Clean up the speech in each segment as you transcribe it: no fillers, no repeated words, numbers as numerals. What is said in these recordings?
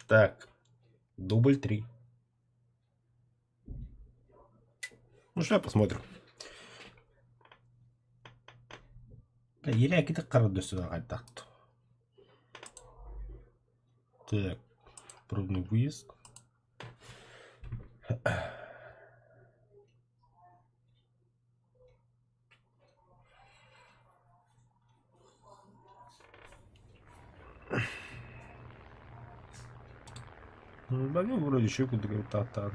Так, дубль 3. Ну что, посмотрим. Еле китик хайдах. Так, пробный выезд. Да ну, вроде еще куда-то там.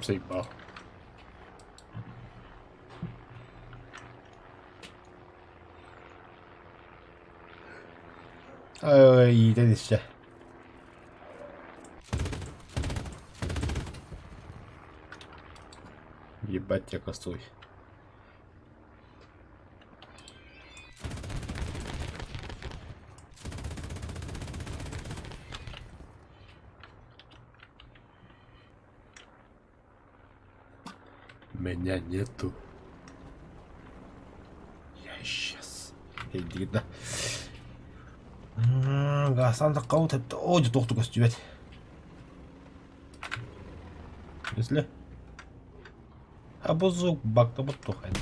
Заебал. Иитэн исчэ. Ебать я косой. Меня нету. Я исчез. Иди да. Гасан таккабыт эттэ. Оо, дьэ туох да көстүбэт. Если А бу звук бактабыт туох айда.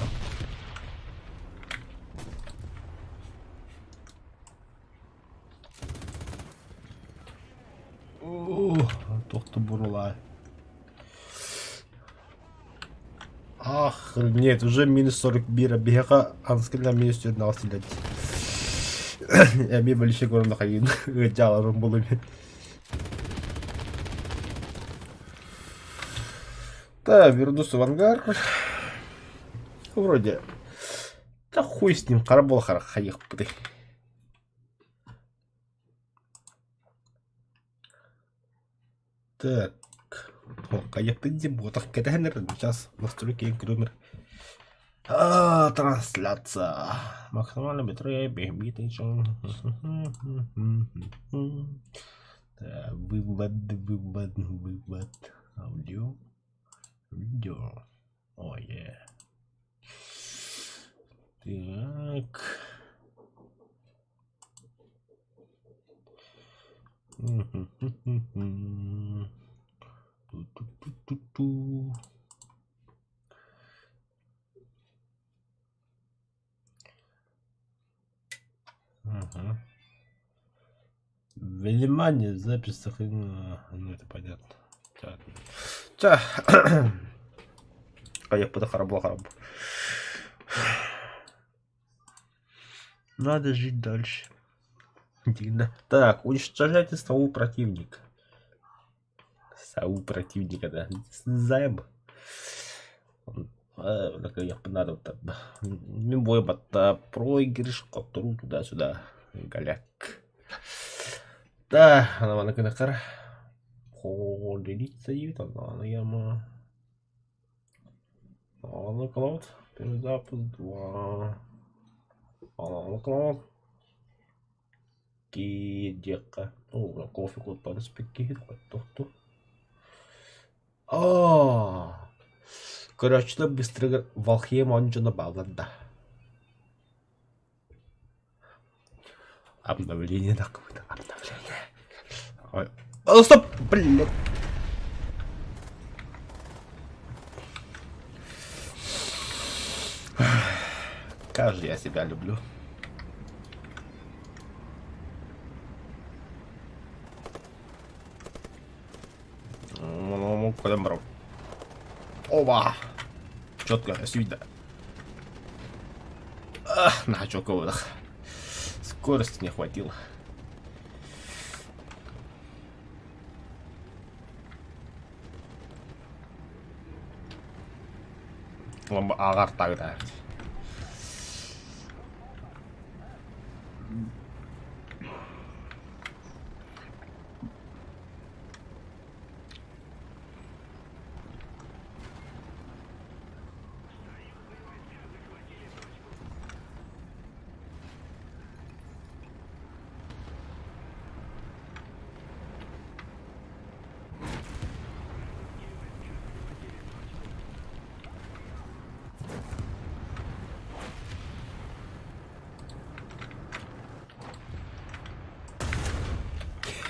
Туох да бурулаа. Охренеть, уже минус 41, биһиэхэ анскына минус 4 силет. Эми больше көрөн хайын ыдьааларым булум. Да, вернулся в ангар. Вроде. Да хуй с ним, карабол хайых пыты. Так. Хайыахпыт диэн буотах кэтэһэн эрэр сейчас настройки көрүмэр. А, трансляция. Максимально битрейт, Вывод, вывод, вывод. Аудио. Видео. О, е. Так. Ту-ту-ту-ту-ту. Ага. Внимание, запись сохранена. Ну, это понятно. Так. Так. Хайыахпыта харабыл хараб. Надо жить дальше. Так, уничтожайте ствол противника. Сау противника, да. Займ. Надо Мин батта проигрыш хотторуу туда-сюда. Голяк. Да, она мана кынакар. Ходелиться ана яма. Ана клауд. Перезапуск 2. Ана клауд. Киидиэххэ оо кофе куттан испиккиһит тохту Аа Көрөөччүлэр быстарыгар Валхием он дьоно бааллар да Обновление да какое-то обновление. Ой. О, стоп, блядь. Как же я себя люблю. Көрөн барабын. Оба! Четко, видно. Ах, на четко Скорости не хватило. Ааҕар тагыта.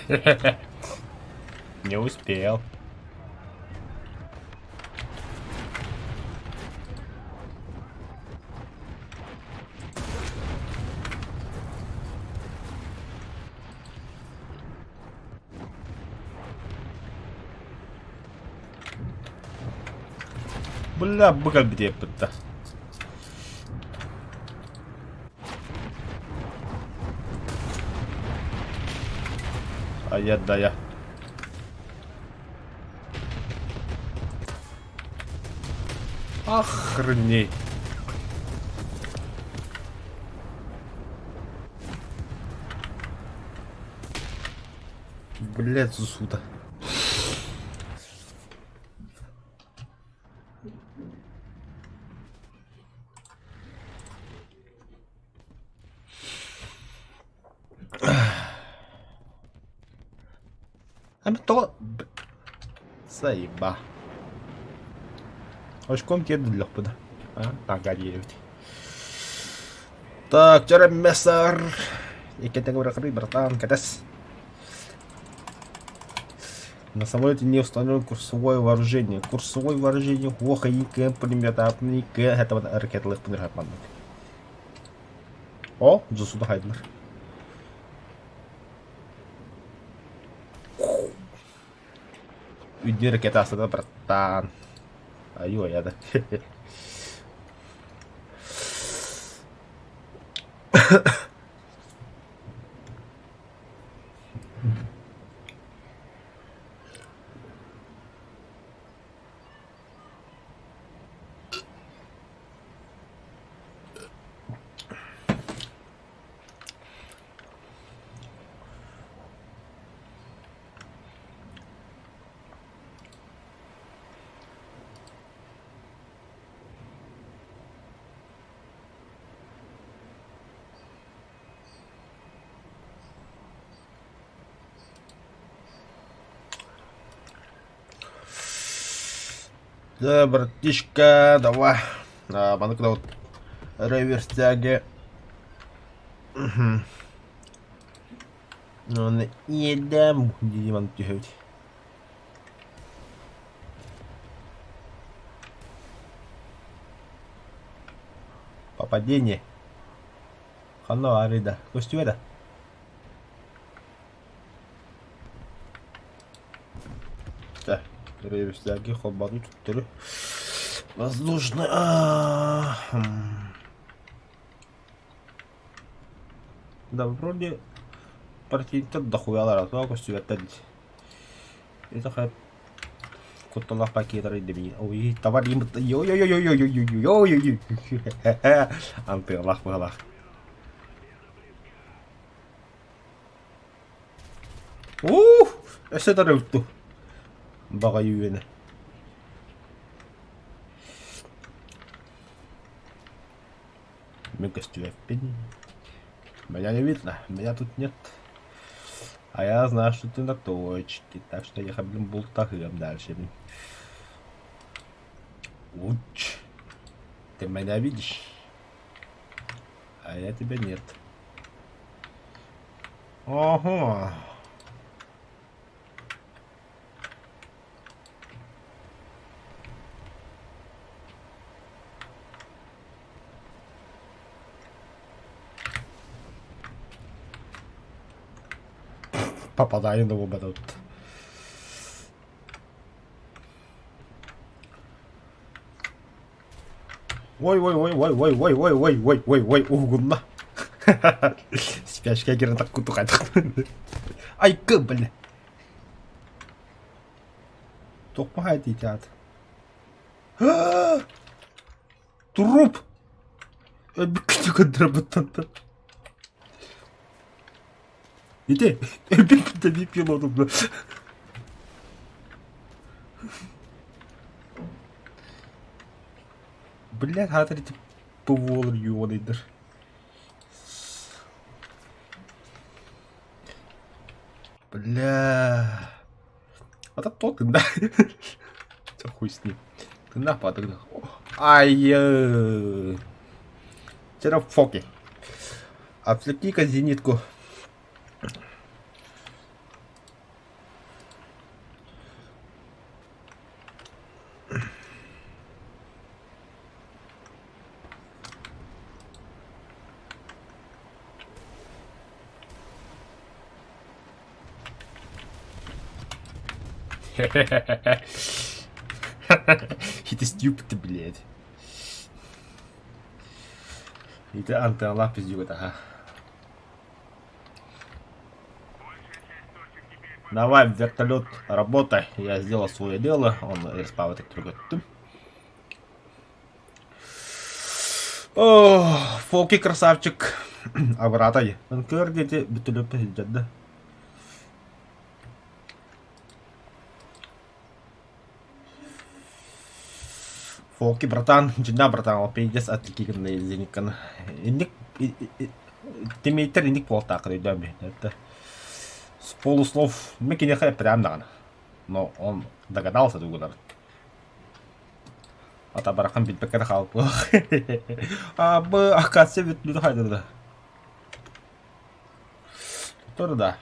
Не успел. Бля, бу кэлбит диэппит да. Айа дая. Охренеть. Блять, суда. Ами тоҕо Сайба. Очком тиэрдиллэхпинэ. А, диэбит. Так, чөрөммесар. Иккитэ бырахырый, братан, кэтэс. На самолете не установлено курсовое вооружение. Курсовое вооружение ох ИК пулеметатный К это вот ракеталых пулеметатных. О, Джусуда Хайдлер. Үйдү ракета астата братан. Аю я да. Да, братишка, давай. А, маны вот реверстяги. Оны иэдэм дии маны түһэбит. Попадение. Ханна баарый да? Көстүбэ да? Так, реверстяги холбону төттөрү. Воздушный. Да, вроде противниктар дохуялар, а то көстүбэттэр дии. Это хайа кутталаах пакеттары дебин. Ой, товар им ой-ой-ой-ой-ой-ой-ой-ой-ой. Антыалаах быһалаах. Ух, өссө тарыпту. Баҕайы үөнэ. Мин көстүбэппин. Меня не видно, меня тут нет. А я знаю, что ты на точке, так что я, блин, бултахыам дальше. Уч. Ты меня видишь? А я тебя нет. Ага. Попадаю на тут. Ой ой ой ой ой ой ой ой ой ой ой уһугунна. Спячка кирен так кутухайдах. Айкы, бля. Тохпахай театр. Труп! Өлбүккүтү Ити өлбүт пилотум. Блядь, хаатыр ити ПВОлар юодайдар. Бля. А так то тында. Це хуй с ним. Тында падыр. Ай. Це фоки. Отвлеки-ка зенитку. It is stupid, блядь. Ити антыалаах пиздюк этэ, Давай, вертолет, работай. Я сделал свое дело. Он респавит түргэттим. О, Фоки красавчик. Абыратай. Көр диэти бүтүлүп сылдьар Фоки братан, дьиҥнээх братан, ол пиздец отвлекительный зенитканы. Инник тимииттэр инник буолтааххын өйдөөн биһиги. С полуслов мин киниэхэ эппэтэҕим даҕаны. Но он догадался тугунан. Ата барахан билбэккэ да хаалбыах. А бы акация бүт хайдыда. Тур да.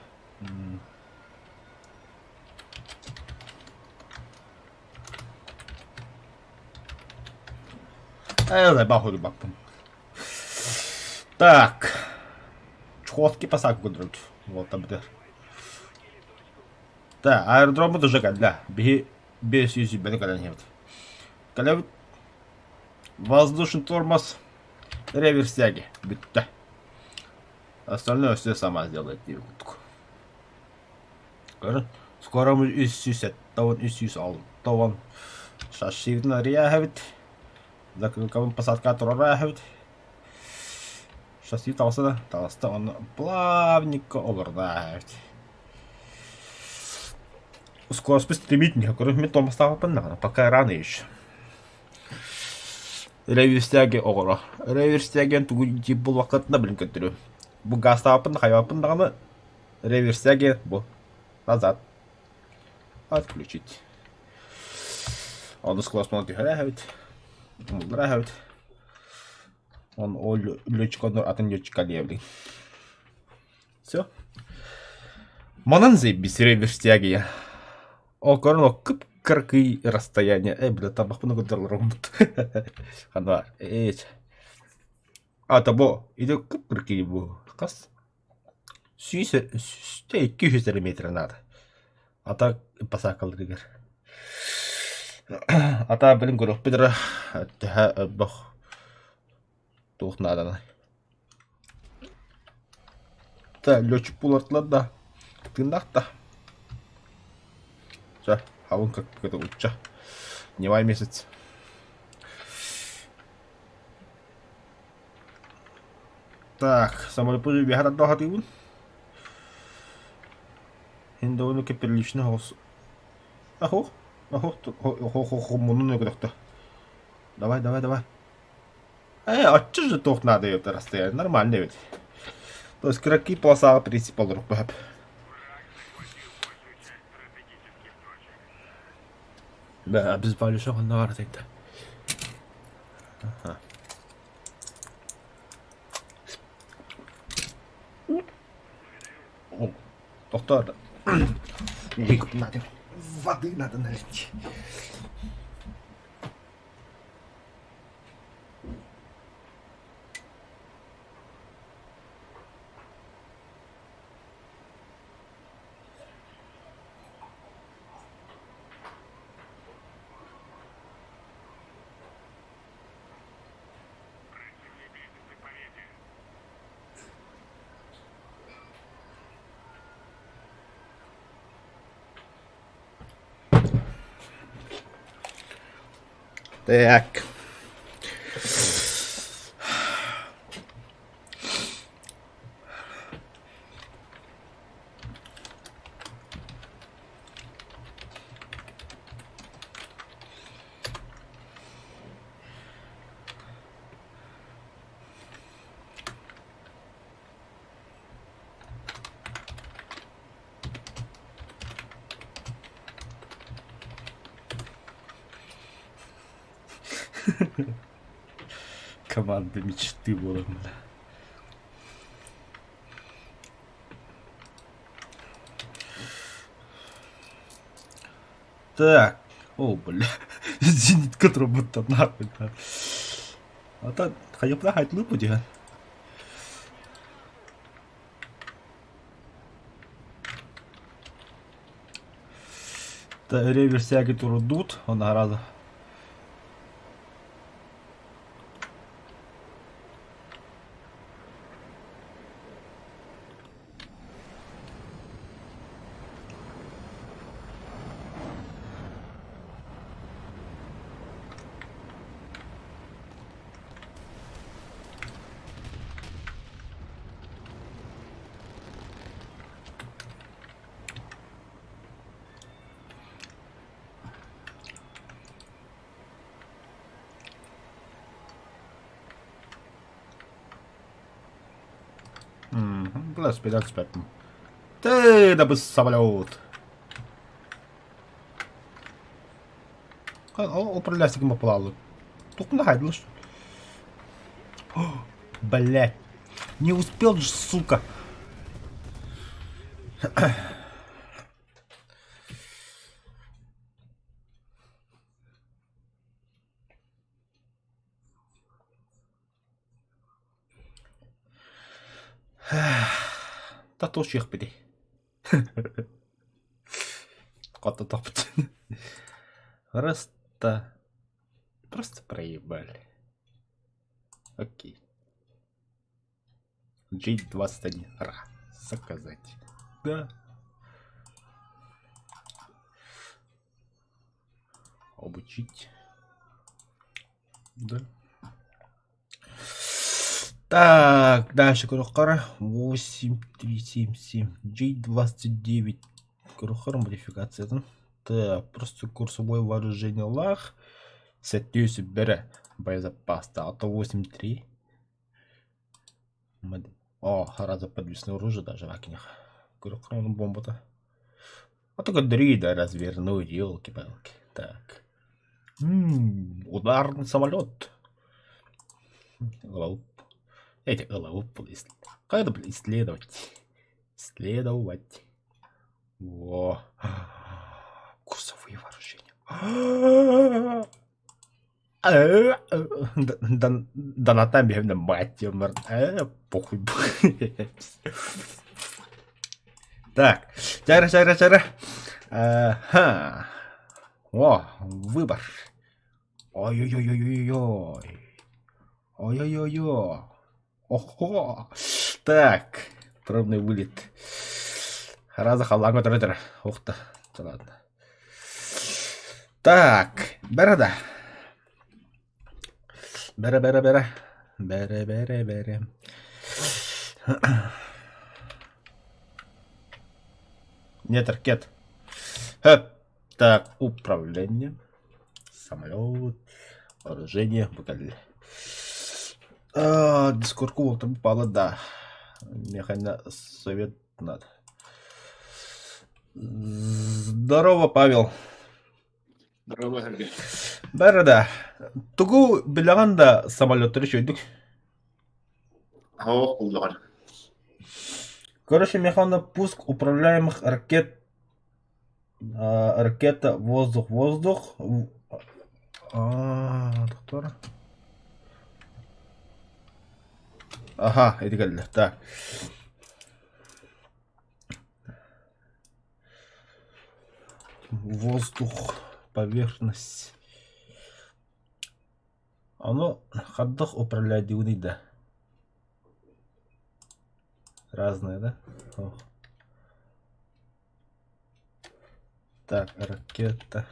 Бахуй баппын. Так. Чхотки посадку көрдөрөбүт. Вот бытыр. Так, аэродроммут уже кэллэ. Биһи 500 кэлэн иһэбит. Кэлэбит. Воздушный тормоз. Реверс тяги. Бүттэ. Остальное все сама сделает курдук. Көрün. Скоро мы 370, 360 шассивын арыйааһыбыт. Закрылкабын посадка туруораһыбыт. Шасси таҕыста да, таҕыста онно плавненько олордааһыбыт. Скорость стремительный, көрүн мин тормозтаабаппын даҕаны, пока рано еще. Реверстяги оҕоро. Реверстягин тугу дьип булбаккытына билин көрдөрүөм. Бу газтаабаппын да хайабаппын даҕаны реверстяги бу назад отключить. Онус класс түһэрээһэбит. Умулларааһэбит. Он ол летчик атын летчикка диэбилин. Все. Манан заебись реверстягия. Ол көрөн ол кып-кыракый расстояние. Эй, бля, табахпын көрдөрөлөр Ханна Эй. А того, иди кып-кыракый бу. Хас? 200 эрэ метр надо. А так посаакаларыгар. Ата билин көрүөхпүт эрэ төһө элбэх туох нааданый. Та летчик булартылар да тыыннаах да. Чэ, халыҥ как учча. Невай месяц. Так, самолеппут үөһэ тарда сатыыбын. Иһин довольно-таки прилично соҕус. Ахух, ахух, хо муннун өгөрөхтө. Давай, давай, давай. Э, оччо же туох надо это расстояние, нормально ведь. То есть кыракый полосаҕа принцип олорук бөһөп. Да, обезболивающий онно бар тогда. Ага. О, доктор, надо, воды надо налить. Так. Команда мечты буолан бля. Так. О, бля. Зенитка турбуттар нахуй. А так, хайыпла хайтлы бу диэн. Реверсяги турдут, он гораздо. Блэс Ты да быс самолет. Управляйся ким плавал. Только на что Блять. Не успел же, сука. Татуш ехпити. Хото топт. Просто... Просто проебали. Окей. G21. Ра. Заказать. Да. Обучить. Да. Так, дальше Курухара 8, 3, 7, 7, G29. Курухара модификация. Так, просто курсовое вооружение лах. Сеттюс бере боезапас. А то 8-3. О, раза подвесное оружие даже вакинях. Курухара бомба-то. А только дрида развернуть, елки-палки. Так. М-м, ударный самолет. Лауп. Эти лауп. Как это, блин, исследовать? Исследовать. Во. Курсовые вооружения. Да на там мать, похуй. Так, чара, чара, чара. Ага. О, выбор. Ой-ой-ой-ой-ой. Ой-ой-ой-ой. Охо. Так, пробный вылет. Раза халлаҥҥа турар. Ух ты, ладно. Так, борода. Бэрэ бэрэ бэрэ. Бэрэ бэрэ бэрэ. Нет ракет. Хэп. Так, управление. Самолет. Вооружение. Букаль. А, дискорку там упала, да. Механа совет надо. Здорово, Павел. Здорово, Сергей. Борода. Тугу билэҕин да самолеттары үчүгэйдик. Оо, улахан. Короче, механа пуск управляемых ракет ракета воздух-воздух. А, доктор. Ага, ити кэллэ. Так. Воздух, поверхность. Ону хайдах управляйдыыбыный да? Разные, да? Ох. Так, ракета.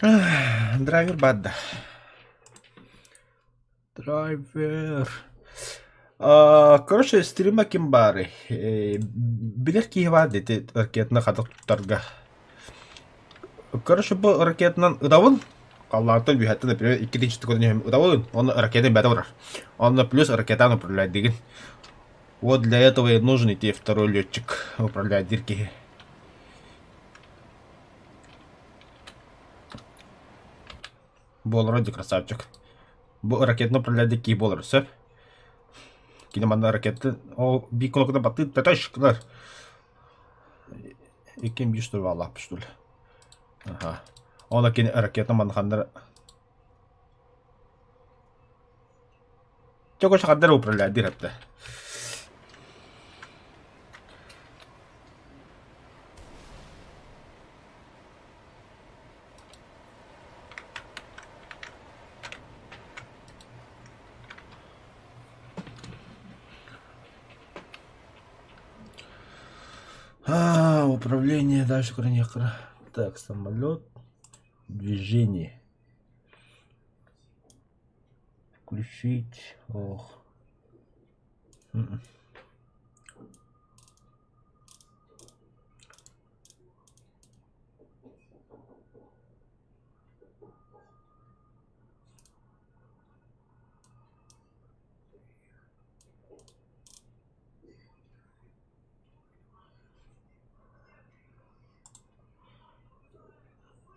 Драйвер бадда. Драйвер. Короче, стрима ким баарый? Билэр киһи баар ити ракетаны хата туттарга. Короче, бу ракетанан ытабын. Халлаантан үөһэттэн, например, икки тысяча көрүнүһүм ытабын, онно ракетам бэйэтэ барар. Онно плюс ракетаны управляйдыгын. Вот для этого и нужен идти второй летчик управлять дирки. Буолара дии красавчик. Бу ракетаны управляйдык киһи буолар сөп. Кини манна ракета ол биир кнопканы баттыыр тэтеш гынар. Иккин биир что ли что ли. Ага. Ол кини ракета манна ханнара. Чэ, ханна управляет диир этэ. А, управление дальше кроникра. Так, самолет, движение. Включить. Ох. М-м.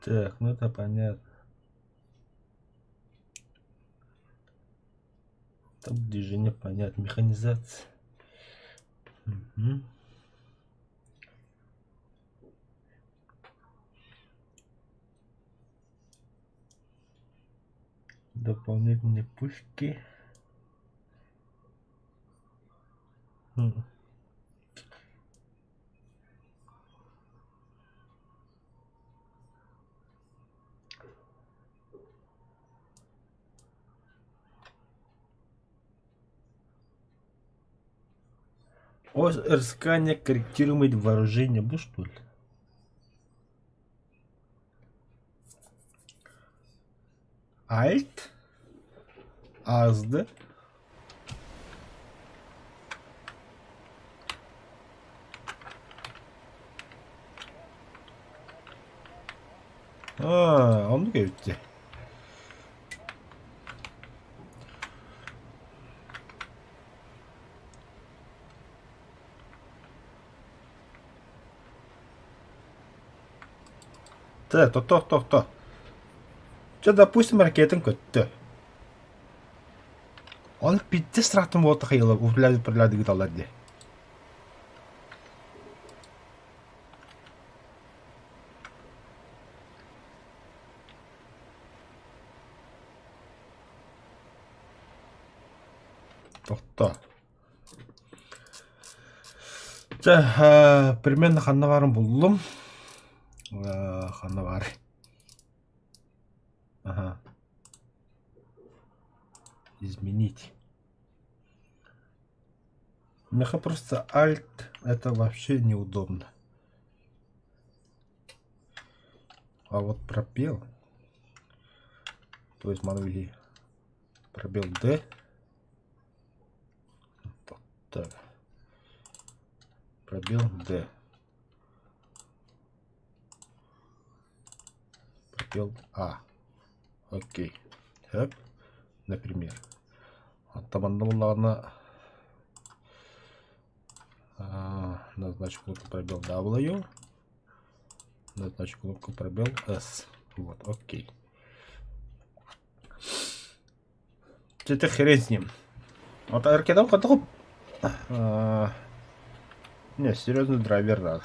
Так, ну это понятно. Там движение понятно. Механизация. Угу. Дополнительные пушки. Ось РСК корректируемое вооружение был что ли? Alt азды. Аа, оннук эбит дии. Так, тохто, тохто. Чэ, допустим, ракетын көттө. Оны пиздец стратым буолта хайыла управляли ыыталлар дии. Тохто. Чэ, примерно ханна баарын буллум. Ханна баар. Ага. Изменить. Меха просто Alt это вообще неудобно. А вот пробел. То есть могли пробел D. Так. Пробел D. Пробел А. Окей. Так. Например. Оттон буоллаҕына назначу кнопку пробел W. Назначу кнопку пробел S. Вот, окей. Это хрен с ним. Вот аркедам хотел... Не, серьезно, драйвер надо.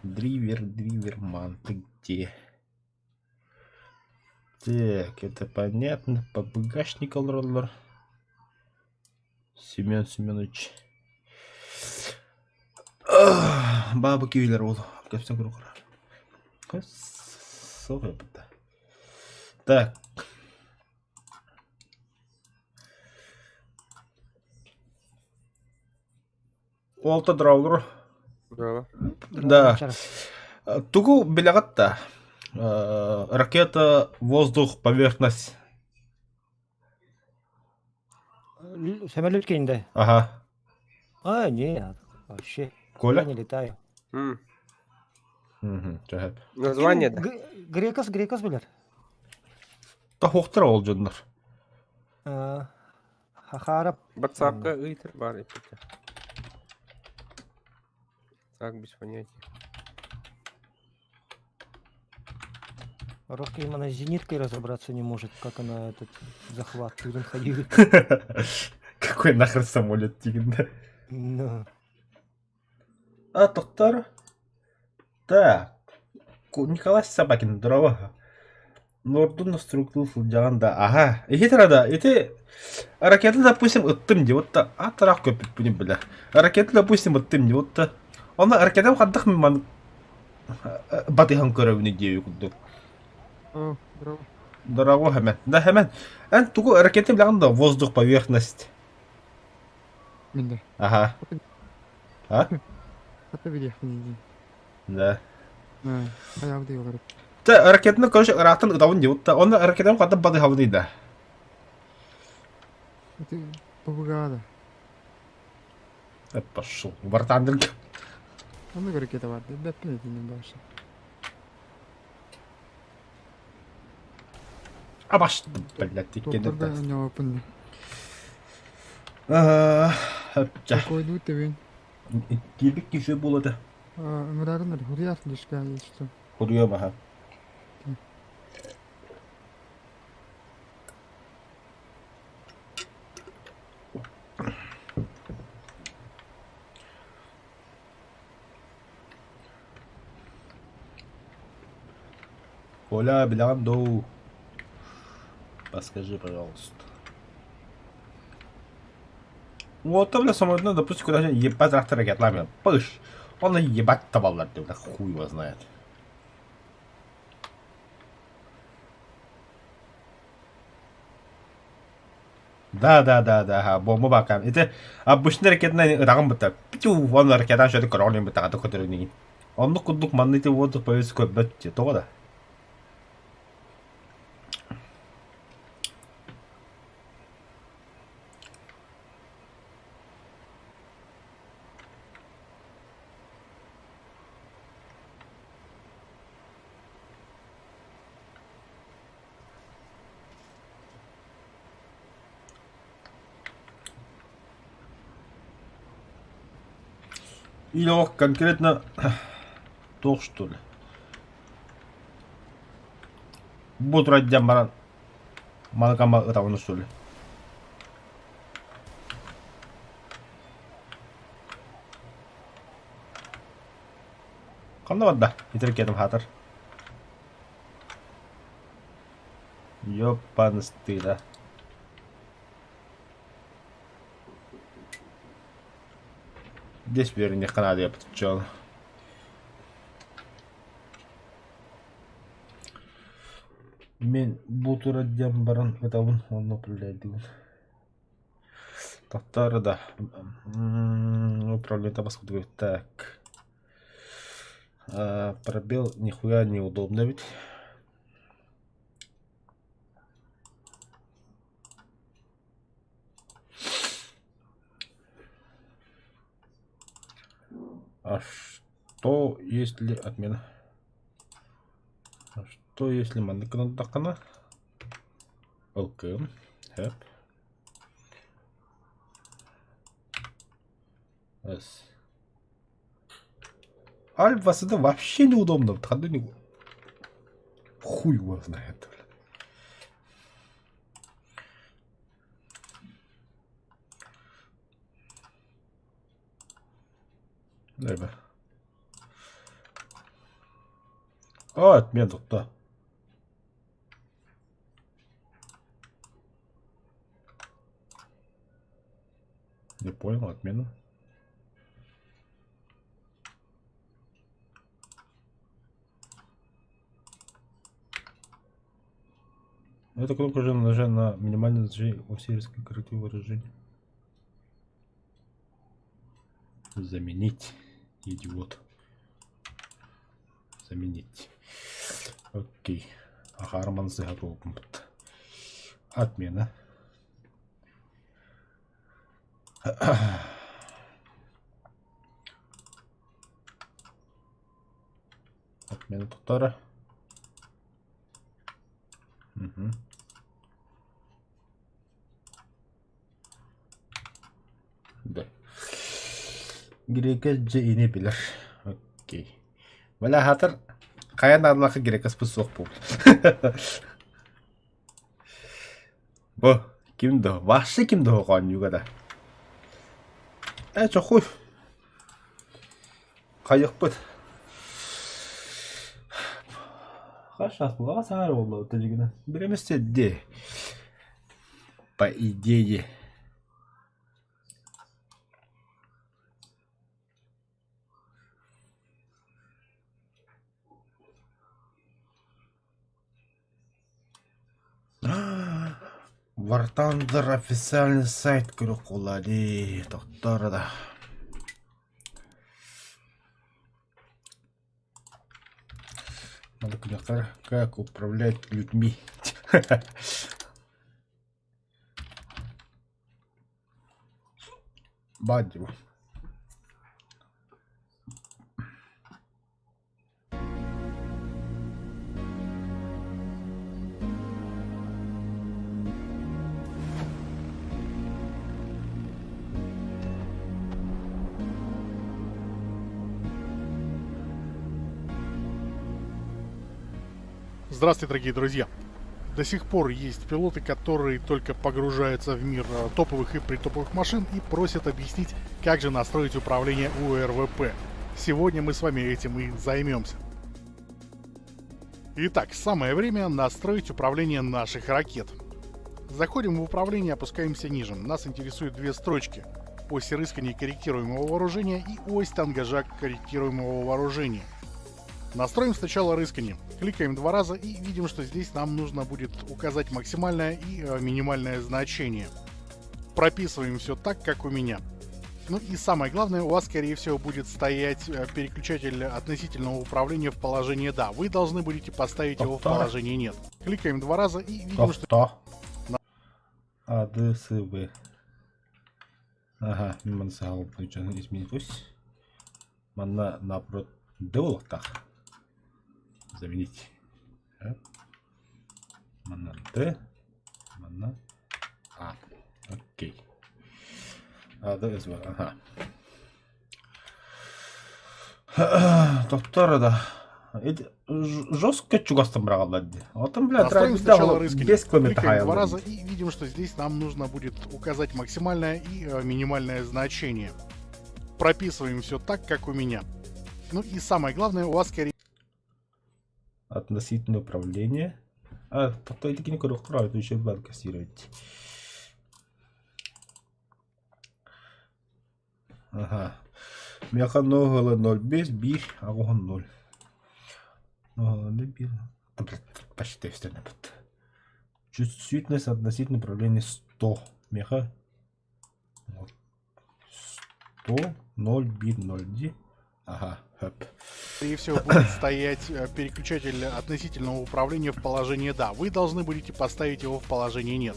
Дривер, дриверман, ты где? Так, это понятно. ПБГшник роллер. Семен Семенович. Баба киилэр ол. Кэпсэ курукура. Так. Уолта дроулур. Браво. Да. Тугу билэҕит да? Ракета, воздух, поверхность. Самолет кейинде. Ага. А, нет, вообще. Коля? Я не летаю. М. Мгм, сөп. Название, да? Грекос, грекос билэр. Тоһуохтара ол дьоннор. Хахарап. Ватсапка ыйтыр бар эппитэ. Так, без понятия. Рокки она с зениткой разобраться не может, как она этот захват тыгын ходил. Какой нахер самолет тигин да? Ну, А, доктор? Так. Николай Собакин, здорово. Нордун наструктуу сылдьаҕын да аһа иһит да ити ракета допустим ыттым дии вот ааттараах көппүппүн бile ракета допустим ыттым дии вот онно ракетам хардах ман батыһан көрөбүн диэби курдук О, здорово. Дорогой Хэмэн. Да, Хэмэн, эн тугу ракета билэҕин да воздух поверхность. Мин да. Аха. А? Хата билиэхпин дии. Да. Хайаабыт олорор. Тэ ракетаны короче ыраахтан ытабын диэбит да онно ракетам хата батыһабын да. Это ПВГ да. Пошел. Бартандырга. Онно ракета бар. Бэппин этинин башы. Абаш, блядь, Туохтарга оонньообоппун. Такой тэбин. Киирбит киһи буолата. Ыҥырарын хуруйар дишка что. Хуруйа баха. Коля, билэҕин дуу? Подскажи, пожалуйста. Вот, бля, самолетно, допустим, куда ебать трактор ракетлами. Пыш. Он ебать табаллар, бля, хуй его знает. Да, да, да, да, бомба бакам. Ити обычный ракетанан ытаҕын бытта. Пью, вон ракетан шөтө көрөҕүн бытаҕата көтөрүнүгүн. Оннук курдук манна ити воздух повес көрбөт дии, тоҕо да? Или ох, конкретно туох что ли? Бу турар диэн баран малыкама ытабын что ли? Ханна барда? Итиркетим хаатар. Ёпанстыда. Здесь вернее Канады я подключал. Мин бу турар диэн баран ытабын уонна управляйдыыбын. Тахтар да управление табаскытыгар так. Пробел нихуя неудобно ведь. А что если отмена? А что если маннык гыннаххына? Окей. Хэп. С. Альфа это вообще неудобно. Входы Хуй его знает. Дай А, отмена да. Не понял, отмена. Эта кнопка уже нажать на минимальное значение во все коррективы выражения. Заменить, идиот. Заменить. Окей. Ага, готов. Отмена. Отмена туттара. Угу. Да. Грека дьэ ини билэр. Окей. Бля, хатыр хайа наадалаахха грекаспыт суох буолбут. Бу ким да вообще ким да оонньууга да. Ээ чохуй. Хайыхпыт. Хас буолла? Саҥар буолла тажигына. Биремес седди. По идее. War Thunder официальный сайт көрүөх дии тохтоор да. Надо көрүөххэ как управлять людьми. Бадью. Здравствуйте, дорогие друзья! До сих пор есть пилоты, которые только погружаются в мир топовых и притоповых машин и просят объяснить, как же настроить управление УРВП. Сегодня мы с вами этим и займемся. Итак, самое время настроить управление наших ракет. Заходим в управление, опускаемся ниже. Нас интересуют две строчки. Ось рыскания корректируемого вооружения и ось тангажа корректируемого вооружения. Настроим сначала рыскание. Кликаем два раза и видим, что здесь нам нужно будет указать максимальное и минимальное значение. Прописываем все так, как у меня. Ну и самое главное, у вас, скорее всего, будет стоять переключатель относительного управления в положении «Да». Вы должны будете поставить его в положение «Нет». Кликаем два раза и видим, что... А, Д, С, В. Ага, мансал изменить пусть. Манна наоборот Д так. Заменить. Манна Д. Манна А. Окей. А, Д, С, В. Ага. Доктор, да. Жестко чугастан брагалар. Отон, бля, Настроим сначала рыскание. Кликаем два раза и видим, что здесь нам нужно будет указать максимальное и минимальное значение. Прописываем все так, как у меня. Ну и самое главное, у вас скорее... Относительное управление. А, то еще кассировать. Ага. Меха 0,05 бир, а 0. 0,05. Почти все напад. Чувствительность относительно управления 100. Меха. Вот. 100, 0, бир, 0, ди. Ага, хоп. Скорее всего, будет стоять переключатель относительного управления в положении «Да». Вы должны будете поставить его в положении «Нет».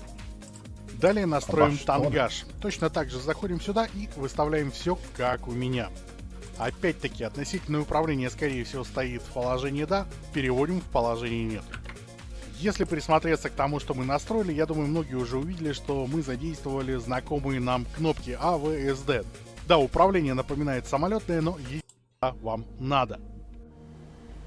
Далее настроим тангаж. Точно так же заходим сюда и выставляем все, как у меня. Опять-таки, относительное управление, скорее всего, стоит в положении «Да», переводим в положение «Нет». Если присмотреться к тому, что мы настроили, я думаю, многие уже увидели, что мы задействовали знакомые нам кнопки А, В, С, Д. Да, управление напоминает самолетное, но вам надо.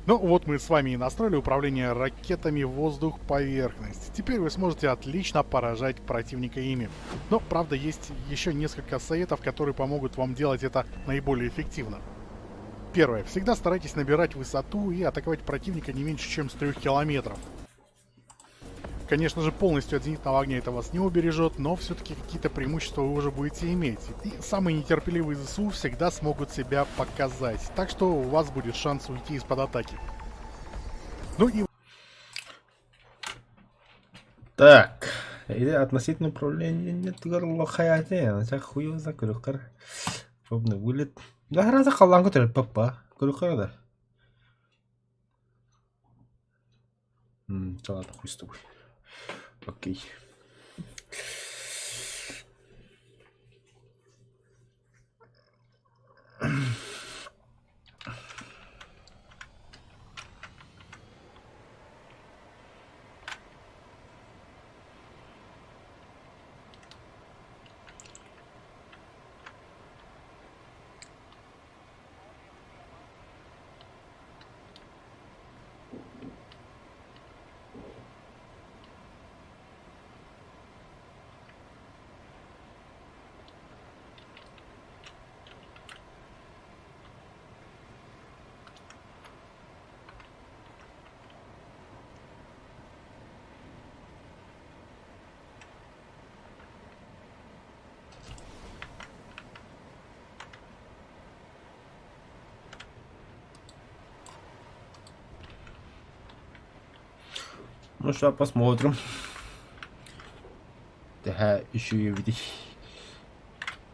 Ну вот мы с вами и настроили управление ракетами воздух-поверхность. Теперь вы сможете отлично поражать противника ими. Но, правда, есть еще несколько советов, которые помогут вам делать это наиболее эффективно. Первое. Всегда старайтесь набирать высоту и атаковать противника не меньше, чем с 3 километров. Конечно же, полностью от зенитного огня это вас не убережет, но все-таки какие-то преимущества вы уже будете иметь. И самые нетерпеливые ЗСУ всегда смогут себя показать. Так что у вас будет шанс уйти из-под атаки. Ну и... Так. Или относительно управления нет горло хаяте. Хуй за крюкар. Пробный вылет. Да, раза халанку папа. Крюкар, да. Да ладно, хуй с тобой. Окей. Ну что, посмотрим. Төһө үчүгэйбитий.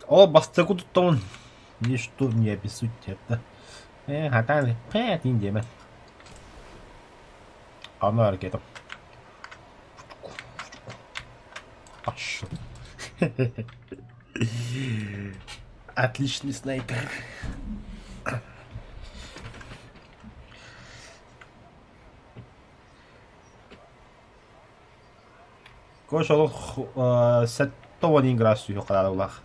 Ол бастакы туттабын. Ничто не обессудьте это. Э, хатан, пэ, диэмэ. Аны ракета. Пошел. Отличный снайпер. Кош олох 71 градус сүүһү хараалаах.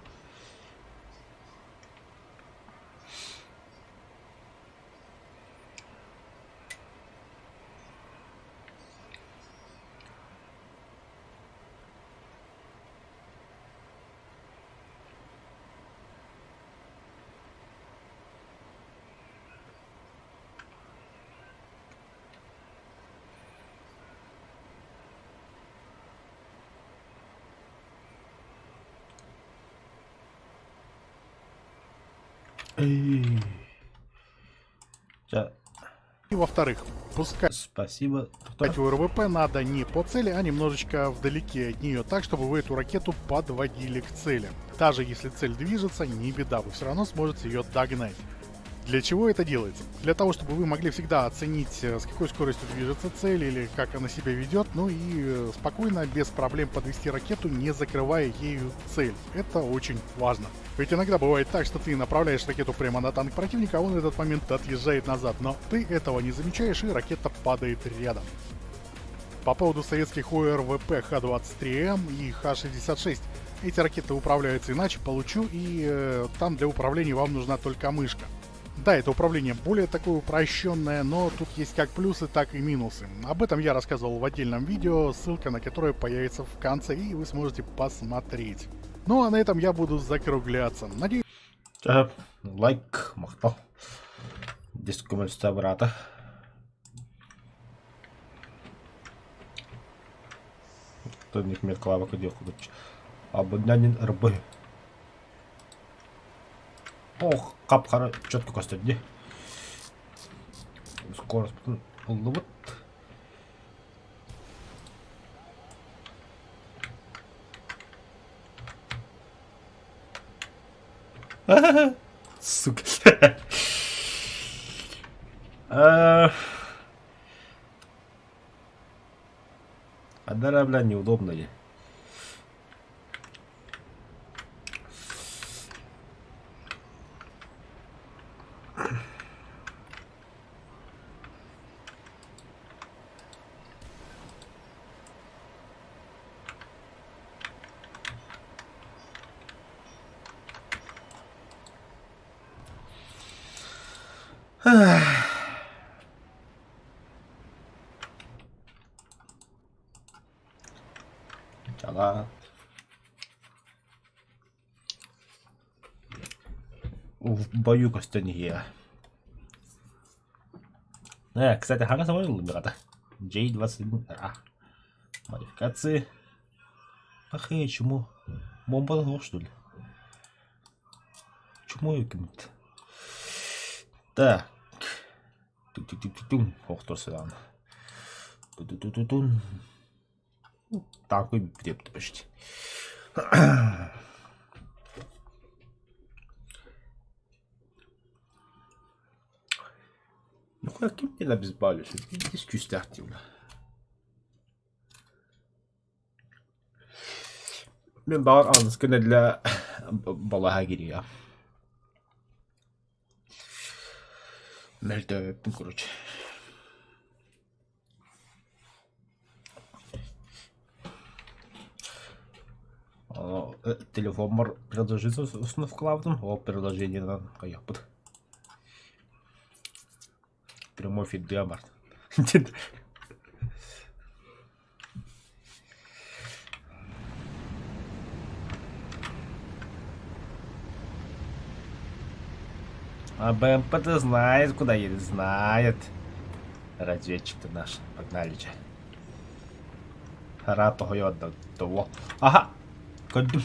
И во-вторых, пускать Спасибо. ОРВП надо не по цели, а немножечко вдалеке от нее, так, чтобы вы эту ракету подводили к цели. Даже если цель движется, не беда, вы все равно сможете ее догнать. Для чего это делается? Для того, чтобы вы могли всегда оценить, с какой скоростью движется цель или как она себя ведет, ну и спокойно, без проблем подвести ракету, не закрывая ею цель. Это очень важно. Ведь иногда бывает так, что ты направляешь ракету прямо на танк противника, а он в этот момент отъезжает назад, но ты этого не замечаешь, и ракета падает рядом. По поводу советских ОРВП Х-23М и Х-66. Эти ракеты управляются иначе, получу, и там для управления вам нужна только мышка. Да, это управление более такое упрощенное, но тут есть как плюсы, так и минусы. Об этом я рассказывал в отдельном видео, ссылка на которое появится в конце, и вы сможете посмотреть. Ну а на этом я буду закругляться. Надеюсь... Лайк, махтал. Дискомментарий брата. Абонянин РБ. Ох, кап-қара четко көстөрдү. Скорость ыллыбыт. Сука. Адара, бля, неудобно ли? Чала. В бою костюнье. Кстати, хага самой брата. J21A. Модификации. Охренеть, чему? Бомба что ли? Чему я кем-то? Так. Ту-ту-ту-ту-ту. Ох, то сюда. Ту-ту-ту-ту-ту. Такой где-то почти. Ну каким мне обезболивающим? Здесь кюстяхтивно. Мен баар аныскын для балаха кириэ. Мөлтөөппүн короче. Телефоммор приложение установкалаабытым, ол приложениенан хайыахпыт. Прямой эфирдыа бар. А БМП-то знает, куда едет, знает. Разведчик-то наш. Погнали же. Рато того. Ага! Көрдүм.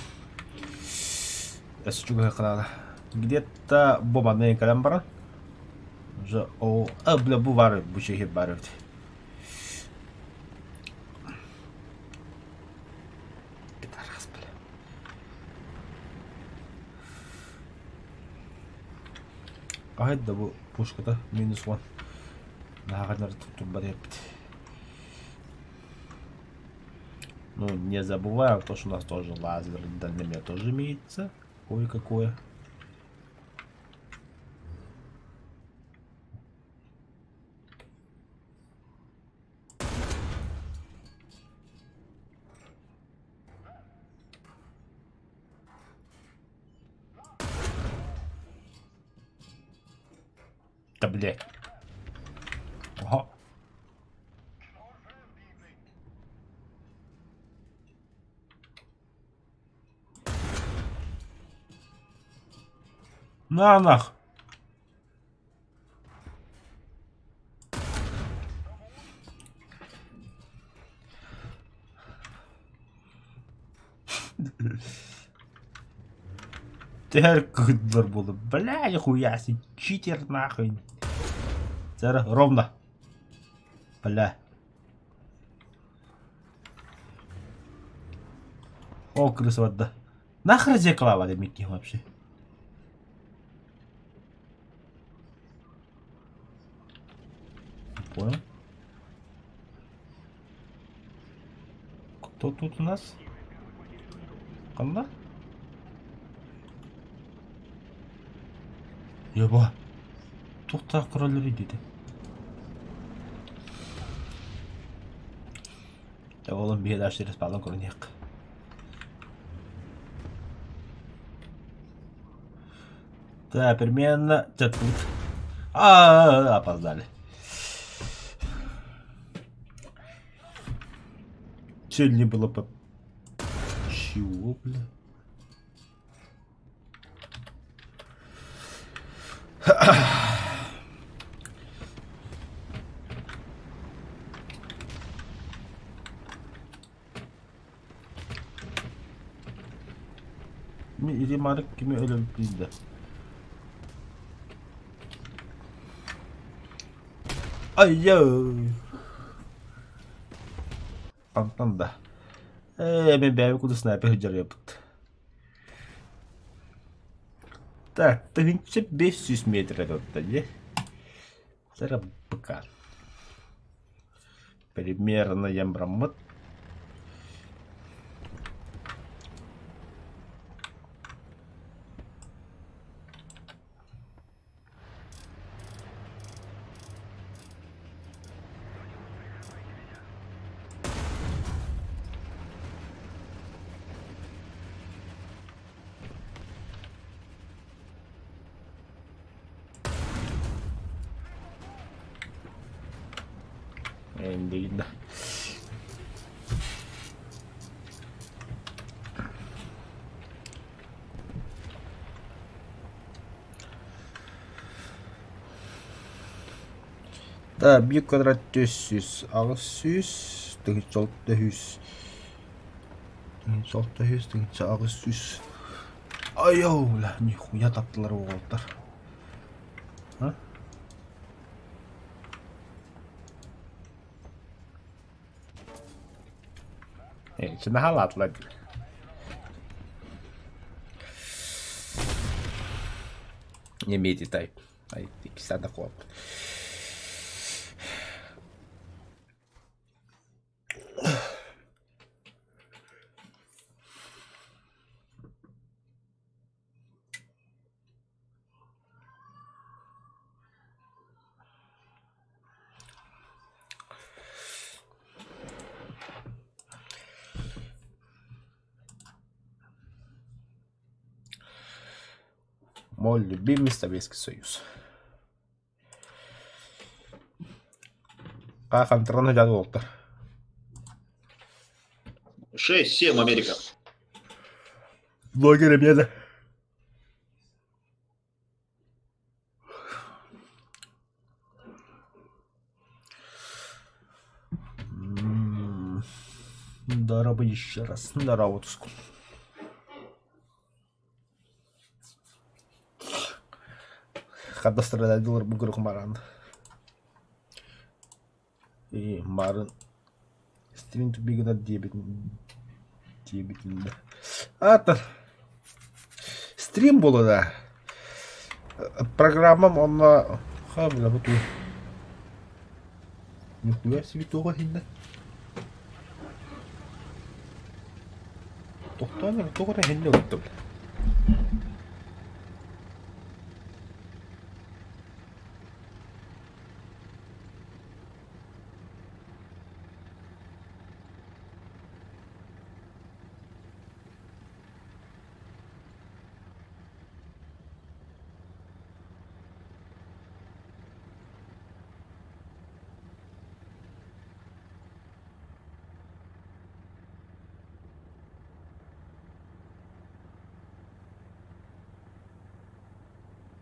Где-то бомбаны кэлэн баран. Уже о, а, бля, бу бар, бу чехи бар. Хаһай да бу пушката минус one. Наһаҕаннар туттурбат эппит. Ну, не забываем то, что у нас тоже лазер дальномер тоже имеется. Кое-какое. Да блядь. Ага. На нах. Теһэр кыһыдылар буолла. Бля, нихуя себе, читер нахуй. Сара, ровно. Бля. О, крыса барда. Нахер зеркала Микки вообще? Понял. Кто тут у нас? Ханна? Еба. Туохтаах көрөллөрүй диэтэ. Дьэ оҕолом биһи дальше респаун көрүнүөх. Да, примерно тут. А, опоздали. Цель не было по... Чего, бля? Или Марк кими өлөрдүн да. Ай-яй! Антон да. Ээ, мен бэйэбит курдук снайпер сылдьарыаппыт. Так, 1500 метр турда дии. Сара быка. Примерно ямбраммыт. Эндигин да. Да, биир квадрат 400, 800, 1600. 1600, 1800. Айоо, бля, нихуя таптылар уолаттар. А? Э, наһаалаатылар Имейте тай. Ай, икки куоп. Мой любимый Советский Союз. Хантыран сылдьар уолаттар. 6-7 Америка. Блогер эмиэ Дороба еще раз. Здорово, туску. Хадда стрададылар бу көрөх баран. И марын стрим тупигына диэбитин диэбитин да. Аатар стрим буолла да. Программам онно ха бля бу тугуй Нихуя себе туох иһиннэ? Тохтоон эрэ туох эрэ иһиннэ бытта бля.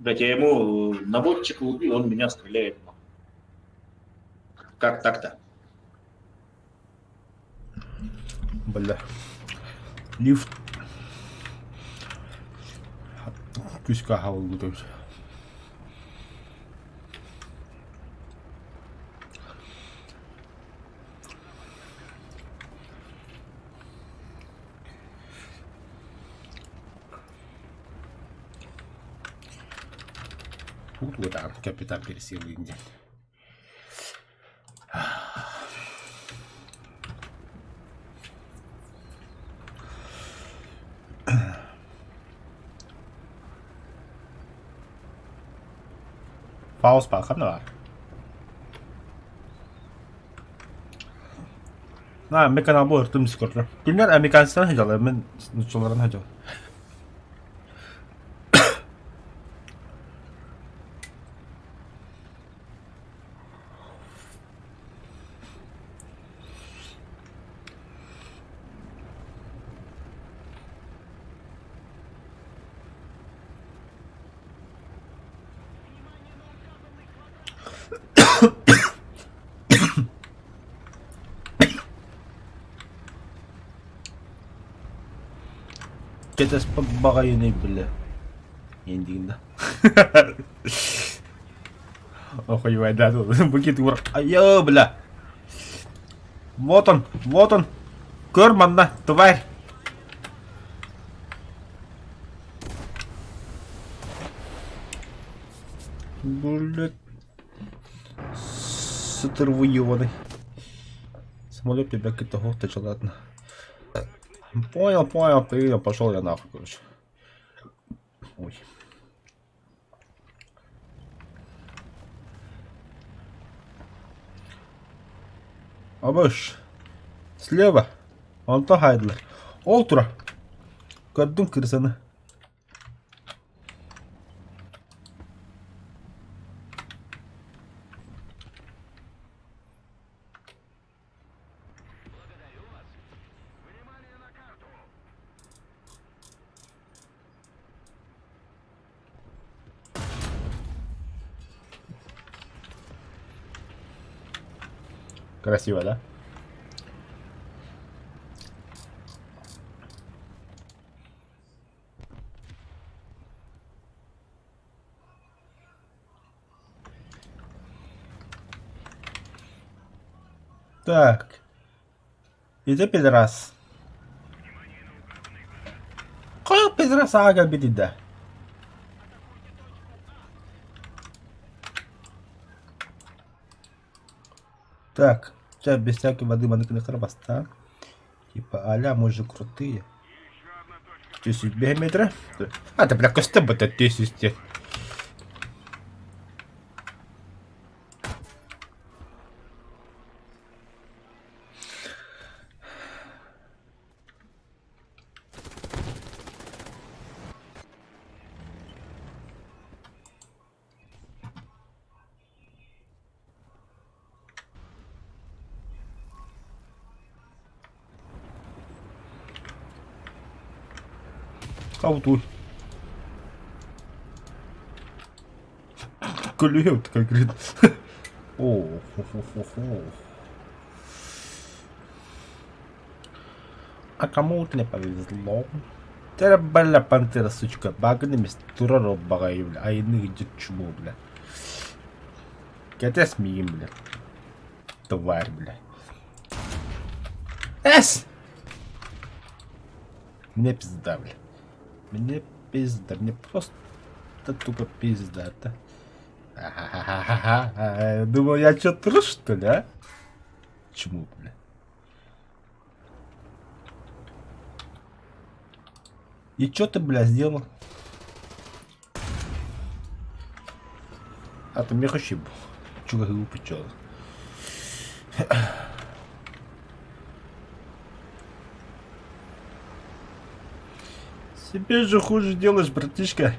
Блять, я ему наводчика убил, он меня стреляет. Как так-то? Бля. Лифт. Күүскэ аһаабылбыт эбит. Тугу тугу капитан пересилыын диэн. Паус баар ханна баар? На, мен каналбы ыртым көрдүм. Күннэр американецтан сылдьаллар, мин нууччаларынан сылдьабын. Кэтэспэт баҕайыный бile Эндигин да. Охуевайда букет ур. Айо, бля. Вот он, вот он. Көр манна, тварь. Блядь. Сытырвы Самолет тебя какие-то ты ладно. Понял, понял, принял, пошел я нахуй, короче. Ой. Абыш. Слева. Онто хайдылар. Ол тура. Көрдүм кырсаны. Красиво, да? Так. Иди пидорас. Кой пидорас ага бидида. Так, сейчас без всякой воды маныкны баста. Типа, аля, мы же крутые. Тысяч метра. А, да бля, костюм это тысяч. Каутуй. Клюет конкретно. О, хо-хо-хо-хо. А кому-то не повезло. Тера, бля, пантера, сучка, багными тураров багай, бля, а иных идет чмо, бля. Кэтэс миим, бля. Тварь, бля. Эс! Мне пизда, бля. Мне пизда, мне просто... Это тупо пиздато. Думал, я что, трус, что ли, а? Чему, бля? И что ты, бля, сделал? А ты мне хочу Чего глупый чё? Себе же хуже делаешь, братишка.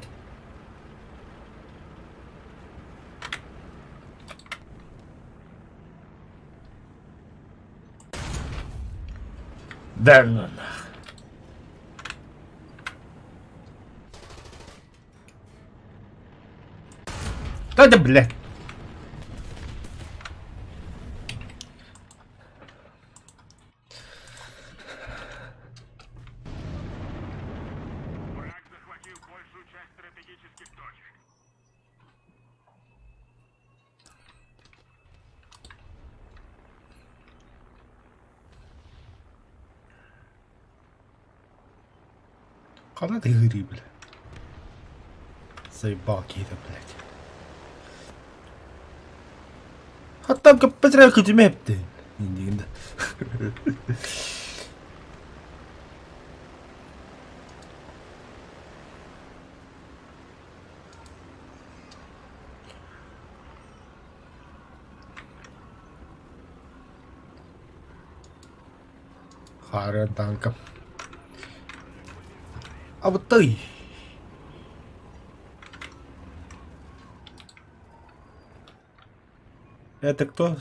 Да ну нах. Да да, блядь. Хана ты бля. Заебал какие-то, блядь. Хаттам каппатря күтүмэпти. Индигинде. Хара танка. А вот ты. Это кто?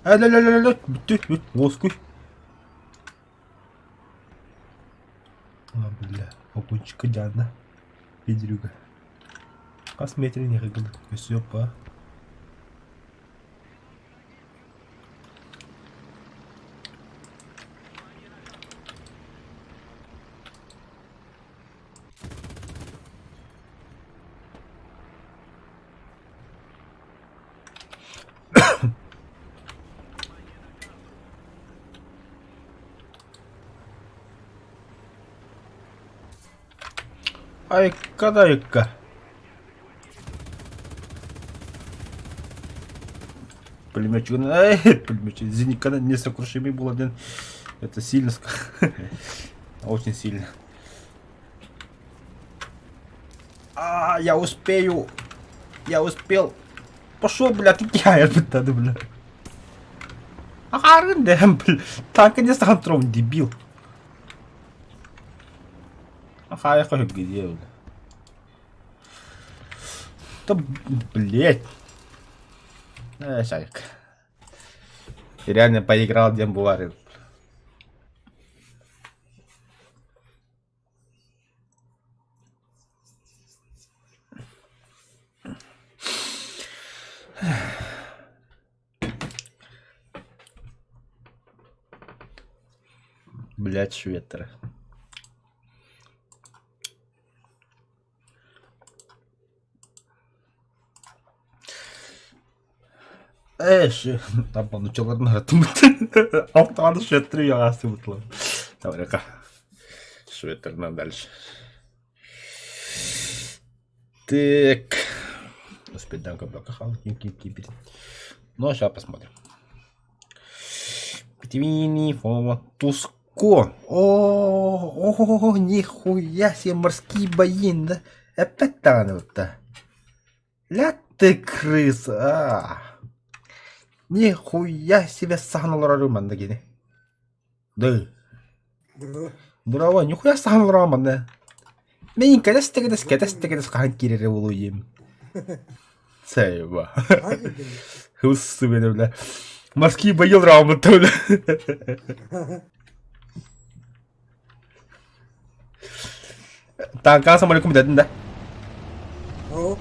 А, ля ля ля ля ля Лоскуй. А, бля, окунчика Диана. Педрюга. Косметри не Все по. Айка дай-ка. Пулеметчик, эй, пулеметчик, зенитка несокрушимый был один. Это сильно, очень сильно. А, я успею. Я успел. Пошел, бля, ты я, бля. Ахарын, бля. Танка не сахантром, дебил. Аха, я хочу где, бля. Да, блять. Шарик. Реально поиграл Дем Буварин. Блять, шветры. Эш, там нучаларына Алтаны шветры яғасы бұтылы. Давай-ка. Шветрна дальше. Так. Успеть дамка блока Ну, сейчас посмотрим. Птвини, фома, Туско. О, о, нихуя себе морские бои, да? Опять там вот-то. Ля ты крыса. А. Нихуя себе сахналар манна кини. Да. Браво, нихуя сахналар манна. Мен кэдэс тэгэдэс кэдэс тэгэдэс хаһан киирэрэ буолуйум. Сайба. Хус бля. Морские бои рамыта, бля. Танка самолетом дедин да? Оо.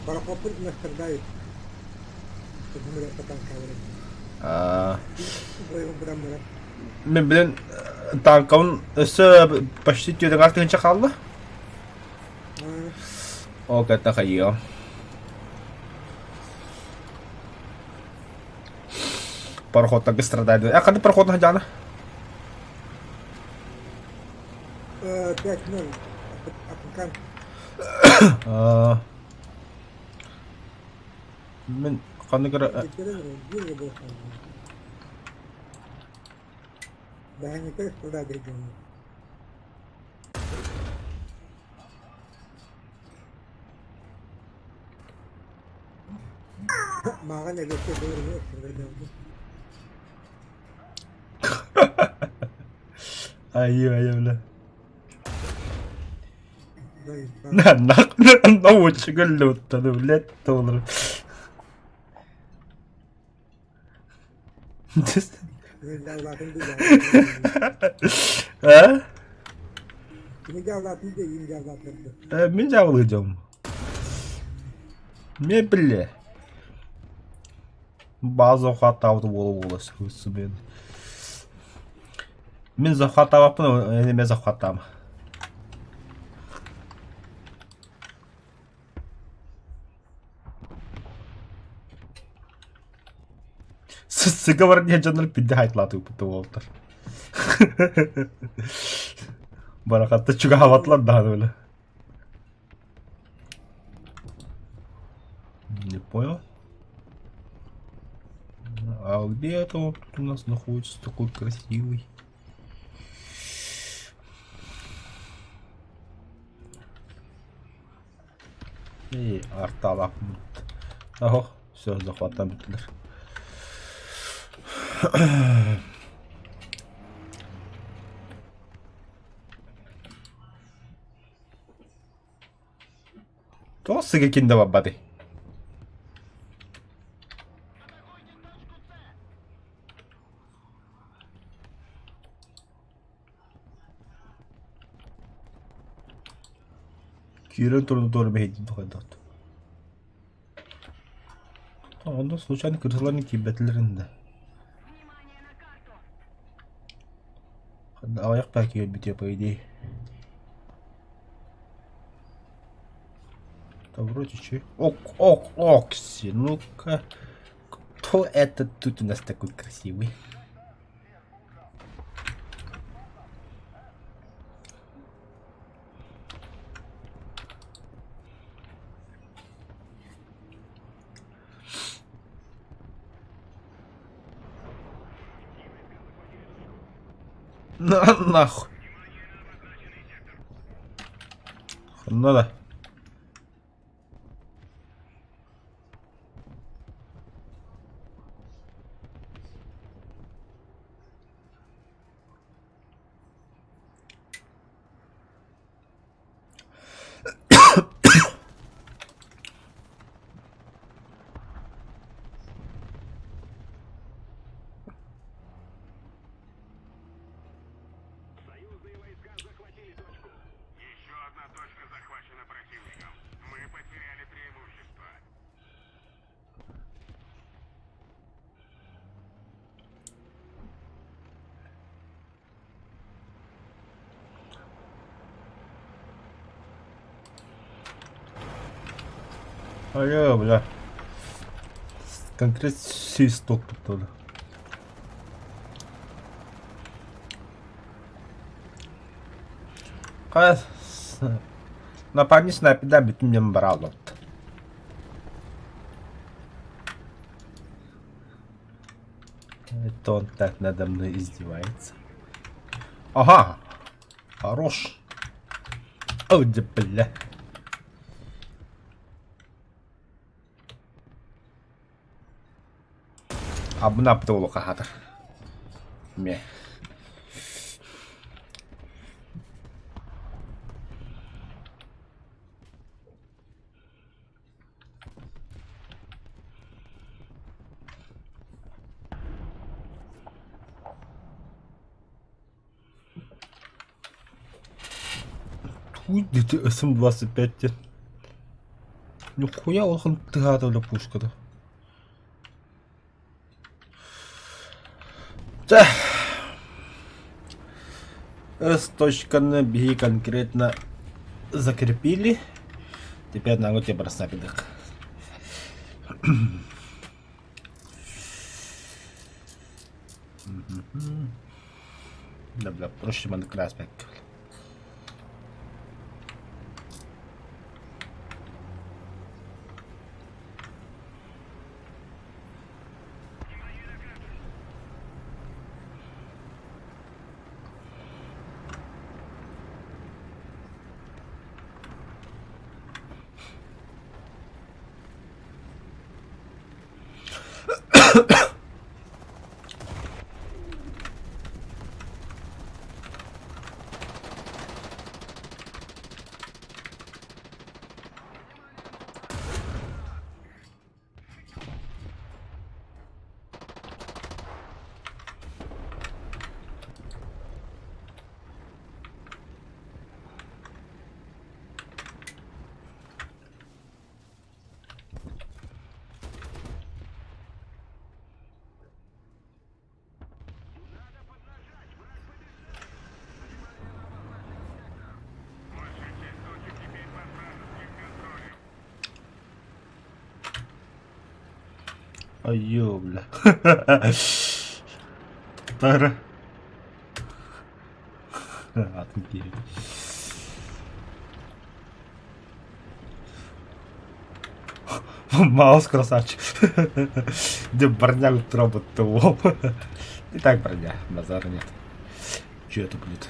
Парохоппут настардайт. Аа. Мен билен танкабын өссө почти түөдэ тыһынча хаалла. Ол кытта хайыам. Пароходтарга страдает. Э, ханнык пароход сылдьаҕына? 5-0. Апыкан. Мин ханнык эрэ Айыы, бля. Научу өллүбүттэн, блядь, толору. А? Мин дьаабылыы дьом. Мне бile. База хатаабыт буола-буола сыбыан. Мин захваттаабаппын, эмиэ захваттаама. Сыговор диэн дьоннор пидде хайтлаатыыппыт уолтар. Барахатта чугаһаабатылар даҕаны бile. Не понял. А где это он тут у нас находится такой красивый? И арталап. Ого, все, захватан бүттүлэр. Тоҕо сыга кинде барбатый? Киирэн туран туора мэһэйдиин тухайдаат. Онно случайно кырсаларын киирбэтилэрин да. Аҕыйах баа киирбитэ по идее. Да вроде че. Ок, ок, окси, ну-ка. Кто это тут у нас такой красивый? На нахуй. Надо. Алло, бля. Конкретно свисток тут. Хас напарник снайперда бүтүн дьон бара олорто. Это он так надо мной издевается. Ага! Хорош! О, да бля. Абына хаатар. Ме. Туй дити СМ-25 диэн. Нихуя улахан тыһаата бля пушката. Чэ. С точканы биһи конкретно закрепили. Теперь надо тебе бросать. Да, бля, проще маннык кылаас бэккэ. Айыы, бля. Тара. Атын киһи. Маус красавчик. Где броня работает? И так броня, базара нет. Че это будет?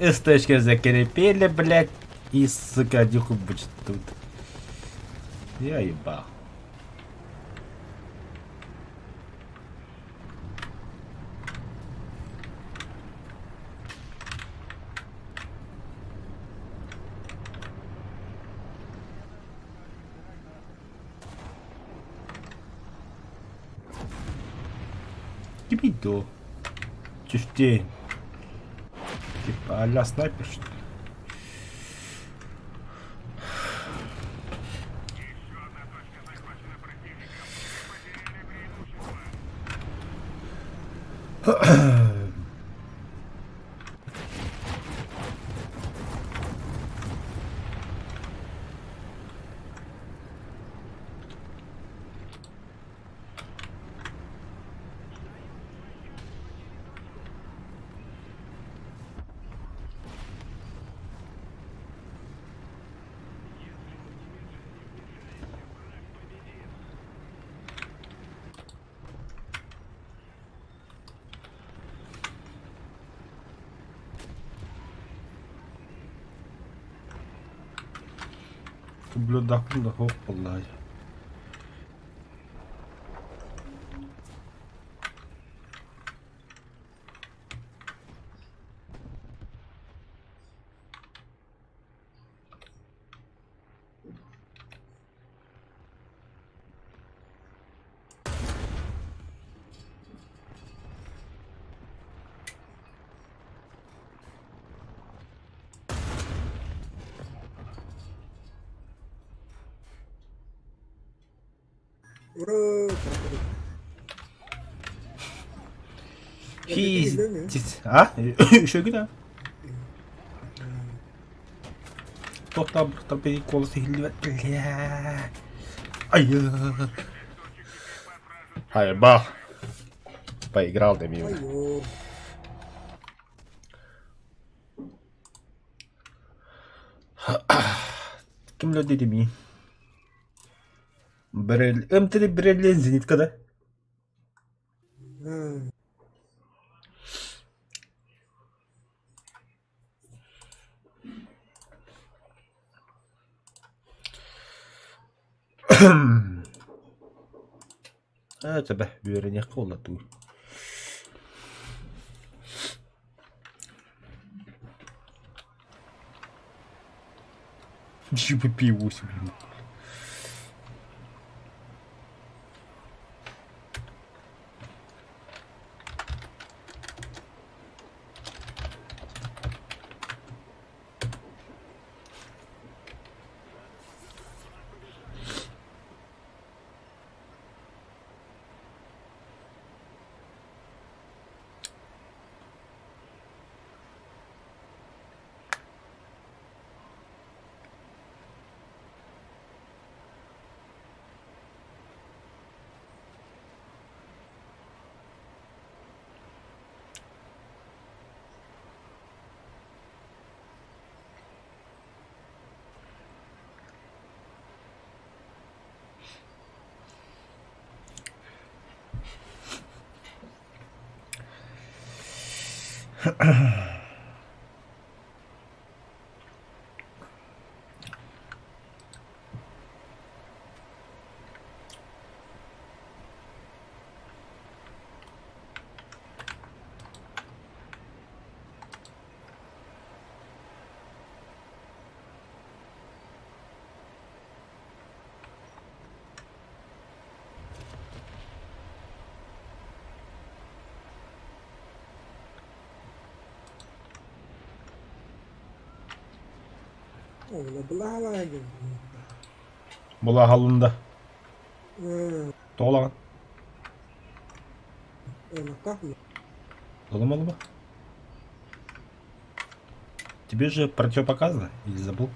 СТшки закрепили, блядь, и, сука, дюху будет тут. Я ебал. Кипидо. Чифтей. Типа а-ля снайпер, что ли? Блюдакун да хоп боллай. Ура! Пиздец. А? Еще где? Тоқтап бір голос Бля. Ай. Ай, бах. Поиграл да мимо. Айо. Ким люди ми? Брель. М3 Брель зенитка, да? Это бе, қола ту. GPP-8, блин. Булааһаллын да. Тоҕолаҕын? Доломалыба? Тебе же противопоказано или забыл?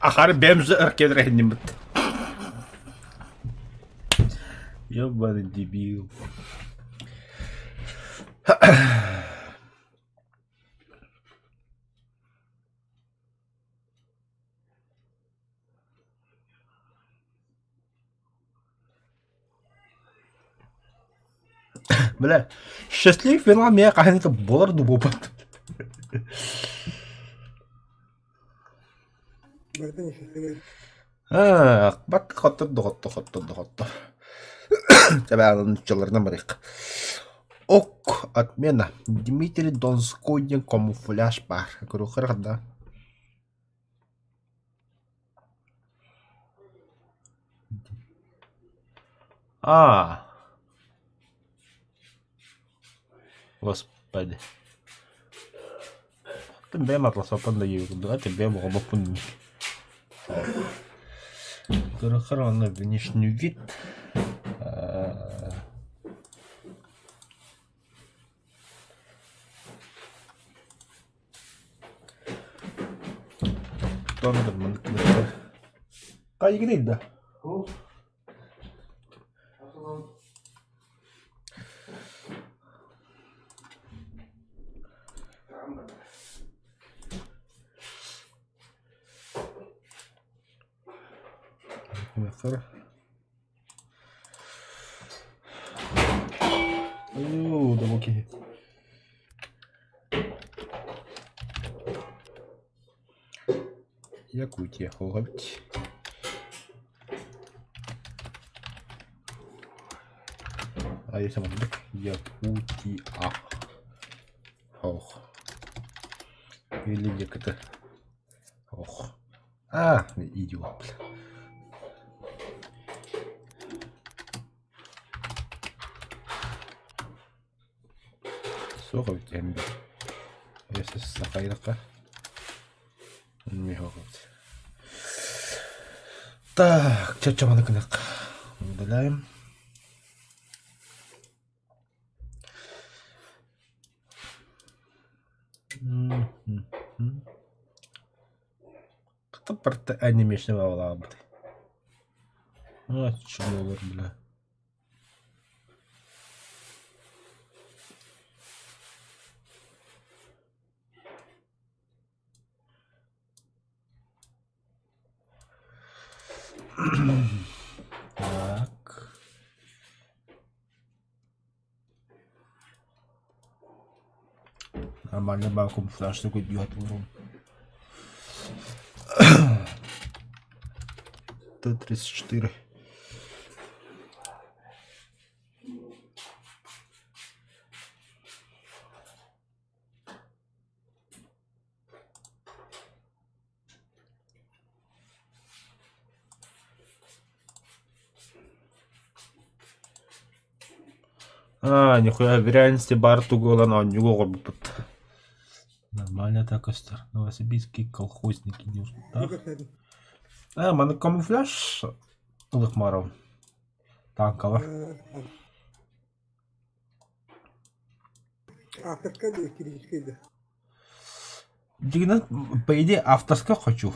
Ахары бэмжи ыркедрэхинним Ёбаный дебил. Бля, счастлив финал миэхэ хаһан это буолар дуу буолбат. Аа, бат хоттор доҕотто хоттор доҕотто. Тэбэҕин нуччаларынан барыах. Ок, отмена. Дмитрий Донской диэн камуфляж баар. Көрүөххэ да. Аа Господи Бэйэм атласаппын да диэбит бэйэм оҕолоппун Көрөххөр уонна внешний вид Хайгыный да? Оо, да киһи. Якутия хоҕобут. А если маннык Якутия. Ох. Или где-то. Ох. А, идиот, бля. Суох эбит эмби. Если сахайдака. Так, чачаманы кынак. Удаляем. Кто порта анимешный баҕалаабыт. А, чулолор, бля. Так. Нормально баа камуфляж такой бьет Т-34. Аа, нихуя в реальности баар тугу ылан оонньууга оҕорбуппут. Нормально так көстөр. Новосибирские колхозники диэн Аа, маны камуфляж ылык Танкалар. Авторская да, историческая да. Дигинэн, по идее, авторская хочу.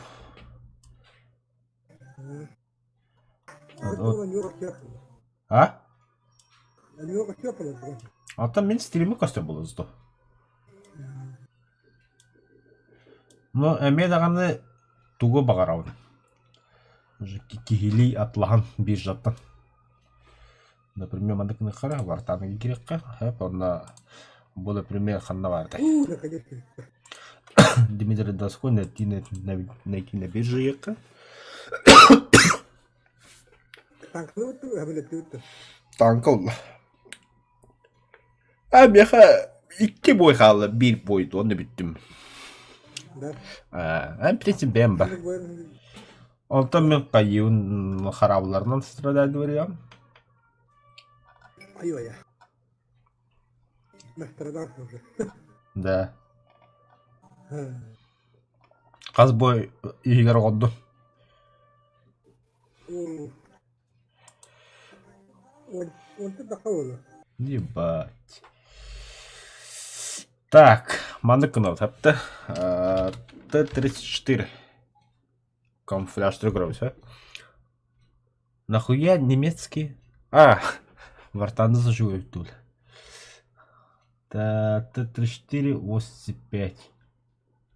А? Оттон мин стримы көстөр буолуо Ну, эмиэ даҕаны тугу баҕарабын? Киһилии атлаһан биржаттан. Например, маннык гыныахха вартааны киириэххэ сөп уонна бу, например, ханна баартай? Дмитрий Донской найти найти на бирже иэххэ. Таҥка ылла. А миэхэ Икки бой хаалла, биир бой уонна бүттүм. Да. А, в принципе, бэйэм бар. Онтон мин хайыыбын хараабыларынан страдать говорю. Ай-ой. Настрадался уже. Да. Хас бой иһигэр оҕордум. Ебать. Так, маннык гынабыт хапта. Т-34. Камуфляж көрөбүт, э? Нахуя немецкий? А, вартанды заживают тут. Т-34, 85.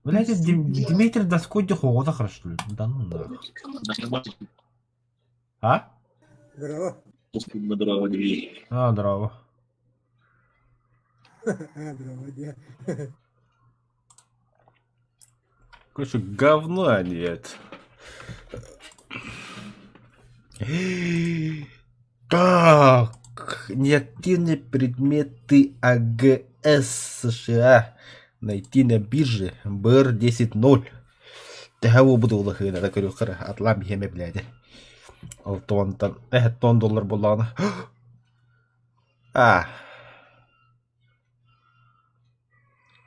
Блядь, Дмитрий Доской духовода хорошо, ли? Да ну нахуй. А? Здорово. Здорово, А, здорово. Здорово, дядя. Короче, говно они это. Так, неактивные предметы АГС США найти на бирже БР 10.0. Төһө буолбут улахыына көрүөххэ атлаан биһиэмэ билээди. Алтонтан тон доллар буоллаҕына. А.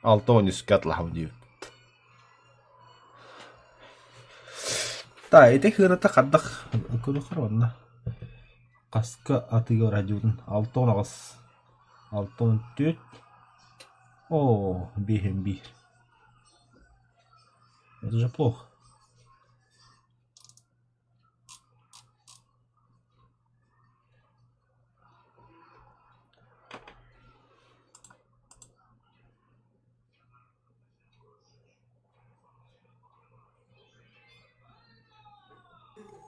6 13 атлаһабын диэбит. Та ити хыыната хардах көрүөххэ онно. Хаска атыыга радиотун 6 18 6 14 О, 5 1. Это же плохо.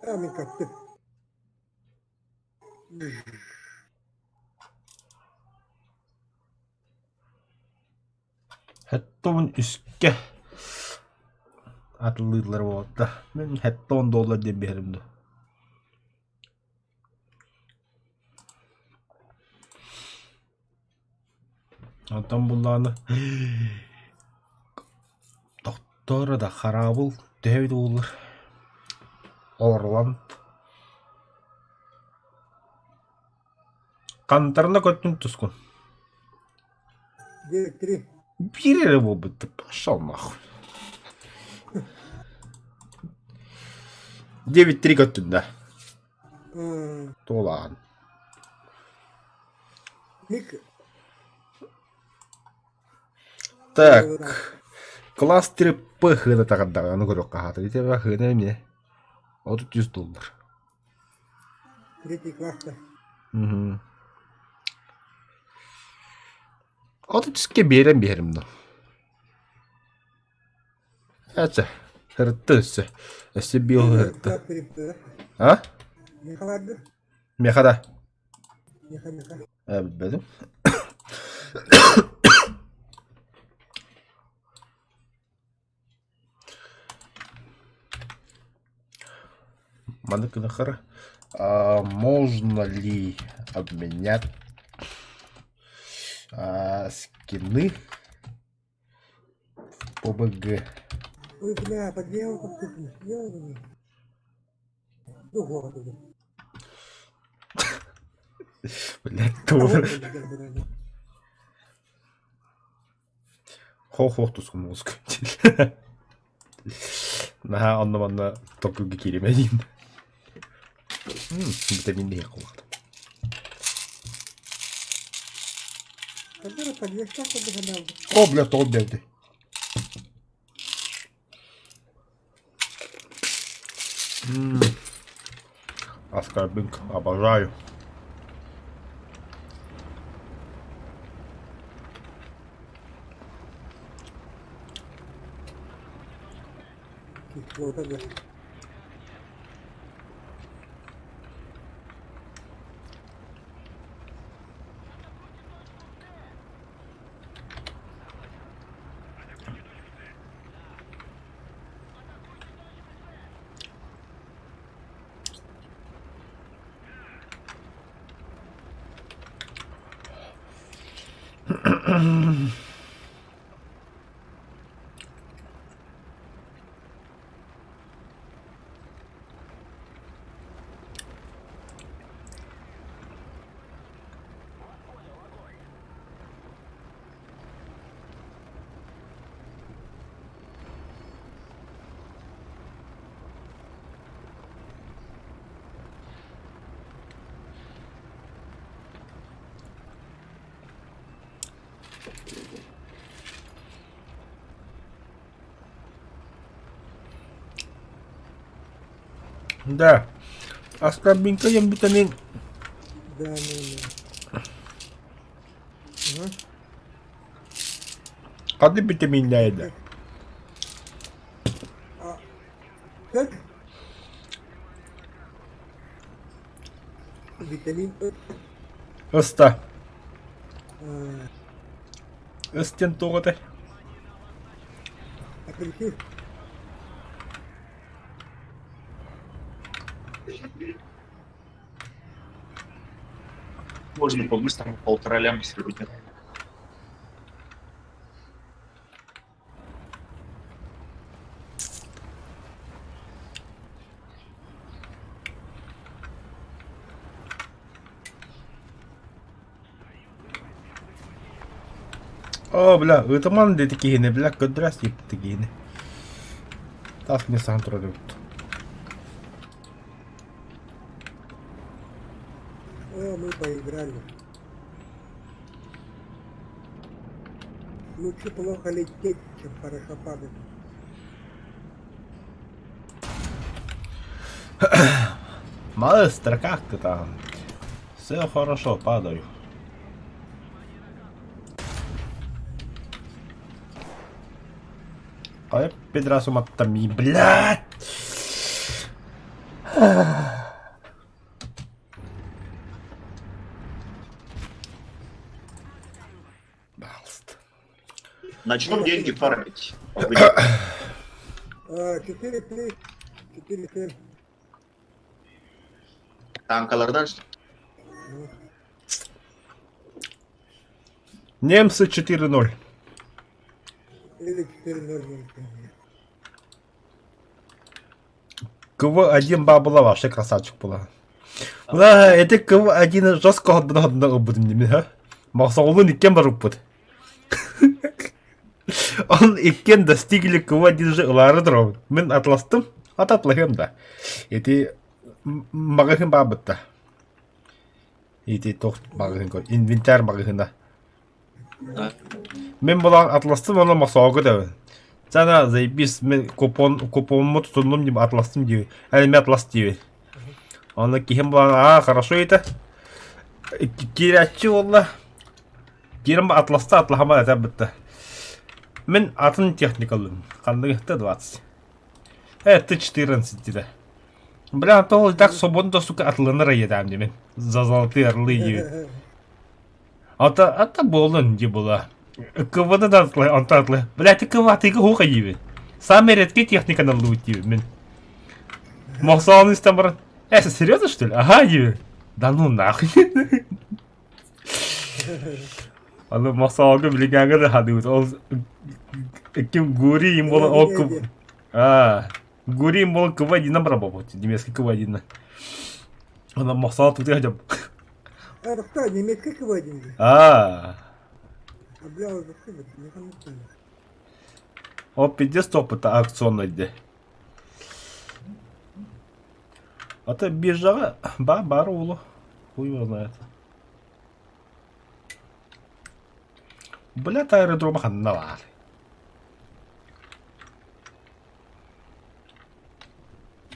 А, мин каттым. 73-кэ атыллыыллар буолта. Мин 70 доллар диэн биэрэрим дуо? Онтон буллаҕына тохтоор да хараабыл төһө эбит буоллар Орланд Хантарына көттүн тускун 9-3. Биир эрэ буолбут пошел нахуй. 9-3 көттүн да. Туолаан. Мик. Так. Класс 3 П хыына таҕардаҕа аны көрүөххэ хаата. Ити хыына эмиэ. 30 доллар. Третий класс-то. Угу. 33-ке биэрэн биэрим да. Эчэ, ырытты өссө. Өссө биыл ырытты. А? Меха барды. Меха да. Меха, меха. Э, билбэтим. Маннык гынаххара а, можно ли обменять скины в PUBG? Ой, бля, подъел как ты, сделал Ну, город уже. Блядь, тоже. Хох-хох туску музыка. Наһаа онно-манна толкуйга кииримэ диин. Витамин D кулахтым. О, бля, тоҕо бэрди. Аскорбинг обожаю. Кислота, да. Да. Аскорбинка диэн витамин. Да, да, да. Ага. Ханнык витаминнээйдэ? А, как? Витамин Э. Ыста. А, Ыс диэн туох этэй? апельсин. Можно по-быстрому полтора ляма срубить. Оо, бля, ытыман диэти киһини, бля, көрдөрөөс диэбит киһини. Тас мне саҥа турар эбит. О, мы поиграли. Лучше плохо лететь, чем хорошо падать. Маэстро, как ты там? Все хорошо, падаю. Хайа пидорас уматтами, блядь! Пожалуйста. Начнем деньги фармить. 4-3, 4-7. Танкалардан что? Немцы 4-0. Или 4-0. КВ-1 баабыла вообще красавчик была. Бля, это КВ-1 жестко одна ылбытым димин, ха? Махсаулун иккен барыппыт. Он иккен достигли КВ-1 же ылаары турабын. Мин атластым, ат атлаһыам да. Ити маҕаһыын баабытта. Ити туох маҕаһыын инвентарь маҕаһыына. Мин булан атластым уонна мохсоҕолго тэбэн. Сана заебись мин купон купомму тутуннум диэн атластым диибин. Эн эмиэ атлас диибин. Онно киһим булан аа хорошо это. Киирээччи буолла. Киирэн атласта атлаһама этэр бытта. Мин атын техникалыым. Ханныгы Т-20. Т-14 диде. Бля, то так свободно сука атланар айдаам димен. За золотые орлы диибин. Ата, ата буоллун дии була. КВД да атлы, онто атлы. Блядь, КВ атыыга хуха диибин. Самый редкий техниканы ыллыбыт диибин мин. Мохсоҕону истэн баран, э, серьезно что ли? Ага диибин. Да ну нахуй. Аны мохсоҕолго билиҥҥээҥҥэ да хадыбыт. Ол ким Гурий им буолан ол А, Гурий им буолан КВ-1 барабабыт. Немецкий КВ-1. Ана мохсоҕол тутуя дьом. А, немецкий КВ-1 А. А, бля, уже не хамутали. Ол пиздец опыта акционный де. А то биржаҕа ба баар уолу. Хуй его знает. Бля, аэродрома ханна баар.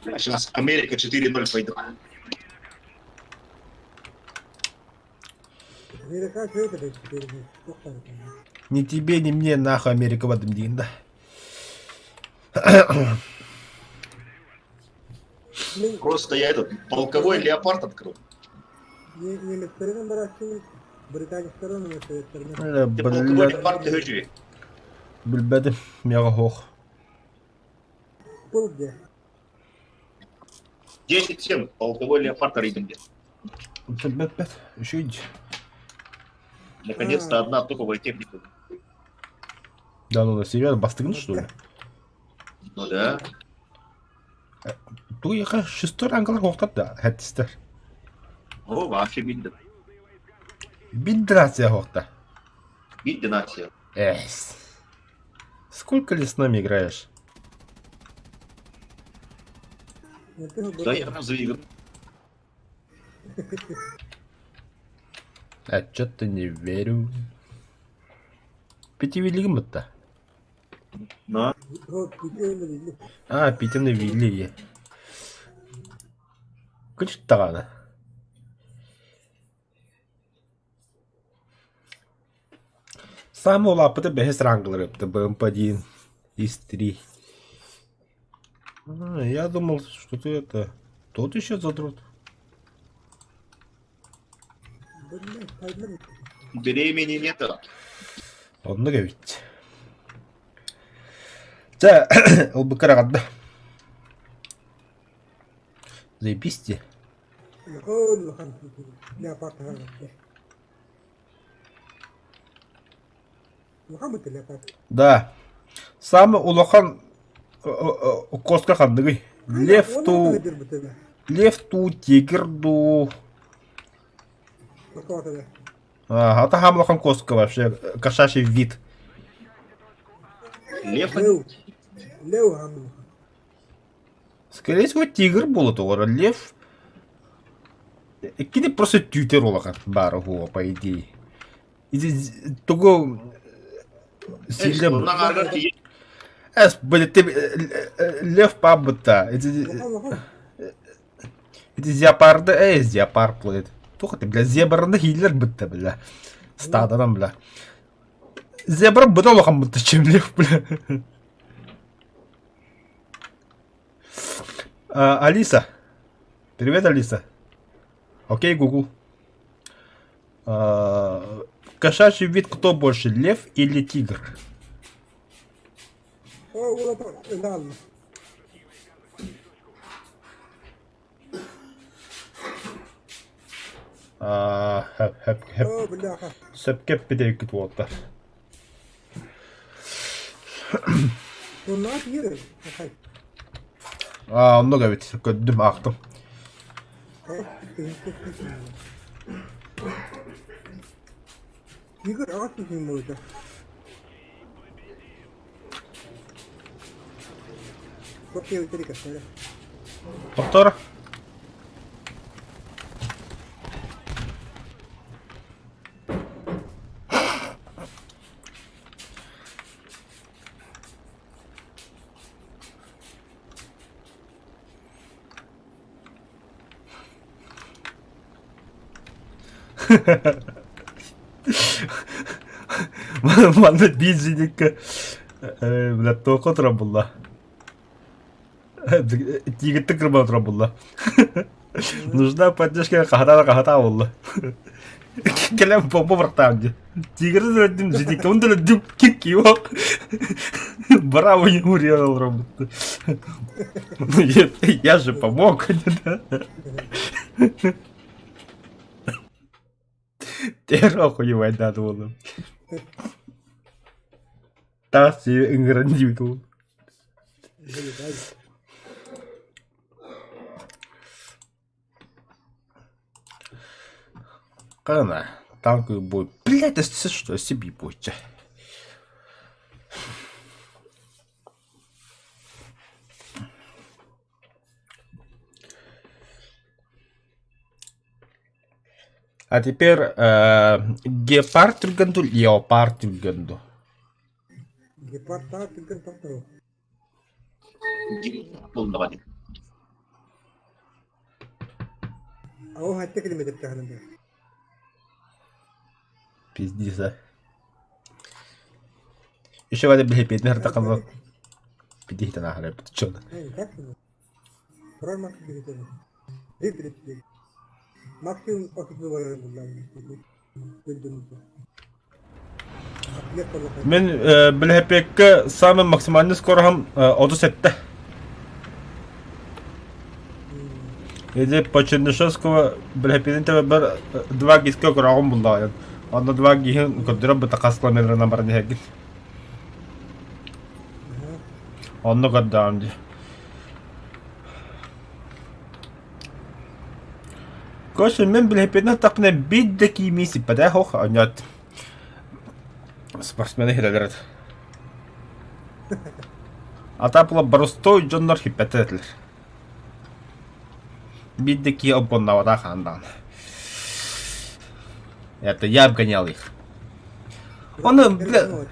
Сейчас Америка 4-0 пойдет. Ни тебе, ни мне нахуй Америка в диин да. Просто я этот полковой леопард открыл. Ты полковой леопард ты хочу. Билбэтим, миэхэ суох. 10-7, полковой леопард рейтинге. Бэт-бэт, үчүгэй. Наконец-то одна топовая техника. Да ну, серьезно, бастыгын что ли? Ну да. Туйха шестой рангалар хоқтар да, хәттістер. О, вообще бидді. Биддрация хоқта. Бидді нация. Эс. Сколько ли с нами играешь? Да я разве играю? А чё-то не верю. Пятивелигім бітті. Но. А, Питины вели. Күчтаҕаны. Саамай улааппыта бэһис рангалар ыпта БМП-1 ИС-3. А, я думал, что ты это... Тот еще задрот. Времени нет. Оннук эбит. Чэ, ылбыккар аҕарда. Заебись дии. Да. Самый улахан кошка ханныгый? Лев ту, лев ту, тигр ду. Ага, это самый улахан коска вообще, кошачий вид. Лев? Скорее всего, тигр буолла тоҕо Лев кини просто түүтэр улахан баара уһуо по идее. Ити тугу сиилэ Эс, блядь, ты лев пабыта. Эти эти зеопарды, эй, зеопард, блядь. Туха ты, бля, зебраны хиллер бытта, бля. Стададан, бля. Зебра быта улахан бытта, чем лев, бля. А, Алиса. Привет, Алиса. Окей, Google. А, кошачий вид кто больше, лев или тигр? А, хэп, хэп, хэп. Сөпкө эппит уолаттар. Аа, оннук эбит, көрдүм, аахтым. Повтор. Манна биир зеникка бля туохха турар булла Тигиттик кырбана турар булла Нужна поддержка хаһатаа хаһатаа буолла. Кэлэн бомба бырахтаам дии. Тигры да өлдүм, зениккабын да өлдүм, кик-киок. Браво, не урезал робот. Ну, я, я же помог. Тэр охуевать буоллум. Таас ыҥыран диэбит уол. Хана, танковый бой. Блядь, это что, себе будете. А теперь э, гепард түргэн леопард түргэн дуу? Гепард түргэн тохтору. Булнаҕа Оо хатта километр таһынан Пиздец, а. Еще валя билипиэтин хартакалла пидиһитэн ааһар эбит чё Мин билэпиэккэ самый максимальный скороһым 37. Или по Чернышевского билэпиэтин тэбэбэр 2 гиска көрөҕүм буллаҕайан. Онно два киһи көрдөрөр быта хас километрынан баран иһэргин. Онно көрдөҕүм дии. Короче, мен билэппинэн тахпына биир да киимии сиппэтэх ох, онньоот спортсмены хирэлэр Ата була боростуой дьоннор хиппэттэр этилэр. Биир да киһи обгоннаабатах хаан даҕаны. Это я обгонял их. Ону, бля,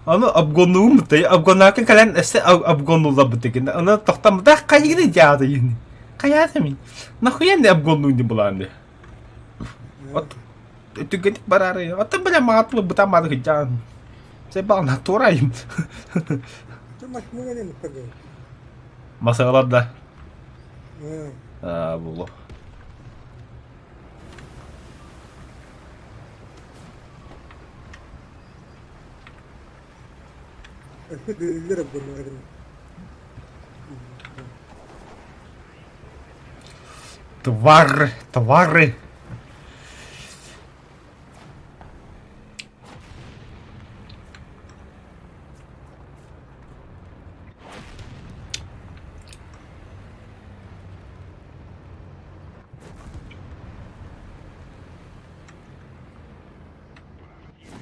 ону обгоннуум бытай, обгоннаакын кэлэн өссө обгоннулларбыт дигин. Ону тохтоммутах хайыгын дьаадыйын. Хайаата мин. Нахуя не обгоннуун ди булаан ди. От түгэнник бараары. Оттон бля маатылы бытан маады кыджаан. Сэ баҕана туорайым. Масалар да. Аа, булу. Твары, твары.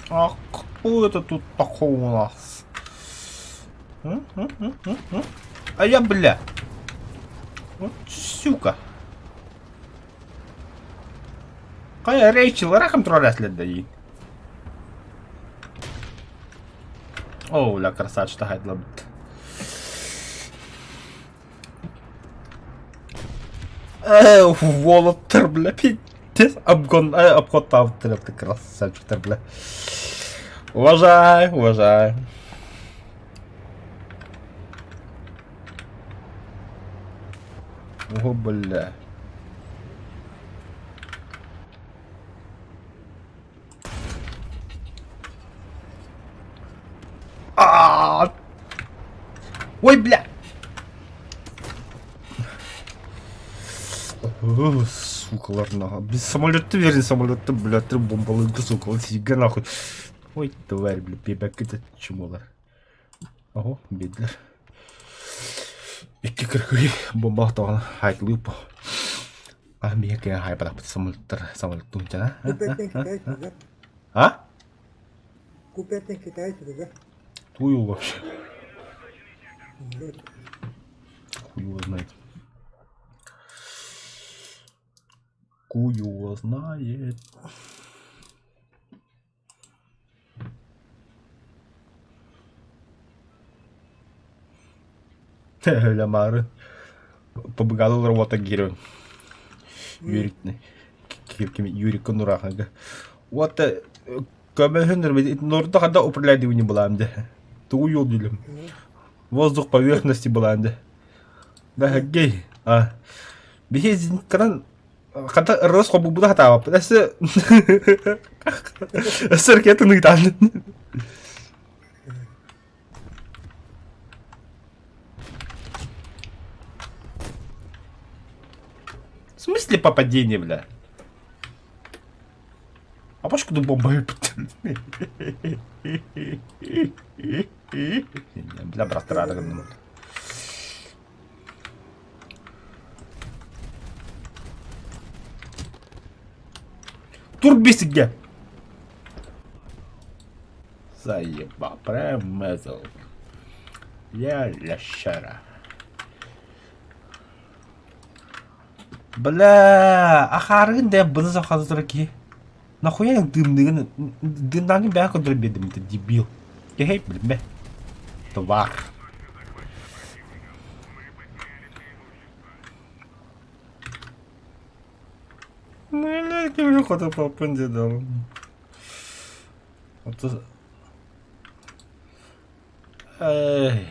А кто это тут такого у нас? М -м -м -м -м? А я, бля. Вот сука. Хайа Рэйчел рахам тролляслер О, бля, красавчик, хайдлабыт. Э, уолаттар, бля, пиздец, обгон, э, обход ты красавчиктар, бля. Уважаю, уважаю. О, бля. А! Ой, бля! О, Сукалар, нахуй. Без самолета верни, самолетты, бля, ты бомбалыгы, сука, фига нахуй. Ой, тварь, бля, бебек это чумолар. Ого, бедлер. Икки кыргый бомба тоҕон хайтлыы А миэхэ хайбарахпыт самолеттар самолеттун чана. Купертен китайцы, да? А? Купертен китайцы, да? Хуй вообще. Хуй его знает. Хуй его знает. Ламары побыгал работа герой. Юрик Юрик Нурахага. Вот көмөһүн норда хада управлять не была амде. Тугу юл дилем. Воздух поверхности была амде. Да гей. А. Биһи кран Хата ырыс хобубута хатаабаппыт. Өссө өссө ракетаны ыытаан. В смысле попадение, бля? А пошку бомба Бля, брат, рада Турбисиге! Заеба, премезл. Я лящара. Бля, ахаарыгын да быны сахазытыра киһи. Нахуя дымныгын дымнааҥҥын бэйэ көрдөрөн биэрдим это дебил. Кэһэй билбэ. Товар. Ну, ким хоту папын дедал. Вот Эй,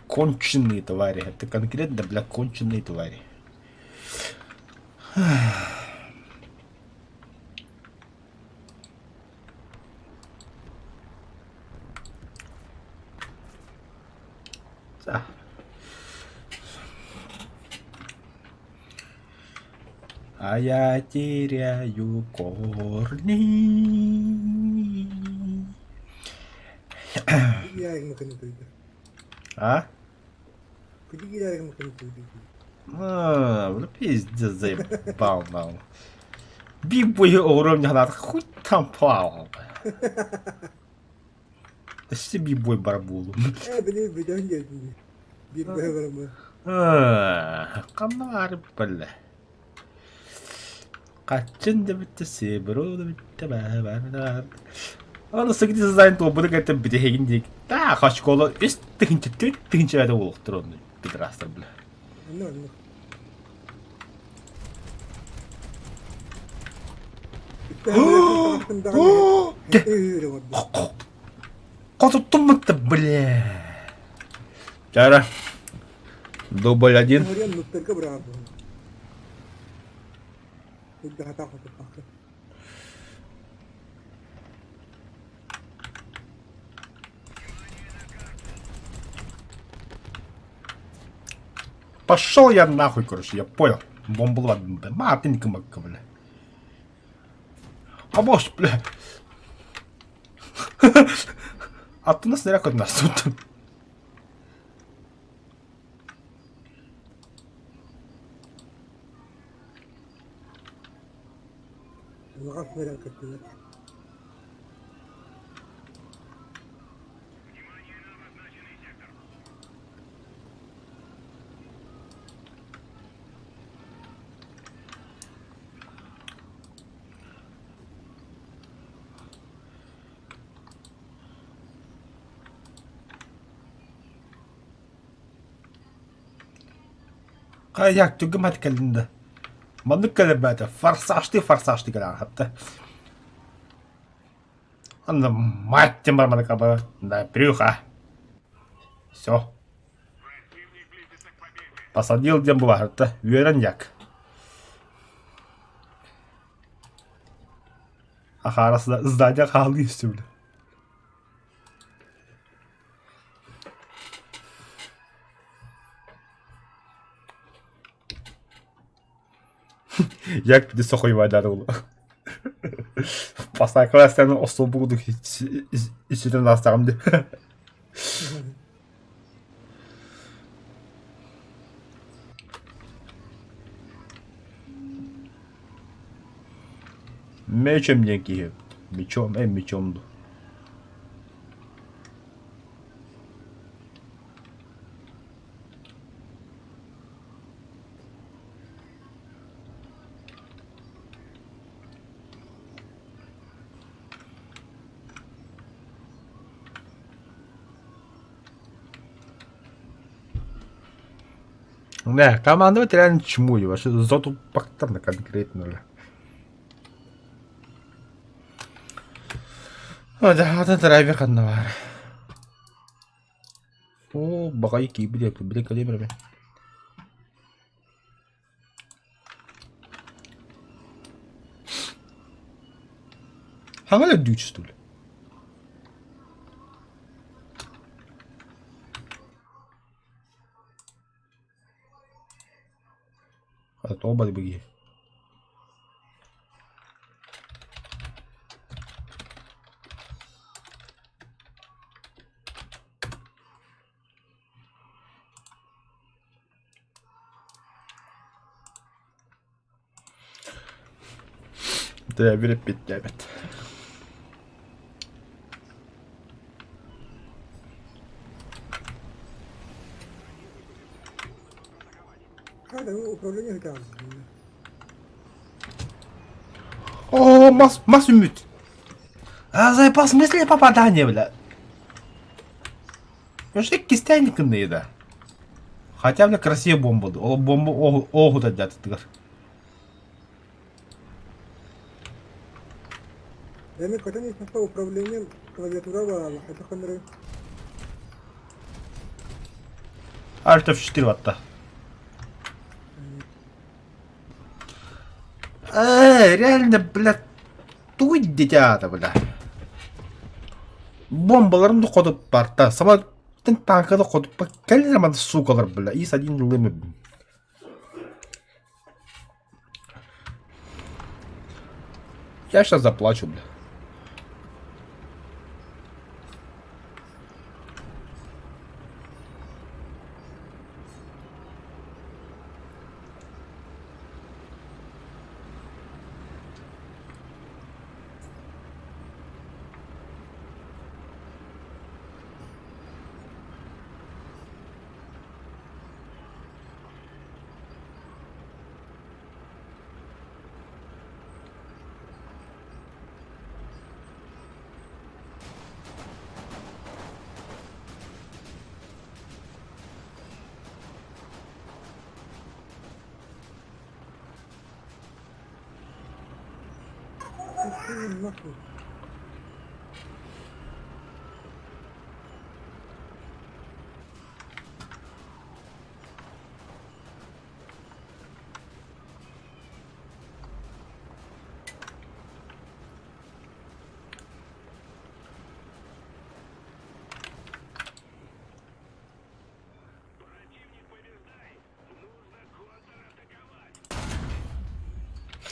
конченые твари. Это конкретно, бля, конченые твари. А я теряю корни. А? А, бля, пиздец, заебал, нахуй. Бибой уровня надо, хуй там плавал. Өссө биир бой бар буолуо. Ээ били бүтэн диэтин. Биир быһа бараммын. Ханна баары бэллэ. Хаччын да бүттэ, себро да бүттэ, баа Аны сыгды дизайн туолбута кэлтэн бүтэһигин диэки таах очкола үс тыһыынча түөрт тыһыынча бэдэ буолуохтар онно пидорастар бля. Онно онно. Хотуттуммут бля. Чара. Дубль один. Пошел я нахуй, короче, я понял. Бомбала, матенька макка, бля. А может, бля. А ты нас неряк нас тут. Хайа, түгім хат кэллин да. Маннык кэлэрбээтэ форсажтыы форсажтыы кэлэҕин хатта. Анна мать тем бармана да брюха. Все. Посадил диэн булаһарта үөрэн як. Ахарасына здание хаалыы үстүбүлэ. Як пиди сохуйвайдаары буолуо. Бастакы сцена остуолбу курдук иччитин аастаҕым дии. Мечем диэн киһи. Мечом, мечом дуу. Не, командовать реально чмури, вообще зоту пактарна конкретно. Да, драйвер ханна баар. Оо, баҕайы киирбит эбит, били кэлиэм эрэ. Хаҥа өлөрдүү что ли? А то оба беги. Дэ бүрэппит диэбит. О, мас, мас үмүт. А заебал, в смысле попадание, бля? Уже кистяник да. Хотя, бля, красивая бомба. Ол бомба оогу да дятытыгар. Alt F4 батта. Реально, бля, туй дитя бля. Бомбаларын да ходуп барта. Сама танка да ходуп кэллэр сука лар, бля. Ис один лымы. Я сейчас заплачу, бля. Пошли нахуй.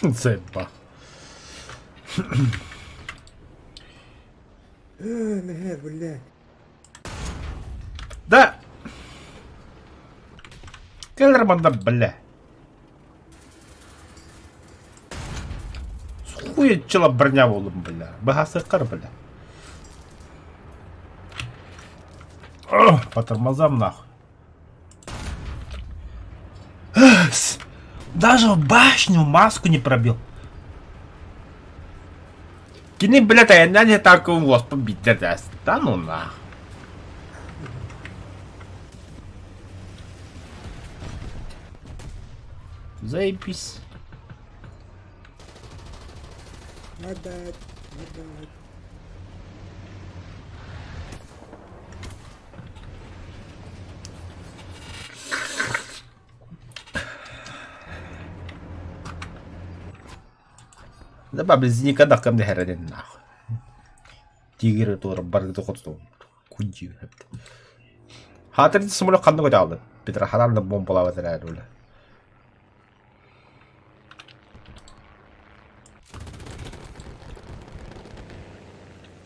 Заеба. Э, блядь. Да! Келлерман да, бля. Хуя чела броня болым, бля. Бахасы кыр, бля. По тормозам нахуй. Даже в башню маску не пробил. Кини, блядь, а я не так у побить, да ну нахуй. Заебись. My bad. My bad. Да баб, никогда ко мне херен нахуй. Тигр тур баргы хоту. Куди. Хатыр самолет канны көтө Петр харамда бомбалап атыр әлі.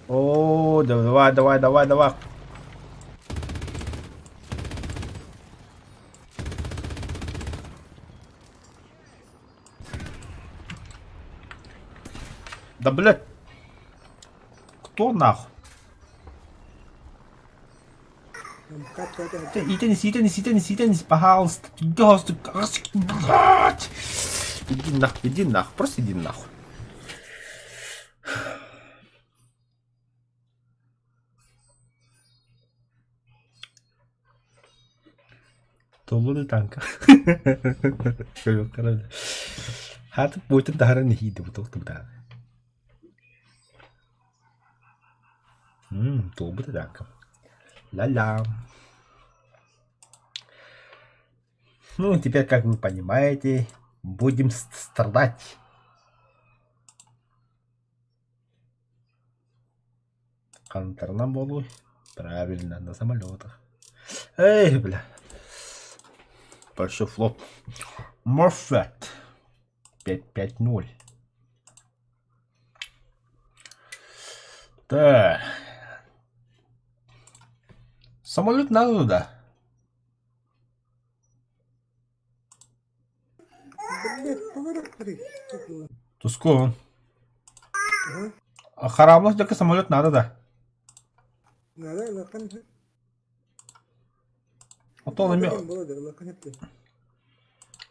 О, давай, давай, давай, давай. Да, блядь. Кто нахуй? Итенис, итенис, итенис, итенис, пожалуйста. Пожалуйста, блядь. Иди нахуй, иди нахуй, просто иди нахуй. Толуны танка. Хаты буйтын тахарын хиди бутук да. Толбута танка. Ля-ля. Ну, теперь, как вы понимаете, будем страдать. Контрна болу. Правильно, на самолетах. Эй, бля. Большой флот. Морфет. 5-5-0. Так. Самолет надо туда. Туско. А харамлах только самолет надо, да. Надо, А то он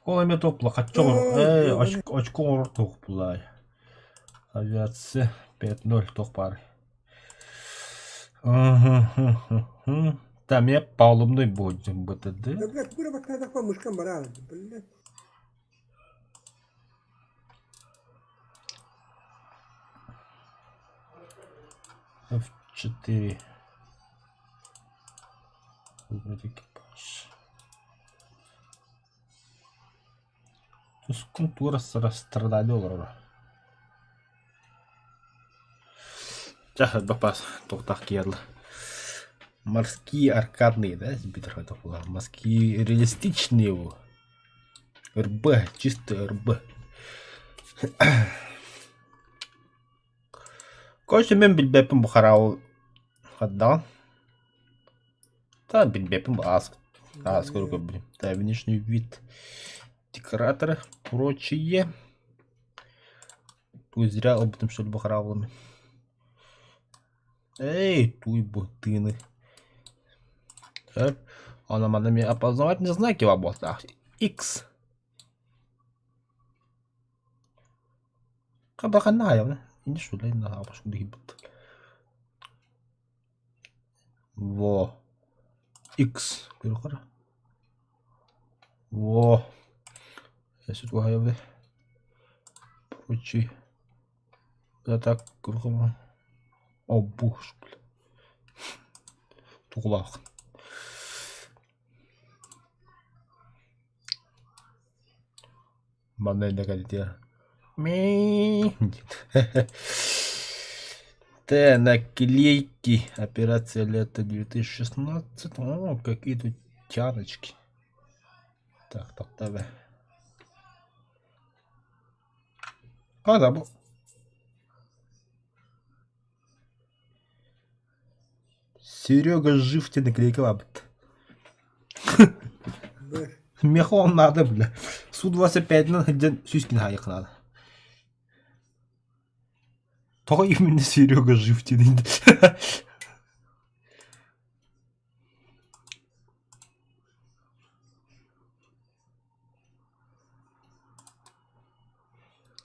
Ол эме топла, хаччо, эй, очко тоқ булай. Авиация 5-0 тоқ бар. Там я палубный будем БТД. Да, блядь, кура бакна такой мышкам баран, блядь. F4. Выбрать экипаж. Тускунтура страдали олорор. Чаха бапас тоқтақ киерлі. Морские аркадные, да, это было? Морские реалистичные его. РБ, чисто РБ. Короче, мин билбэппин бу хараабыл хаддаҕын. Та билбэппин бу аас аас көрө көрбүтүм. Та внешний вид декоратора прочие. Туй зря ылбытым что ли бу хараабылы мин. Эй, туй бу тыыны. Сөп. Онон манна эмиэ опознавательные знаки буолуохтаах. X. Хабаханнаайабына ини шулай наһаабашкудуһуйбут. Во. X көрөхөр. Во. Эсүт уһайабы. Прочий. Да так көрөхөр. Обу шкул. Тугулаах. Манна иннэ кэлитиэ Т наклейки. Операция лето 2016. О, какие тут тяночки. Так, тоқтабе. А, да, бу. Серега жив тебе наклейка бабыт. Меха он надо, бля. Су-25 ден сүүскин хайык надо. Тоҕо именно Серега жив диэн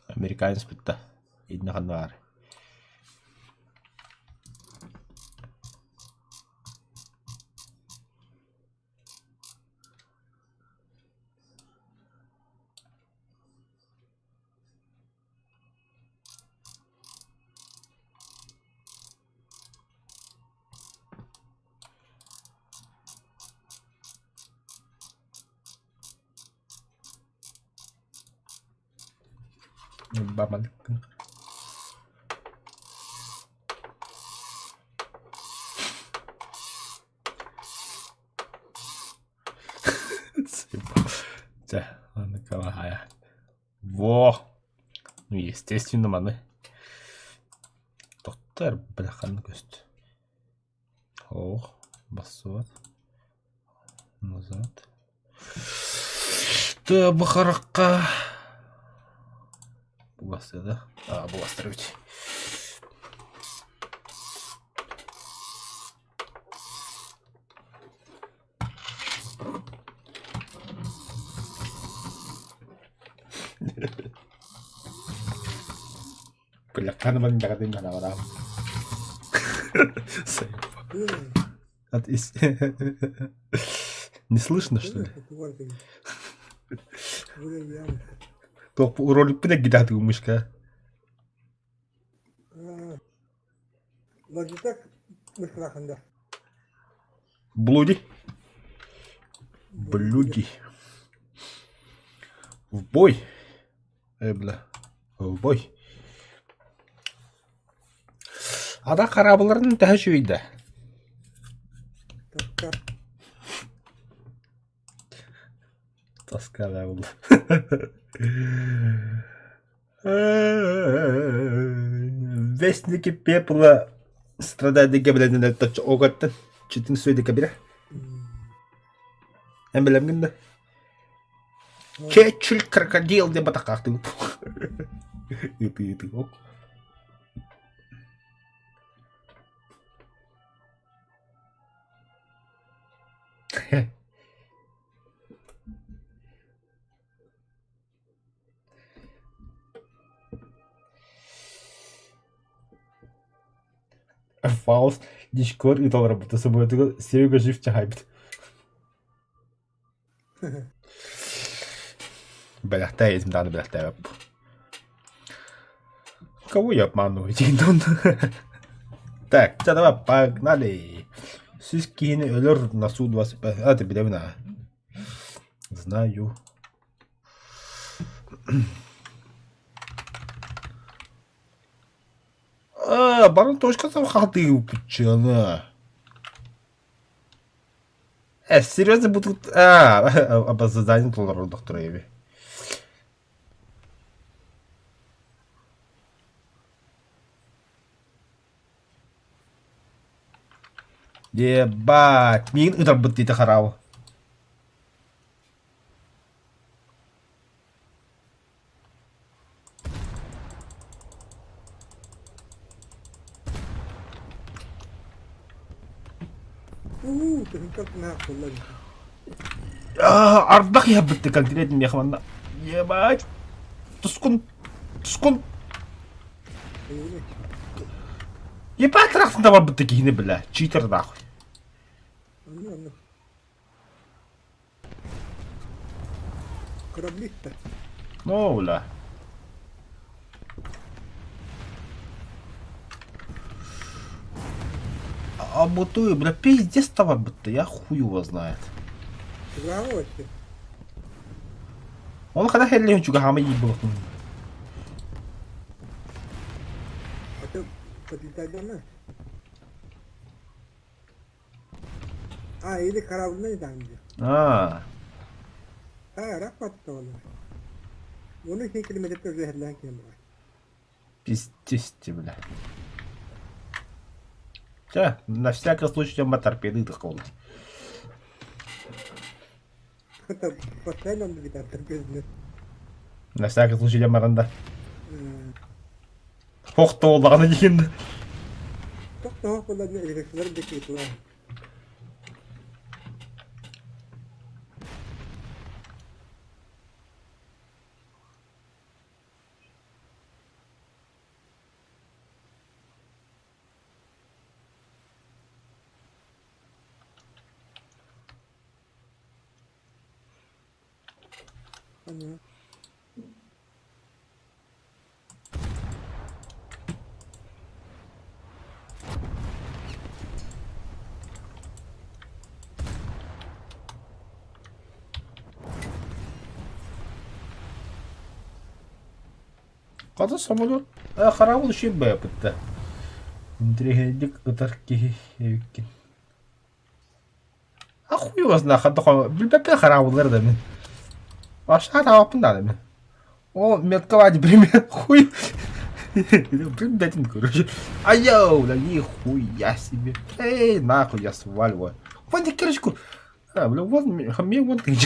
Американец бытта. Инна ханна баар. Баман. Чэ, аны калаһайа. Во! Ну, естественно, маны. Тоқтар, бля, ханна көстө. Ох, бассыбат. Назад. Тыа бу харахха Бугастыа да? А, бугастар эбит. Бля, даҕатын ханаҕараам. Не слышно, что ли? Туох роликпын эргитаатыгын мышка. Logitech мышкалаахында. Блуди. Блюди. В бой. Э, бля. В бой. Ада хараабыларын төһө үчүгэй Тоска. Тоска да буолла. Вестники пепла страдает декабря огаттан читин суй декабря. Эн билэмгин да? Чечил крокодил деп атақақты. Ыты ыты ок. Фауст дичкор ытал работа собой Серега жив чахайбит. Бэлэхтэй этим дааны бэлэхтээбэп. Кого я обманываю? Так, чэ давай, погнали. Сүүс киһини өлөр на суд 25. А, ты билэбин аа. Знаю. А, барон точка там хаты упучена. Э, серьезно будут... А, обозадание толорор доктор эби. Ебать, миигин ытарбыт диэтэ хараабы. Уу, төһүнкэ наах буолла. Ардах иһэрбитти конкретно миэхэ манна. Ебать. Тускун. Тускун. Ебать трахтын табарбытты киһини бля. Читер нахуй. Кораблиста. Ну, бля. А бутую, бля, пиздец табарбытты, я хуй его знает. Браво вообще. Ол хана хеллиһин чугаһаама иибылытын. А то подлетать А, или корабльный там где. Аа. А, раппатта ол. Оны 2 километр üzerinden кем бар. Пиздец, бля. Чэ, на всякий случай ма торпеды такого. Это постоянно он видит торпеды. На всякий случай маранда. Хохтооллаҕына диэн. Тохтоо кулларны электрлар бекетуа. Аны. Хата самолет хараабыл үчүгэй бэйэппит Интириэһинэйдик ытар киһи эбиккин. А хуй его знает, билбэппин хараабыллар да мин. Башка таабаппын даҕаны мин. О, метковать пример, хуй. Блин, короче. А йоу, да нихуя себе. Эй, нахуй я сваливаю. Вон ты, короче, а, бля, вон, мне вон ты.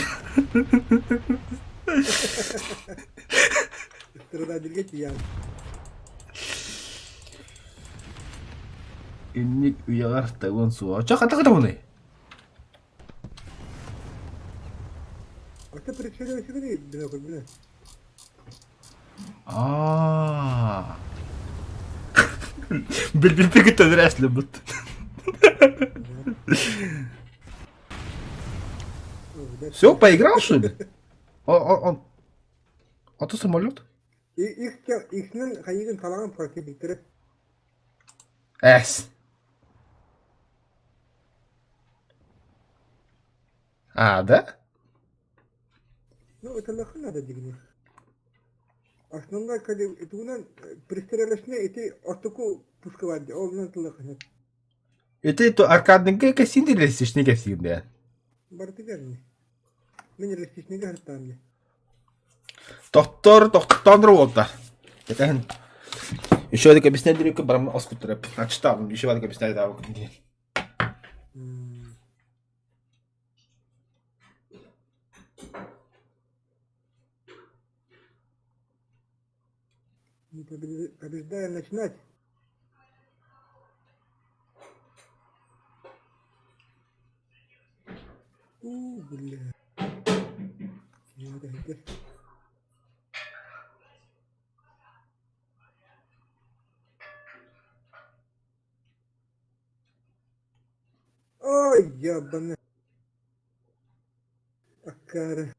Инник үйэҕэр тыгын суоҕа. Чэ, хата хатабыный? Аа. Билбиппин кытта өлөр Все, поиграл, что ли? Он, А то самолет? Ихнен хайыгын талаган противниктери. Эс. А, да? Ну, это нахуй надо дигни. Основная, когда итунан пристрелочне ити ортоку пусковать, ол нан тылаханат. Это то аркадныйга кэсин релистичный кэсин да. Бартыгарни. Мен релистичный гартамни. Тохтор, тохтонр уолта. Это еще один объяснять директор барам оскутер. Начитал, еще один объяснять да. Побеждаем начинать. У, бля. Ой, ебаный. Акара.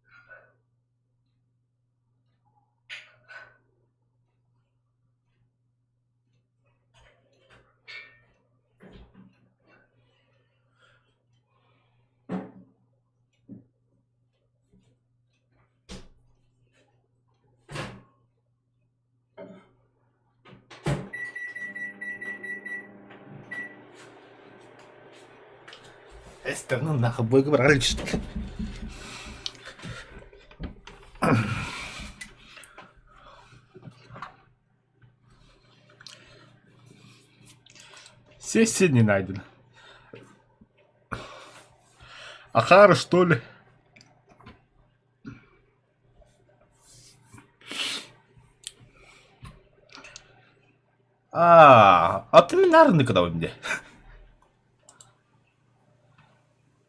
Эстер, ну нахуй бойга барар что ли? Сессия не найдена. Ахара, что ли? А, а ты меня когда мне?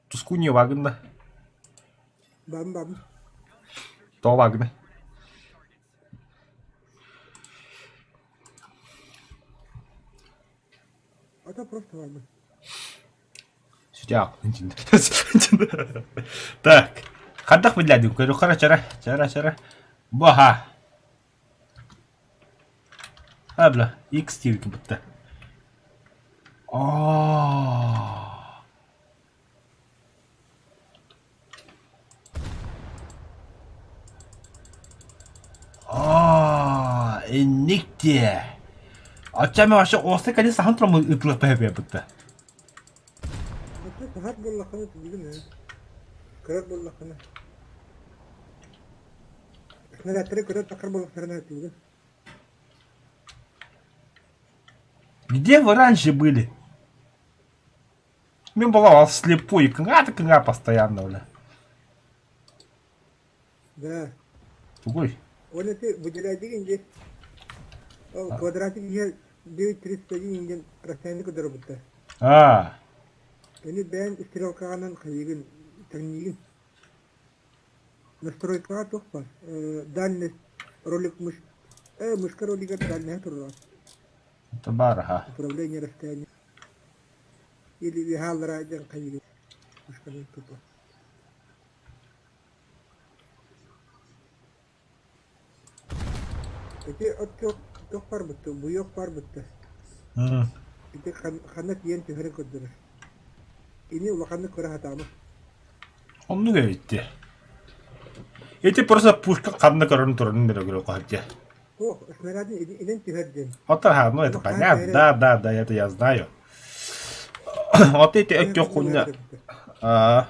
Тускуни вагна. Бам-бам. То вагна. А то просто вагна. Сюда. Так. Хадах билладим. Көрү чара, чара, чара. Баха. А, бля, X диэбиккин бытта. Аа. Аа, инник диэ. Оччо мен вообще острый конец сахан туран ытылык бэһэбэ бытта. Ата саһар буоллаххына түбүгүн ээ. Көрөр буоллаххына. Снарядтары көрөр тахар буоллахтарына түбүгүн. Где вы раньше были? Мен была слепой, кыңа кыңа постоянно, бля. Да. Тугой. Он это выделяет деньги. Ол квадратик иһэ 9.31 диэн расстояние көрдөрбүттэр. А, Эни бэйэн стрелкаҕынан хайыгын, тэҥниигин. Настройкаҕа туох баар? Дальность ролик мыш мышка ролигар дальность турар. это бар, ага. Управление расстоянием. Или үһааллара диэн хайыгын мышканан тупа. Ити от туох баар бытта, буйуох баар бытта. Ити ханна тиийэн түһэрин көрдөрөр. Ини улаханнык көрө сатаама. Оннук эбит Ити просто пушка ханна көрөн турарын бere көрө кохатя. Ох, снарядын инен түһэр диэн. Вот ага, ну это понятно, да, да, да, это я знаю. Вот эти өттө хуйня. А.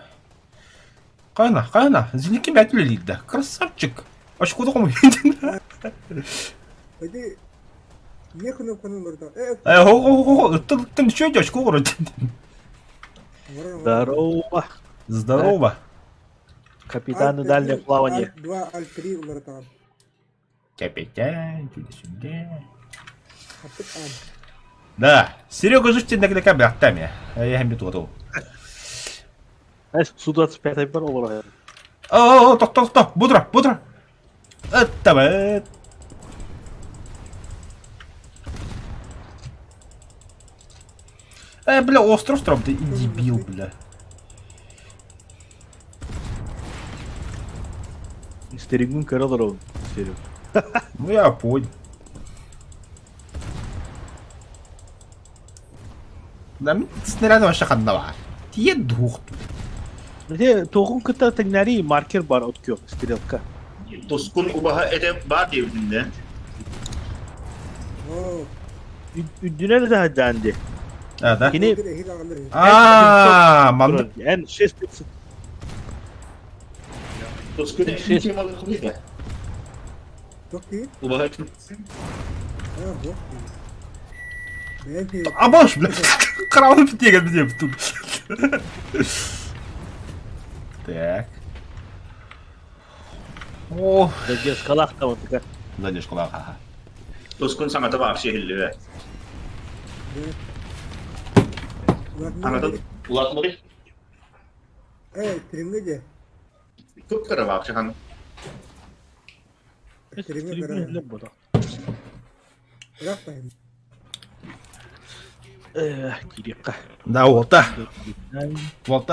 Кайна, кайна, зиники бәтүле да. Красавчик. Очко кому. Ити не кнопканы олордо. Э, хо хо хо, ыттын ыттын чөй очко көрө. Здорово. Здорово. Капитаны дальнего плавания. Alt 2, Alt 3 уларытаҕын. Капитан, туда-сюда. Хаппыт аан. Да, Серега жив на кабрахтами. Я им биту. Су-25 бар олорор. О, тох, тох, тох, бодро, бодро. Это бля, остров троп, ты дебил, бля. Стеригун көрө олоробун. Серег. Ну я понял. Да, снаряд вообще ханна бар. Тие двух. Ити тоғун кытта тэҥнэри маркер бар от күөх стрелка. Тускун убаха эте бар диэбитин Оо, Үдүнэн да хадаанди. А, да? Кини эһил аҕалар. А, маннык. Эн 6 Тускун Шесть. Туох дии? Убаха Аа, туох дии. Бэйэн тиийэн. Абаш, бля. Караул битеген бизем тут. Так. О, Задержкалаах таматыга. задержкалаах, ага. Тускун саҥата вообще иһиллибэт. Аҥатын улаатмары Э, стримҥэ дьэ. кып-кыра вообще хан. Стримҥэ көрө. Ыраах баһын. Кириэххэ. Да, вот Вот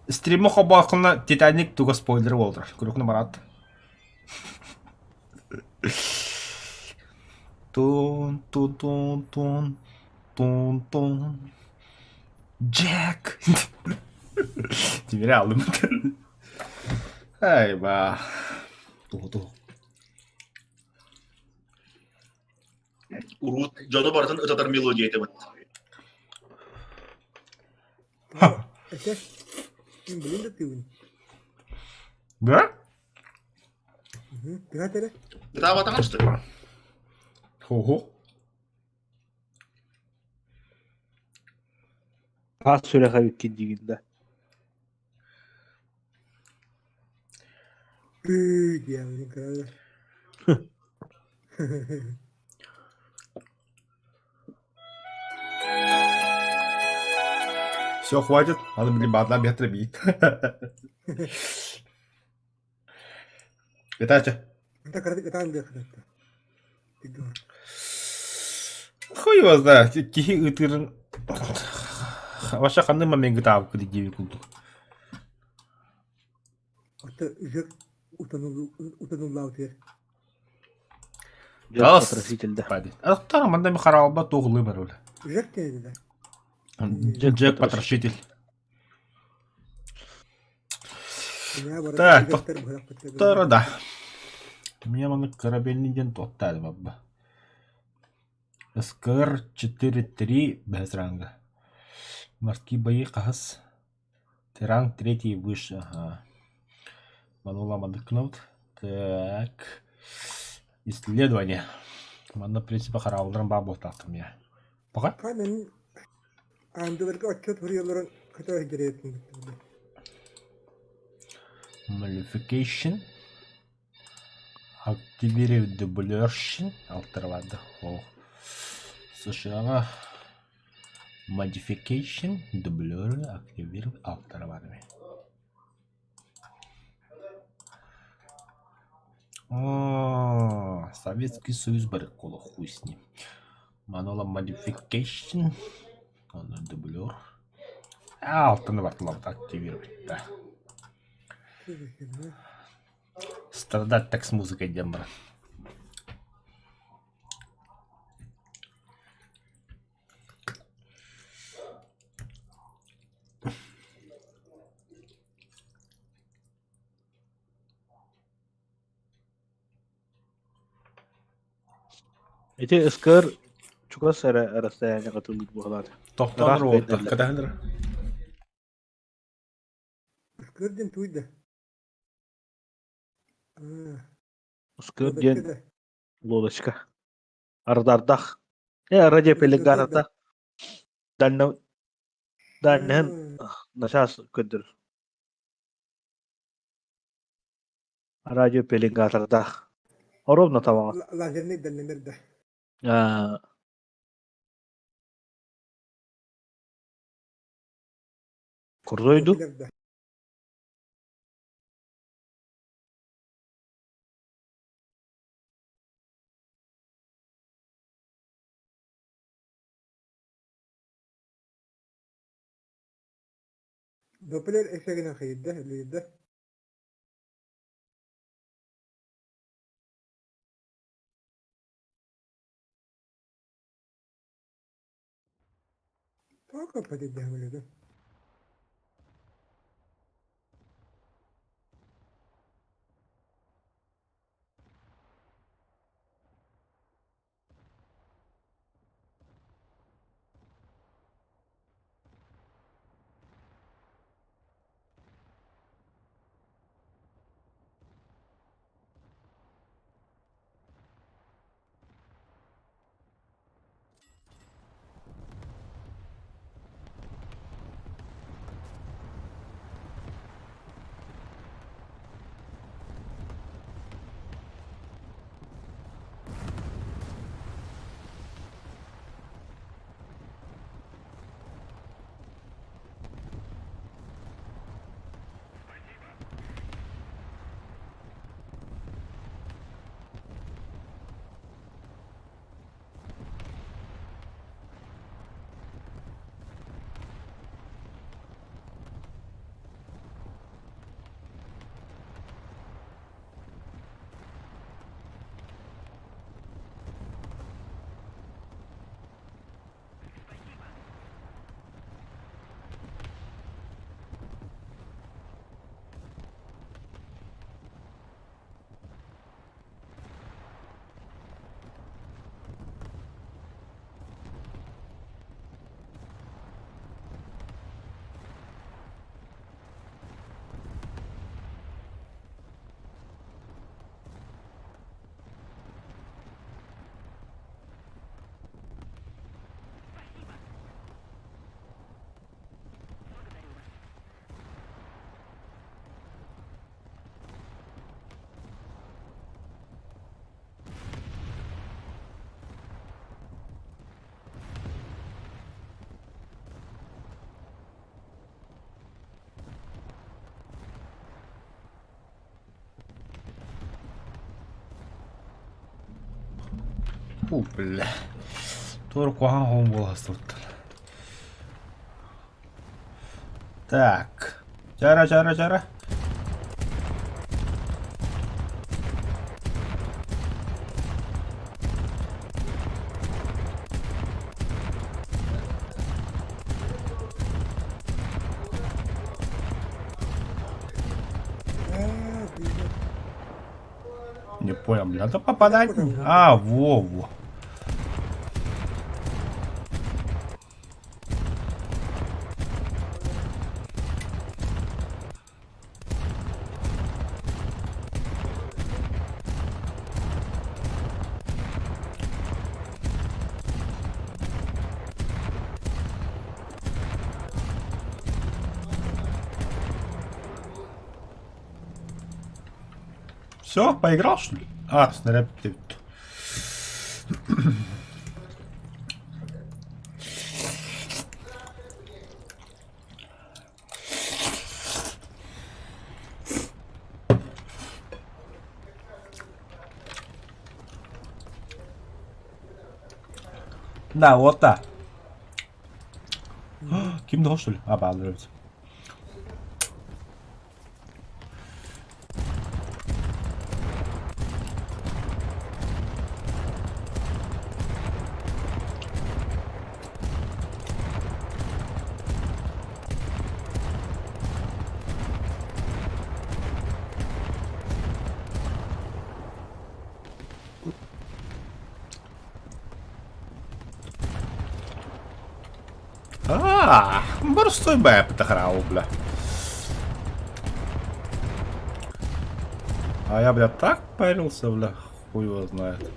Стриму хобоохуна Титаник туга спойлер болдур. Көрүкүнэ барат. Тун тун тун тун тун тун Джек. Тимире алдым. Ай ба. Ту ту. Урут дьону барытын ытатар мелодия этэ Этэ. Мин билин да тыыбын. Да? Тыһа эрэ. Ытаабатаҕын что ли? Хо-хо. Таас сүрэхэ бүккин дигин да. Ыы диэн кыра. Все, хватит. Надо, блин, одна метра бить. Витача. Хуй его знает. Киһи ытырын... Вообще ханнык момент гытаабыккыт диэбит курдук. Аттара манда ми харалба туох бар ол. Джек потрошитель. Так, тоттара да. Меня маны корабельный день тоттады бабба. СКР 4-3 без ранга. Морские бои хас. Ранг третий выше, ага. Манула мандыкнут. Так. Исследование. Манна, в принципе, хараалларын баа буолтаахтым я. Пока? Камен андыларга отчет суруйалларын көтө сылдьар Modification. Активировать дублершин. Алтарвады. О. США. Modification. Дублер. Активировать. Алтарвады. О, Советский Союз барыккола хуй с ним. Манола Modification. Он дублер. Алтыны бартылабыт активировать, да. Страдать так с музыкой дембра. Ити СКР чугас эрэ расстояние кытылыыр буолаат. Тохтоон Ыраах уолта. бэйдэллэр. Катаһыныр. Скырдин туйда. СКР диэн лодочка. Ардардах. Радиопеленгаторда. Дальнем дальнем начаас көрдөр. Радиопеленгатордаах. Ровно табаҕа. Лазерный дальномер да. Курдойду. Да. Доплер эффегинэн хайыйда, үлүйдэ. Тоҕо көрбөт да? Пу, бля. Туора куһаҕан хоһуун буола сылдьыбыттар. Так. Чара, чара, чара. Не понял, бля, надо попадать. А, во, во. Все, поиграл, что ли? А, снаряд ты. Да, вот так. Ким да, что ли? А, баалар эбит. А, борстой бэп бля. А я, бля, так парился, бля, хуй его знает.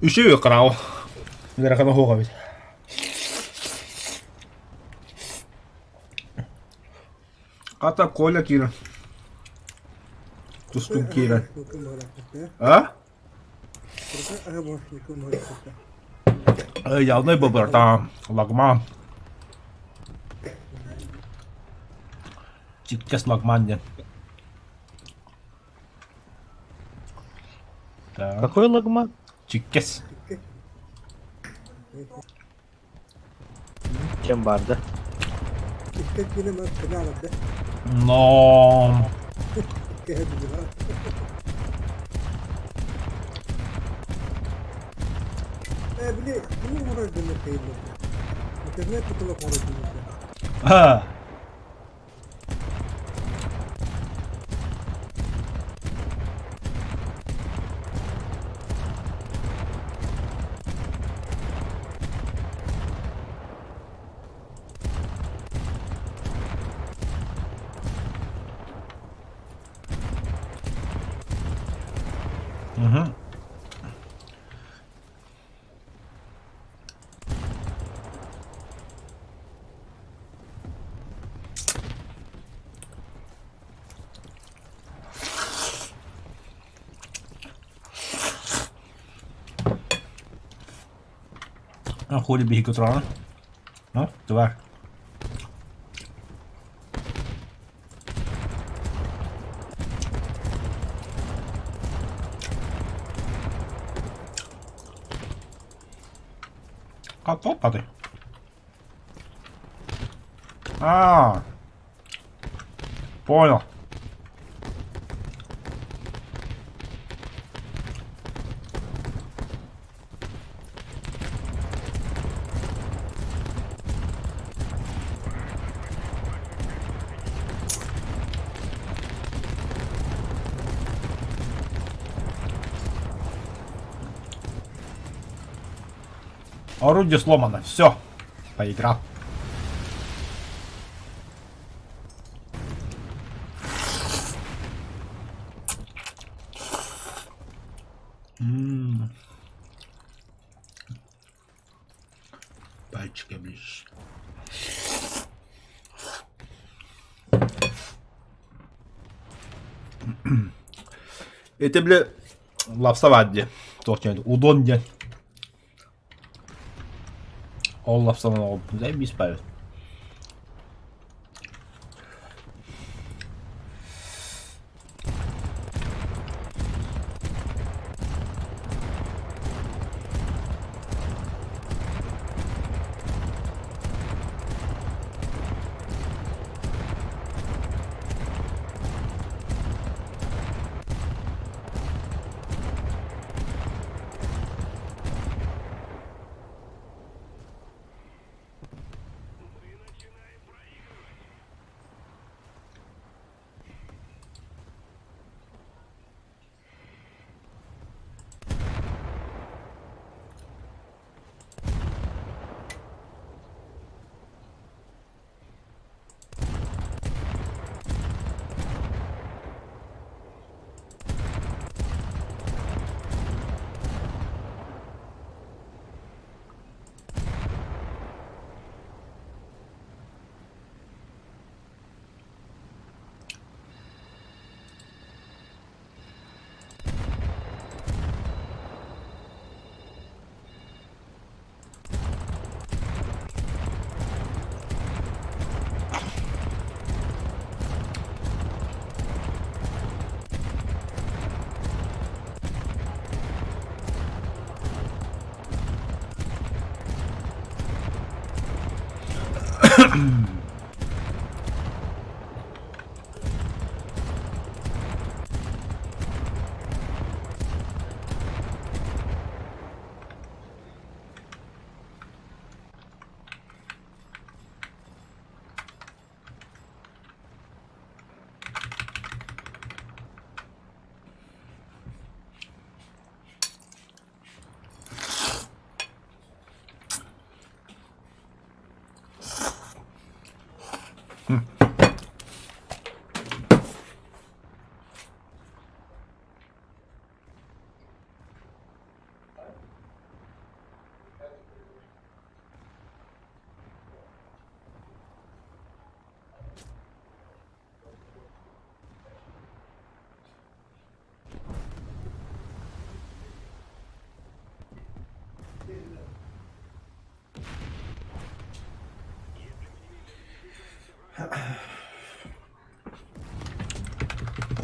Үчүгэй кырау. Ыарахан оһуох эбит. Хата Коля киирэн. Тустук киирэн. А? Явный выбор, да. Лагман. Чиккес лагман диэн. Так. Какой лагман? Чиккес. Чем барда? Но... А. Угу. А хули биһиги тураҕын? Ну, давай. Хатопады. А, понял. Орудие сломано. Все. Поиграл. М. Пальчики оближешь. Это, бля, лапса баар диэн. Туох диэн, удон диэн. Ол лапсанан оҕолбун заебись Павел.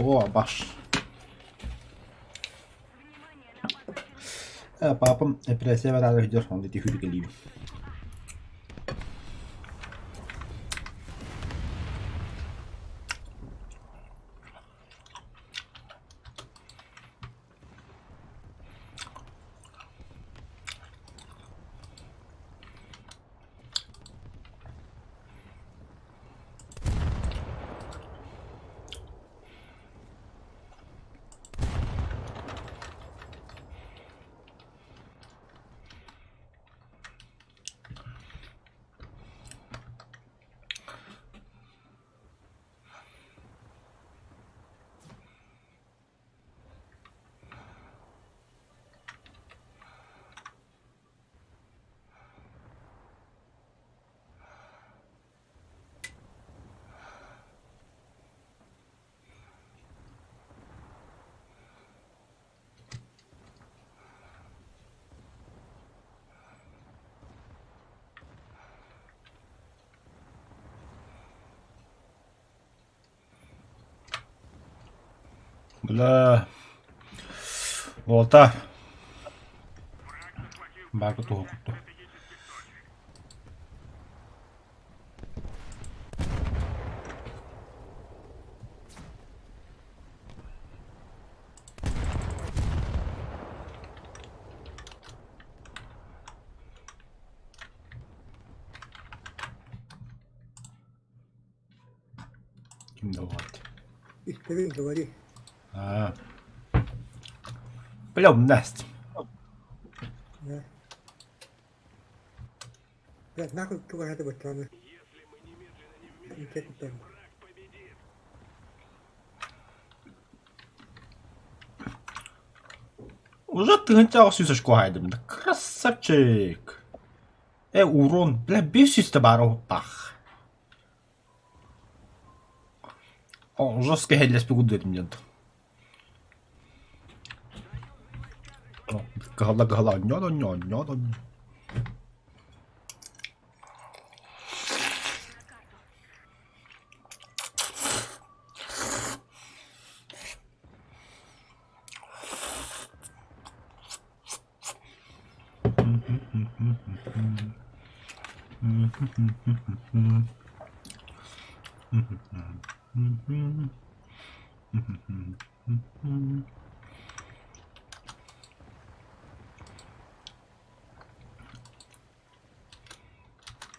О, баш. Папам эпэрээссийэ бараары сылдьар, онно ити хүргэлиибин. Бля. Уолта. Бака туһу кутту. Ким да вот. Истэбин говори. А. Бля, Настя. Да. Блядь, нахуй тугаһата баччаны. Инче куттан. Уже 1800 очко хаайдым да. Красавчик! Э, урон, бля, 500 баар пах. О, жестко хеллеспи курдук диэн. Кыһалла-кыһалла онньоон онньоон онньоон онньоон.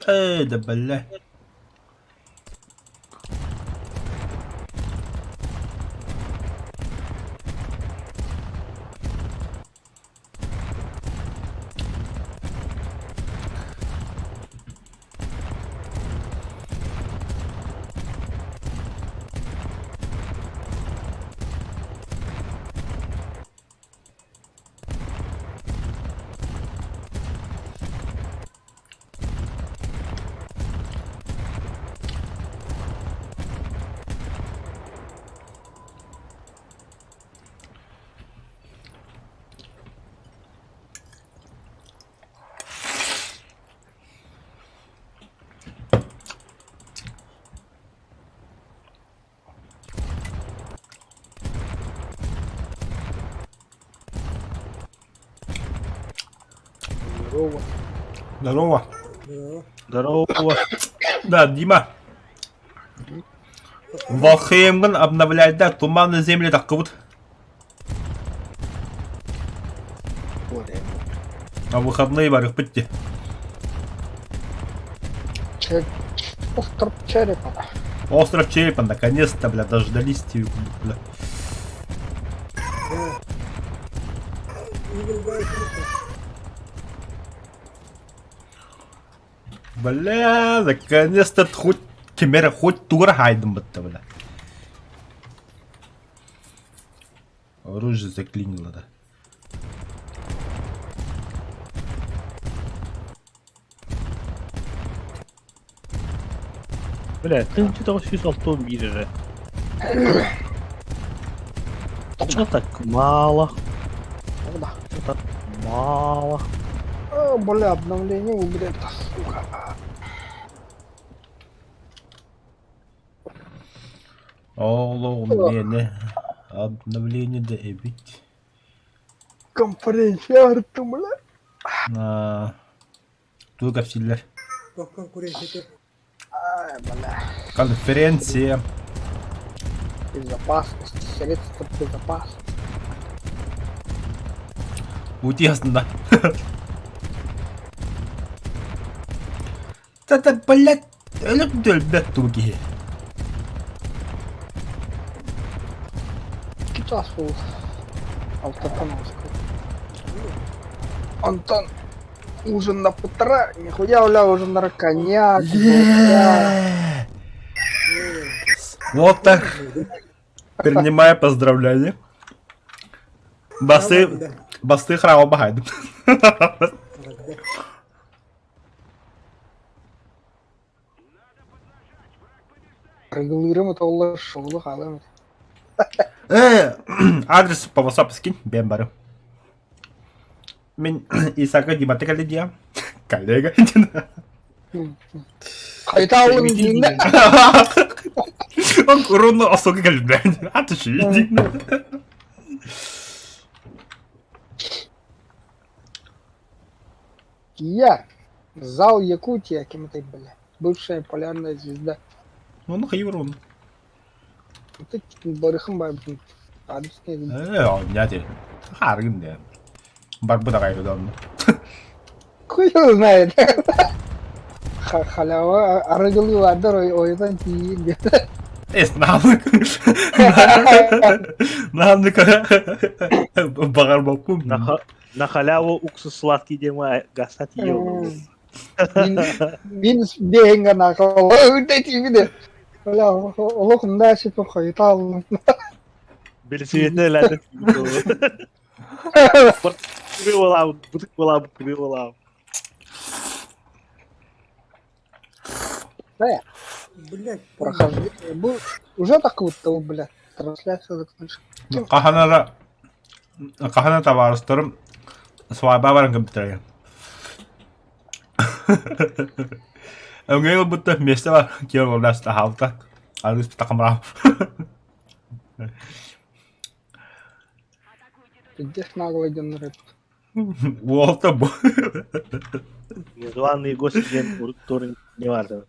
Ээ да бэлэ. Здорово. Здорово. Здорово. Здорово. Да, Дима. Валхеймгын обновляет, да, туманные земли так вот. На выходные барых пытти. Остров Черепа. Остров Черепа, наконец-то, бля, дождались тебе, бля. Бля, наконец-то хоть кемера хоть тура хайдым бытта, бля. Оружие заклинило, да. Бля, 1961 эрэ. Что так мало? Да. Что так мало? О, бля, обновление уберет, сука. Оолоҕум миэнэ обновление да эбит. Конференция артым, бля. Аа, тугу кэпсииллэр? Ай, бля. Конференция. Безопасность, средства безопасности. Утесно. Да-да, блядь, өлөк өлбөт туги. Час был автотоновский. Антон, ужин на полтора, нихуя, бля, ужин на коньяк. бля. Вот так. Принимаю поздравления. Басы, басы храма бахайдым. Регулируем это олар шоулы халым. Адрес по WhatsApp скинь, бем бары. Мин Исака Димата коллега. Коллега. Қайта алым дейін да. Он ровно особо коллега. А ты что, иди. Я. Зал Якутия, кем это, бля. Бывшая полярная звезда. Ну, ну, хайурон. Это барыхым бар, блин. Адрес не Э, Харгын да. Бар бу да кайрыдан. Хуй его знает. Халява, арыгылы вардар ойдан тиийин диэн. Эс наамык. Наамык. Багар баппум. На халяву уксус сладкий диэн гасат ел. Мин бэйэҥ накал өйдө тиийбит. Бля, олох мында сипе хойта аллым. Билсиэтэ ләтэ. Кырыылаабыт, бытык былаабыт, кырыылаабыт. Блять, прохождение. Был уже так вот того, бля, трансляция закончилась. Хаһан эрэ хаһан эрэ табаарыстарым свадьба баран кэлбиттэрэ. Өҥөй ылбыттар миэстэ бар киэр олордоос таһаалта. Арыыс такамраам. Пиздец наглый дьоннор эбит. Уолта бу. Незваные гости диэн урут туорун не баар.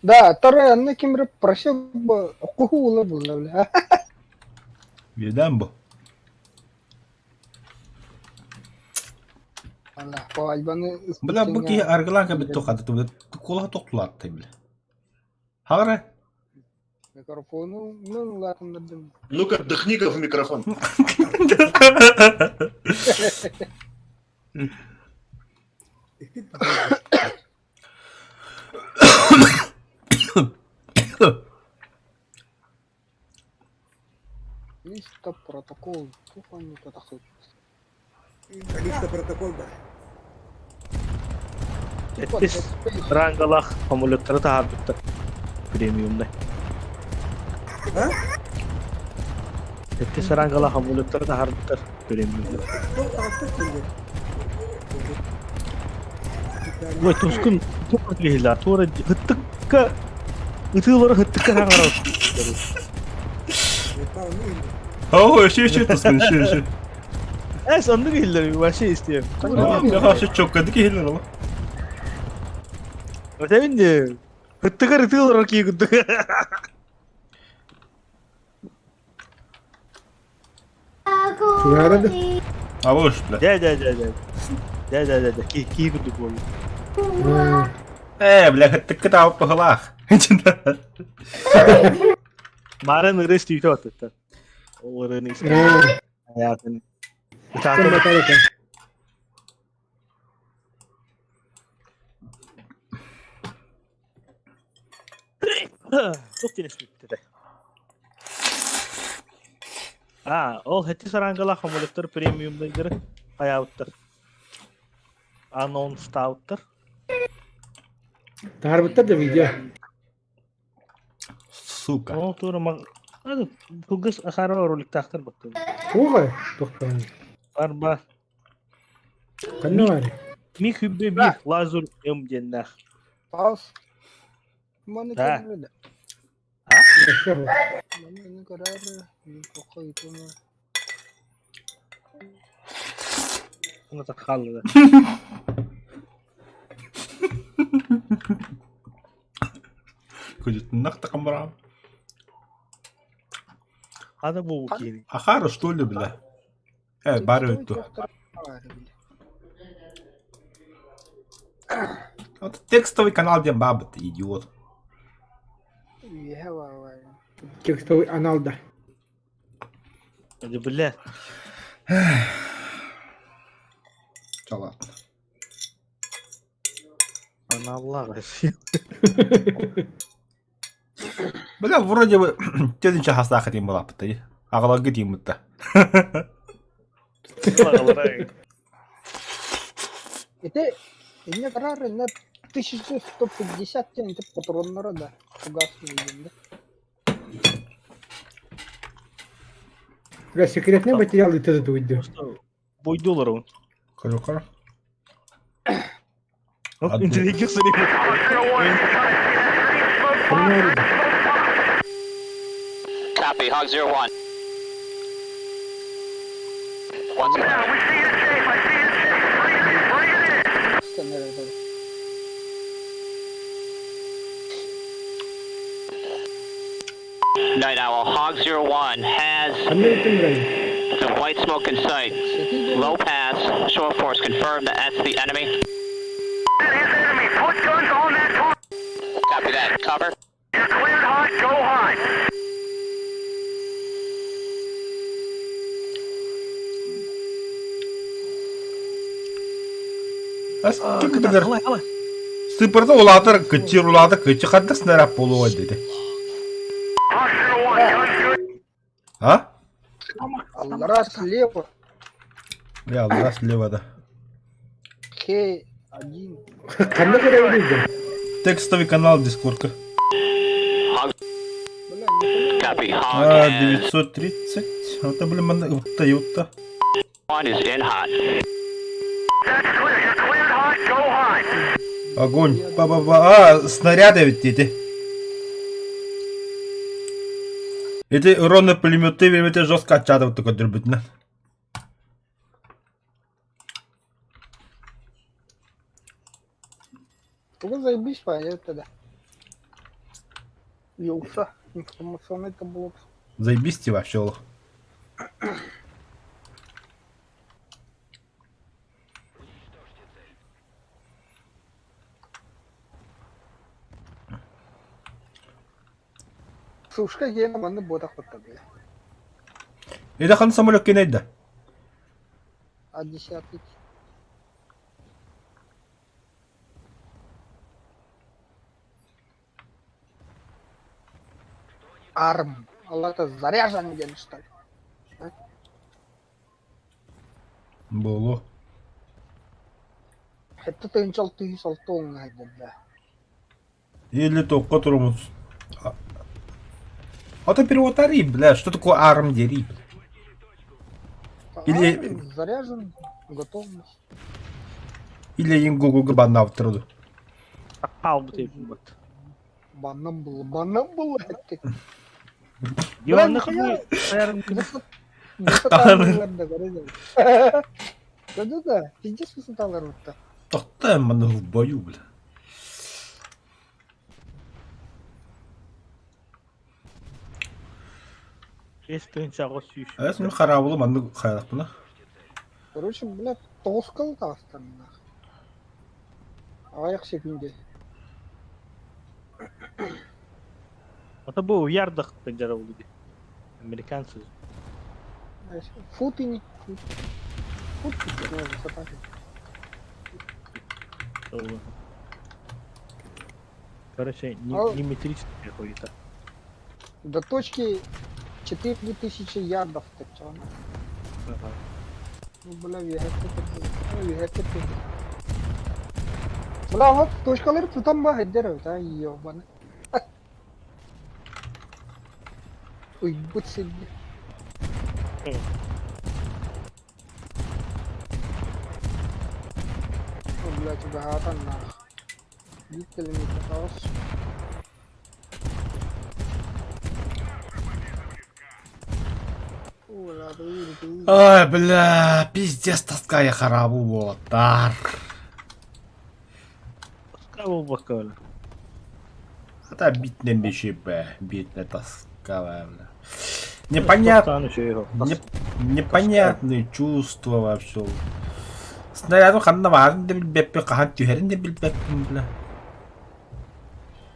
Да, второй анны кимре просил бы кухула было, бля. Биэдээн бу. Бля, бу киһи аргылаан кэбит тухата куолаһа тохтулааттай бля. Хаҕара? Микрофону ну улаатыннардым. Ну-ка, вдохни-ка в микрофон. Листа протокол. Сэттис рангалаах самолеттары таһаарбыттар премиумнай. Сэттис рангалаах самолеттары таһаарбыттар премиумнай. Ой, тускун туох киһилэр туора хыттыкка ытыылары хыттыкка хаҥарар. О, еще еще тускун, еще еще. Эс оннук иһиллэр вообще истиэм. Вообще чоккадык иһиллэр ол. Өтөбүн де. Хыттыгар ытыылар кии курдук. Чугаара да? Абыш, бля. Дьэ дьэ дьэ дьэ. Дьэ дьэ дьэ дьэ кии кии курдук буолла. Э, бля, хыттыкка таабыт быһылаах. Марын ыры истүүтэ оттуттар. Ол ырыны истэ. Аятын. Туох диэн испиттэрэ? Аа, ол хэти сарангалаах хомолоттор премиумнайдары хайаабыттар. Анонстаабыттар. Таһаарбыттар да видео. Сука. Ол туора маг... Кылгас ахара роликтаахтар баттым. Туох тохтоон. Арба. Ханна бар? Ми хүббе бир лазур ым диэннээх. Паус. Маны Да. көрбүдэ. А? Маны көрөр. Кохой тума. Уна хаалла. Көдүтүннэх такамбараам. Хана бу киини. Ахара что ли, бля? Э, бары өттү. Вот текстовый канал диэн баабыт, идиот. Текстовый анал да. Да бля. Ча ладно. Аналлаах. Бля, вроде бы тединче хастаах этим балаппыт Аҕаларга тииммитта. Это инне карар инне 1150 тен это патроннара да. Фугасный да. Бля, секретный материал это дуйду. Бойдулар он. Көрө-көрө. Интеллигент Copy, Hog 01. Once Night Owl, Hog 01 has the white smoke in sight. Low pass, shore force confirmed that that's the enemy. That is enemy. Put guns on that Copy that. Cover. You're cleared hot. Go hot. Сыпырда улаатар кыччыр улаатар кыччы ханна снаряд буолуой диэтэ. А? Аллара слева. Бля, аллара слева да. Х1. Ханна көрөбүн да? Текстовый канал Дискордка. Бля, не Copy. Hog А, has 930. Это, блин, манна ытта ютта. one is in hot. Огонь. Ба-ба-ба. А, снаряды ведь эти. Эти уронные пулеметы, пулеметы жестко отчадывают такой дробитно. Тугу заебись, понятно тогда. Юлса. Информационный табло. Заебись тебе вообще, лох. Сушка гена манны ботах бля. Это хан самолет кинет да. А десятый. Арм. Алла это заряжен день, что ли? Боло. Это ты инчал ты салтон бля. Или то, которому... А, а то перевод ари, бля, что такое арм дери? Или- Арм заряжен, готовность. Или им гугл габана в труду. Хаалбыт эбит. Банным было, банным было. Бля, нахуя? Хан. Да-да-да, пиздец высота рот-то. Тохта маны в бою, бля. Эс А я харабылы манны хайрак Короче, блядь, тоскал тастан нах. Аяк секунде. Ата бу уярдах пенджара улуди. Американцы. Фут и не фут. Фут, пиздец, высота. Короче, не, А- не метрическая хуета. До точки 4000 ярдов, так чё она. Ага. Ну, бля, вегет вегет Бля, вот точкалары тутан ба хеддер öt, ha, ёбаны. Ой, будь себе. О, блядь, богато нах. Видели мне попалось. Ай, бля, пиздец тоска я харабу болаттар. Тоска болбакка Это битне бешипе, битне тоска, бля. Непонятно. Не, непонятные чувства вообще. Снаряду ханна баарын да билбеппин, хаһан түһэрин да билбеппин, бля.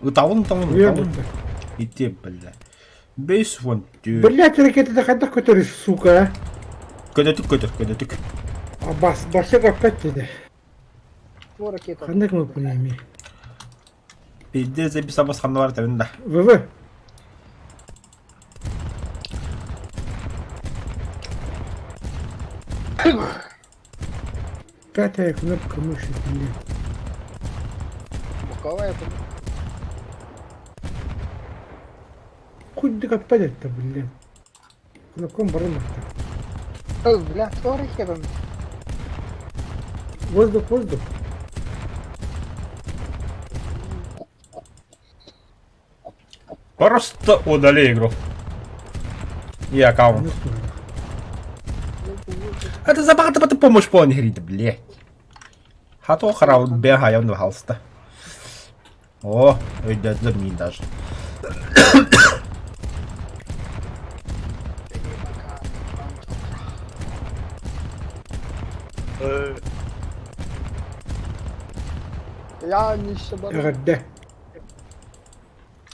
Ытабын, ытабын, ытабын. Ити, бля. Бейс вон тү. Блять, ракета хайдах көтөр, сука. Көдөтүк көтөр, көдөтүк. А бас, башка капкат деди. О, ракета. Ханнык мы эми? Пиздец, записабас ханна бар табын да. ВВ. Пятая кнопка мыши, блин. Боковая кнопка. Хоть да как понять-то, блин. Кнопком барымакта. Ой, бля, что ракета? Воздух, воздух. Просто удали игру. И аккаунт. Это забагато ты помощь по говорит, блядь. Хато харау бега я в халста. О, идет за мной даже. Я не щебару. Да.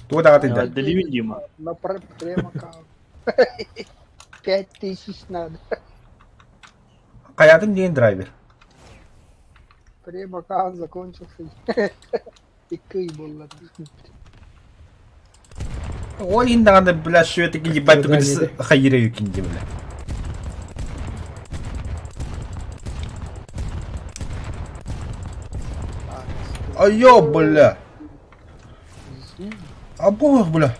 Туда ты да. Деливин Дима. На прем-аккаунт. 5000 надо. Каядын день драйвер. Прем-аккаунт закончился. И кый был. Ол даҕаны бля шведы ебать хайыра юкинди бля. Айо, бля! Або, бля!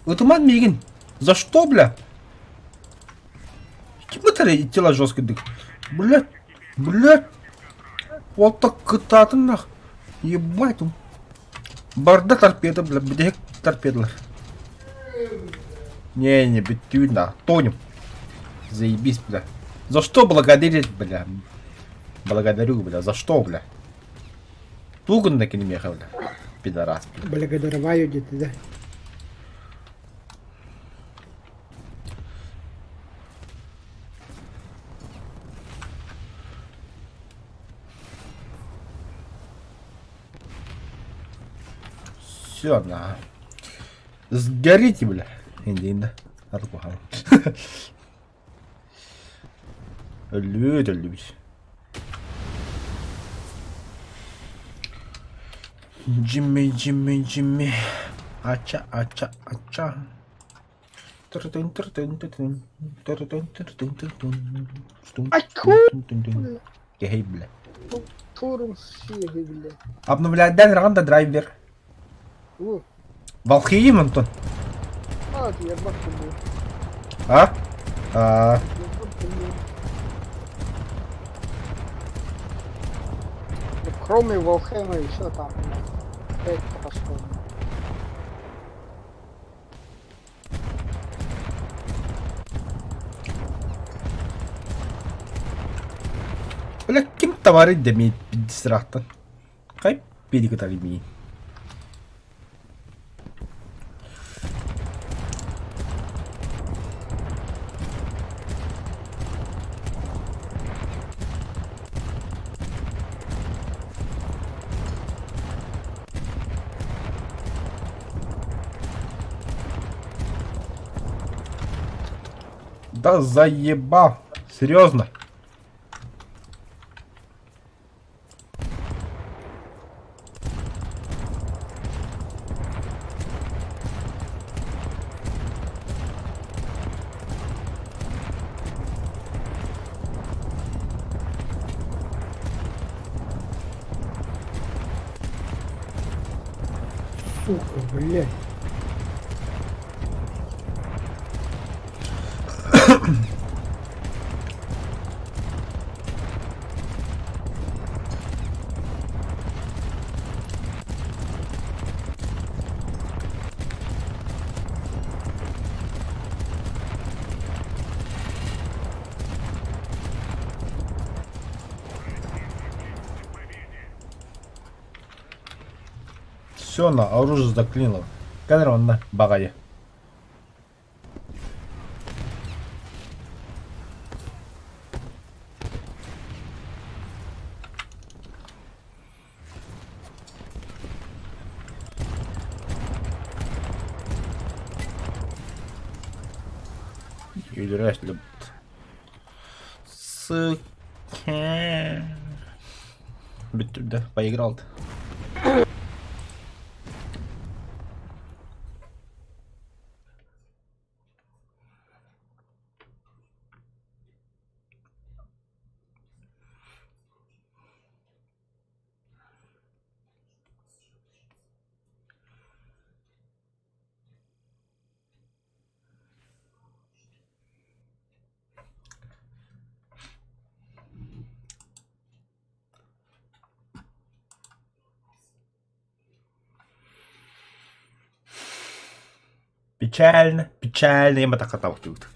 Ытыман миигин! За что, бля? Ким ытар тела жестко дык? Блядь, блядь! Вот так кытаатын нах. Ебать. Барда торпеда, бля, бүтэһик торпедалар. Не-не, бүттүүн да, тонем. Заебись, бля. За что благодарить, бля? Благодарю, бля, за что, бля? Тугун да кини миэхэ, бля. Пидорас, бля. Благодарваю где-то, да? Все, на. Сгорите, бля. Индина. Аркухан. Өлүт, өлүбүт. Джимми, Джимми, Джимми. Ача, ача, ача. Тыр-тын, тыр-тын, тыр-тын. Тыр-тын, тыр-тын, тыр-тын. Штун, тун, тун, тун. Кehей, бля. Обновляет ранда драйвер. Valheim, Антон? А? А. Кроме Волхема еще там пять прошло. Бля, ким товары демейт пиддисрахтан? Кай педикатали ми. Да заебал. Серьезно? Сука, блядь. Все, на, оружие заклинило. Камера онна багайы. Юлераш любит. Сука. Да, поиграл-то. Печально, печально, я матакатал тут.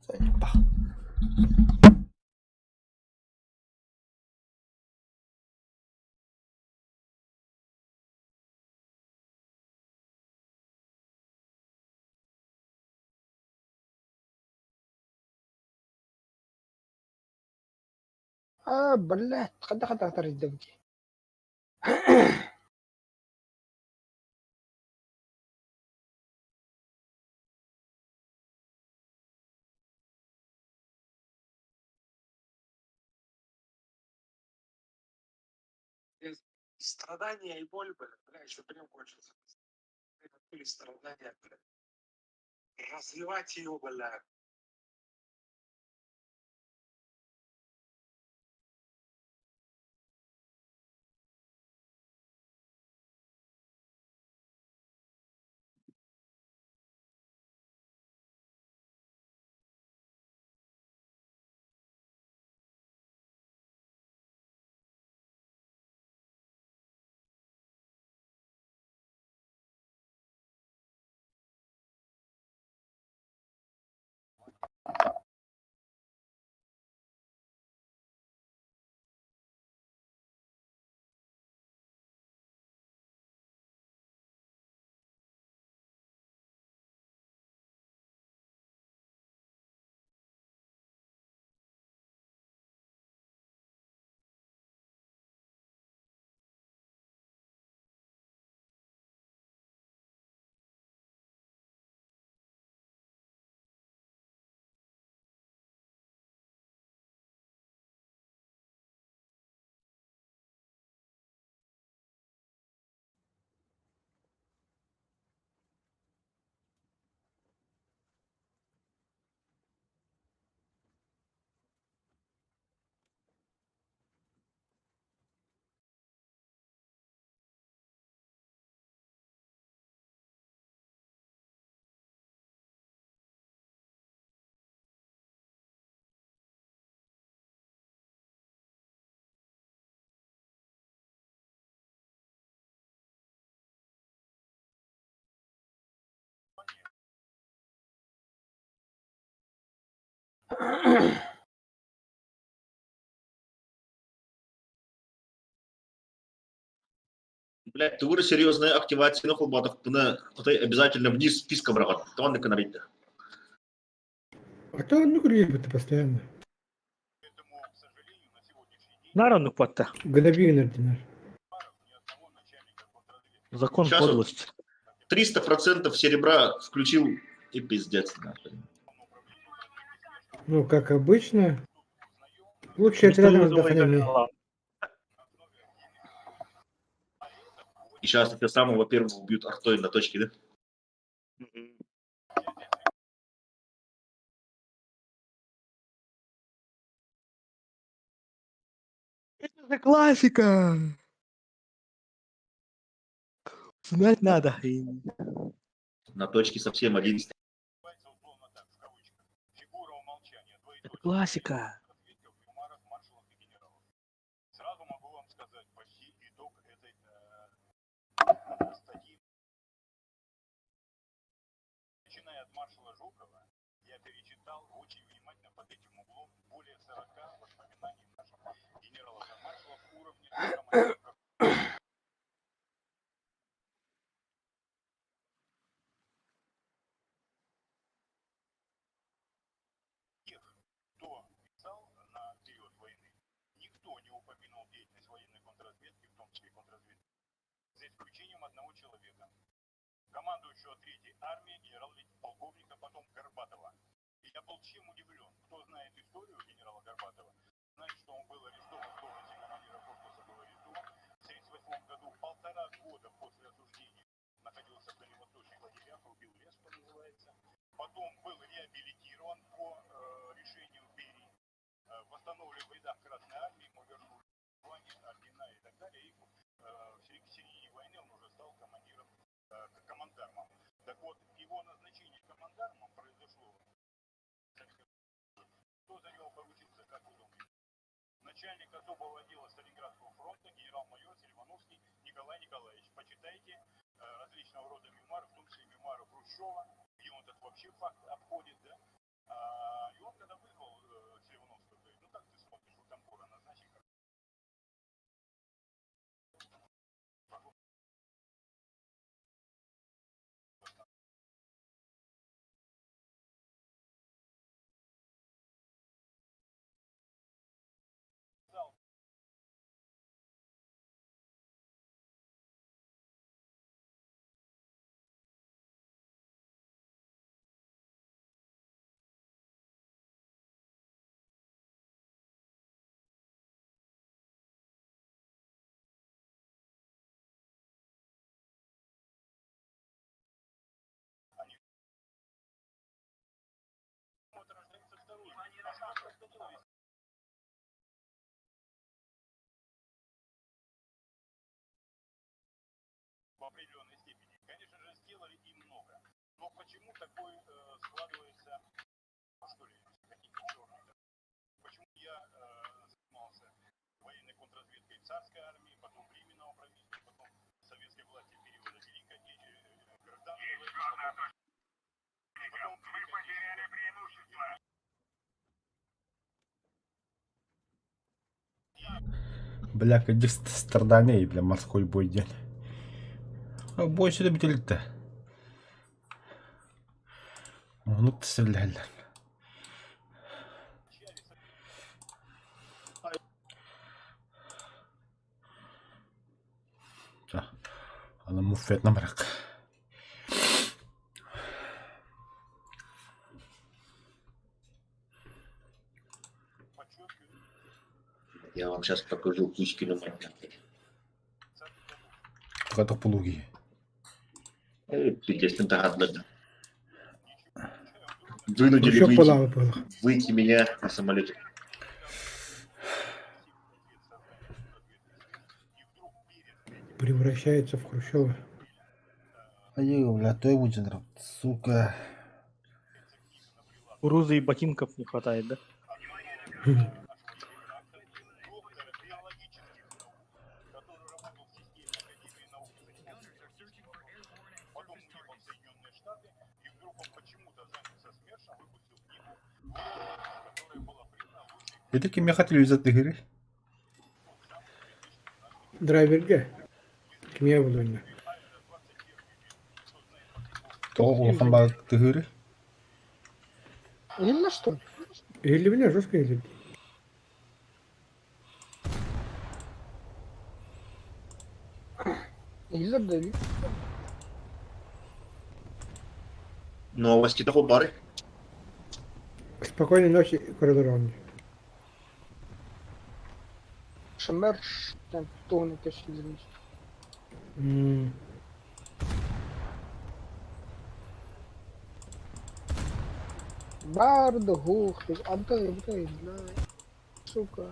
Заебал. А, блядь, хада хада тарыдым ди. Страдания и боль, бля, бля, еще прям кончился. Это были страдания, бля. Развивать ее, бля. Блядь, тугур серьезная активация холбатахпына, отой обязательно вниз списка быраҕар. Тоҕо оннук гынарый да? А то оннук үлэлиир постоянно. Наар оннук батта. Гнобий гынардынар. Закон Сейчас вот подлости. 300% серебра включил и пиздец. Нахуй. Ну, как обычно. Лучший отряд отдохнем. И сейчас тебя самого первого убьют артой на точке, да? Это же классика! Знать надо. На точке совсем один. Это классика. Бля, каких страданий, бля, морской бой день. А бой сюда бителит-то. Ну ты стреляли. Ана муфет намрак. Я вам сейчас покажу Кузькину мать. Готов полуги. Пиздец, ты Вынудили Еще выйти, палавы было. выйти меня на самолете. Превращается в Хрущева. Ай, бля, той будет, сука. Кукурузы и ботинков не хватает, да? Ити кимиэхэ телевизор тыһыырый? Драйверга. Кимиэ булуонна. Тоҕо улахан баар тыһыырый? Иһиллэ что ли? Иһиллибинэ жестко иһиллибит. Иһиллэр да эбит. Новости такой бары. Спокойной ночи, коридор Шмерш, там тугunu kesilmiş. М. Барды хух, абдай, абдай, бля. Сука.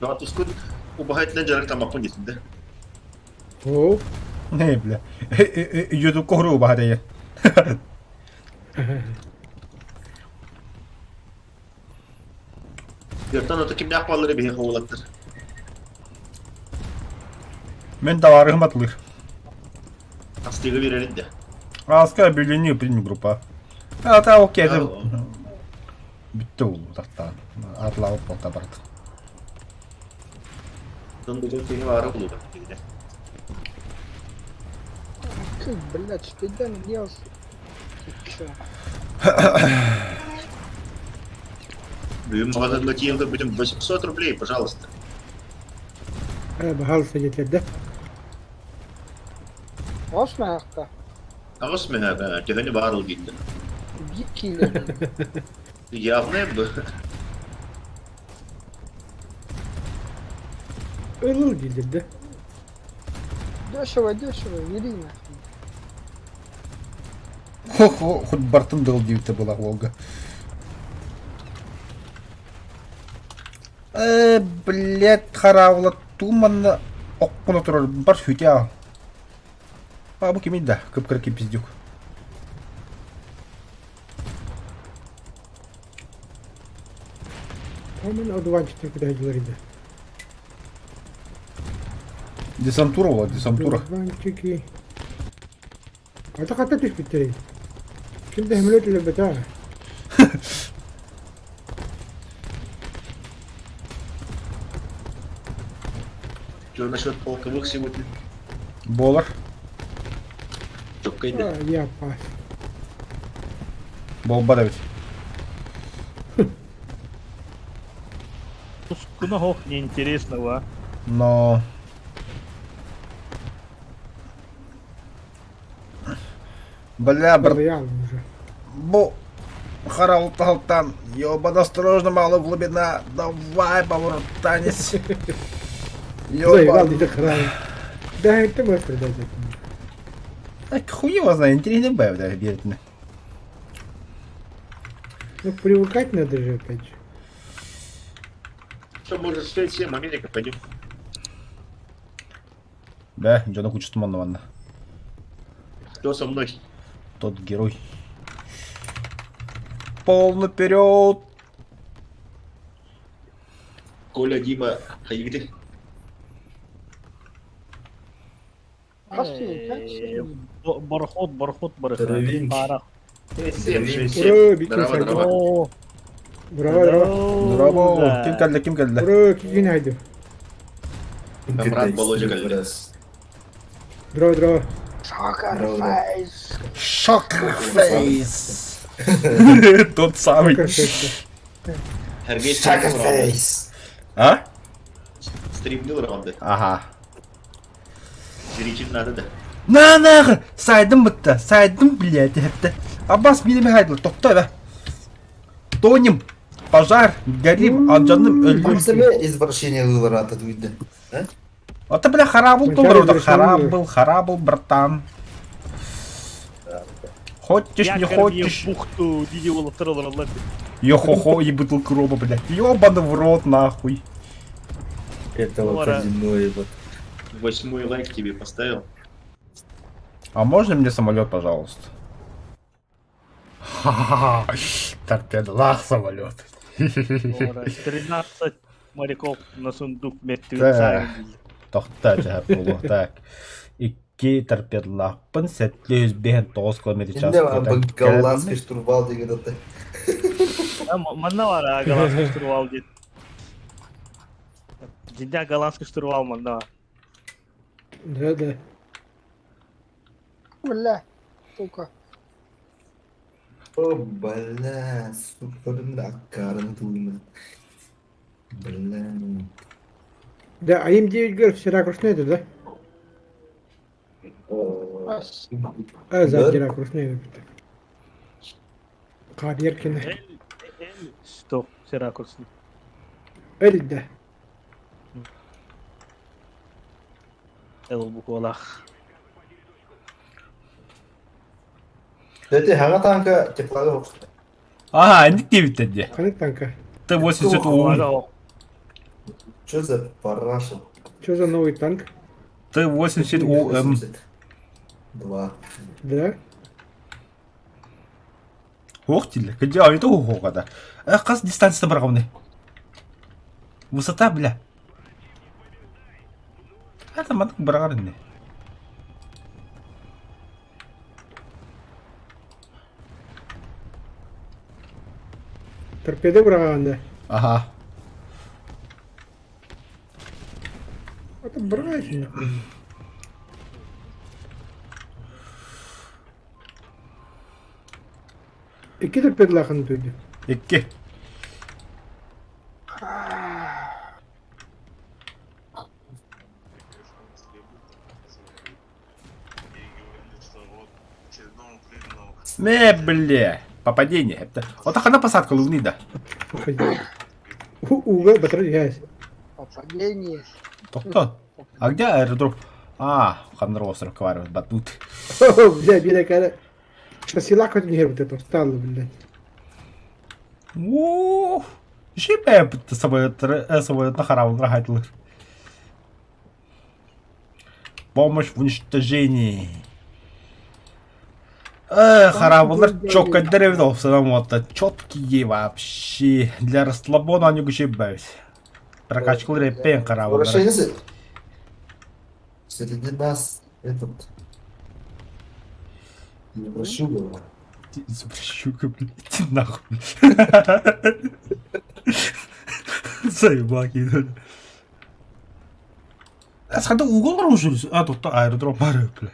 Отпускун убаһайтынан дьарыктаммаппын диэтин да. Оо. Не, бля. Ютуб кохру убаһа Дьортон ото кимнээх буоллар биһи хоулаттар. Мен товарыһым атылыр. Астыга биэрэрин да. Аска объявление принял группа. А та окей, это бүттэ ол тахтаан. Атлаабыт болта барт. Тон киһи баара булуга. Ты, блядь, что ты делал? Ты чё? Бүгүн маҕаһыыҥҥа тиийэн көрбүтүм 800 рублей, пожалуйста. Э, баһаалыста диэтилэр да. Осмаахта. Аҕыс мөһөөк, төһөнү баар ыл дииллэр. Биир киилэ. Явно бы. Ылыл дииллэр да. Дешево, дешево, бери нахуй. Хо-хо, хоть бартын дыл диэбитэ была Волга. Э, блядь, хараабыла туманна оккуна турар бар сүтэ А бу кимий да, кып-кыракый пиздюк. Коман одуванчиктар кудаһылар иде. Десантура була, десантура. Одуванчики. Ата хата түспүттэрий. Ким да хөмөлөт өлөрбөтө. Что насчет полковых сегодня? Буолар. Чоккай да. Я пас. Буолбат эбит. Тускуна ох, неинтересного. Но... Бля, брат, уже. бу харал талтан. Ёбан, осторожно, мало глубина. Давай, поворот, танец. Заебал, Ёбан. диде храм. Да, это можешь продать. Так хуй его знает, интересно б, да, верить. Ну, привыкать надо же опять же. Что, может, 6-7, Америка, пойдем. Да, дьоно куча туманна. Кто со мной? Тот герой. Полный вперед! Коля, Дима, Хаигды. Бархот, бархот, бархот. Здоровенький. 7, 6, 7. Ура, бикин Здорово, сайды. здорово. Браво, браво. Здорово! Ким кэллэ, ким кэллэ? Ура, кикин хайды. Брат Володя кэллэ. Здорово, здорово. Шокер фейс. Шокер фейс! Тот самый. Шокер фейс. А? Стримнил раунды. Ага. Зритель надо, да. На нахуй! Сайдым бытта, сайдым, блядь, это. Аббас минеме хайдыл, тохто да. Тонем, пожар, горим, алдьанным, өллүм. Максиме извращение выларата дуйды. Это, бля, харабыл Вначале был, решил. харабыл, харабыл, братан. Хочешь, не Якорь хочешь. в бухту, диди олоптор олороллар. Йо-хо-хо, и бутылку рома, блядь. Ёбаный в рот, нахуй. Этого Ора. казино ебать. Восьмой лайк тебе поставил. А можно мне самолет, пожалуйста? Ха-ха-ха! Торпедолах самолет. Ора, 13 моряков на сундук мертвеца. Тохта дьаһап буолуо. Так. Икки торпедолаахпын 759 километр час Инде бу голландский штурвал деген аты. Манна бар, голландский штурвал дейді. Дидя голландский штурвал манна бар. Да, да. Бля, сука. О, бля, сука, аккарын туймын. Бля. Да, а им 9 гөр все ракурсные это, да? А, сзади ракурсные это. Каберкины. Что, все ракурсные. Эль, да. Эл буквалах. Дәте хаға танка теплага оқықты. Ага, инник диэбиттэр дии. Ханнык танка? Т-80 УМ. Что за параша? Что за новый танк? Т-80 УМ. Два. Да? Ох дииллэр. Кырдьык ойута уһуоҕа да. Хас дистанцията быраҕабыный? Высота, бля. Это маннык быраҕар ини. Торпеда быраҕаҕын да? Аха. Это быраҕай Икки торпедалаахын түйдү. Икки. Не, бля. Попадение. Это... Вот хана посадка луны, да. Уга батар ясь. Попадение. Тохто. А где аэродром? А, Ханнер остров коваривает батут. Бля, бля, кара. Шасилак хоть не вот это встало, блядь. Ух. Жипе самолет, самолет на хараву рахайтылыр. Помощь в уничтожении. Эх, хараблар чётко деревьев вот четкие вообще. Для расслабона они күшебәбез. Прокачкалар эппен хараблар. Возвращайся. Среди нас этот... Не прошу его. Извращука, блядь, иди нахуй. Заебаки. Схада угол оружие. А, тут аэродром бары, бля.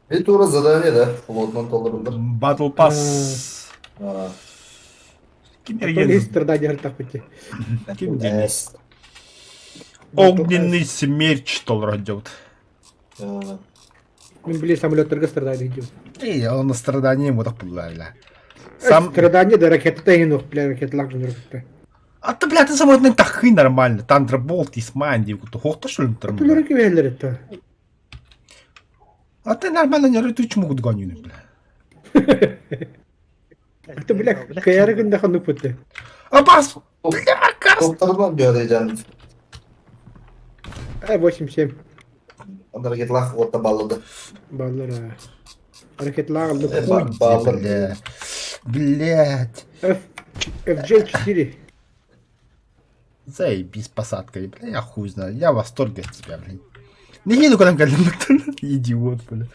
Это ура задание, да? Флотнан толырындар. Battle Pass. Ким Потом страдания артахпыти. Ким Денис. Огненный смерч толродет. Мен били самолеттарга страдания идем. Эй, он на страдание ему так бля. Сам страдание да ракета тайнух, бля, ракета лак А ты, бля, ты самолетный тахы нормально. Тандерболт, Исманди, хохта что ли? Тулерки веллер это. А ты нормально не рытыч могут гонюны, бля. А ты, бля, каярыгын да ханук бутты. Абас! Бля, кас! Топтордан бер Ай, 8-7. Анда ракетлах отта баллады. Баллар. Ракетлах алды. Бля. Блять. FJ4. Заебись посадкой, бля, я хуй знаю. Я в восторге от тебя, блин. Не еду когда Идиот, бля.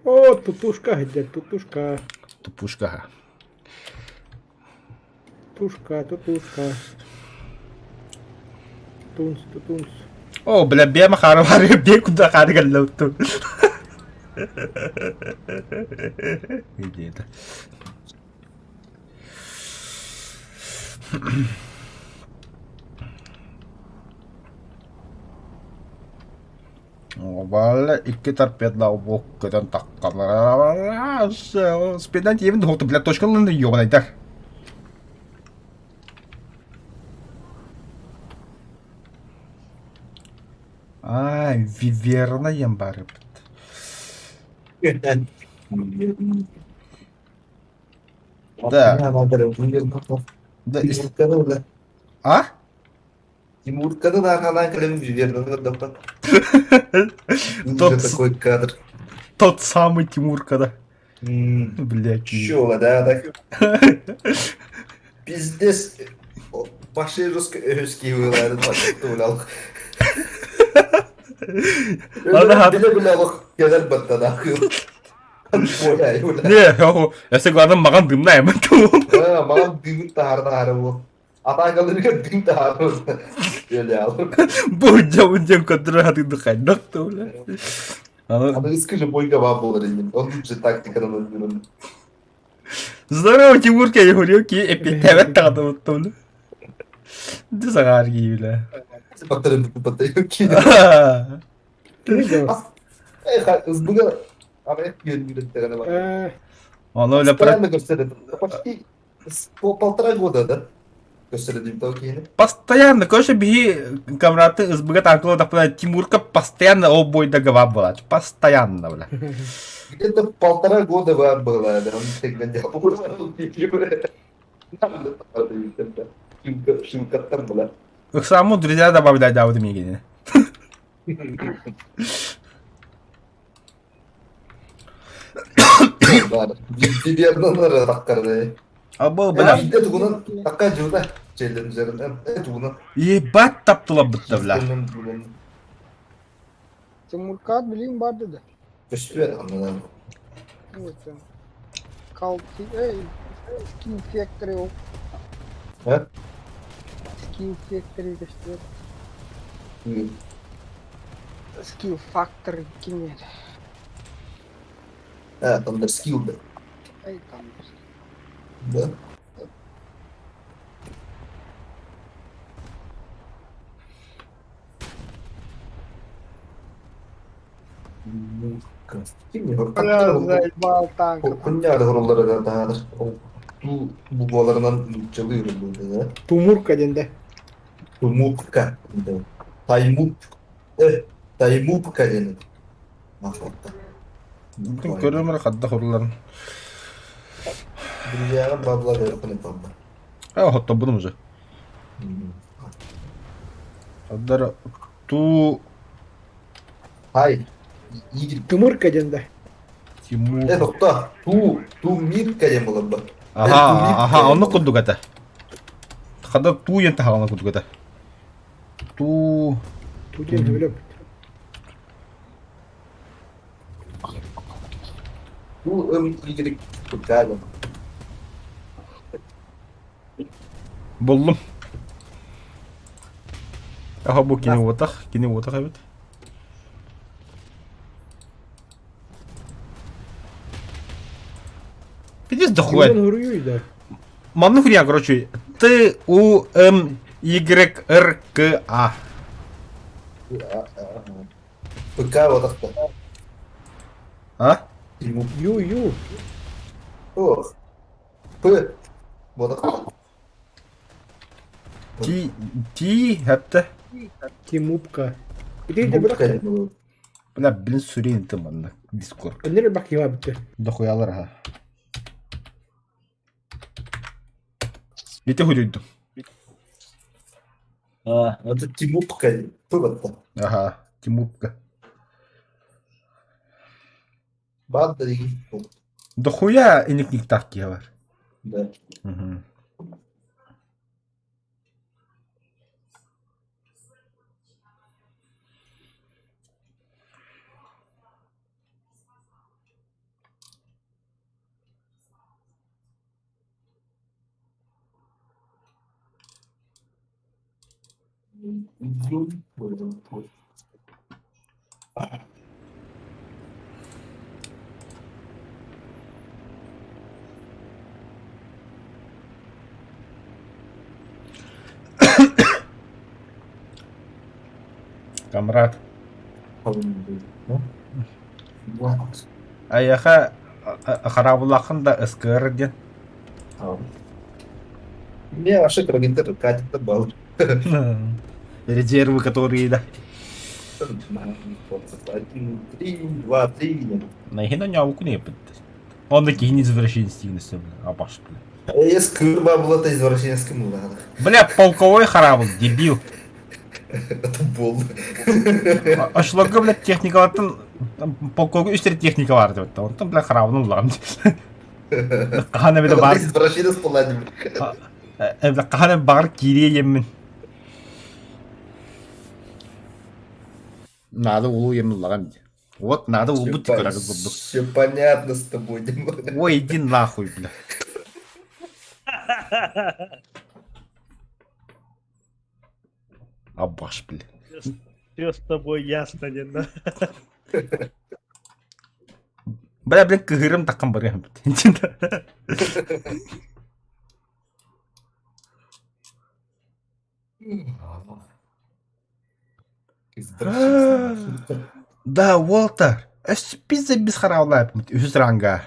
О, тутушка, где тутушка. Тупушка. Тушка, тутушка. Тунс, тутунс. О, бля, бема харвары, бе куда харгаллауту. Иди это. Валя, икки торпеда боккадан таккалар. Спидан тиебин хоқты, бля, точкаларын ёбаный так. Ай, виверна ем барып. Да. Да, а? Тимурканы нахана кэлэн вернаны көрдөххө. Тот такой кадр. Тот самый Тимурка, да. Блядь. Чё, да, да. Пиздец. Пошли русский вылазит, тулял. Биле биле кэлэр баттана. Не, өсө главное маған дымна эмен ту. Маған дымын тахарда бу. Атагаларыга дым тахары. Бу жабын көтөрө хатыды кайдак ту. Аны скажи бойга бар болар эми. Он тут же тактикадан өндүрөн. Здорово, Тимурка, я говорю, ки эпитевет тагы бутту. Ды сагар гибиле. Бактырын баттайы ки. Эх, ызбыга Оно эле Постоянно көрсөтөт. Почти полтора года, да? Көрсөтөт дейм Постоянно, короче, биһи камраты ызбыга танкылы таппына Тимурка постоянно ол бойда гава была. Постоянно, бля. Где-то полтора года бар было, да, он всегда делал. Шимкаттан была. Ыксаму друзья добавлять дабыты мегене. Бар. Бивернаныр таккарды. Абыл, бля. Бизде тугунан такка жууда. Желдин üzerinden. Тугунан. Ебать таптыла бытты, бля. Тимуркат билим бар dedi. Көстүбөт андан. Вот. Калти, эй, Skill Factory ол. А? Skill Factory көстүбөт. Skill Factory кимер? А, там даже скилл, да. Эй, там. Да. Бля, заебал танк. Кунняр хороллары да Ту букваларынан чалыр да. Тумурка денде. Тумукка. Таймук. Таймупка денде. Махатта. Көрөмөр хадда хорларын. Друзья, бабла верхне бабла. А, хотто будем уже. Адар ту Ай. Тумурка денде. Тимур. Токта. Ту, ту мирка ден болот ба. Ага, ага, оны курдук это. Хада ту ен тахаланы курдук это. Ту Ту ден билеп. Ту ым игрек тукаган. Болдум. Аха бу кини отах, кини отах эбит. Пиздец дохуя. Манны хуйня, короче. Т У М Y Р К А. ПК вот так. А? Ю ю. Ох. П. Вот так. Ти Ти хәтта. Тимупка. Иди Бля, блин, сүрейін ты манна. Дискорд. Өнер бак ева бітті. Дохуялар ха. Ете хуйдуйдум. А, это Тимупка. П вот Ага, Тимупка. Банда деген. Дохуя иник так бар. Да. Угу. Камрад. Аяха харабулахан да СКР ден. Не, вообще Крагентер катит бал. Резервы, которые, да. Один, три, два, три. Нахина няуку не пытты. Он да киһини извращенец диэн өссө, бля, абаш, бля. Эс кырба была-то извращенецким была. Бля, полковой хараабыл, дебил. Это бол. Ошлорго, бля, техникалартан полковой үстер техника бар деп. Онтон, бля, хараабын уллаҕым. Хаһан эбитэ баар Извращенец была. Бля, хаһан эбит баҕар киириэ диэммин. Надо улуу ем уллаҕым. Вот надо улбут көрөр курдук. Все понятно с тобой, Дима. Ой, иди нахуй, бля. Абаш, бля. Все с тобой ясно, не да? Бля, блин, кыһырым таккан барыам. Да, Уолтер, өспизе без хараулайпмыт үһүс ранга.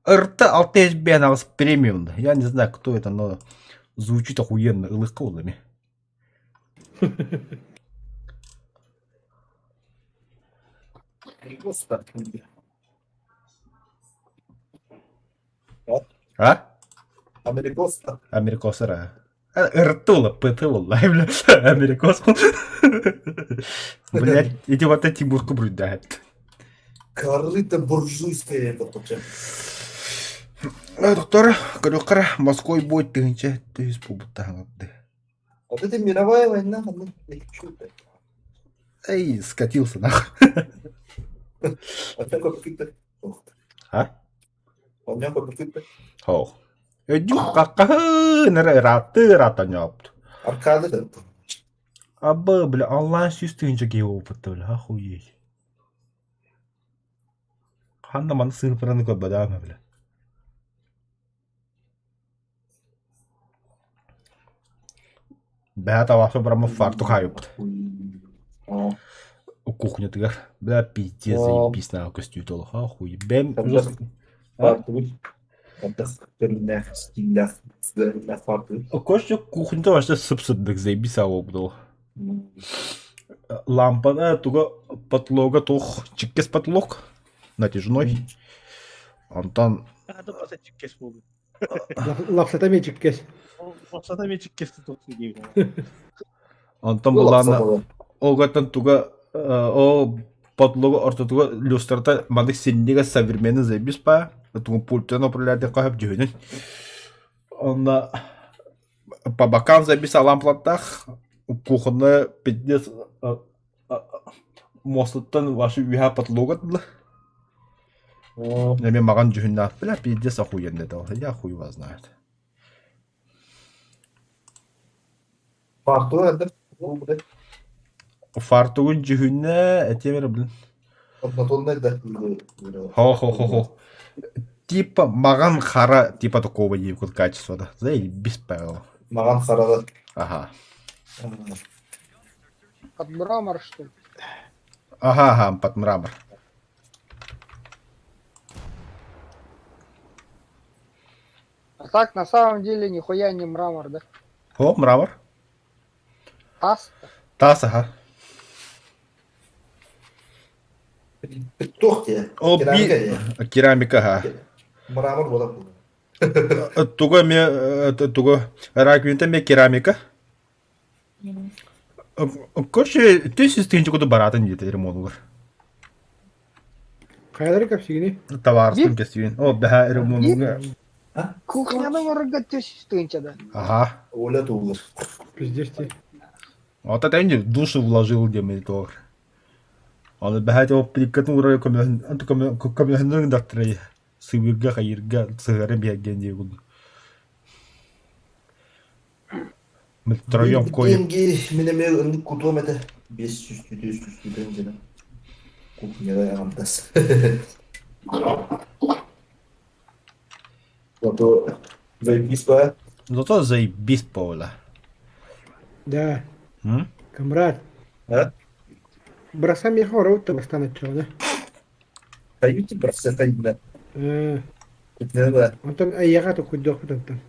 РТ 658 премиум. Я не знаю, кто это, но звучит охуенно. Ылыкка улами. А? Америкоста. Америкосара. Ртула, ПТ Америкос. Блять, эти вот эти бурку брудают. Корыто буржуйское это вообще. Доктор, көрүөххэ Москвой будет тыһыынча түһүс буолбуттаһаҥ Вот это мировая война, ну, чё это? Эй, скатился нахуй. А такой какой-то... А? У меня какой-то... Хоох. Өдүк каккаһын эрэ ыраатты ыраатан ньоопт. Аркада да. Абы, бля, онлайн 100 000 киһи буолбут бля, охуеть. Ханна маны сыыпыраны көрбөтөҕүм бля. Бэйэ табаахпын бараммын фартук хаайбыт. Кухнятыгар. Бля, пиздец, заебись наа көстүү толох. Охуй. Бэм Костя кухнята вообще сып-сырдык, заебись аҕа Лампана туга потолога туох чиккес потолок натяжной. Онтон Чиккес буолбут. Лапсата эмиэ чиккес. Лапсата эмиэ чиккес тутуохсу Онтон булаана Огаттан туга о потолога ортотуга люстрата маннык синнигэ современный заебись па тугун пультан управляет хаһып дьүһүнүн. Онно по бокам заебись лампалаттаах кухонна пиздец муостаттан ваши үһэ потолога тылы. Эми маҕан дьүһүннээх бля пиздец охуенный дал. Я хуй вас знает. Фартугу это Фартугун дьүһүнэ этиэм эрэ блин. Однотонный да. Хо-хо-хо-хо. Типа маҕан хара типа такого диэбит качества да. Заебись правило. Маҕан хара да. Ага. Под мрамор, что ли? Ага, ага, под мрамор. А так на самом деле нихуя не мрамор, да? О, мрамор. Тас? Тас, ага. Туох диye? О, Керамика би... диye. Керамика, ага. Мрамор буолар Туга эмиэ туга раковината эмиэ керамика. Короче, түс тыһыынча курдук бараатын диэтэ ремонугар. Хайалары кэпсигини? Табаарыстым кэстибин. О, бэһэ ремонуга. Кухняны оҥорорго түс тыһыынча да. Ага. Оля туулар. Пиздец ти. Вот это не душу вложил где монитор. Аны бэһэ ол плиткатын урай көмөһүннөрүн дактырай. Сыбырга хайырга сыгара биэрген диye курдук. Мы втроем коем. Деньги мин эмиэ ыннык кутуом этэ. 500 400 сүүрэн дьэнэ. Кухняда аҕамтас. Зато заебись па. Зато заебись Паула. Да. М? Камрад. А? Бросай мне хору, то бастан отчего, да? Дают бросай да. Э, Да. Онтон айяга то куддох бутантан.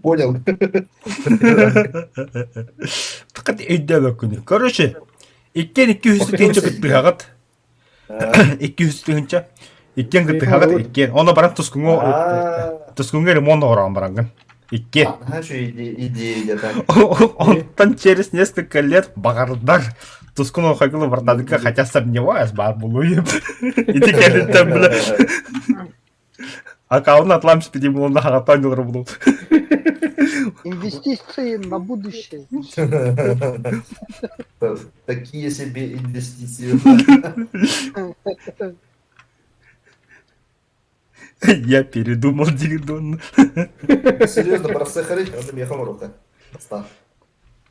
Понял. Тақат өйдөбөккүнү. Короче, иккен икки үс тыһыынча кыттыһаҕыт. 200 тыһыынча. Иккиэн кыттыһаҕыт иккиэн. Ону баран тускуҥу тускуҥҥа ремонт оҥороон бараҥҥын. Икки. Идея так. Онтон через несколько лет баҕардар тускун охайгылы бартадыкка хотя сомневаюсь баар буолуо. Ити кэлиттэн бile Аккаунт атлам спиди булуна хаҕаттан дылыр булу. Инвестиции на будущее. Такие себе инвестиции. Я передумал, Дигдон. Серьезно, просто харить, он меха морока. Бастаан.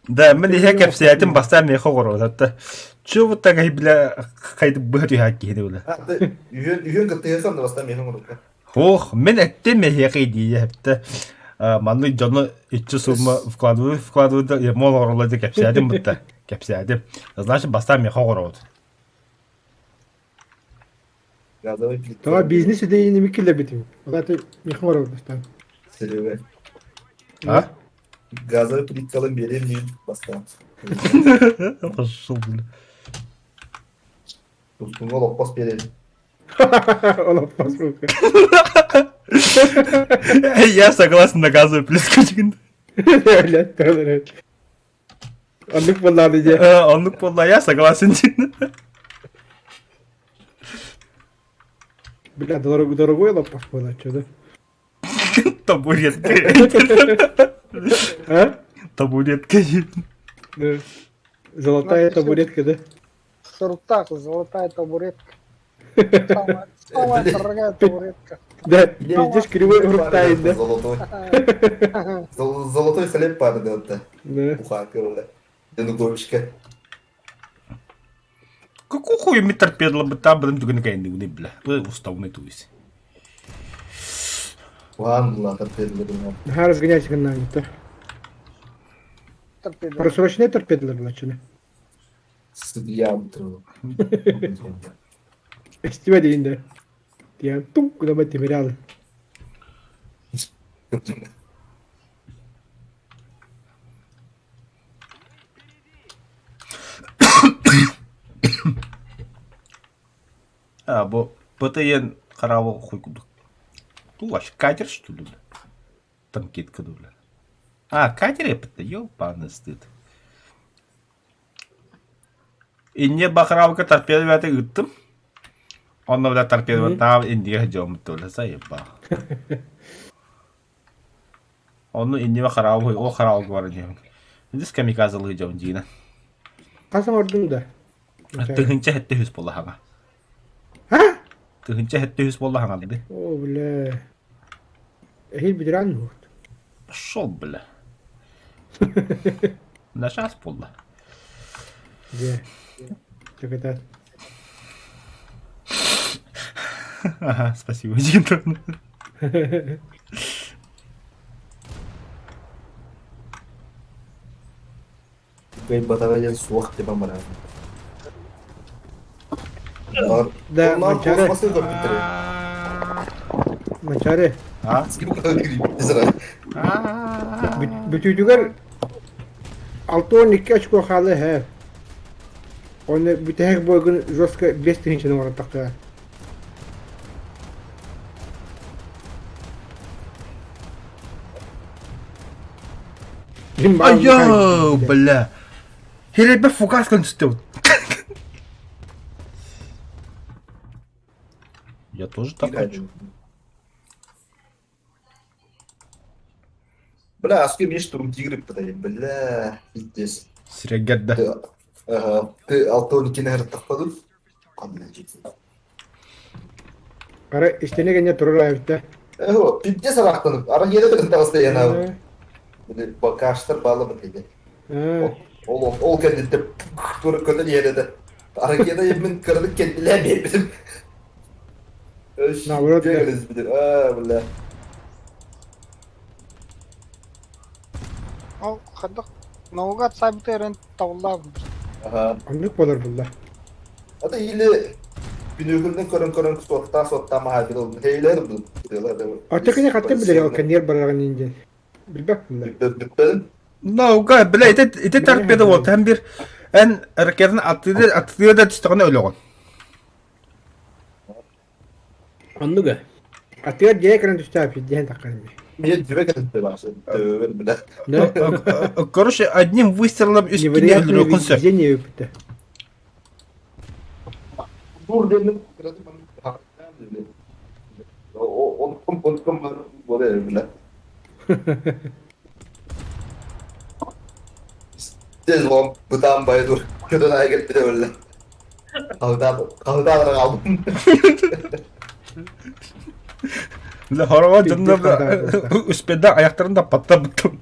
Да, мин иһэ кэпсээтим бастаан миэхэ оҕоруотатта. Чё вот так бля хайдып быһа түһээт киһини бля. Үһүөн үһүөн кыттыһыахам да бастаан миэхэ оҥорука. Ох, мин эттим эһиэхэ идиэйэ эптэ. Маннык дьону иччи сумма вкладываю, вкладываю да ремонт оҥороллор диэн кэпсээтим бытта. Кэпсээтим. Значит, бастаан миэхэ оҕоробут. Газовый плитка. Давай бизнес идеяны киллэрбитим. Ол миэхэ оҥоробут бастаан. Серега. А? Газовый плиткалын биэриэм диэн бастаан. Пошел, бля. Тускунга олоппос биэрэр. Олоппос рука. Я согласен на газовую плитку. Блядь, тоже. Оннук буоллаҕына дьэ. Оннук буолла, я согласен диэн. Бля, дорогой, дорогой лопас буолла, что да? Табуретка. А? Табуретка. Да. Золотая табуретка, да? Суруктах, золотая табуретка. Самая, самая дорогая табуретка. Да, пиздец, кривой уруктайн, да? Золотой. Золотой хлеб пары, да, Да. Буханка, да. Януковичка. Какой хуй ми торпедла бы там, блин, түгэн кэнди бля. Уставный то есть. Ладно, торпедалар. Наһаа разгоняйся гыннаан Торпеда. Просроченная торпедалар булаччыны. Судья утру. Эстибэ диин да. Тиэн тук куда тимирял. А, бу ПТН хараабы хуй курдук. Тулаш, катер что ли, бля? Танкетка, бля. А, катер эппит, ёбаный стыд. Инньэ бахараабыка торпедо ыыттым. Онно бля торпедо таав иннигэ дьоммут бля заебал. Онно иннибэ хараабы ол хараабы баран диэбин. Дис камикадзе дьон диина. Хас оҥордуҥ да? Тыһынча хэттэ үс буолла хаҥа. А? Тыһынча хэттэ үс буолла хаҥалды. О, бля. Эһил бүтүрэн буолт. Пошел, бля. На час буолла. Дьэ. Чаката. Ага, спасибо, Дина. Кыайбатаҕа диэн суох диэн баран. Да, Манчаары. Космосы көрбүттэр. Манчаары. А? Бүтүүтүгэр 62 очко хаалла эһээ. Оны бүтэһик бойгун жестко 5 тыһыынчаны оҥорон тахтылар. Айо, бля. Херебе фугас констел. Я тоже так хочу. Бля, а с кем есть штурм тигры подали? Бля, пиздец. Сирегерде. Ты, ага, ты Алтоникин тахпадын? Ара истэни гэнэ турар эбит Эго, пиздец арахтанып. Ара еде тыгын тағысты яна. Бакаштар балы бітеді. Ол ол кәдетте тур көтөн ереде. Ара еде мен кырдык кендилер бербитим. Наоборот, да. А, бля. Ол хаддах наугад сабытерен тавлав. Ага. Оннук болар булла. Ата или күнүгүнөн көрөн көрөн суотта суотта маха бил хейлер бил. Ата кини хаттан билэр ол каньер бараран инде. Билбэк булла. Бүппедим. Науга, бля, ити ити торпеда вот, һәм бир эн ракетаны аттыды аттыды да түстэҕинэ өлөҕүн. Оннуга. Атыгар дьиэ кэлэн түстээппит диэн таххар Мен түбэ кэлэн баасы. Төбөр бля. Короче, одним выстрелом үс кини Невероятное өлөрүөххүн сөп. везение өпүтэ. Дур дедим, кырады баны. Он ком он ком боле бля. Тез вам бытаан байдур. Көдөн ай келбите өллө. Калда калда калдым. Бля, хорого дьонно успеда аяктарын да паттабыттым.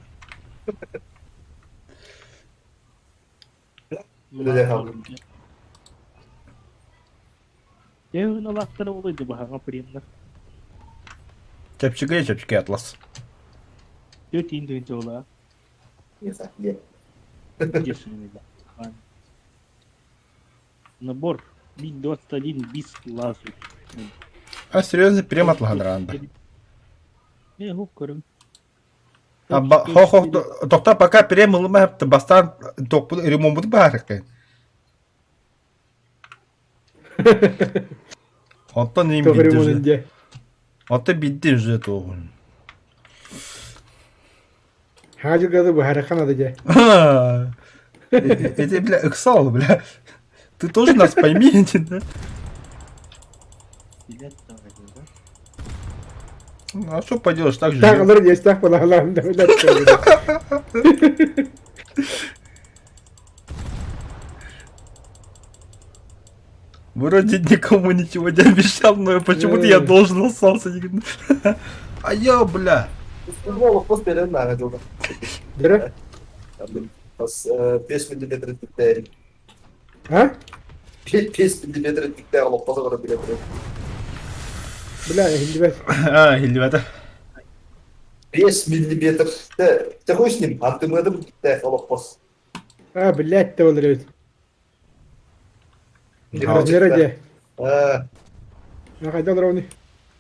Дьэ, лактара олойду баһаҥа примнар. Чэпчэки чэпчэки атлас. Төрт иин тыһыынча буолаа. Набор МиГ-21 бис лазер. А серьезно, прям атлаһан ранда. Не, хук көрүм. Хо-хо, доктор пока прям ылыма бастаан тохпут ремонту баарыккын. Оттон им бидди. Оттон бидди уже туохун. Хаажы газы быһарыхан ады дьэ. Это, бля, ыксал, бля. Ты тоже нас пойми, да? Ну, а что поделаешь, так же. Так, олор есть, так балалаам да. Вроде никому ничего не обещал, но почему-то я должен остался. А я, бля. Дөрө? Бас 5 миллиметр тиктер. А? 5 миллиметр тиктер олохтосо көрө биле. Бля, иһиллибэт. А, иһиллибэт. 5 миллиметр. Те хуй с ним, антымыдым тиктер олохпос. А, блядь, те ол эбит. Размера дьэ. А. Хайда олоровни?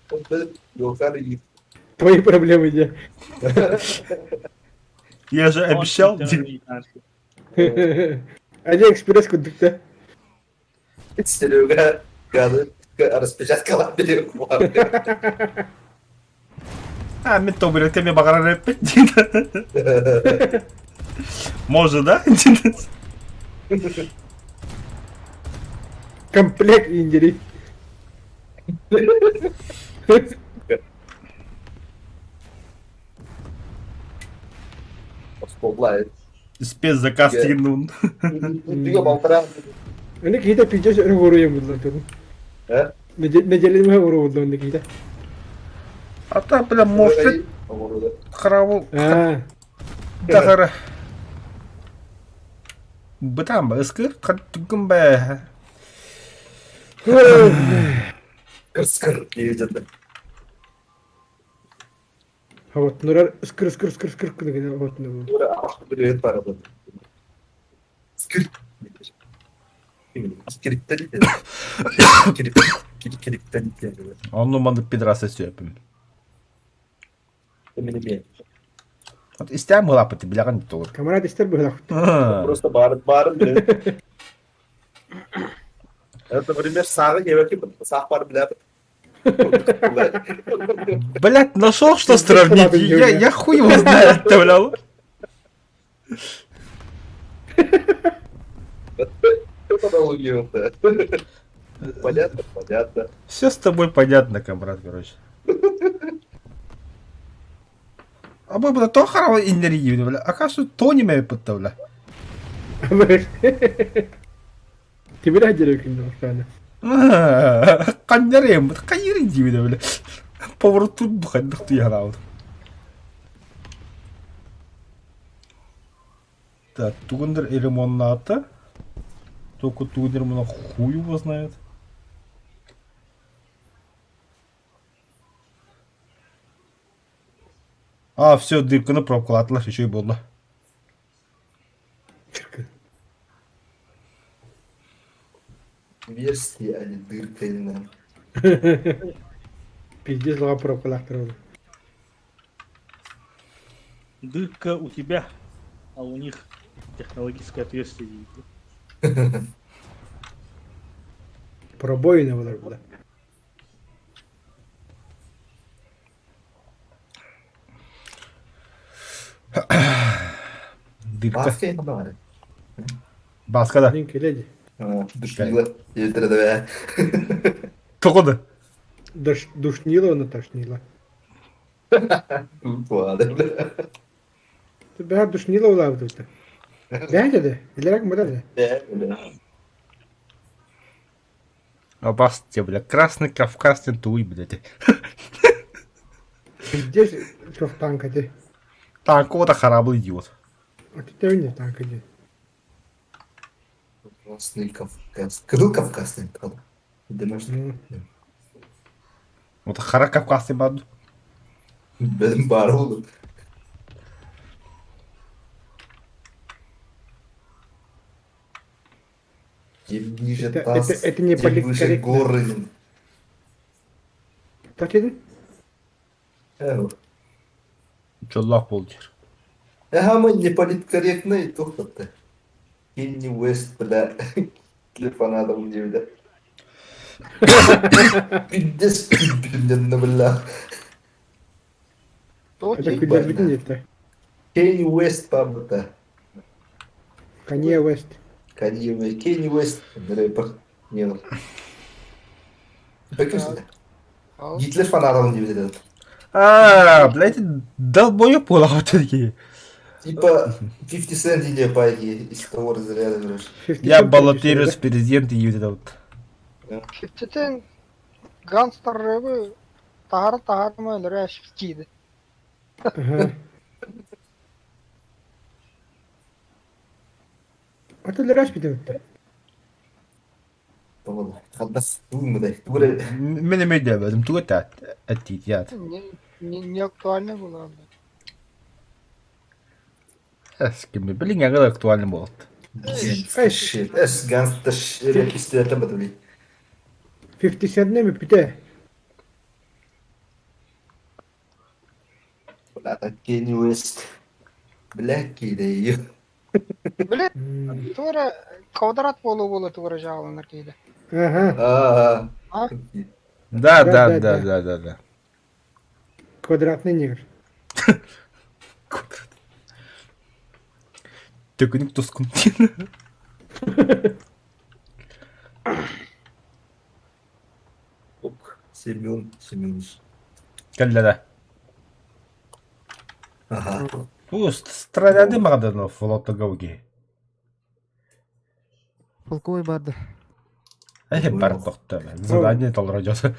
Твои Твои проблемы дьэ. Я же обещал. Алиэкспресс курдук да. Серега, гады, распечаткалар билип А, мен тобыректе мен баҕарар эппит диэн. Может, да? Комплект индери. Спецзаказ тигнун. Аны киһитэ пиздец өрө уруйан булла турун. Неделяны уруйдун аны киһитэ. А та, бля, может, харавыл. Тахара. Бытам ба, ыскыр, түгін бә. Ыскыр, диэжэт. Вот, нурар ыскыр ыскыр ыскыр ыскыр кына вот ну. Скыр. Онну маннык пидорасы сөпүм. Вот истэм мылапыты билэҕин толур. Камарат истер быһылах. Просто барын барын биле. Это, например, сағы ебеки сақ бар биле. Блять, нашел что сравнить. Я хуй его знает, бля. Понятно, понятно. Все с тобой понятно, камрад, короче. А мы бля, то харава иннери бля. Оказывается, то не мэ бля. Тебе ради күндө Каннерем, кайыр диби бля. Поворот бухаддык туяраут. Так, тугундер ремонната. Только тугундер мына хуй его знает. А, все, дырканы пробкалатылар, еще и болды. Версия, а не дырка или Пиздец лага пробкалахтыр. Дырка у тебя, а у них технологическое отверстие. Пробоина болар була. Дырка. Бааска ең бар. Бааска да. Мин кэлэ Душнила. Елтіреді бә. Тоҕо да? Душнила оны тошнила. Туады, бля. Бэһэ душнила улаабыт Бэһэ да, илэрек мыда да. Бля. Абас тебе, бля, Красный Кавказ туй, блядь. Пиздец, что танка ты. Танкова-то харабл идиот. А ты тоже не танка ты. Красный Кавказ. Кызыл Кавказ дейм. Демеш. Вот хара Кавказ баду. Benim бар oldu. Тем ниже Это- таз, это не тем выше политкорректно. горы. Так dedin? Э, Чоллах болдыр. Ага, не политкорректно тоқтатты. Кенни Уэст, бля, для фанатов не бля. Пиздец, бля, бля. Это күлдербитин деді. Кенни Уэст, пабыта. Канье Уэст. Канье Кенни Уэст, рэпер. Не Бекерсің. Гитлер фанатов не біледі. А, блядь, долбоёб буолаҕа такие. Типа 50 Cent или по из того разряда, короче. Я баллотируюсь в президенты и вот это вот. 50 гангстер рыбы тахар тахар мы лряш киды. Ага. А ты лэраш битин. Болды. Қандас туымдай. Тура Мен эме дебедим, туга тат аттит Не, не, не актуально было. Эскими, блин, я актуальный болот. Shit. Эс гангстер шит пистолетом бадули. 50 Cent не ми пите? Бля, Кенни Уэст. Бля, киде. Блин, тура квадрат болу болу тура жалыныр кейде. Ага. А. А? Да, да, да, да, да, да. Квадратный негр. Төкүнүк тускун. Оп, Семен Семенович. Кэллэ Ага. Бу страдады мағаданы флотта гауги. Полковой барды. Эхе бар тохта. Задание толра жаса.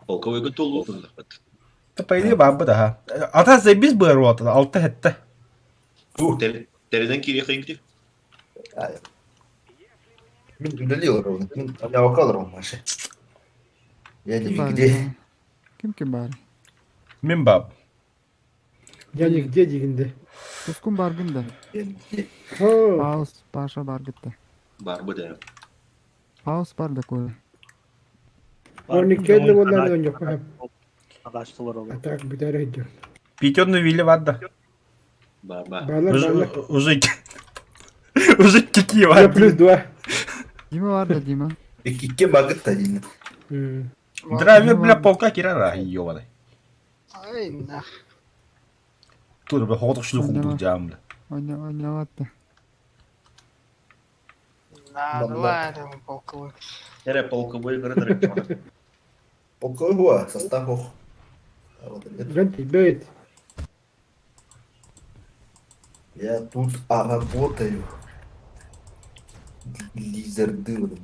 Полковой готов. Та по идее бабы да. Ата забис был рот, алта хетте. Тереден кире хыйынкти. Мин удалил ровно. Мин авокал ровно маша. Я не Ким бар? где. Ким ким бар? Мин баб. Я нигде дегенде. Тускун баргын да. О, Паус, Паша бар гитте. Бар бу да. Паус бар да кое. Он келді олардан жоқ. Адаштылар А olur. так битер идет. Питерный вилли вадда. Бар бар. Балар балар. Уже уже какие Я вадды. плюс два. Дима бар да Дима. Икке багыт та деймін. Драйвер бля полка кирара ёбаный. Ай, нах. Тур бля хоғдық шүлі құлдық жамды. Ойна ойнаватты. Надо, ладно, полковой. Эре полковой градыр. Полковой хуа, состав ох. Жан тебе Я тут а, работаю. Лизер дылым.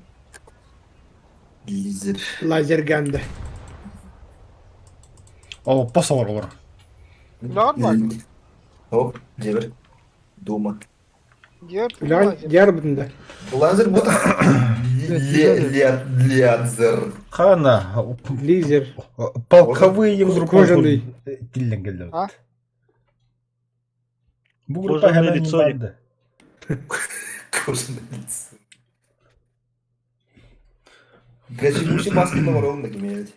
Лизер. лазерганда. О, посор олар. Нормально. Оп, жебір. Дума. Лан яр бутында. Лазер вот. Лязер. Қана Лизер. полковые группа Кожаный. Тиллен келді. А? Бу группа Кожаное хәмән лицо. банды. Кожаное лицо. Гачи маски номер он кимеет.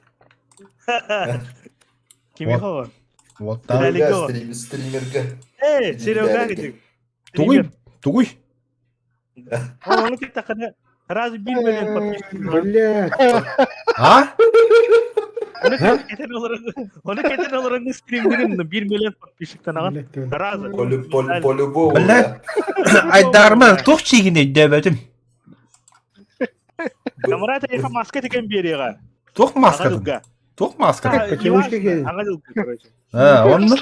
Кими хова? Вот так. Далеко. Стримерга. Эй, Серега где? Тугуй, тугуй. Оны кетті қана. Разве билмеген подписчик? Блядь. А? Оны кетен олорон, оны кетен олорон стримдигин 1 миллион подписчиктанаҕын. Зараза. По-любому. Блядь, айдарма туох чиигин өйдөөбөтүм. Камрата яха маска тиген биэриэҕэ. Туох маскатын? Туох маскатын? Аҕа дьылга, короче. А, онно?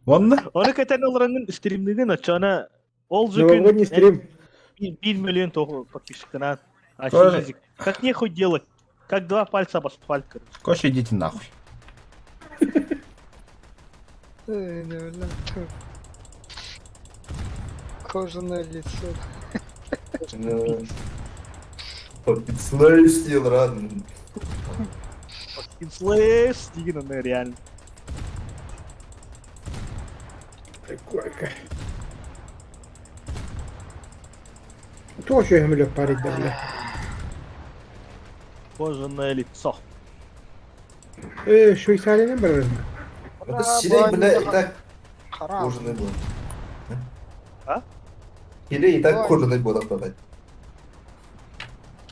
Онно? Оны кетен олорон стримдигин оччоно ол же Новогодний стрим. 1 миллион того подписчиктана. Тоже- Как нехуй делать? Как два пальца об асфальт, короче. Коша, идите нахуй. Эй, не, бля, тьфу. Кожаное лицо. Fucking slash run. Fucking slash деген аны реально. Койка. Тоже бля парить, да, бля. Кожаное лицо. Э, Швейцарияны барар. Это сирей, бля, и так Харам. кожаный был. А? Или и так кожаный был отдавать.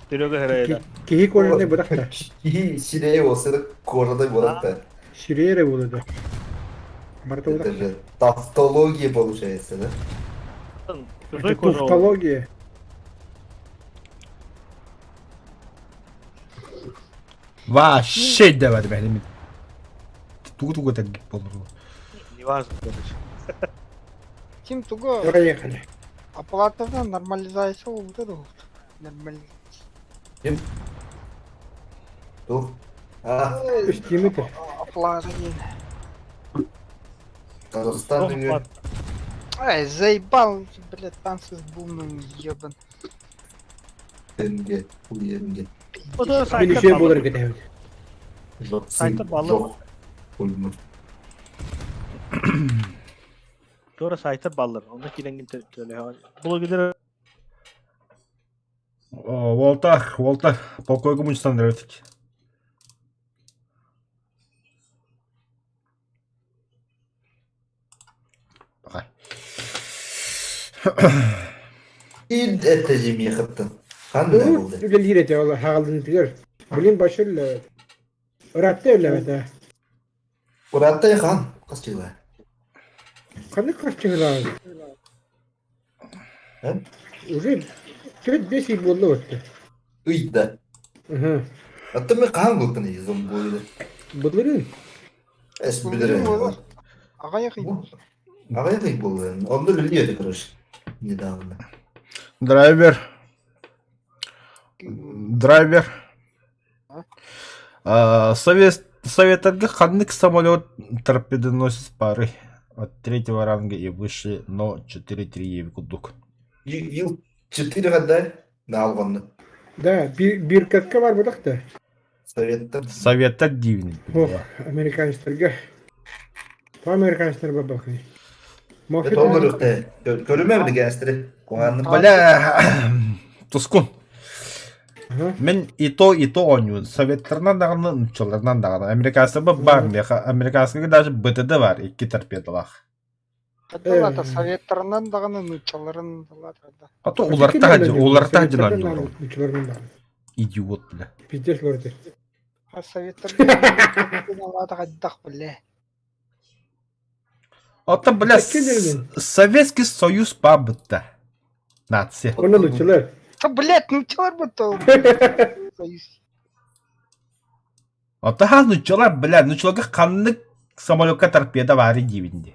Серега Грейда. Киһи кожаный бырахта. Киһи сирей болса кожаный был Сирере болды. Барта Это же тавтология получается, да? Чужой Это кожа. тавтология. Вообще давай, бля. Тугу-тугу так болор. Неважно, короче. Тим туго. Проехали. Оплата нормализация вот это вот. Нормализация. Тух. А, Стимы-то. Оплата не. Казахстан деген. Ай, заебал, блядь, танцы с бубном, ебан. Тенге, хуенге. Мен үшеу болар кетемін. Жоқ, Сайты балы. жоқ. Ульмur. Тура сайтар баллар. Онда киленген төлө. Блогерлер Волтар, Волтар, полкойга мунчтан өтік. Бақай. Ид это жемей қыпты. Қандай болды? Үлелер ете ол хағалдын тігер. Блин, башыр ләвет. Ыратты өләвет, а. Ураттай хан. Қас чыгла. Қандай қашчыңыз А? Уже 4-5 үй болды өтті. Уйда. Угу. Атты мен қан болыптын зомбойды. Бұдырын. Эс білдірен. Ағай ағай. Ағай болды. Онда білмейді, короче. Недавно. Драйвер. Драйвер. А, Совет, Советарга ханнык самолет торпедоносец пары от третьего ранга и выше, но 4-3 евкудук. Ил 4 года на алғанны. Да, бір катка бар бұдақ та. Советтер. Советтар дивный. Ох, американецтерге. По американецтер бабақы. Толгырықты. Көріме білген әстірі. Қоғанны. Бля, Тускун. Мен и то, и то ойнуун. Советтарынан даҕаны, нуччаларынан даҕаны. Американецтар бар, меха. Американскайга даже БТД бар, икки торпедалаах. Кадалата советтарынан дағаны нучаларын да. А то уларта один ойнуур. Идиот, бля. Пиздец лорды. А советтарынан алата қаддақ біле. Оттон, бля, Советский Союз бабытта. Нация. Оны лучшылар. Та, блядь, нучалар бұтты. Союз. Оттон ха нуччалар, бля, нуччаларга ханнык самолекка торпеда баары диибин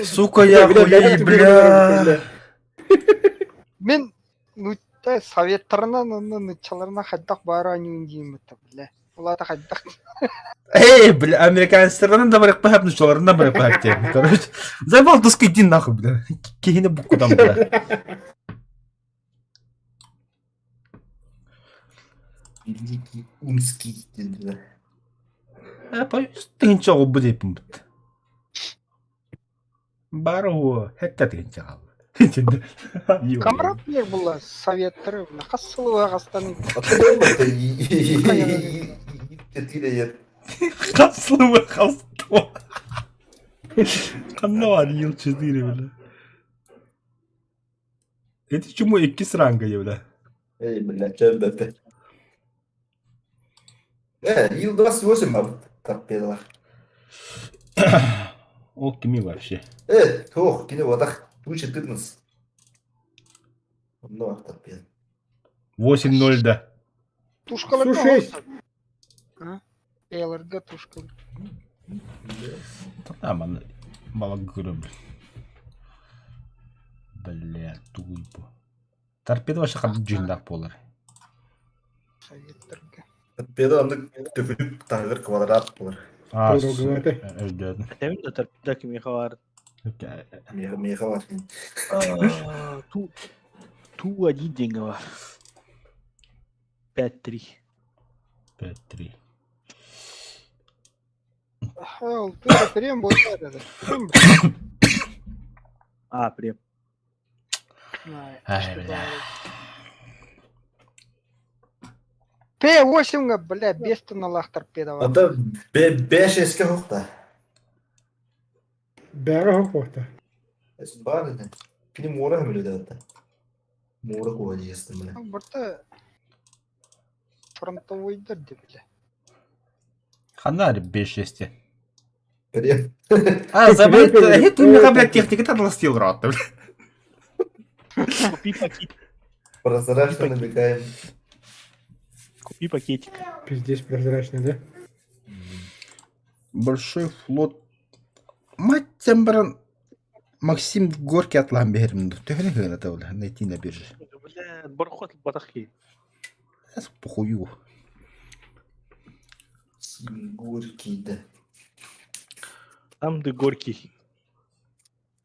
Сука, я хуй, бля. Мен нучта советтарынан оны нучаларына қаддақ бары анюн деймін бля. Улата қаддақ. Эй, бля, американецтерден да барып бахап, нуччаларынан барып бахап диэн. Короче, заебал туска иди нахуй, бля. Киһини буккудан, бля. Великий Унский. деді. Э, тыгынча оҕу диэппин бут. Бары уо, хэтта тыгынча хаалла. Камрат не было советтары, қассылы ағастан. Четыре Хаслы хасто. Ханна бар ил 4, бля. Это чему иккис ранга, бля. Эй, бля, чем бәпе. Ил-28 бабыт торпедалар. Ол кими вообще? Туох, кини бодах, Ту-14. Онно бар торпеда. 8-0 да. Тушкаларга Су-6. Эйларга тушкалар. А, манна балагырым. Бля, тугуйбу. Торпеда вообще ханнык дьүһүннээх буолар. Советтарга. Торпеда оннук төкүнүк таһыгар квадрат буолар. А, Дорогуната. өйдөөдүм. Этэбин да торпеда кимиэхэ баар. Миэхэ миэхэ бар. Ту Ту-1 диэҥҥэ баар. 5-3. 5-3. Ол тура прем буолар это. А, прем. Ай, бля. П8 бля, без тоналах торпеда. Ата Б6-ке хохта. Бэҕэ хохуота. Бар ини. Кини муора хөмүлүдэ Муора куһа диэстим бля. Бурта фронтовойдар де бля. Ханна 5-6. Прем. А, забыл, это у меня, блядь, техника татластил рот. Купи пакетик. Прозрачно намекаем. Купи пакетик. Пиздец прозрачный, да? Большой флот. Мать баран Максим Горький атлаан биһэрим төһөнү хыаната бля найти на бирже. Бля, борхот батахи. Похую. Горький, да. Там ты горький.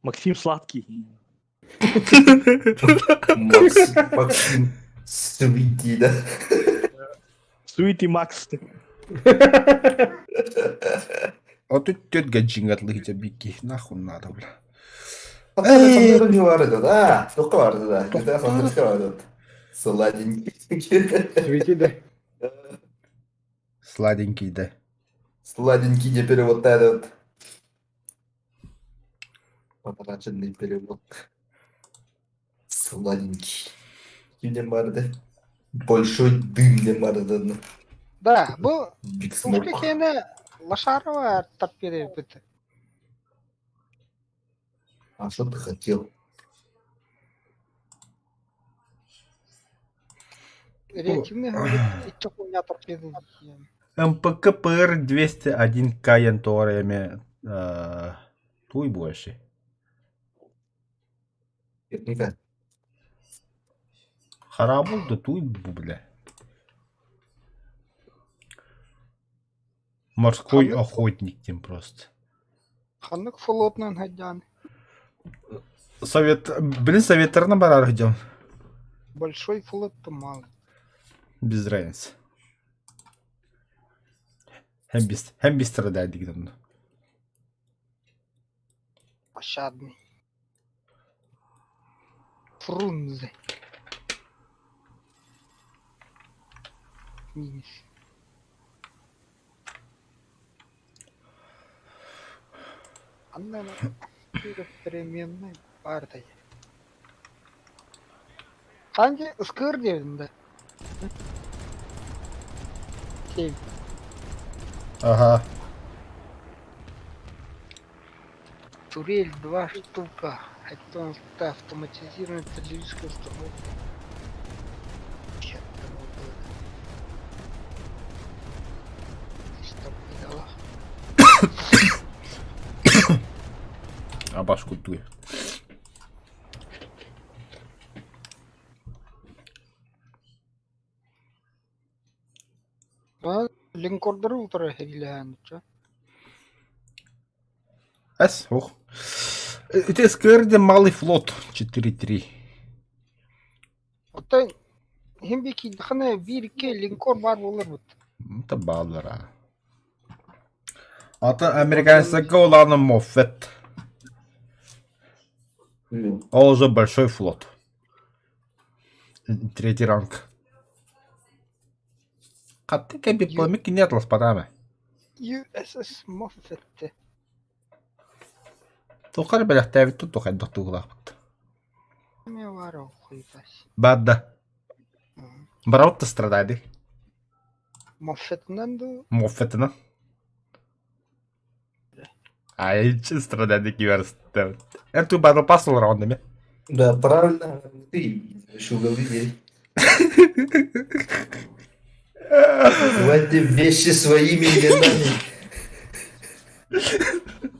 Максим сладкий. Максим, Максим Свити, да. Суити Макс. А тут тет гаджин атлыгите бики. Нахуй надо, бля. Не бар да. Тоққа барды да. Это Сандерске барды. Сладенький. Свети, да. Сладенький, да. Сладенький не перевод этот. Потраченный перевод. Сладенький. Кимден барды? Большой дым ден барды. Да, бу Big тушка Smoke. кене Лошарова торпеда бит. А что ты хотел? Реактивный иччок у меня торпеда. МПКПР 201 К янториями туй больше. Техника. Харабул да туй бля. Морской охотник тем просто. Ханнык флотнан хадян. Совет, блин, советтарына барар идем. Большой флот-то мало. Без разницы. Hem biz, hem biz страдает онно. Пощадный. Фрунзе. Минус. Анна переменной партия. Ханди ыскыр дедим да. Семь. Ага. Турель два штука. Это автоматизированная артиллерийская установка. Черт, было. Что дала? А башку туй. А, линкордеры утро херилээн, чё? Эс, ох. Это СКР малый флот 4-3. Оттон хим бики хана бир икки линкор бар болар бут. Это баллара. Ата американецтерге улаана Моффет. Ол уже большой флот. Третий ранг. Хатты кэби пламик не атлас падаме. USS Moffett. Тухар бэлэхтээбит тут тухай дохтугулаахпыт. Эме бар ол хуйбас. Бадда. Бараут страдайды. Моффетынан дуу? Моффетынан. Ай, страдания киберстем. Это Battle Pass раундами. Да, правильно. Ты шугалы день. Называйте вещи своими именами.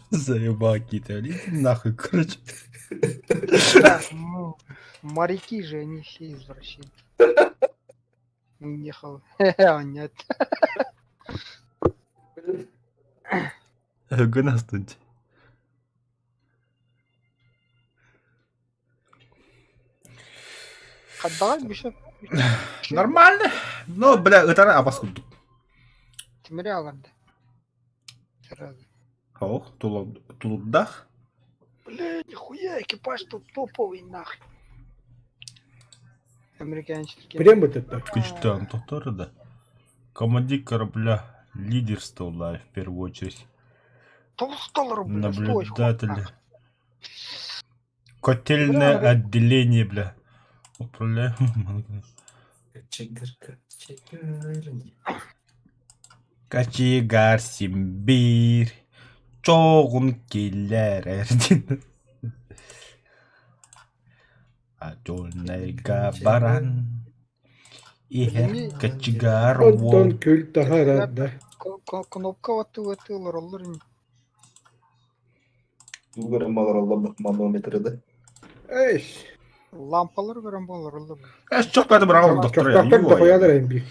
Заебал какие-то. Иди нахуй, короче. Да, ну, моряки же, они все извращенцы. Уехал. Нет. Гынастунь. Хаддагай бүшеп. Нормально. Ну, бля, ытара абас курдук. Тимири аларды. Сразу. Ох, тулуддах. Бля, нихуя, экипаж тут топовый нахуй. Американский. Прям вот это. Кычтан, тоқтары да. Командир корабля лидерство, да, в первую очередь. Толстолар, бля, стой, Наблюдатели. Котельное отделение, бля. Управляем. Кочегар, кочегар. Кочегар Симбирь. Чоғын келер эрдин. Адонайга баран. Ихер кочегар Онтон вол. күл таһара да. Кнопка ватты ватты роллар. Тугары маларалла манометры да. Эш. Лампалар көрөн болор роллар. Эш чок бәді бір ағыл доктор. Чоктактар да коялар эми.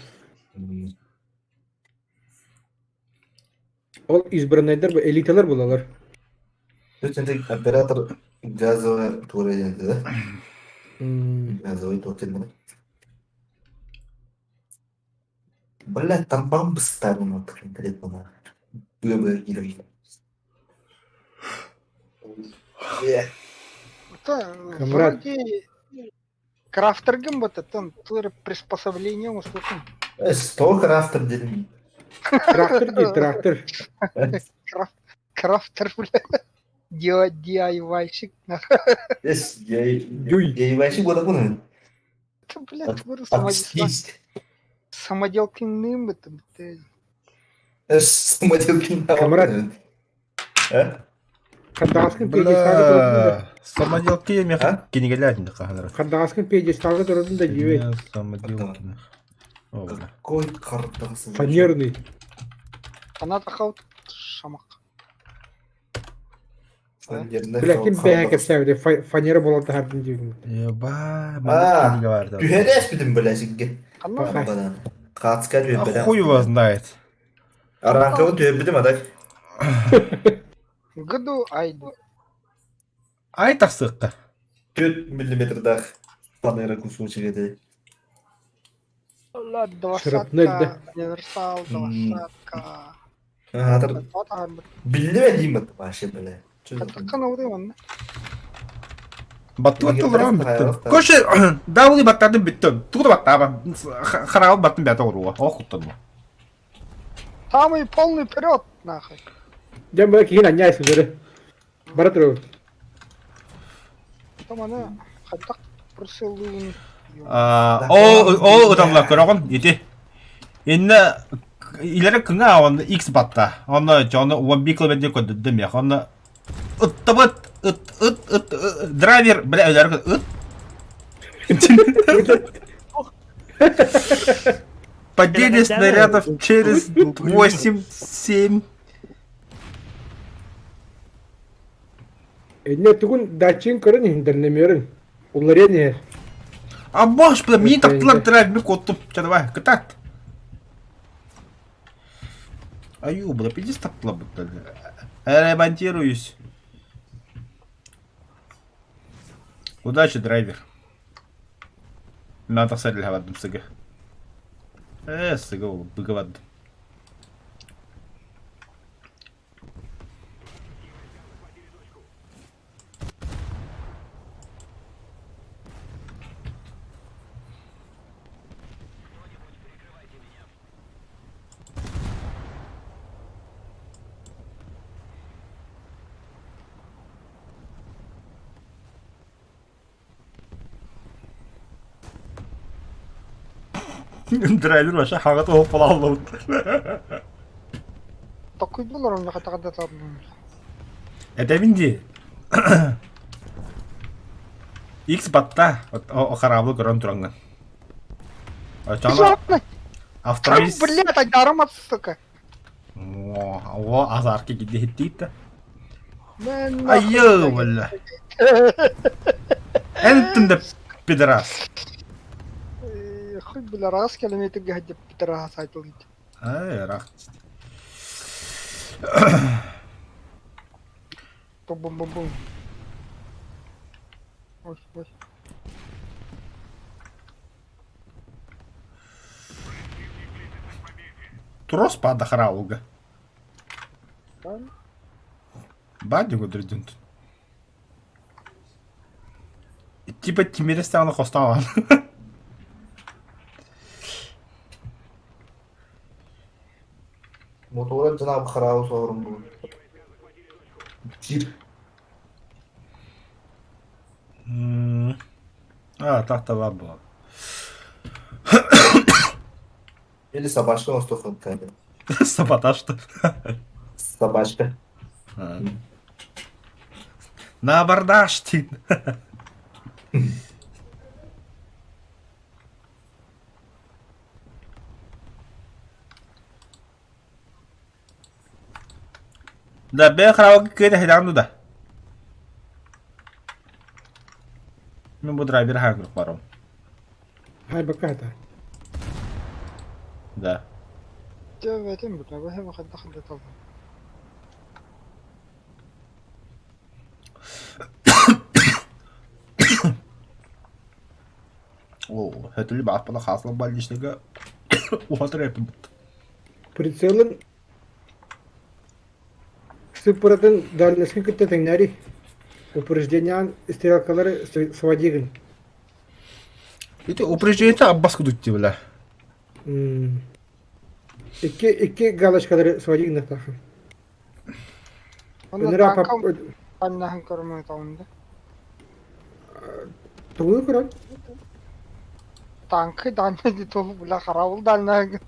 Ол избранныйдар бу элиталар булалар. Тут оператор газовая тура да? Газовый токен. Блядь, там бамбы ставил на конкретно. Б или Камрад. Вроде крафтергем вот это, тур приспособление услугам. Сто крафтер дедим. Трактор ди, трактор. Крафтер, бля. DIY-щик. Эс, я я вообще года куны. Это, блядь, самоделкиным это, блядь. Эс, самоделкиным. Камрад. А? Хандагаскын пьедесталга турдун да. Самоделки я кенегелер қағаныр. Хандагаскын пьедесталга турдун да дибей. Самоделки. Какой картасы? Фанерный. Она тахаут шамак. Бля, ким бэһэ кэпсээбит фанера буолан таһардын диибин. Еба, А, түһэрээс бүтүн бля сигге. Кацка түһэрбэтэ. Хуй его знает. Аранкабы түһэрбитим адаг. Гыду айду. Ай тахсыкка. 4 миллиметрдах фанера кусочек эти. Ла Шрапнель, двадцатка, универсал, двадцатка. Атыр. Билбе деймин вообще бля. Хаттаккан олды онна. Баттуаттылырам бүттüm. Көші, даули баттадым бүттüm. Тугда баттаба. Харабы баттым бәті оруға. О, құттым. Самый полный вперед, нахуй. Дьэ бу киһин анньаа сылдьары. Бара турабыт. Там ана хаттак прысылуун. О, ыталла көрөҕүн ити. Инне илere кыңа онно X батта. Онно жону 11 километр көдүдүм я. Онно ыттабыт ыт ыт ыт драйвер бля өлөр ыт. Падение снарядов через 8 7. Энне тугун датчигын көрөн иһин Уларыйан иһэр. А бош, бля, мин таптылар драйвер ми коттум. Ча давай, кытат. Аю, бля, пиздец таптылар бля. Ремонтируюсь. Удачи, драйвер. Надо тахсар сыга. Сыга, быгавадым. Драйвер вообще хаҕа туһуп буолаллыбыт. Токуйдулар онно хатаҕа да Этэбин дии. X батта хараабыл көрөн тураҥҥын. Оччоҕуна автомобиль... Блядь, айдарым от, сука. О, азарки кидиһиттиит да. Айыы, бля. Эн да пидорас. Хуй бля, раз километр гадя пидорас айтылды. Ай, рах. Бум-бум-бум-бум. Ой, ой. Трос пада харауга. Бадик өдөрдүн. Типа тимирес даҕаны хостоон. Мотуора дьанаабы хараабы соһорум буолуо. Тир. А, так баар буолар. Или собачка остохан кайда. Саботаж что? Собачка. На абордаж, ты. Да, бэйэ хараабы кыайда хайдаҕын да. Мин бу драйвер хаан барым. Хай бакка хата. Да. Дьэ, бу бэһэ хайдах да талбын. О, хөтүлү бааппана хаасла больничныйга уһатыр эппит. Прицелын сыппыратын дальностька кытта тэҥнээри. Упреждениеҕын стрелкалары сводигын. Ити упреждение аббас кудут бля. Икки икки галочкалары сводигын тахын. Онно танка аннаһын көрмөй таунда. Тугу көрөн? Танкы дальний ди толу бля харабыл дальний.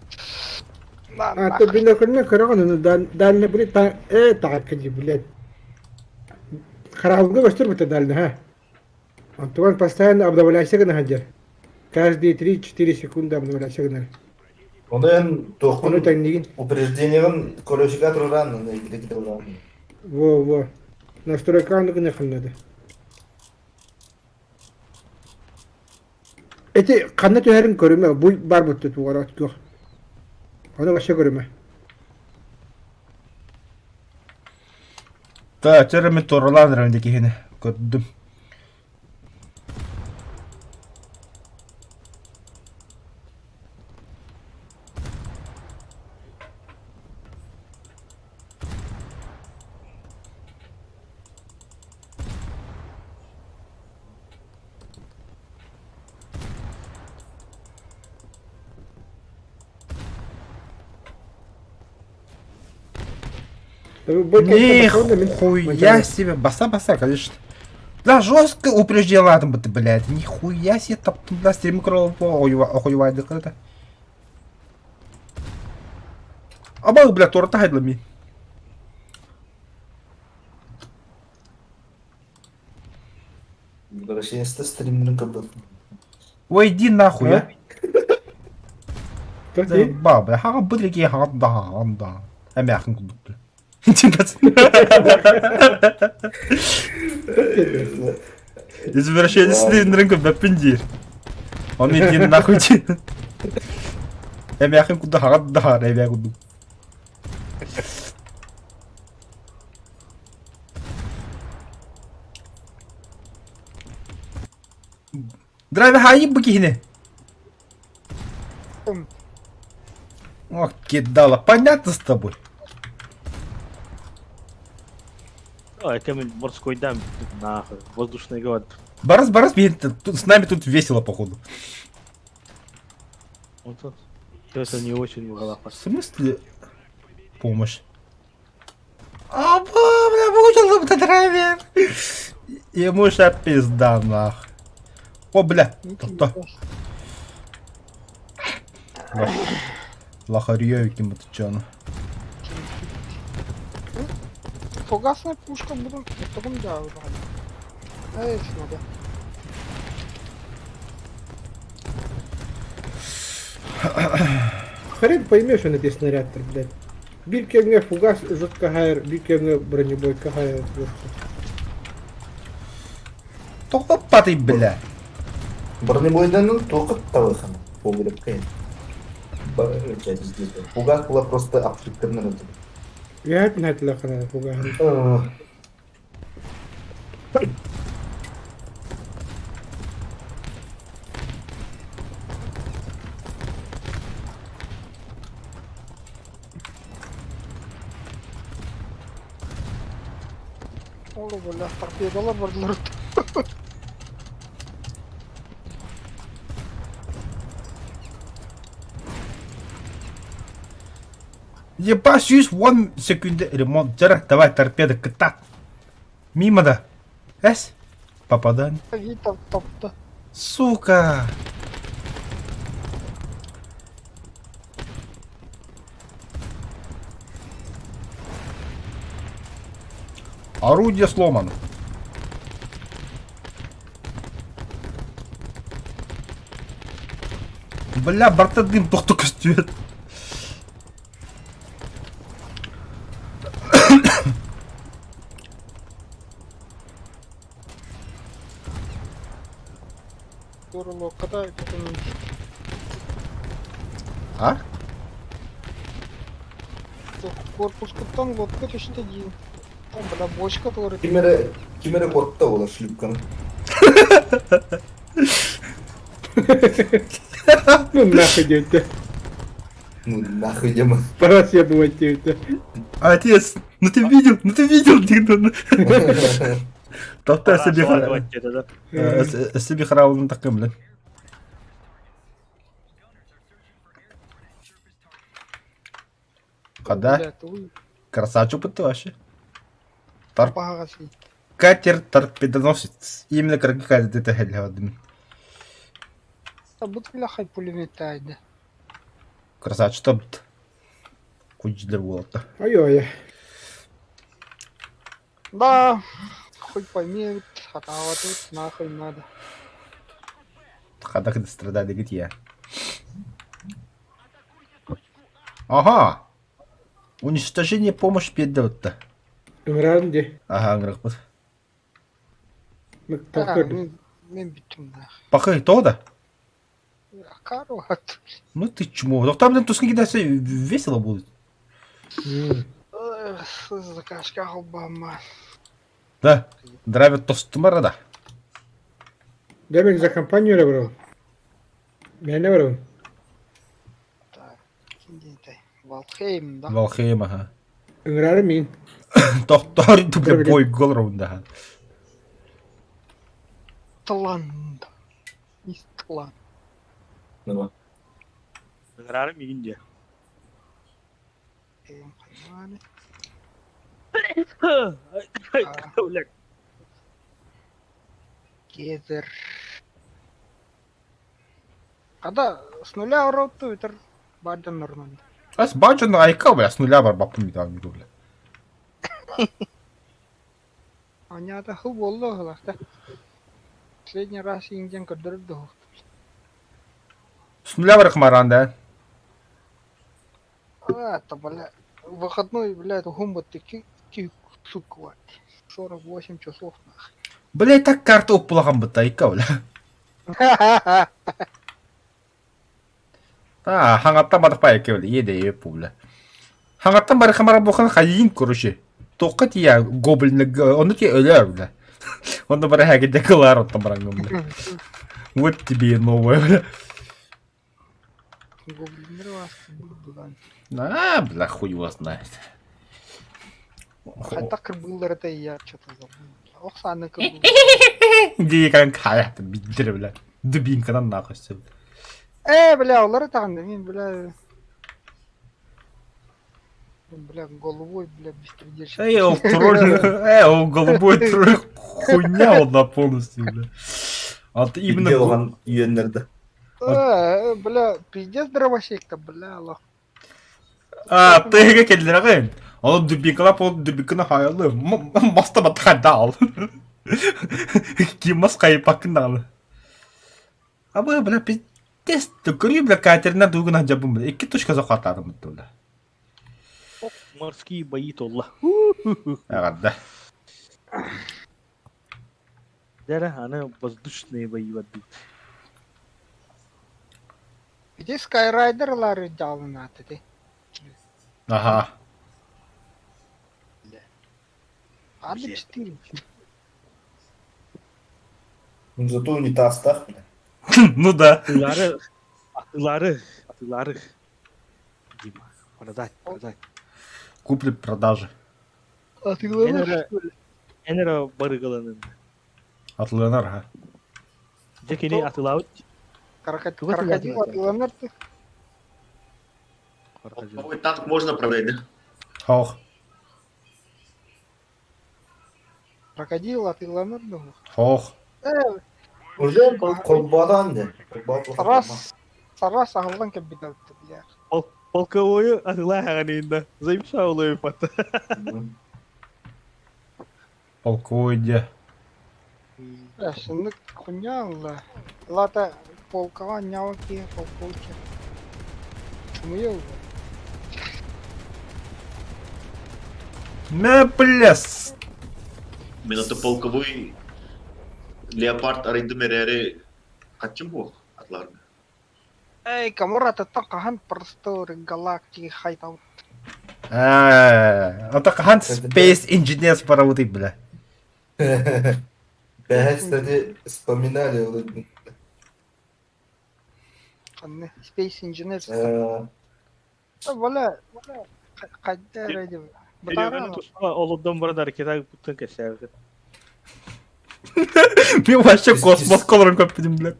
А то бинокльне көрөҕүн дальний блядь та э танка ди блядь. Харабылга көстөр бутта дальний ха. Антуан постоянно обновляйся гына сылдьар. Каждые 3-4 секунды обновляйся гынар. Ону эн туоххун Ону тэҥнигин. упреждениеҕын колесига туруран, туруран. Во, во. Настройка гына ханнады. Эти ханна түһэрин көрүмэ, бу бар бутта тугара туох. Ону вообще көрүмэ. Та, терами торолан рэнди киһини көрдүм. Нихуя себе, баса-баса, конечно. Да, жестко упреждела там, блядь, нихуя себе, там, да, стрим кролл охуевает, это. Аба, бля, торта хайдлами. Возвращение стримнерин кабыл. Ой, иди нахуй, а. Заебал, бля, ха, быдриги, ха, да, да. Эмяхын кудук, бля. Извращение стримнерин кабыл, Он иди нахуй, Эмяхын кудук, ха, да, эмяхын кудук. Драйвер хайып бу киһини. Ох, кидала. Понятно с тобой. А, это морской дам, нахуй, воздушный город. Барас, Барас, с нами тут весело, походу. Вот тут. Это не очень угла. В смысле помощь? А, бля, получил бы драйвер. Ему ща пизда, нах. О, бля, то. Лохарьё ким бутуччону. Фугасная пушка буду. Таком да, Эй, надо. Хрен поймешь, он эти снаряд, блядь. Биир кэмҥэ фугас жутко хайар, биир кэмҥэ бронебойка хайар просто. Тоҕо бля? Бронебойданын туох табыхана погребка. Фугас была просто обшиктырнар. Үһәт нәтләхана фугаһын. Олу бля, торпедалар бардылар. Ебать, 110 секунды ремонт. Жара, давай торпеда, кыта. Мимо да. Эс. Попадание. Вита топта. Сука. Орудие сломано. Бля, барта дым тохто көстүөт. Горло, когда это А? Корпус каптан лодка точно один. Там, бля, бочка тоже. Кимере кимере куотта буолар шлюпканы. Ну нахуй диэбитэ. Ну нахуй дима. Пора съебывать диэбитэ. Отец, ну ты видел, ну ты видел, Тоқта себе себе харавын такым, блин. Когда? Красавчик ты вообще. Тор... Катер торпедоносец. Именно как катер это хель Бут бля пулемет тайды. Красавчик топ. Кучдер болот. Ой-ой. Да, хоть пойми, а тут нахуй надо. Хадах страдали где? Ага. Уничтожение помощь передавать-то. Ыҥыран дии. Ага, ыҥырахпыт. Мен бүттүм нахуй. Пахай, то да? Каруат. Ну ты чмо. Доктор, блин, туски кидайся, весело будет. Закашка албама. Да. Драйвер тостумара да. Демек за компанию эрэ барабын. Мээнэ барабын. Валхейм, да? Валхейм, ага. Ыҥырары мин. Тохтор, бля, бой гол да. Тланд. Истланд. Ыҥырары миигин диэ. Кезер. Когда с нуля уроту, это бадан нормально. Ас баджан айка, бля, с нуля бар бапым там не бля. Анята хыл болду хылахта. Последний раз инден көрдөрүп С нуля бар хмаран, да? А, это, бля, выходной, бля, это гумба ты ки, сука, 48 часов, нахуй. Бля, так карта упулахан быта айка, бля. А, хаңаттан бадық па айка, бля, еде епу, бля. Хаңаттан бары хамара бухан хайын, короче. Тоққа тия гоблин, оны те өлөр, бля. Оны бары хәгеде кылар оттан барангым, бля. Вот тебе и новое, бля. А, бля, хуй его знает. Хотя кырбыллар это я что-то забыл. Ох, саны кырбыл. Где как кая, биддер, бля. Дубинкадан нахуй все. Э, бля, олар тағында мен, бля... Бля, головой, бля, беспредельщик. Эй, ол тролль, ол голубой тролль, хуйня одна полностью, бля. А ты именно... Билге алған үйенлерді. Бля, пиздец дровосек-то, бля, аллах. А, тыга келлерагын. Ол дубикалап ол дубиканы хаялы. Маста батхадал. Ким мас кайпакын дагы. Абы, бля, пиздец, көрүү, бля, катерина дугуна жабым, бля. Икки точка захватадым, бля. Морские бои толла. Агадда. Дәрі, аны воздушные бои барды. Ити Skyraider'лары жалынаты ти. Ага. Ады 4. Ну зато унитаз так, бля. Ну да. Атылары, атылары, атылары. Дима, продать, продать. Купли-продажи. Атыланар. Энера барыгаланын. Атыланар, ха. Жекени атылаут. Крокодил атыланар ты. Ой, танк можно продать, да? Хох. Крокодил атыланар да. Хох. Уже колбадан де. Сарас, сарас ағылдан кәббит алты, бля. Полковою атыла хағанында. Займша олой пата. Полковой де. Бля, шынны хуйня алла. Лата полкова няуки, полковки. Чумыя уже. Мә, бля. Мен это полковой леопард арайды мерери качым бу атларга. Эй, камура таттан кахан просторы галактики хайтау. А, это хан Space Engineers параутый, бля. Да, кстати, вспоминали. Space Engineers. Валя, кайда ради. Сереганы туспа олуддан баран ракета буттан кесәбит. Мен вообще космос колорын көп білдім, бля.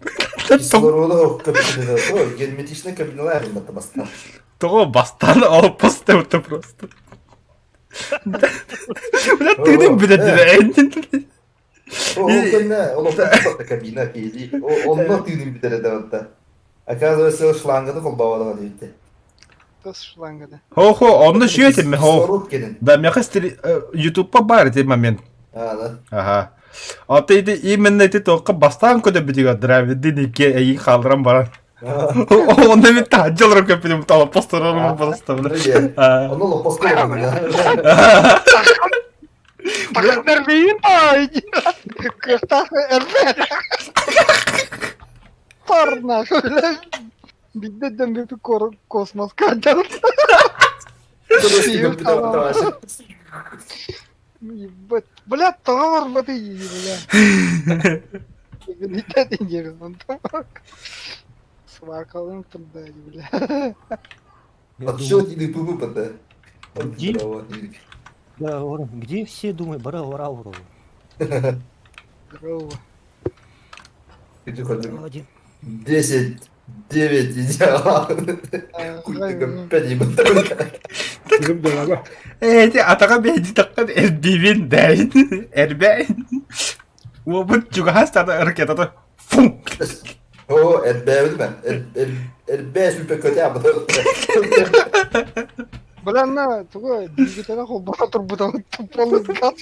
Кислороды кабинада, то герметичный кабиналар это бастан. Того бастан алып поставил просто. Бля, ты не блядь, Ол кэннэ ол кабина киһи онно тыынын бүтэрэ да Оказывается, шланганы холбавалага диэбитэ. Тос шлангада. Хо-хо, онно шүетим, хо. Кислород кэлин. Да, меха Ютуб бар эти момент. А, да. Ага. А ты именно ты только бастан көдө бүтүгө дравидин ике эйин халдыран баран. Онда мен тажылырым көп билем, тала постарарым просто, бля. Ону лопоска Тахнервин ай. Кыртах эрбе. Парна, бля. Бидден бит космос кадар. Ебать. Бля, товар воды, бля. Не интересно. Сваркалым туда, бля. Отчет или ПВП-то? Где? Да, где все думают, бара ура ура. Здорово. 10, 9, идеал. Пять ебать. Эти атака бейди такка эрбивин дәйин. Эрбәйин. Уобут чугас тада ракетата. Фу. О, эрбәбит ме? Эрбә сүпе көтә бу. Бля, на, тугу двигателя холбара турбута полный газ.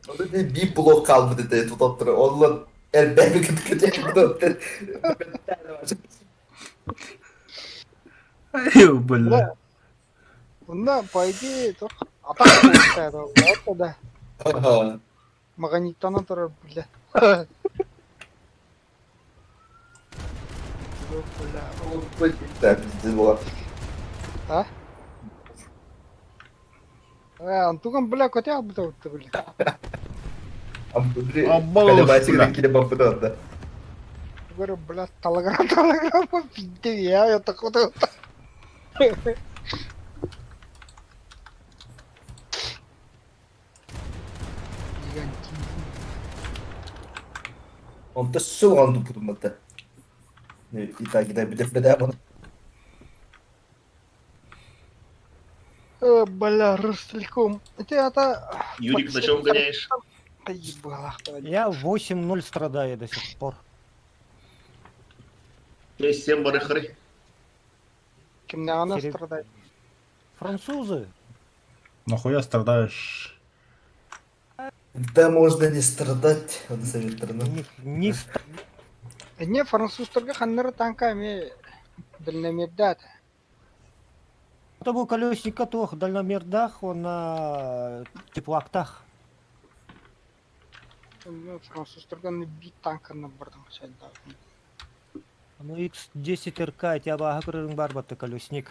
Оны би блок калды диде тутап тур. Онла эрбәбит көтә бу. Ай, бля. Онда, по идее, только атака получается, да? Магнитона турар, бля. Да, пиздец была. А? Антуган, бля, көтә албыта өттө, бля. Да. Говорю, бля, талаграм, талаграм, пизде, я такой Он то сылган тупутумата. И так и так беде bunu. Бля, Ростелеком. Это Юрик, на чем гоняешь? Я 8-0 страдаю до сих пор. Всем барыхры. Кимнээҕинэ страдает? Французы. Нахуя страдаешь? Да можно не страдать, он советовал. Не Эмиэ французтарга ханнары танка эмиэ дальномердаата. Это был колесника туох дальномердах, он на теплактах. Французтарга биир танканы бардым сайда. Ну X10 РК, тебя абааһы көрөрүҥ баар батта колесник.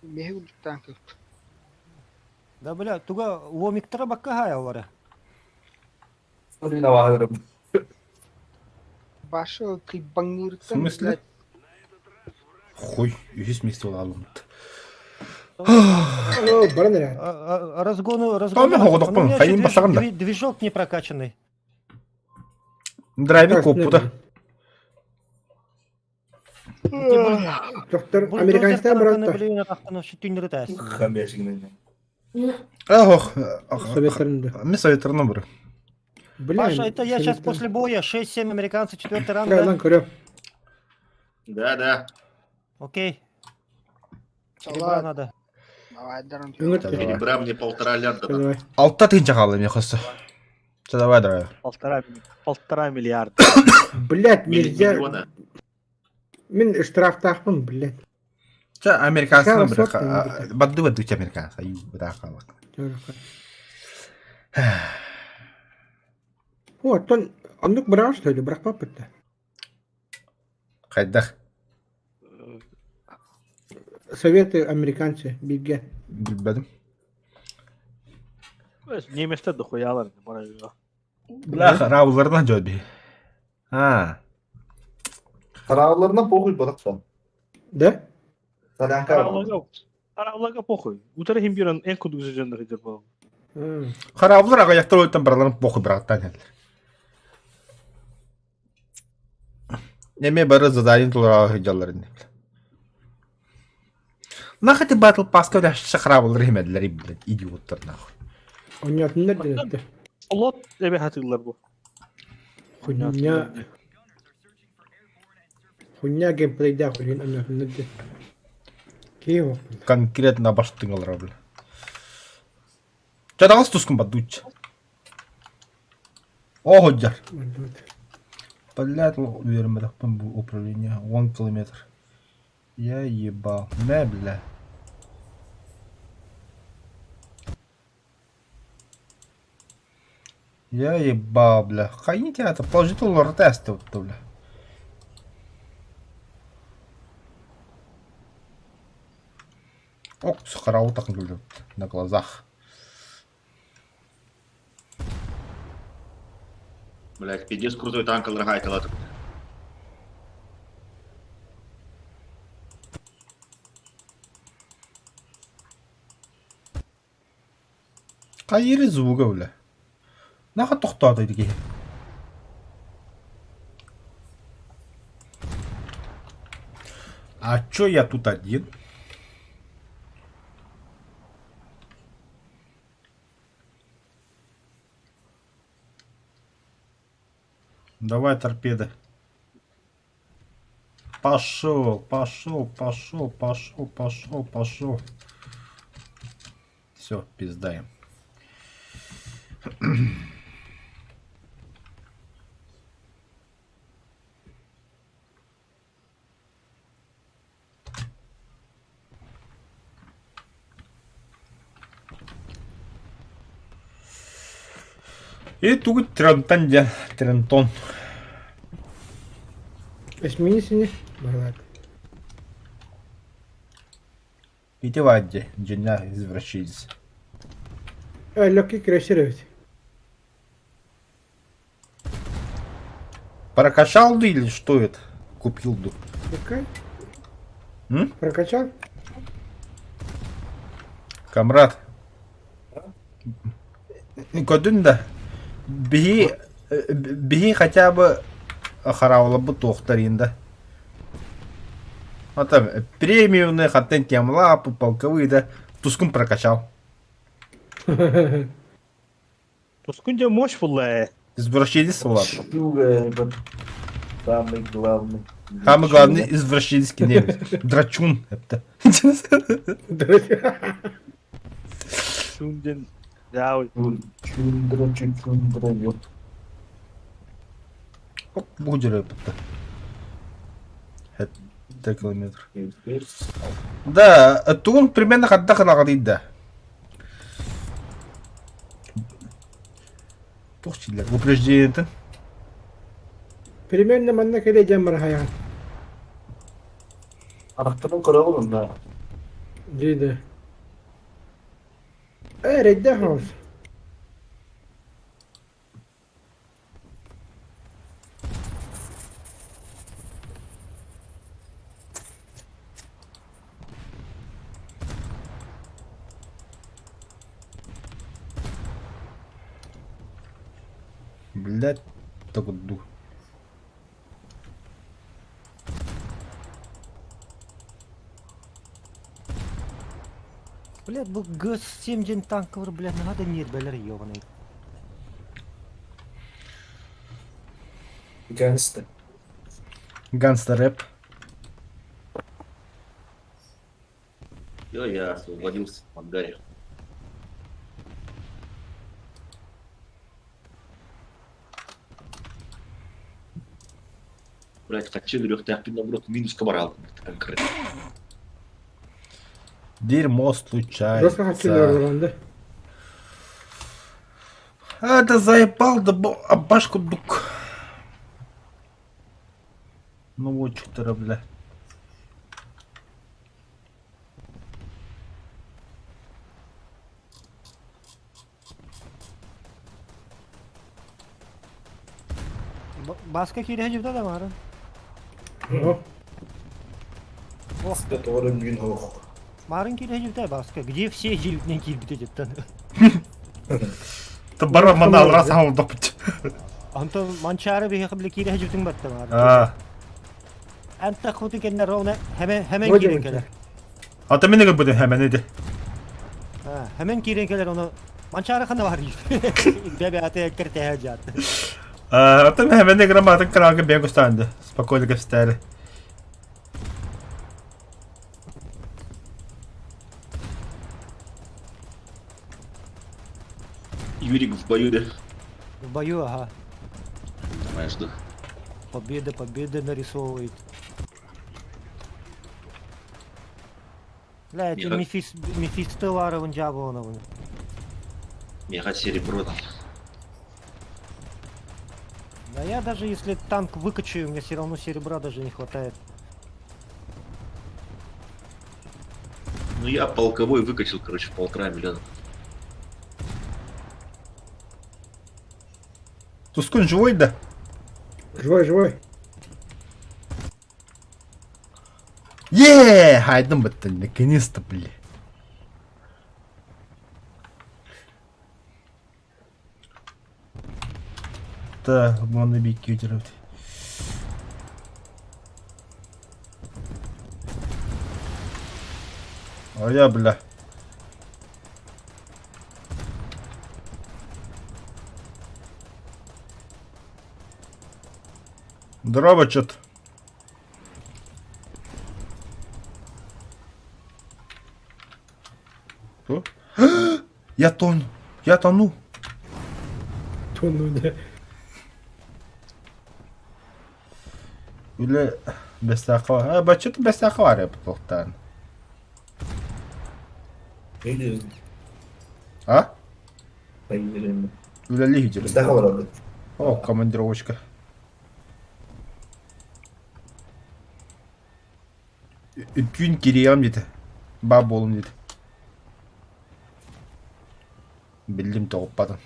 Миһи үрдүк танка. Да бля, туга ломиктара бакка хаайаллара. Башы В кыйбаҥныырыттан смысле? Хуй, үһүс месте буолалыммыт. Баран эрэ. Разгону, Томи разгону. хоҕодохпун, хайын басаҕын да. Движок не прокачанный. Драйвер куоппута. Доктор, американецтар баратта. Ох, Советтарында. Мен советтарынан бары. Паша, это я сейчас после боя. 6-7 американцы, четвертый раунд, Да, да? көрөм. Да, да. Окей. Серебра надо. Давай, даром. Серебра мне полтора лярда. Давай. Алта тыынча хаалла миэхэ өссө. Чэ, давай, драйвер. Полтора, полтора миллиарда. Блять, нельзя. Миллиона. Мин штрафтаахпын, блять. Чэ, американецтан Сейчас, бары. Бадды бадды американец. Аю, быдаа хаалла. О, оттон оннук быраҕар что ли, бырахпаппыт да. Хайдах? Советы американцы, бииргэ. Билбэтим. Немецтер дохуялар. Бара. Бля, хараабыларынан дьон биһи. А. Харааларына похуй барахсан. Да? Солянка. Хараблага, хараблага похуй. Утары хим биран эн кудук жежен хыдыр бол. Хараабылар аҕыйахтар өлтөн бараларын похуй бырахтаан иһэллэр. Эми бары заданин толороо сылдьаллар ини. Нахуй ты батл паска бля хараабылар иһимэллэр блядь, идиоттар нахуй. Онньотуннар диэттэ. Лот эбе хатылар бу. Хуйня. Хуйня геймплейдә хуйын онньотуннар диэ. Киев. Конкретно баштыҥалара бля. Чадаҕас тускун бадуч. О, ходжар. Блядь, үөрэммэтэхпин бу управление. 10 километр. Я ебал. Мэ, бля. Я ебал, бля. Хайни театр. Положительный тест, бля. Ок, сахарау так на глазах. Блять, пиздец крутой танк алрахайтала. Хайыр звуга, бля. Наха тохтоото дии. А чё я тут один? Давай торпеды. Пошел, пошел, пошел, пошел, пошел, пошел. Все, пиздаем. И тугут Трентон дьэ, Трентон. Эсминисини баһылаат. Ити баар дьэ, дьиҥнээх извращенец. Э, легкий крейсер эбит. Прокачал ду или что это? Купил ду. Какая? М? Прокачал? Камрад. Көрдүн да. Биһи биһи хотя бы хараалабыт туохтарыйын да. А там премиумные хантен темлапы, полковые, да, тускун прокачал. Тускун дьэ мощь булла ээ. Извращенец буолар. Самый главный. Самый главный извращенский немец. Драчун. Это. Чун диэн даа Чундра, чундра, ёп. Оп, будет это. Это километр. Да, тугун примерно хадда ханагадыйда. Туох дииллэр? Упреждениетин? Примерно манна кэлэ дьон барахайаҕын. Арахтарын көрөҕүн да. Дии Э, эрэйдээх хаус. Блядь, так вот дух. Блядь, бу ГС-7 диэн танковар, блядь, наһаа да ньиэрбэлэр ебаный. Ганста. Ганста рэп. Всё, я освободился в ангаре. Блять, хочу үрүөхтээхпин наоборот минуска барал конкретно. Дерьмо Жестко хочу случается. да. А, да заебал, да бо... А башку дук. Ну вот что-то, бля. Баска киирэ дьыбта да марын. Ох, Который мин ох. марын киирэ дьыбта Баска. Где все дьилбитинэн киирбитэ дьыттан. Та бара мана раз хаалдаппыт. Онтон Манчаары биһиэхэ бile киирэ дьыбтыҥ батта марын. А. Антах хутун кэннэ ровно хэмэн хэмэн Вроде киирэн бы. кэлэр. А та минеге буде хэмэн иди. А, хэмэн киирэн кэлэр ону Манчаары ханна бар Бэбэ кэртэһэ дьаат. А та хэмэн грамматын крага бегустанды. Спокойно гостали. Юрик в бою, да? В бою, ага. Давай, жду. Победа, победа нарисовывает. Бля, эти Меха- Мефис, Мефистеларовын жабылыны. Меха серебро там. Да я даже если танк выкачаю, мне все равно серебра даже не хватает. Ну я полковой выкачал, короче, 1,5 миллиона. Тускун живой, да? Живой, живой. Е, хайдым бытты, наконец-то, бля. Да, можно бить удержать. А я, бля. Здорово, чё-то. Что? Я тону. Я тону. Тону, да. Үлэ бэстэхэ. А, бачча бэстэхэ бар эбит Или А? поедем. Үлэлии дьири. Бэстэхэ барады. О, командировочка. Үткүн кириям диэтэ. Баа буолум диэтэ. Биллим тоҕуппатым.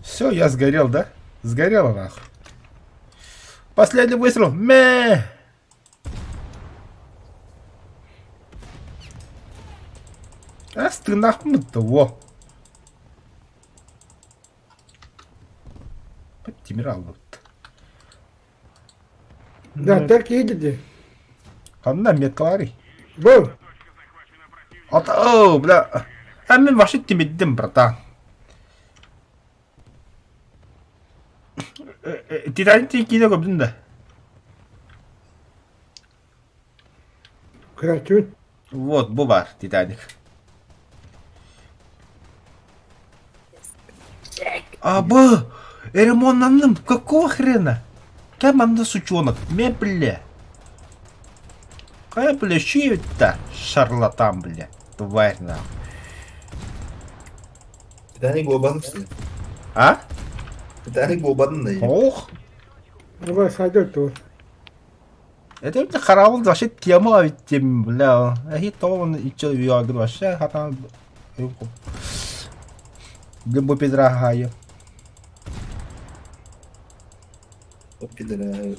Все, я сгорел, да? Сгорела нахуй. Последний выстрел. Мэ! А, стынахмыт-то, во. Тимир албыт. Да, так едете. Ханна меткалари. Был. Ата, о, бля. А мен вообще тимиддим, братан. Титаник киинэ көрдүн да? Көрөөччүбүн. Вот, бу бар Титаник. А, бу! Ремонтнанным! Какого хрена? Кем манна сучонок? Ме, бля. Кая, бля, это шарлатан, бля. Тварь, нахуй. Титаник буолбатын А? Титаник буолбатын да. Ох! Давай, сайдер тур. Это бля хараабыл вообще тема ведь тем, бля. Эхи то он иче виагр вообще хата. Блин, бу пидра Пидра.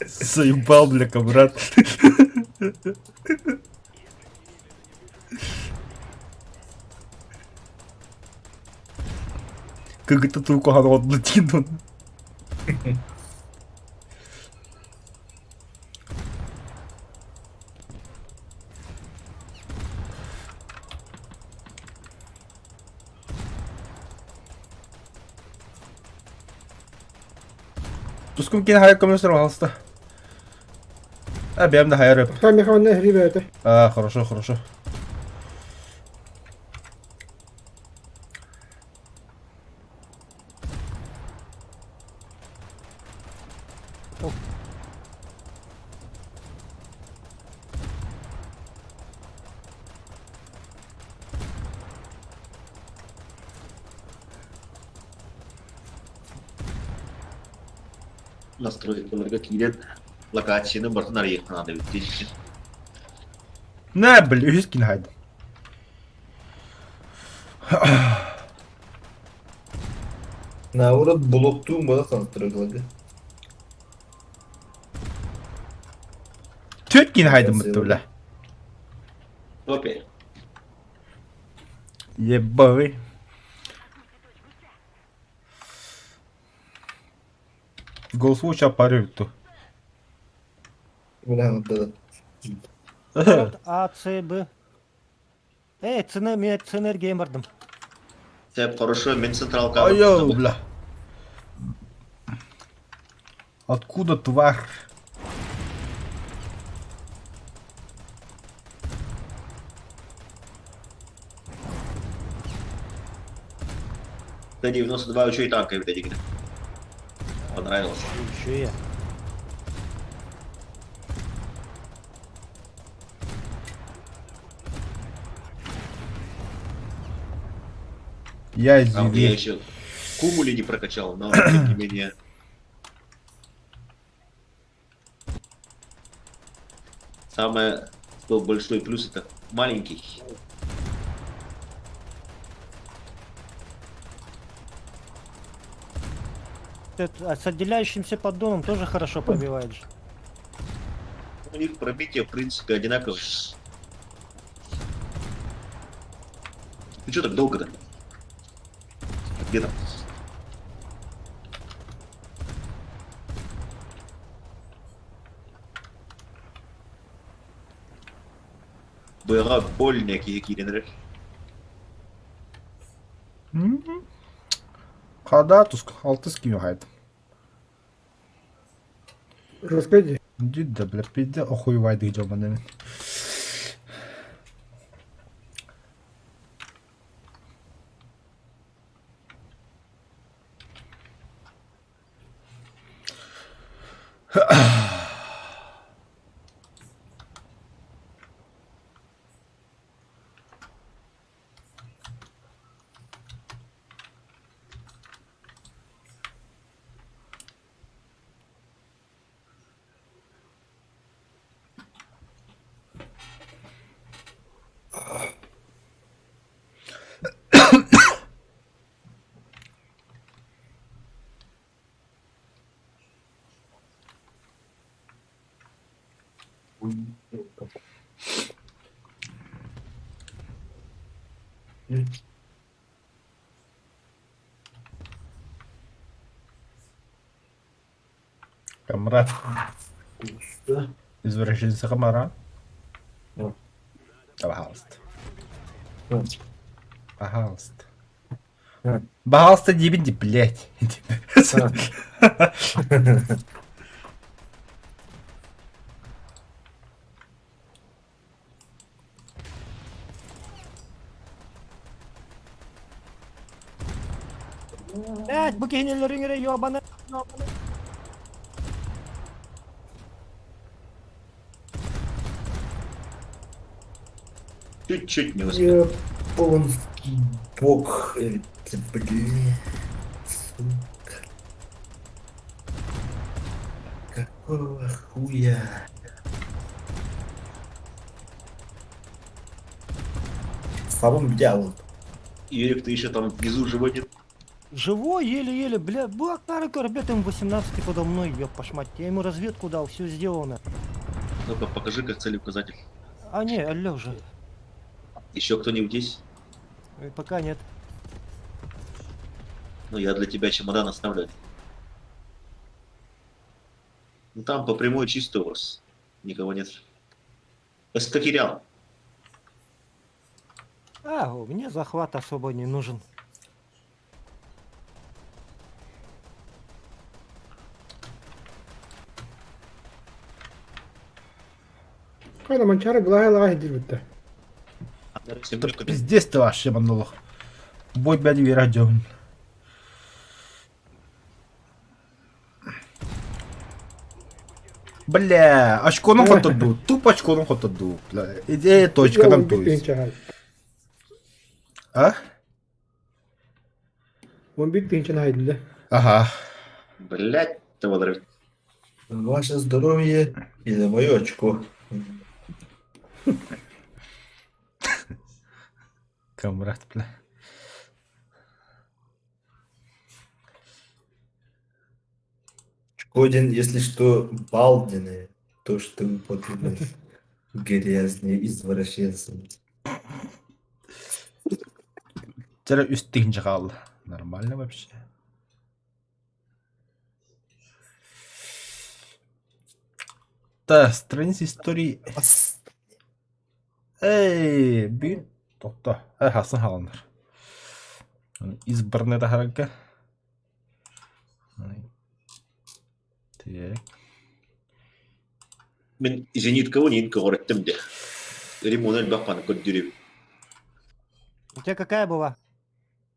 Заебал, бля, камрад. Как это ты укахан от Тускум кин хайа көмөсөр пожалуйста. А, бэм да хайа рэп. Там Михаил ребята. А, хорошо, хорошо. Настройкаларга киирэн локацияны бартын арыйыахха наада эбит Не, бля, үһүс кин хайда. Наоборот, блоктуун буола настройкаларга. Түөрт кин хайдым бутта, бля. Опе. Ебавый. Голосовой апарю Бля, да. А, С, Б. Эй, цена, мен ценергия бардым. Сеп, хорошо, мен централка. Айо, бля. Откуда тварь? Т-92 еще и танка эбит Понравилось. Еще я. Я Правда, я зверь. еще кумули не прокачал, но тем не менее. Самое, что большой плюс, это маленький. Это, а с отделяющимся поддоном тоже хорошо пробивает же. У них пробитие, в принципе, одинаковое. Ты что так долго-то? Где там? Быға больно киһи киирэн Хада туск, алтыс кими хайд. Расскажи. Дид да, бля, пизде охуевайды жобан Камрад. Извращенцы Хамара. Да. Пожалуйста. Пожалуйста. Пожалуйста, диибин ди, блядь. Блядь, бу киһинилэрин эрэ ёбаны. Чуть-чуть не успел. Японский бог, это, блин, сука. Какого хуя? Самым дьявол. Юрик, ты еще там внизу живой нет? Живой, еле-еле, бля, была корбет М18 подо мной, ёб пошмать. Я ему разведку дал, все сделано. Ну-ка, покажи, как целеуказатель. А не, алло уже. Еще кто-нибудь есть? Пока нет. Ну, я для тебя чемодан оставлю. Ну, там по прямой чисто у вас. Никого нет. Эстакирял. А, мне захват особо не нужен. Хайда манчары глаһы лаһы дирбитте. Да пиздец ты вообще, манолог. Бой, блядь, вера дём. Бля, очконом хотоду, тупо очконом хотоду. Бля, идея точка там, то есть. А? Он бит тынчан хайдылы. Ага. Блять, того Ваше здоровье или мое очко. Камрад, бля. Шкодин, если что, Балдины, то, что вы подумали. Грязные извращенцы. Тера үс тыһыынча хаалла. Нормально вообще. Да, страница истории. Эй, бүгүн тохто. Эй, хасын хааланар. Избранный таһарга. Так. Мин зенитка нин көҕөрөттүм де. Ремонт элбэх көрдүрүм. У тебя какая была?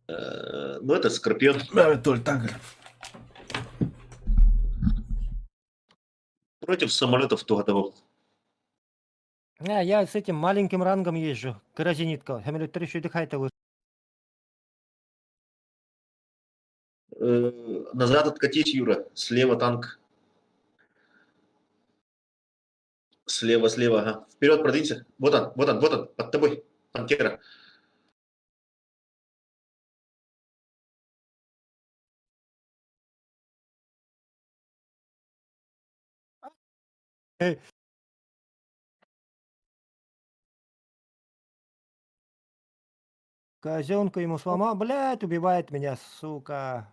Ну, это Скорпион. Толь танк. Против самолетов тугатабыл. А, я с этим маленьким рангом езжу. Кыра зенитка. Самолеттер еще дыхает лучше. Назад откатись, Юра. Слева танк. Слева, слева, ага. Вперед продвинься. Вот он, вот он, вот он, под тобой. Пантера. Эй. Казенку ему сломал. Блядь, убивает меня, сука.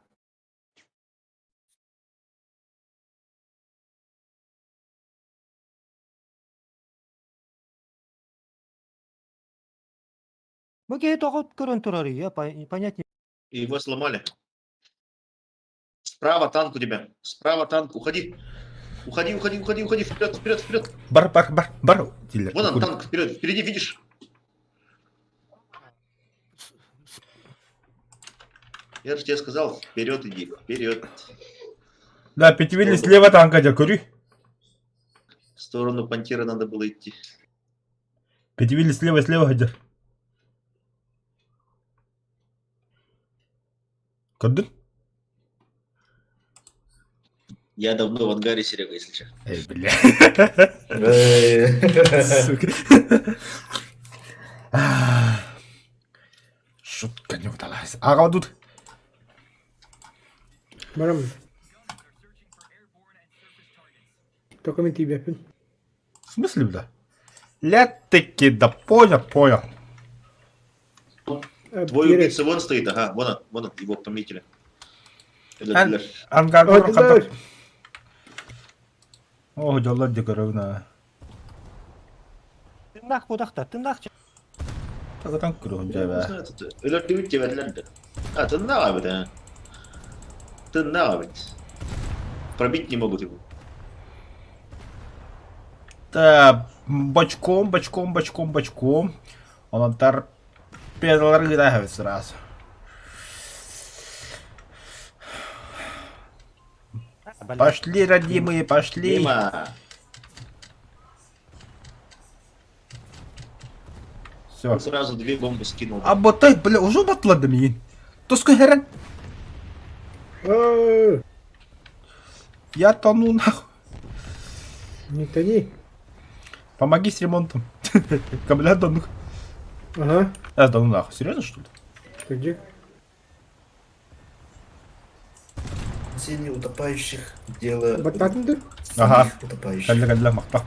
Окей, тоҕо көрөн турар, я понять не... Его сломали. Справа танк у тебя. Справа танк. Уходи. Уходи, уходи, уходи, уходи. Вперед, вперед, вперед. Бар, бар, бар, бар. Дилер. Вон он, танк, вперед. Впереди, видишь? Я же тебе сказал, вперед иди, вперед. Да, пятивили слева танка, дя, курю. В сторону Пантера надо было идти. Пятивили слева, слева, дя. Көрдүн? Я давно в ангаре, Серега, если честно. Эй, бля. Сука. Шутка не удалась. Ага, тут. Барам. Только мен тиибэппин. В смысле, бля? Ля-таки, да понял, понял. Твой убийца вон стоит, ага, вон он, вон он, его пометили. Ангар О, дьоллор декоровна. Тыннах кудахта, тыннах. Тагытан күрүһүн дьэбэ. Өлөрдүбүт диэбэтилэр да. А, тыннаах эбит, а. Тыннаах эбит. Пробить не могут его. Так, бочком, бочком, бочком, бочком. Онон торпедалары ыытаһабыт сразу. Пошли, родимые, пошли. Дима. Все. Он сразу две бомбы скинул. А ботай, бля, уже батлады миин. Тоску херен. Я тону нахуй. Не тони. Помоги с ремонтом. Кабля тону. Ага. А, да ну нахуй, серьезно что ли? Ты где? Спасение утопающих дело Баттатын Ага. самих утопающих. Калля калля махта.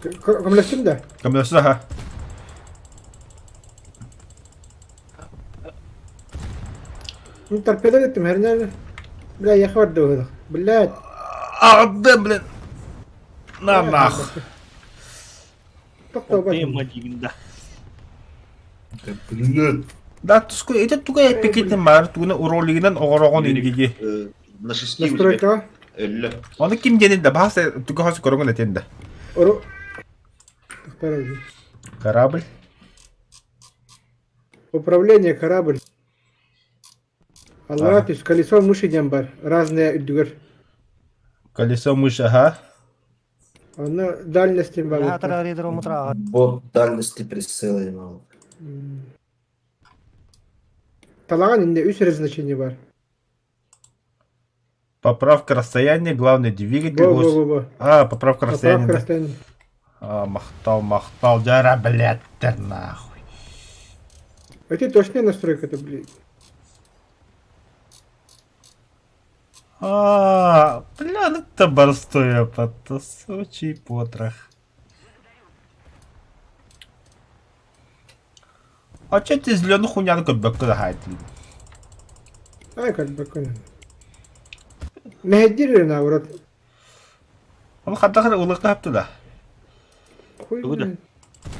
Көмөлөстүм да? Көмөлөстү ага. Ну, торпеда кеттим, херня. Бля, я хват да Блядь. А, да, блин. На нах. Да. Блин. Да, туску, это туга эпикетин бар, тугуна уролигинен оҕороҕун индиги. На шести у тебя. Настройка. Элле. Оны ким диэнин да, баас туга хас көрөҥүн этин да. Ору. Корабль. Управление корабль. Аллах, то есть колесо мыши диэн бар. Разные үрдүгэр. Колесо мыши, ага. Онно дальности бар. Вот дальности прицела имел. Талаган инде үс значение бар. Поправка расстояния, главный двигатель. Во, во, во, во. А, поправка расстояния. Поправка да. расстояния. А, махтал, махтал, дяра, блядь, да нахуй. Это точная настройка это, блин. А, бля, ну это борстоя, сучий потрох. А че ты зеленую хуйняну как бы куда Ай, как бы кона. Мэһэддиир наоборот. Он хатахар улыкка хаптыда. Хуй. знает.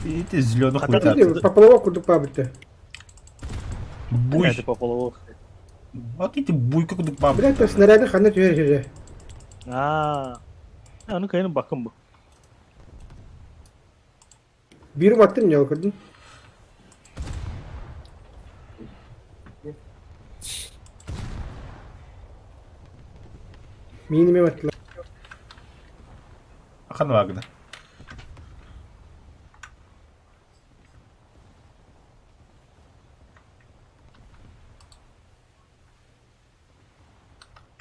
И ты зеленую Ити хуйня. поплавок курдук бабыты. Буй. Это поплавок. А ты буй как дук баб. Блядь, то снаряды ханна түһэр иһэ. Аа. Аны кайын бакын бу. Биир баттым не көрдүм. Миини баттылар. Ахан вагна.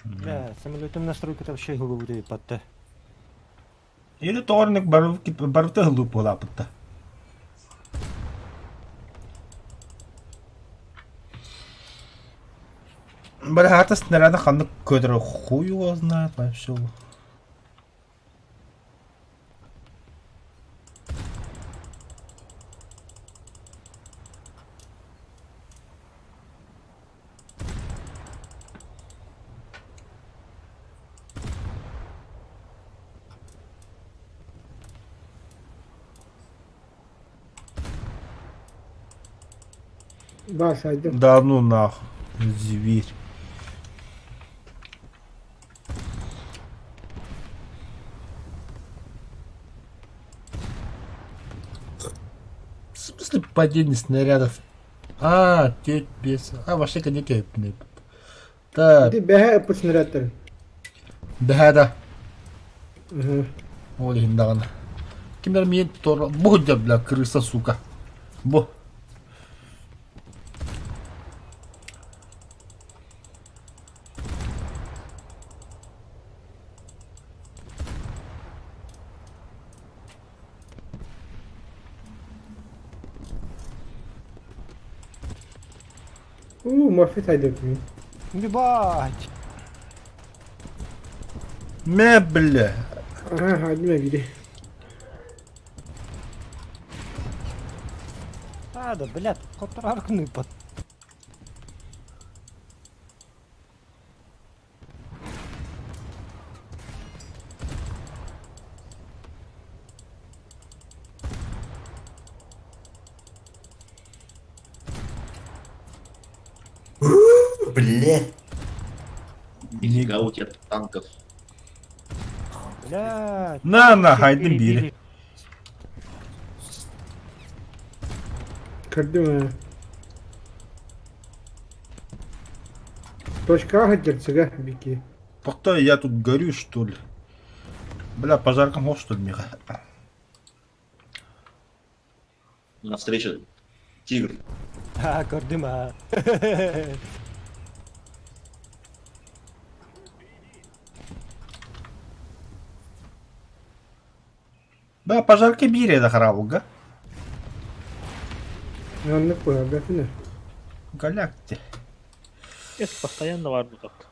Бля, самолетом настройка вообще голову патта. Или торник барыты глупо лапытта. Бля, снаряда ханны көтөрө хуй его знает вообще. Бас, айдым. Да ну нахуй, зверь. В смысле падение снарядов? А, теть бес. А, вообще коньяки. Так. Ити бэһэ ыппыт снарядтарын. Да, да. Угу. Ол иһин даҕаны. Кимдэр миин тор бу бля крыса сука. Бу. У, морфет айдым. Ебать! Мэ бля. Ага, айдым бири. А, да, блядь, контраркны под. Блять. Нифига у тебя танков. Бля. На, на, всех хайдым бири. перебили. Көрдүм. Точка хаддерцега бики. Похто я тут горю, что ли? Бля, пожаркам хох, что ли, миха? Навстречу. Тигр. А, көрдүм, а. Бля, пожарка бири это харабуга. Аннык бу, бәтіне. Галякте. Это постоянно бар бу так.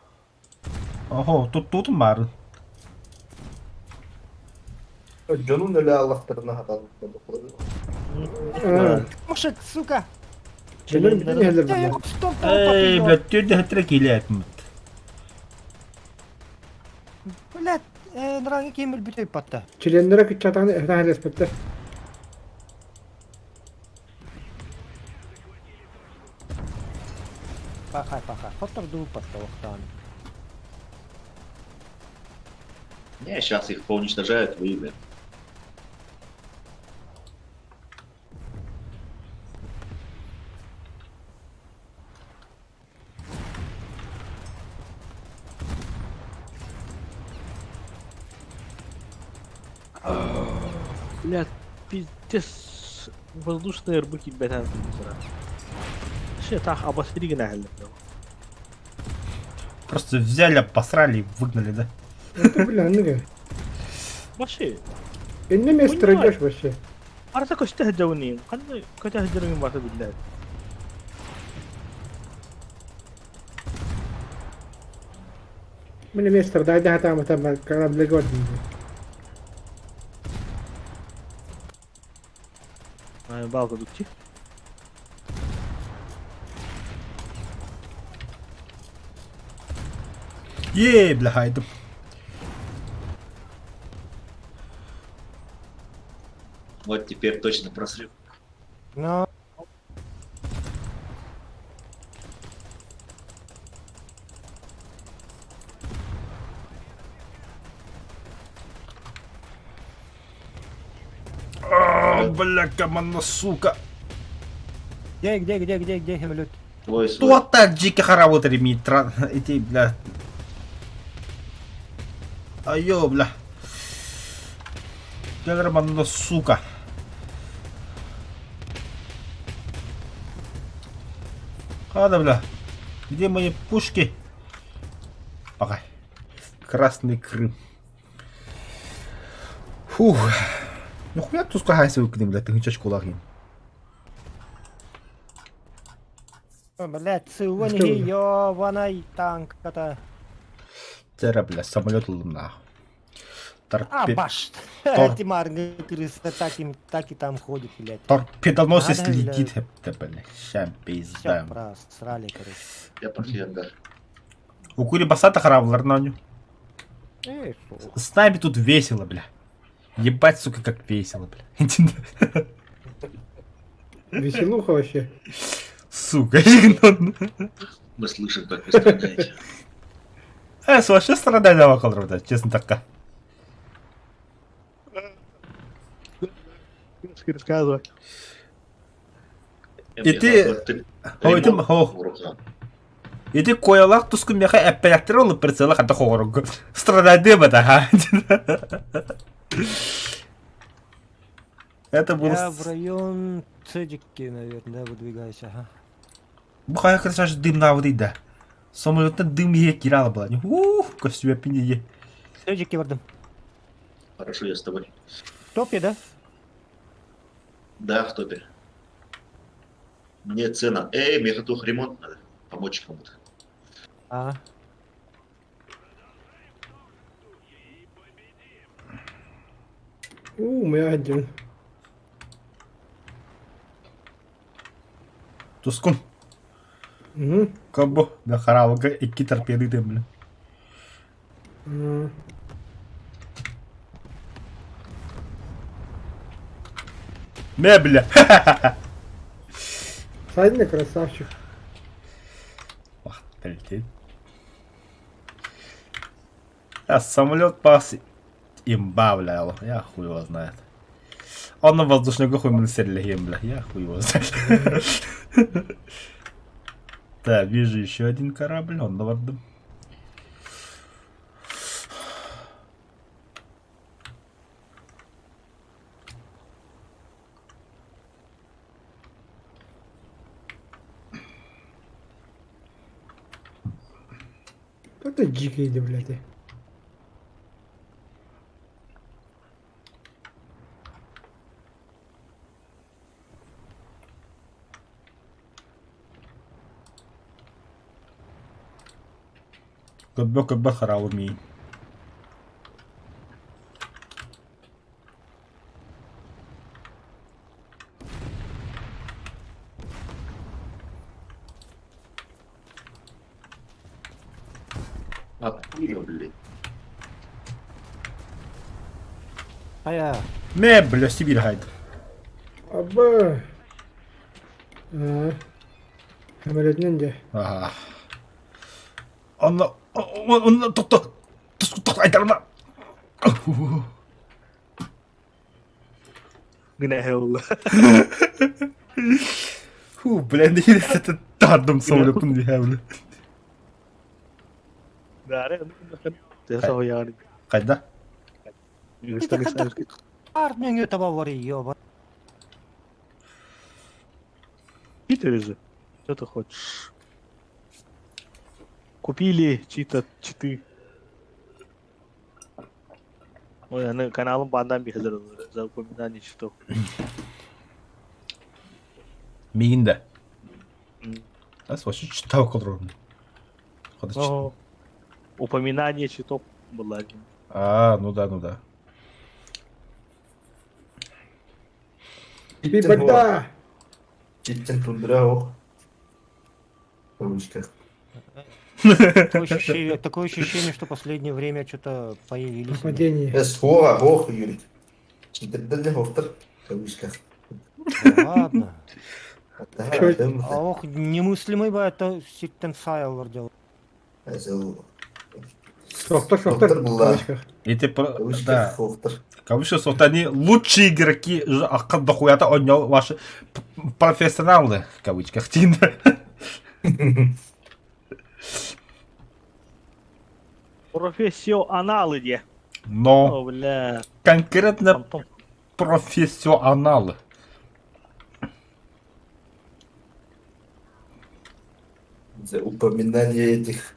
Охо, тут тут бар. Дьонун өлө аллахтарына хатан. Мушек, сука. Дьонун бүтүн иһэллэр Я бу. его стоп, Эй, бля, түрдө хэтре киле этмит. Блядь, нраңы кемел бүтөй патта. Членнere кыччатан эхтахалеспеттер. Пахай, пахай. Хоттор дуу патта вахтан. Не, сейчас их поуничтожают, выиграем. Бля, пиздец. Воздушные рбыки бэтэн сыра. Ше тах абасыригин әһелле. Просто взяли, посрали и выгнали, да? Это бля, анныга. Башы. Инне место идешь вообще. Арата көстө хәҗәвнин. Кандай көтә хәҗәргән баты билlah. Мне место дай да там там корабль год. Ай, балка битти. Е, бля, хайдым. Вот теперь точно просрыв. Но. А, бля, команда, сука. Где, где, где, где, где, самолет? Твой свой. Кто таджики хаработали митра? Эти, бля. Айо, бля. Телерман, сука. Хада, бля. Где мои пушки? Пока. Красный Крым. Фух. Ну хуя тут скахайся выкинем, бля, ты не чашку лахин. Блядь, цивон ёбаный танк это. Тера, бля, самолет луна. А, Торпед... баш. Тор- Эти марны крысы так, им, так и там ходит, блядь. Торпедоносец Надо, бля. летит, это, бля, щам Все пизда. просрали, короче. Я пошли ангар. У Кури Басата харавлар на ню. Эй, С нами тут весело, бля. Ебать, сука, как весело, бля. Веселуха вообще. Сука, Мы слышим, как вы страдаете. Э, вообще страдали вокал, честно так. Рассказывай. И ты- Ой, ты- о. Ити коялак тускун меха эппелектер олы прицела хата хоғорог. Страдады бы да, Это было... Я в район Цедики, наверное, выдвигаюсь, ага. Бу хайа красаж дым навыды да. Самолеттан дым ие кирала была. Ух, костюме пинее. Цедики бардым. Хорошо, я с тобой. В топе, да? Да, в топе. Мне цена. Эй, мне тут ремонт надо. Помочь кому-то. Ага. У, мы один. Тускун. Угу. Кабо, да харалга икки торпеды дым, бля. Ме, бля. Садина красавчик. Ах, бля. Блядь. А самолет пас имба, бля, я хуй его знает. Он на воздушный хуй мы бля, я хуй его знает. Так, вижу еще один корабль, он на Это дикие, блядь. Көббө көббө харабы миин. Откуда, блядь? Ая. Мэ, бля, Сибирь хайд. Аба. Самолетнен де. Ага. Онно, онно, тохто, тохто, айтарма. Гына хелла. Фу, бля, не это тардым самолетун бля. Дары, Те сояны. Кайда? Армияңе таба бар, ёба. Питере же. Что ты хочешь? Купили чьи-то читы. Ой, аны каналым бандан бихелер за упоминание читов. Мигинде. Ас вообще читал колрон. Упоминание читов было. А, ну да, ну да. Бибада! Читтен тундра ох. Ручка. Такое ощущение, что последнее время что-то появились. Нападение. Э, ох, Юрий. Читтен хохтар. Кавычка. Ладно. А ох, немыслимый бы это ситтен сайлор делал. Сохтар, сохтар. Кавычках. Эти да. Кавычка сохтар, они лучшие игроки, а дохуя-то он ваши профессионалы, в кавычках, Тинда. Профессионалы де. Но О, бля. конкретно профессионалы. За упоминание этих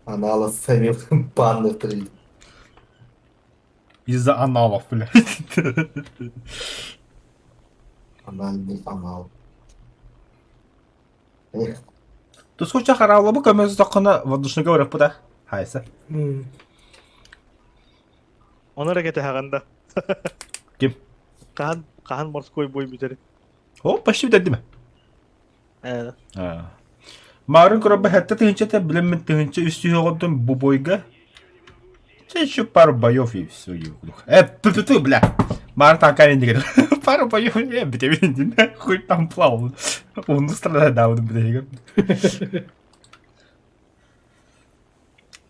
аналов самих банных три. Из-за аналов, блядь. Анальный анал. Эх, Тускуча харалла бу көмөс токкона воздушный говорят бу да. Хайса. Оны ракета хаганда. Ким? Кахан, кахан морской бой бүтер. О, почти бүтэрди ме? Э. А. Марын көрөбө хәтта тыгынча билем тыгынча үстү хоготун бу бойга. Це еще пару боев и все, и ту ту ту, бля. Марын танками не говорил. Пару боев, бите бите, хуй там плавал. Он страдает, да, вот, бля.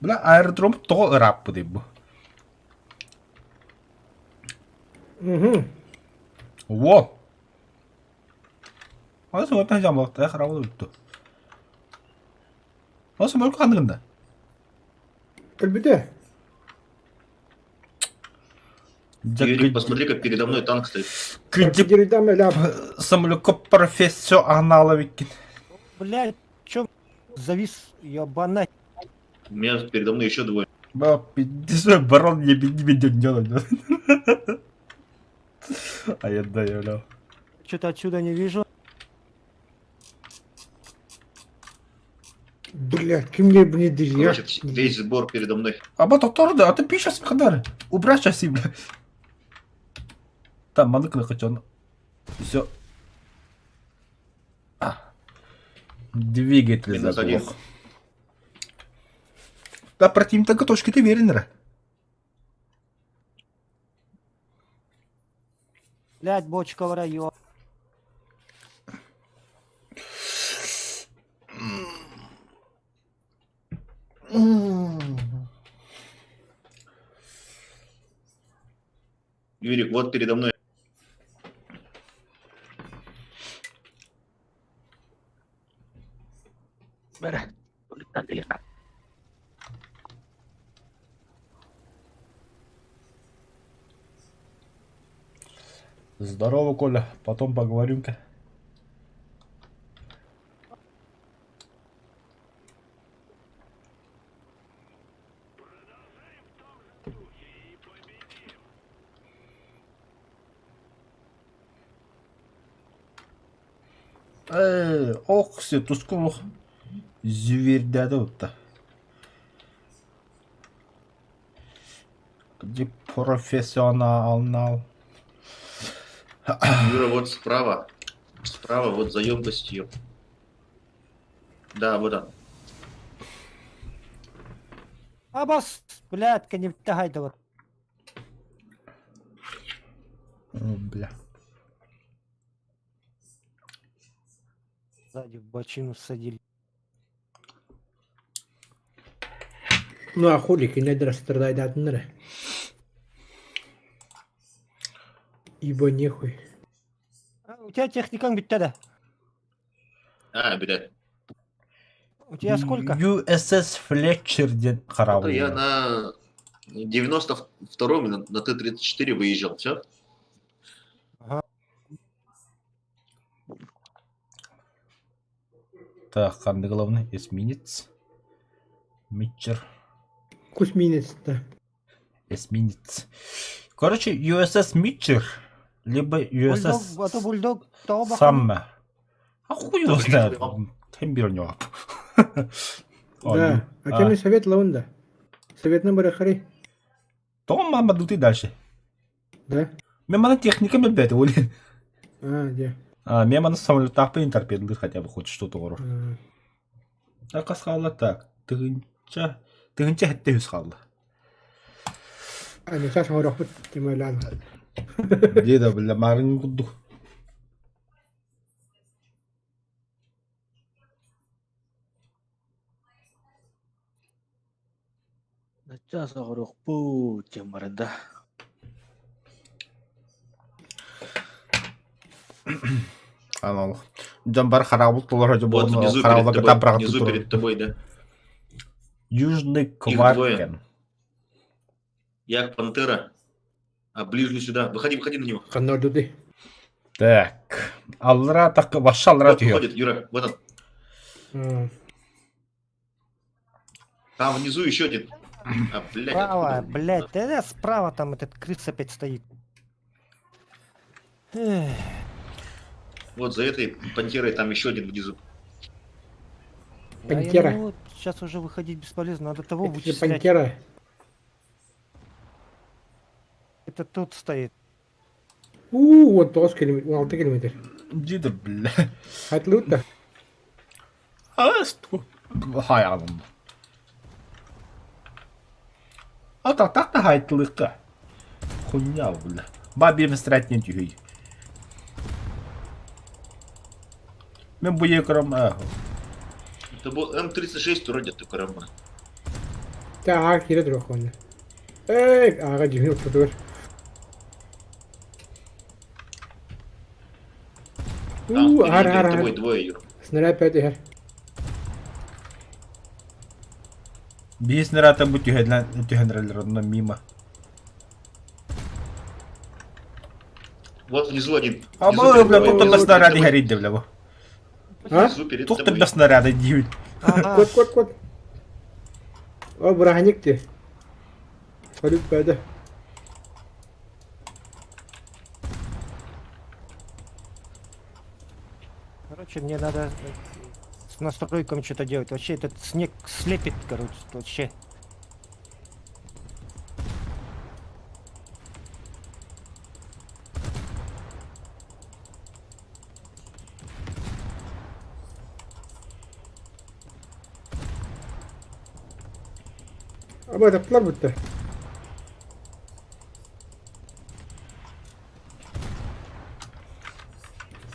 Бля, аэродром то рап бу. Угу. Во! Асы өтөн жамбакта харабы өттү. Асы мөлкө кандыгында? Өлбүтэ. Юрий, посмотри, как передо мной танк стоит. Самолетка профессионала викин. Блядь, чё завис, ебана. У меня передо мной еще двое. Ба, пиздец, барон не беги, не А я даю, бля. Что-то отсюда не вижу. Блядь, кем мне не дыря. Короче, весь сбор передо мной. А ба токтор да, а ты пишешь хадар. Убрать сейчас, бля. Там манык на хочу. Все. Двигатель заглох. Да, противника точки ты верен, Блядь, бочка в район. Юрик, вот передо мной. Здорово, Коля. Потом поговорим-ка. Э, ох, все, тускул звердяда вот Где профессионал? Юра, вот справа. Справа, вот за емкостью. Да, вот он. Абас, блядь, не тагайдалар. О, бля. Сзади в бочину садили. Ну а хули кинедер страдайдатыннара. Ибо нехуй. А, у тебя техникаң бүтті да. А, блядь. У тебя сколько? USS Fletcher диэн Это я корабль. на 92-м на Т-34 выезжал, все? Ага. Так, ханды главный эсминец. Митчер. Кусминец-то. Эсминец. Короче, USS Митчер, либо USS Бульдог, а то бульдог того бахан. Саммер. А хуй его знает. Тембер у него. Да. А кем совет лаунда? Совет номер хари. То мама дути дальше. Да? Мен мана техника мен бәті олен. А, де. А, мен мана самолеттақпен торпедалар хотя бы хоть что-то орор. А, А қас қалла так. Тығынча, тығынча хәтте хүс қалды. А, не сейчас он Тимолян. Деда, бля, марын кудду. Начаас оҕоруохпут диэн барда. Анал. Дьон бар харабыл толор жо Вот болон внизу перед харабылга тобой, тапрак внизу турур. перед тобой, да. Южный Их двое. Кваркен. Я Пантера. А ближний сюда. Выходи, выходи на него. Ханнордуды. Так. Аллара так баша аллара Вот түйө. выходит, Юра, вот он. Там внизу еще один. А, блядь, Справа, откуда? блядь, да, да, справа там этот крыс опять стоит. Эх, Вот за этой пантерой там еще один внизу. да я Пантера. на него сейчас уже выходить бесполезно, надо того Это же вычислять. пантера. Это тут стоит. У, вот 9 километр, 6 километр. Дида, бля. Хатлута. Асту. Хайалым. А так так та хайтлыкка. Хуйня, бля. Бабе мстратне түйүй. Мен бу екрам. Это был М36 вроде такой Роман. Так, кире друг он. Эй, ага, дюйм тур. Там У, впереди ар, перед ар, тобой ар. двое, Юра. Снаряд 5 эр. Биснерата бу түйхенрелер онно мимо. Вот внизу один. А Внизу бу, перед бля, тобой. тут Внизу без перед снаряда тобой. горит, бля. бу. А? Внизу перед Тут тобой. без снаряда дивит. Ага, Кот, кот, кот. О, браник ты. Салют, пойду. короче, мне надо с настройками что-то делать. Вообще этот снег слепит, короче, вообще. Аба, таптылар бутта.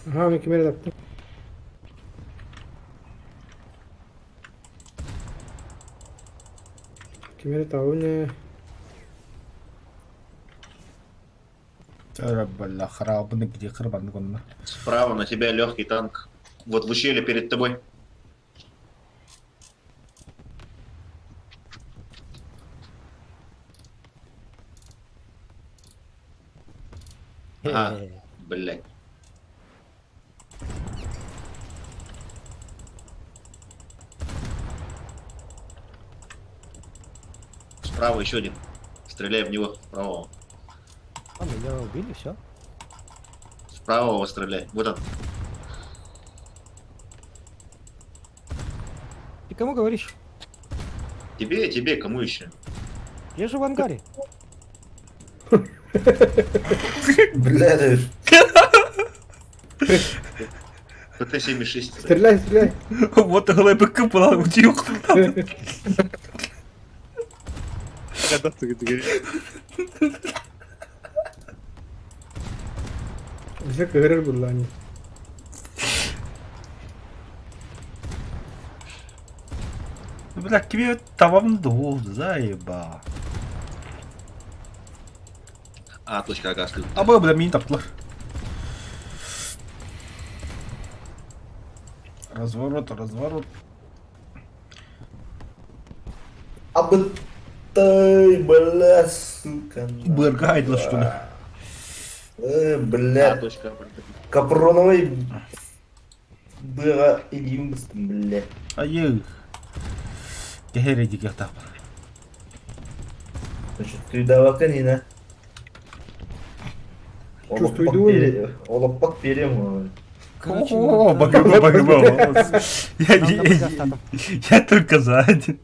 Ага, мен кемере таптым. Ким эрэ табын Бля, харабыны где храбаны онно. Справа на тебя легкий танк. Вот в ущелье перед тобой. А, блядь. Справа еще один. Стреляй в него. Правого. А, меня убили, все. Справа его стреляй. Вот он. Ты кому говоришь? Тебе, тебе, кому еще? Я же в ангаре. Бля, ты. ПТ-76. Стреляй, стреляй. Вот глыбоко была утюг. Когда ты говоришь? Все кыгырыр буллани. Бля, тебе тавам долг, заеба. А, точка ага, А бля, бля, мини таптылар. Разворот, разворот. Абытай, бля, сука. Быргайдла, что ли? Бля. А, точка. Капроновый быға илиим быстым, бля. Айы. Кeheri дигер тап. Значит, ты давака Нина. Чувствую, Олоппак перем. Короче, О, нам- багаба, багаба. Я, Нам я, на БГ я только за один.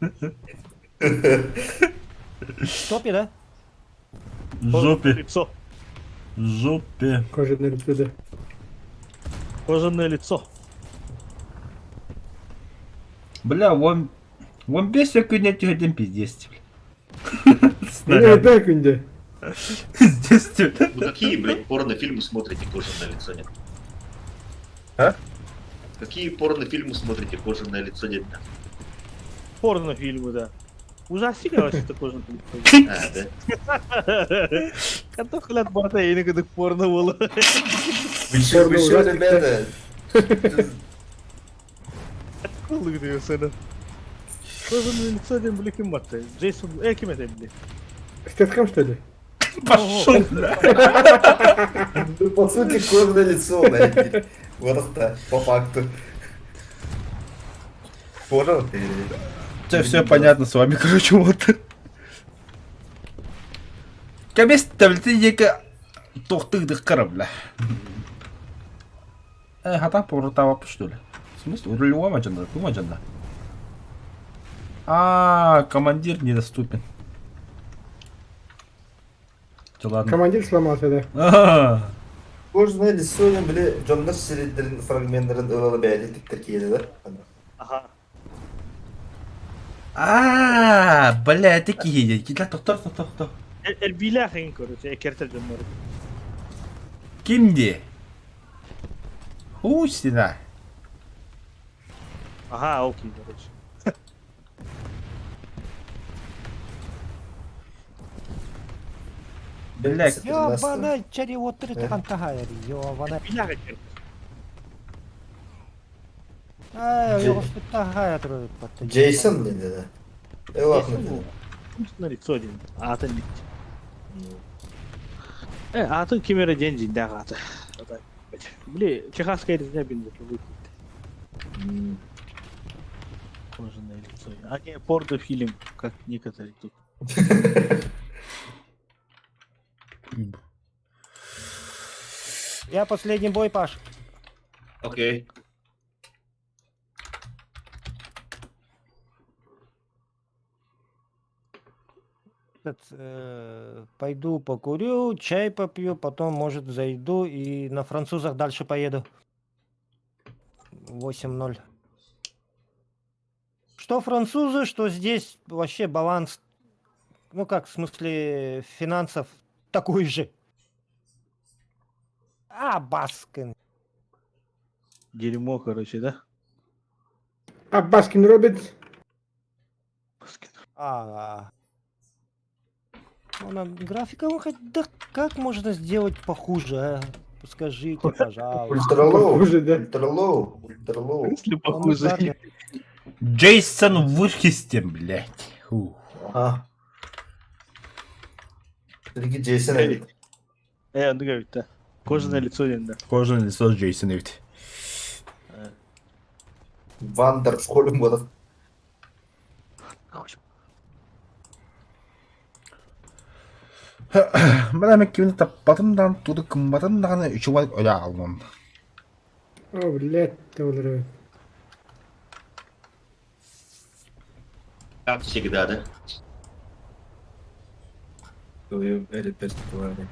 В топе, да? В жопе. Лицо. В жопе. Кожаное лицо, да. Кожаное лицо. Бля, вон... Вон без всякой нет один пиздец. Не, это күнде. Здесь Вы какие, блядь, порнофильмы смотрите «Кожаное лицо нет»? А? Какие порнофильмы смотрите «Кожаное лицо нет»? Порнофильмы, да. Ужастик, вообще кожаное лицо. А, да? Когда хлят барта, я никогда порно было. Вы чё, вы чё, ребята? Кулык diyor sana. Кожаное лицо дем били ким батты? Джейсон, ким это били? Стетхем, что ли? Пошел, бля. Ну, по сути, кожаное лицо, блядь. Вот это, по факту. Понял ты? Все, все понятно с вами, короче, вот. Кабес таблеты ека тохтыдых корабля. Хата поротава, что ли? В смысле? Рулевого джанда, тума джанда. А, командир недоступен. Всё, ладно. Командир сломался, да. А, Кожаное лицо, били, дьоннор сирейдерин фрагментларын ылалы бәйли тиктер киелі, да? Ага. А, бля, это киһи. Китлә, тоқтар, тоқтар, тоқтар. Элбилә хин короче, экертер дьоннор. Кимди? Хусина. Ага, окей, короче. Бля, Ёбана, чари вот три тахантахайри, ёбана. Элбилә экертер. Ай, Джей- Джейсон, блин, да. Ладно, На лицо ден. Атын бит. Атын кемере ден ден да аты. Бли, техасская резня бин вот Кожаное лицо. А не порнофильм, как некоторые тут. Я последний бой, Паш. Окей. Этот, пойду покурю, чай попью, потом, может, зайду и на французах дальше поеду. 8-0. Что французы, что здесь вообще баланс, ну как, в смысле финансов такой же. А, Баскин. Дерьмо, короче, да? А Баскин Робинс? А, а. Она графика да как можно сделать похуже, а? Скажите, пожалуйста. Ultra low. Похуже, да. Ultra low. Ultra low. Если Он похуже. ударный. Джейсон Вурхистен, блядь. Фу. Ага. Билги Джейсон эбит. Э, оннук эбит да. Кожаное лицо диэн да. Кожаное лицо Джейсон эбит. Вандер Холм буолар. Бля, мен кимини таппатым даҕаны, тугу да гымматым даҕаны үчүгэй өлө хааллым. О, блядь, олорор. Как всегда, да? В твоем репертуаре.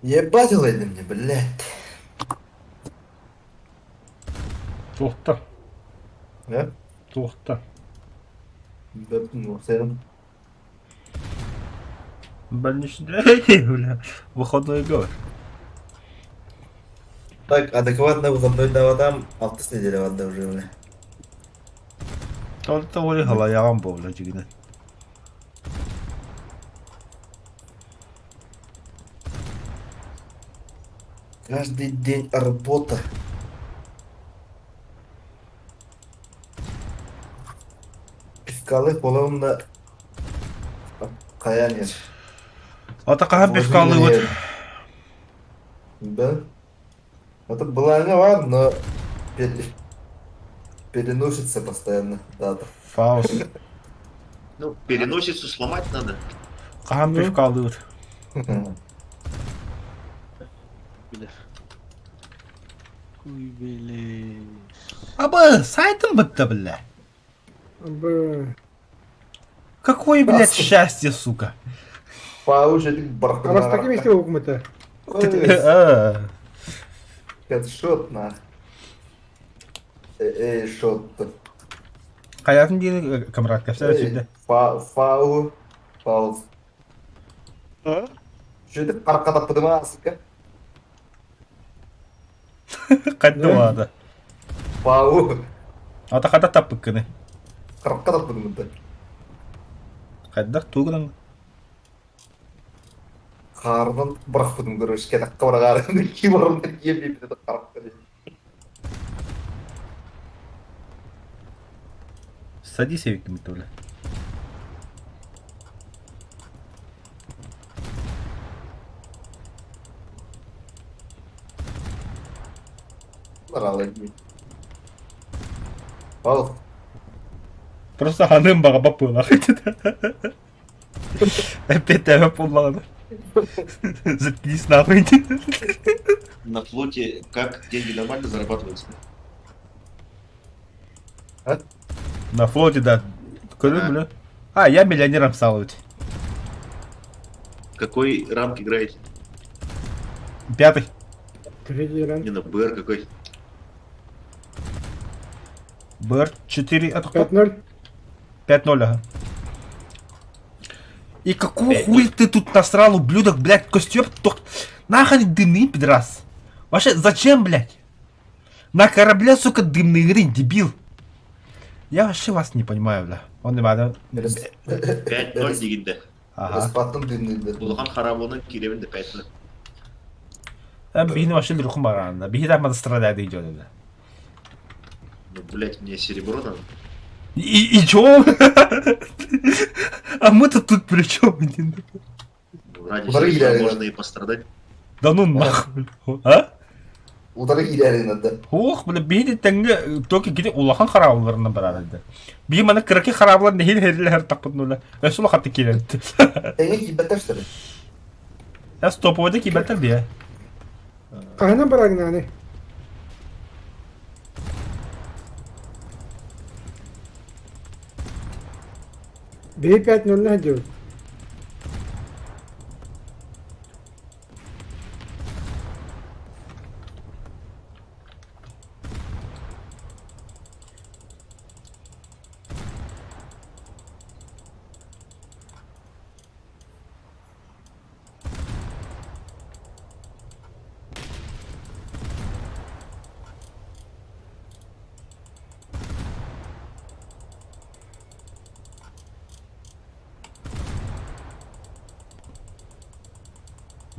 Ебать ылайдым мне, блядь. Туохта, Да? туохта. Да, ну, сен. Больничный, бля, выходной говор. Так, адекватно выходной даватам, алтыс неделя барда уже, бля. Толта оли халаяган буолла дьигинэ. Каждый день работа. Пивкалы половина каян ер. Ата хаһан пивкалыыбыт? Да. Это была не ладно, но переносится постоянно дата. Фауст. Ну, переносицу сломать надо. Хаһан пивкалыыбыт? Билэр. Куй били. Абы, сайтым бытта, бля. Б. Какое, блядь, счастье, сука. Пауза А вас такими исти укмыта? А. Хедшот нах. Эй, шот. Хайатын диэн камрад кэпсээ сүрдэ. Фау. Фауз. Шөйтіп қараққа таппыдым а, сука. Хайда баада. Фау. Ата хата таппыккыны. Қараққа таппыдым мында. Хайдах тугунан. Қарынан бұрақпыдым, короче, кетаққа барағарын. Киборымды ем ем қараққа. Садись эбиккин бля. Баралы. Ал. Просто ханым баҕа баппыылаах Эппиэттээмэ буоллаҕына. Заткнись нахуй. На флоте как деньги нормально зарабатываются? А? На флоте, да. Көрүм, бля. А, я миллионером стал ведь. Какой ранг играете? Пятый. Третий ранг. Не на БР какой? БР 4 от 5-0. 5-0, ага. И какого хуя ты тут насрал, ублюдок, блядь, костер, тох... Нахрен дымный, пидрас? Вообще, зачем, блядь? На корабле, сука, дымный рын, дебил. Я вообще вас не понимаю, бля. Он не надо. 5-0 дегенде. Ага. Распаттым дымныйды. Улахан харабынан кииребин да 5-0. Биһини вообще рухум баранна. Биһи там страдает идет, бля. Ну, блядь, мне серебро надо. И чё? А мы-то тут при чем? Ну, ради Удары серебра киирээри можно и пострадать. Да ну нахуй. А? Удары киирээри надо. Ох, бля, биһи тэҥҥэ только кини улахан хараабыларынан барар этэ. Биһи маны кыракый хараабылар нэһиил хэрилэһэр тахпытын өссө улахатты киирэн. Тэҥҥэ киирбэттэр что ли? Я стоповойда киирбэттэр дии. Хаһан барагнаны? Бей 5-0 на делают.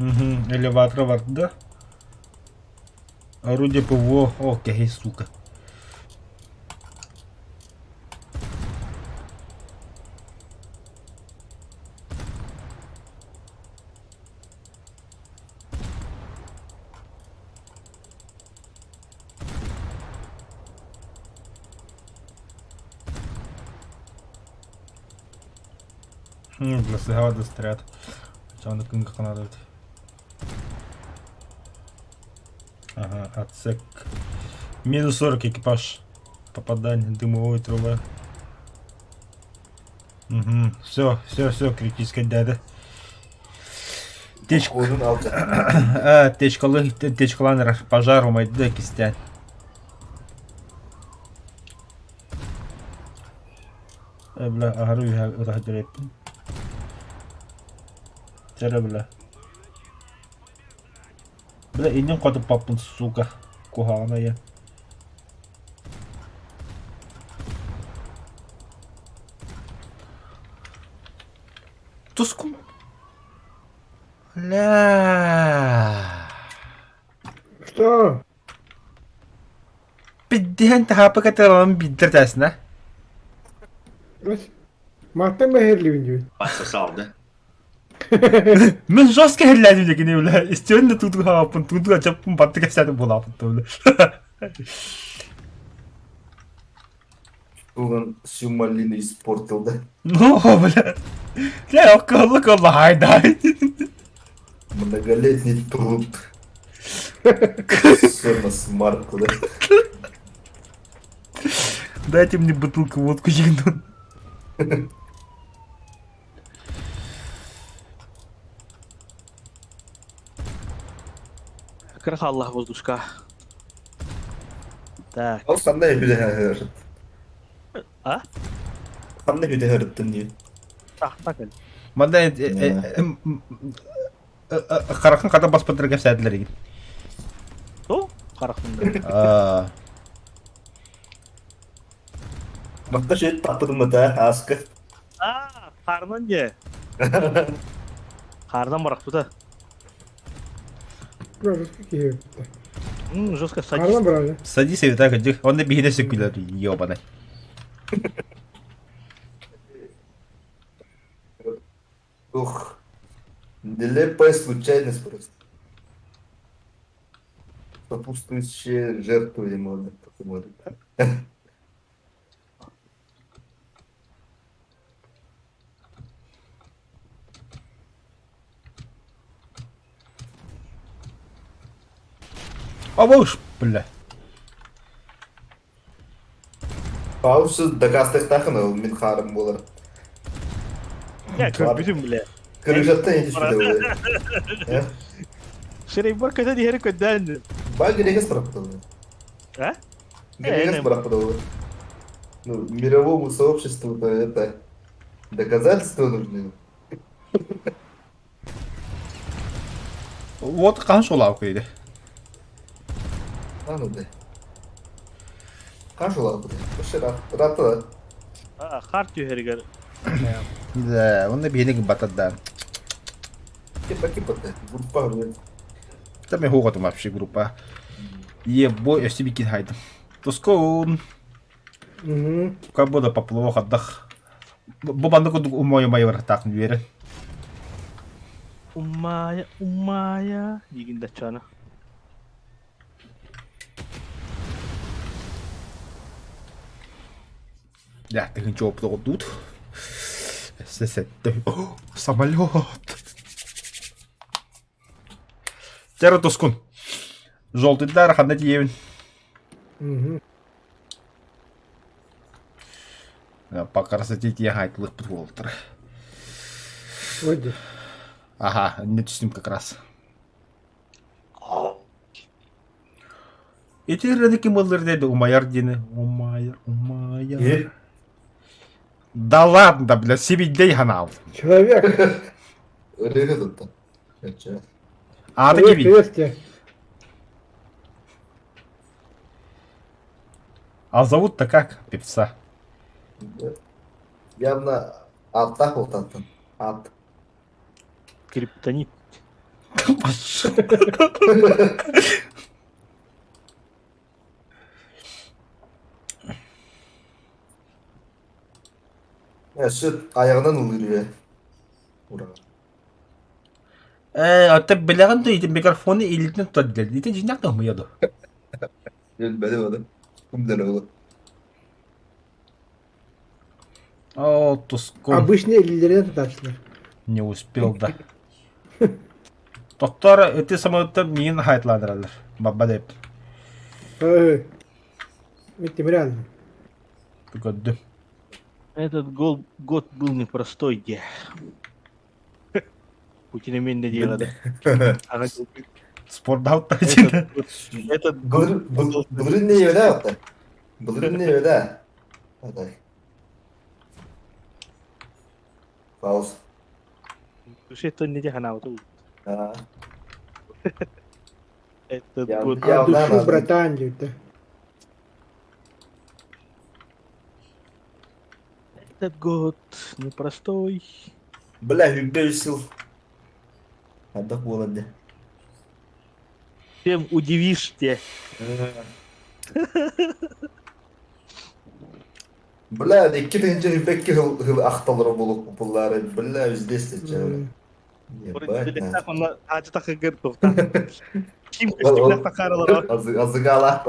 Угу, элеватор барда. Орудие ПВО. О, кэһи, сука. Для стрят. Хотя он надо. Ага, отсек. Минус 40 экипаж. Попадание, дымовой труба. Угу. Все, все, все, критическая дяда. Течка. А, течкалы, течкаланер пожар умайды кистен. Бля, аһары үһэ ытаһдыреппин. Чэрэ бля. Бля, иннин хотуппаппын, сука. Куһаҕана я. Тускум. Бля. Что? Биддиһэн таһаапы каталан биддер тәсинэ. Маттан бэһэрлибин диэн. Подсосал, да? Мен жестко хелләдим декини бля. Истиөн да туту хааппын, туту ачаппын батты кэпсээтим булааппын бля. Он всю малину испортил, да? Ну, бля. Бля, около колла хайдай. Многолетний труд. Все на смарку, да? Дайте мне бутылку водку егну. Кырах Аллах воздушка. Так. Ол қандай бүде А? Қандай бүде хырыттын дейін. Так, так. Манда харахын хата баспатыр кэпсээтилэр игин. О, харахын. Аа. Мақта шет таппыдым да, аска. А, харынан же. Харынан барахпыта. Жестко киһи. Жестко садись. Харынан брали. Садись и так иди. Он бихине сөкүлөр, ёбаный. Ух. Нелепая случайность просто. Сопутствующие жертву ему. Абауш, бля. Пауза доказтахтахын ол мен харым болар. Я көрбүтүм бля. Крышаттан етішпеді. Шерей бар көтө диһери көддән. Ба грегес барапты. А? Грегес барапты. Ну, мировому сообществу-то это доказательства нужны. Вот қанша олау кейде. Аны да. Қанша олау кейде? Вообще раты да. А, хар түһәригер. Да, онда бихине батат да. Кипа кипа да. Группа. Там я хугатым вообще группа. Ебой, я себе кидайдым. Тоскоун. Как будто поплывох отдых. Бу банды кудук умой май бар тақын берен. Умая, умая. Дигин дачана. Я, ты ничего тут. Самолет. Тера тоскун. Желтый дар, ханна тиевин. По красоте тебе хайтлых подволтер. Ага, не түстүм как раз. Эти рыдыки мылдыр деди, умаяр дени. Умаяр, умаяр. Да ладно, да, бля, себидей ханал. Человек. А, ты киви. А зовут-то как певца? Явно аттах болтаттын. Ат. Криптонит. Өссө айаҕынан ылыыр үһү. Ээ, оттон билэҕин да ити микрофону илиитинэн тутар диэн. Ити дьиҥнээх да ымыйа дуо? Билбэти ону. Кумдары ол. О, тускул. Обычно илиилэринэн тутааччылар. Не успел да. Доктор, ити самолеттар миин хайтлаандыраллар. Бабба деп. Ой. Миттим реально. Көрдүм. Этот гол, год был непростой, где. Путин именно дело, да. Спорт Этот Былырын не öyle hatta. Былырын не öyle. Атай. Пауз. Душе не дехана вот. Этот год. А душу, братан, дейді. Этот год непростой. Бля, хүббе сыл. Ардах буолар дии. Чем удивишь те. Бля, икки тыһыынча хүббэкки хыл ахталара буолук буллары. Бля, здесь Ебать, Ким көстүлэх Азыгала.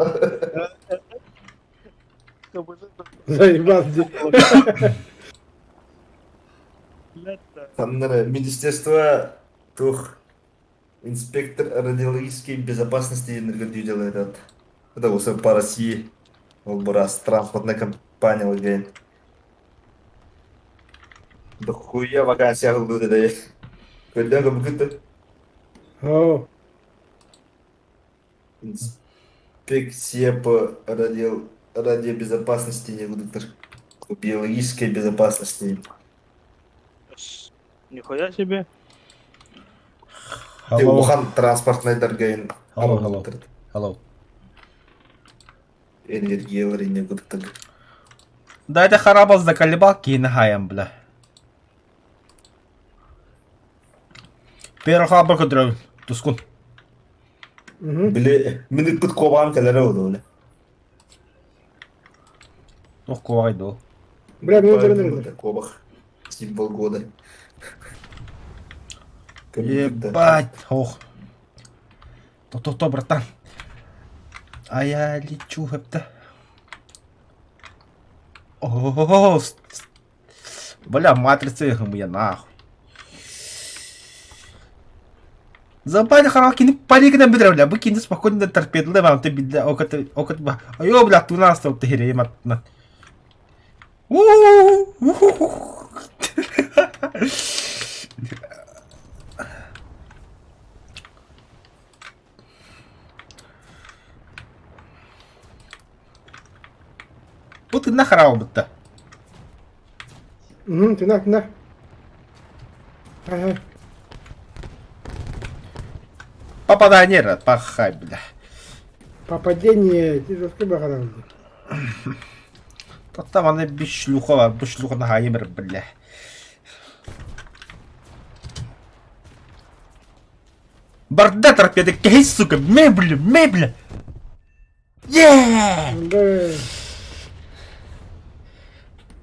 Заебал дии. Ханнара Министерство тух инспектор радиологической безопасности энергодюделает. Это осы по России. Ол бурас транспортная компания деген. Да хуя вакансия қылды деді. Көрден көбі О. Инспекция по радио радиобезопасности не будут по биологической безопасности. Нихуя себе. Ты улахан транспортный доргайын. Hello, hello. Hello. Энергиялар не будут. Да это харабал заколебал кинхаем, бля. Первый хабар көтөрөбүн. Тускун. Били мин ыппыт куобаҕым кэлэрэ буолуо бile. Туох куобаҕай дуо? Бля, мен көрөн Куобах. Символ года. Ебать, ох. То-то-то, братан. А я лечу, хэпта. О, бля, матрица я нахуй. Забали харакини палигна бедра, бля, бу кинди спокойно торпедлы вам ты бедля, окот, окот, айо, бля, ту нас там ты хере, У-у-у-у-у-у. Бу тынна харау бутта. Угу, тына, тына. Ага. Попадание, пахай, бля. Попадение, жестко бахарал. Там аны биш шлюха бар, бу шлюханы хайымыр, бля. Барда торпеды, кейс, сука, мебля, мебля. Е!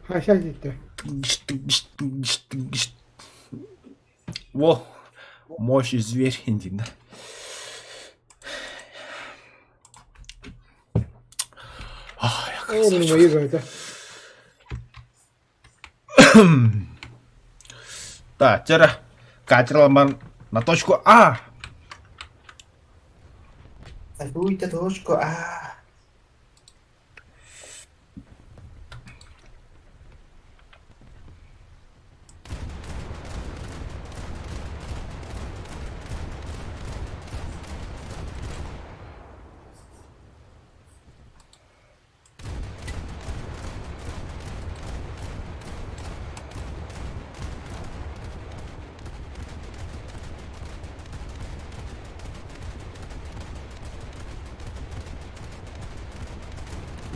А, сейчас здесь. Во, мощь зверь, иди, да. О, мин это. Так, теперь катер на точку А. Такую-то точку А.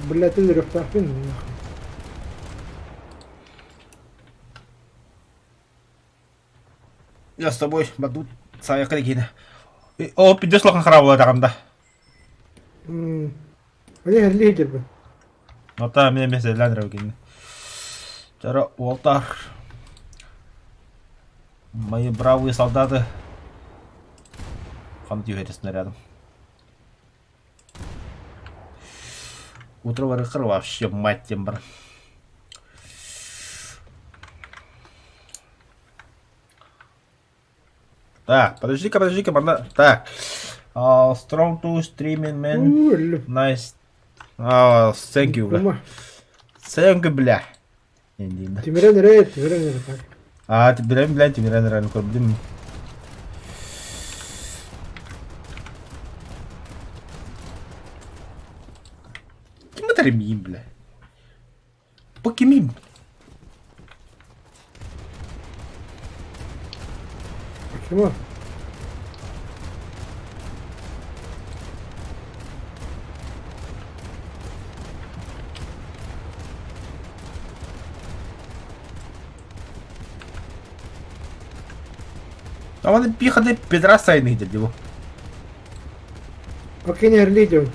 Бля, ты рөхтахпин нахуй. Я с тобой, Бадут. Сайакка киинэ. О, пиздец улахан хараабылатаҕым да. Они херли хедербин. Ота мен эмиэ сэллээн эрэ кини. Чара уолтар. Мои бравые солдаты. Хам түһэрэ снарядом. Утро барыхыр вообще мать тем бар. Так, подожди-ка, подожди-ка, манна. Так. Strong to streaming man. Nice. Thank you, бля. Thank you, бля. Тимирен эрэ, тимирен эрэ так. А, тимирен, бля, тимирен эрэ, көрдүм. Ким это ремим, бля? Покимим. Почему? А вон пиханы пидра сайны где его. Окей, не орлидем.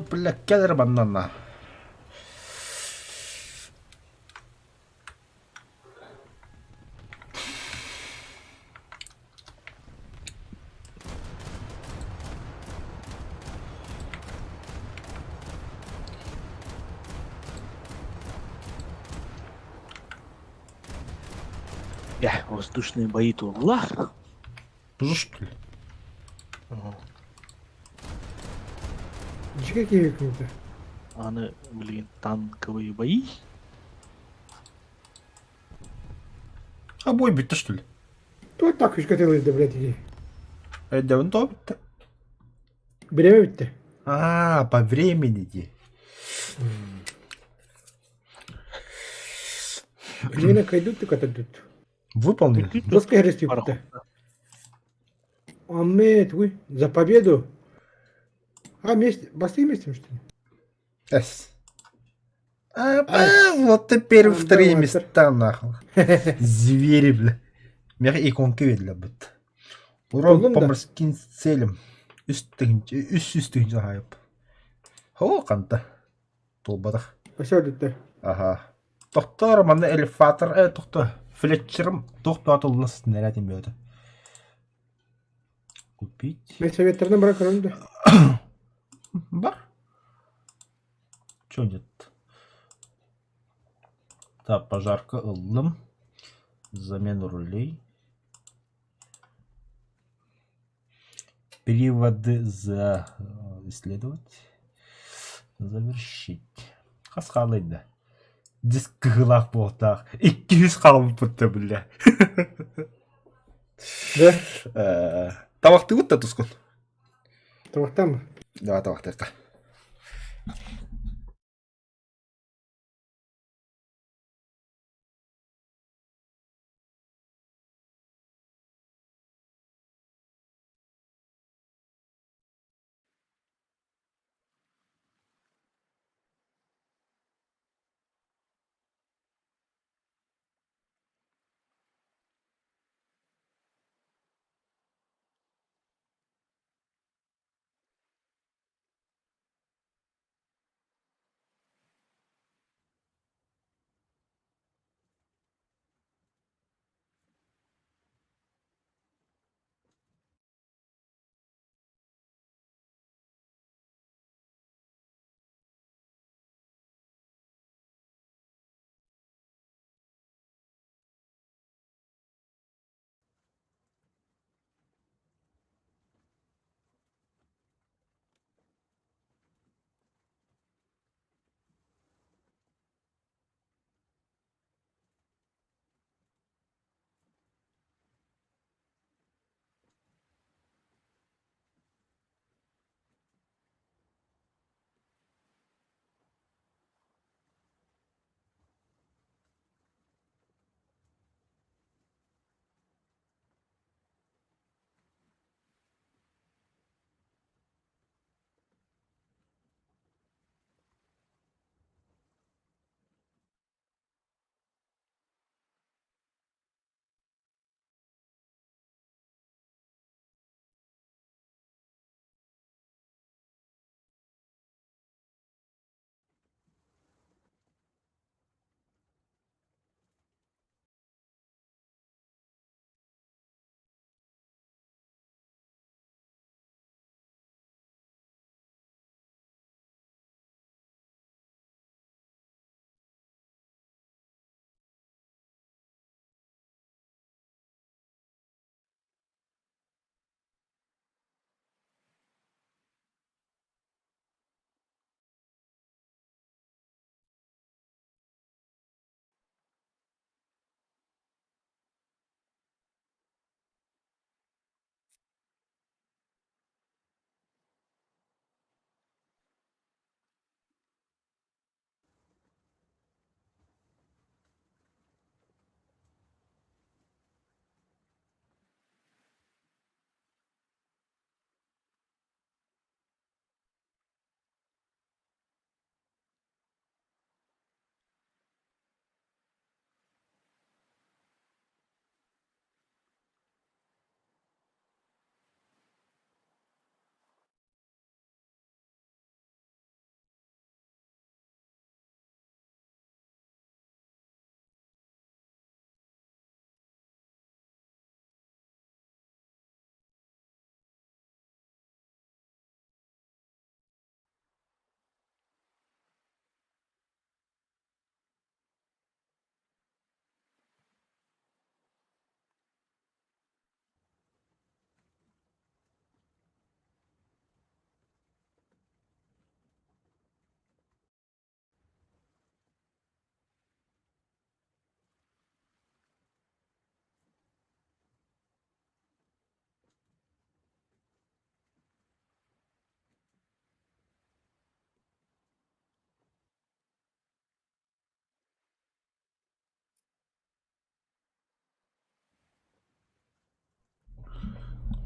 Бля, кедр банана. Я, воздушные бои тула. Что ли? Какие какие-то? Аны, блин, танковые бои. А бой битті, что ли? Кто так уж хотел да, блядь, иди. Эдде, то битті. Время битті. А, по времени ди. Время кайдут ты катадут. Выполнили. Доска хрестит. Амет, вы за победу. А, вместе, басты вместе, что ли? С. А, вот теперь вторые места, нахуй. Звери, бля. Мех иконки ведля бит. Урон по морским целям. Үс үс хайып. Хо канта. Толбадах. Ага. Тохтор манна элефатор тохто. Флетчерым тохто атылны снарядин бөтө. Купить. Мен советтерден бара көрөм да. Бар. Чё нет? Так, пожарка ыллым. Замену рулей. Переводы за исследовать. Завершить. Хас да. Диск кыгылах буолтаах. 200 хаалбыт бля. Да? Табахтыбыт да тускун. Табахтан Давай табахтыахха.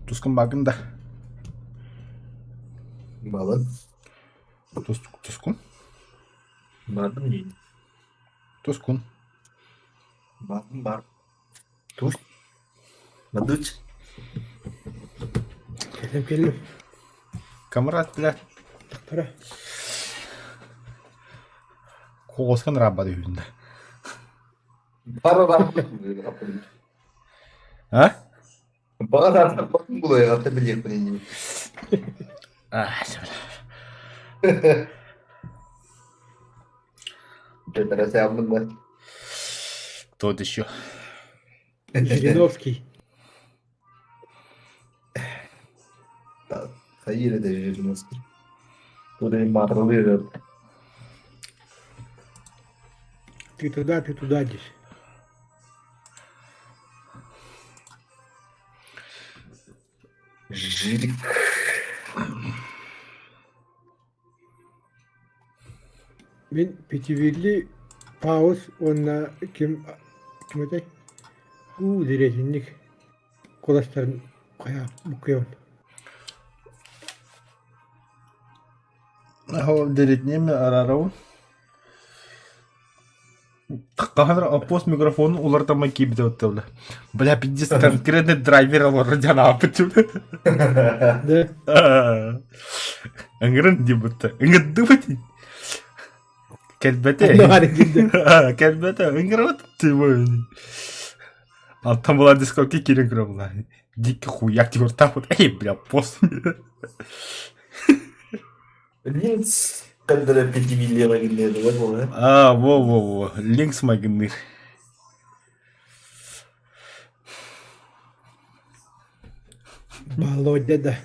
Тускун бааргын да? Балын. Тускун? Бардым дии. Тускун. Бардым бар. Туш. Мадуч. Кэллим кэллим. Камрад, бля. Тахтара. Куоскан раббады үһүндэ. Бар бар. А? Баҕар булуйаҕа билиэхпин иннибит. А, Тот еще. Жириновский. Хайыр это Жириновский. Туда марлы. Ты туда, ты туда здесь. Жирик. Мин Пятивилли Паус уонна ким ким этэй? Уу дэриэтинник куоластарын хайа буккуйабын. Дэриэтинэми араарабын. Хаһан оппуос микрофонун уларытаммын киирбитэ бытта бля пиздец конкретный драйвер олорор диэн ааппыт Да. Ыҥырын дии бутта ыҥырдыбыт кэлбэтэ кэлбэтэ ыҥырабыт Алтан була дискотека киирэн көрө була дикий хуяк тигуртаапыт эй бля пост Линкс кандара пятивиллера гиннер буолла. А, во-во-во, Линкс майгынныыр. Володя да.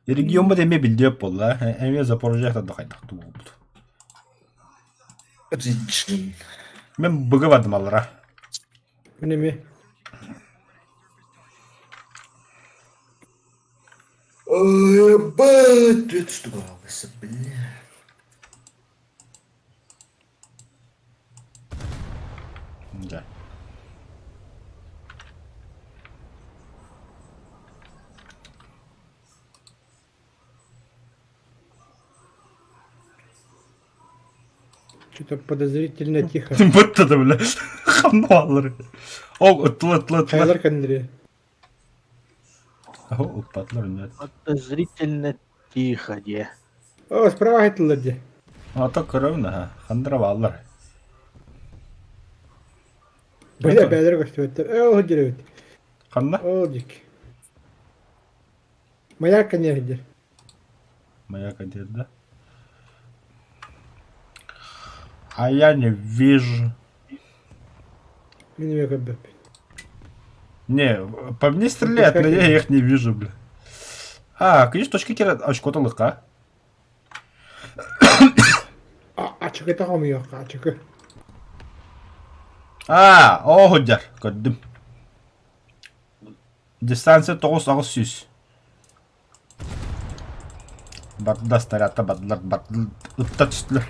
Региоммут эмиэ билдиэп буолла. Эмиэ Запорожье да хайдах буолбут. Риджин. Мен быгы бардым аллара. Мин эмиэ. Ой, ебать, что было, бля. Да. Что-то подозрительно тихо. Бытта да бля. Хамналары. Ол ыттыла ыттыла ыттыла. Хайлар кандре. Ыппатылар нет. Подозрительно тихо де. О, справа айтылар де. Ата көрөбүн аха. Хандыра бааллар. Бля, бәлер көстүбэттэр. Э, ол деребит. Ханна? Ол дик. Маяк нерде. Маяк одежда. А я не вижу. Мин эмиэ көрбөппүн. Не, по мне стреляют, но я их не вижу, бля. А, конечно, точка кира очко лыка. Ачыкы хомуйуохха, ачыкы. А, оо сылдьар, көрдүм. Дистанция 9-800. Барда снарядта бардылар, бардылар, ытта түстүлэр.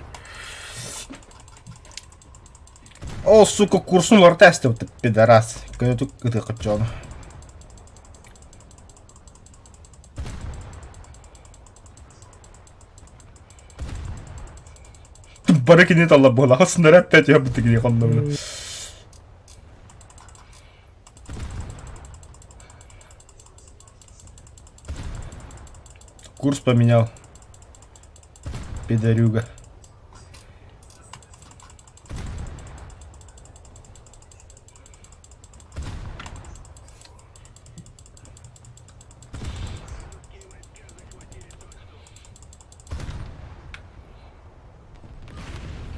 О, сука, курсун уларыта эстибит, пидорас. Көтүк ытык дьону. Бары кини талла буолаҕа снаряд пять я битигини хоннобуна. Курс поменял. Пидорюга.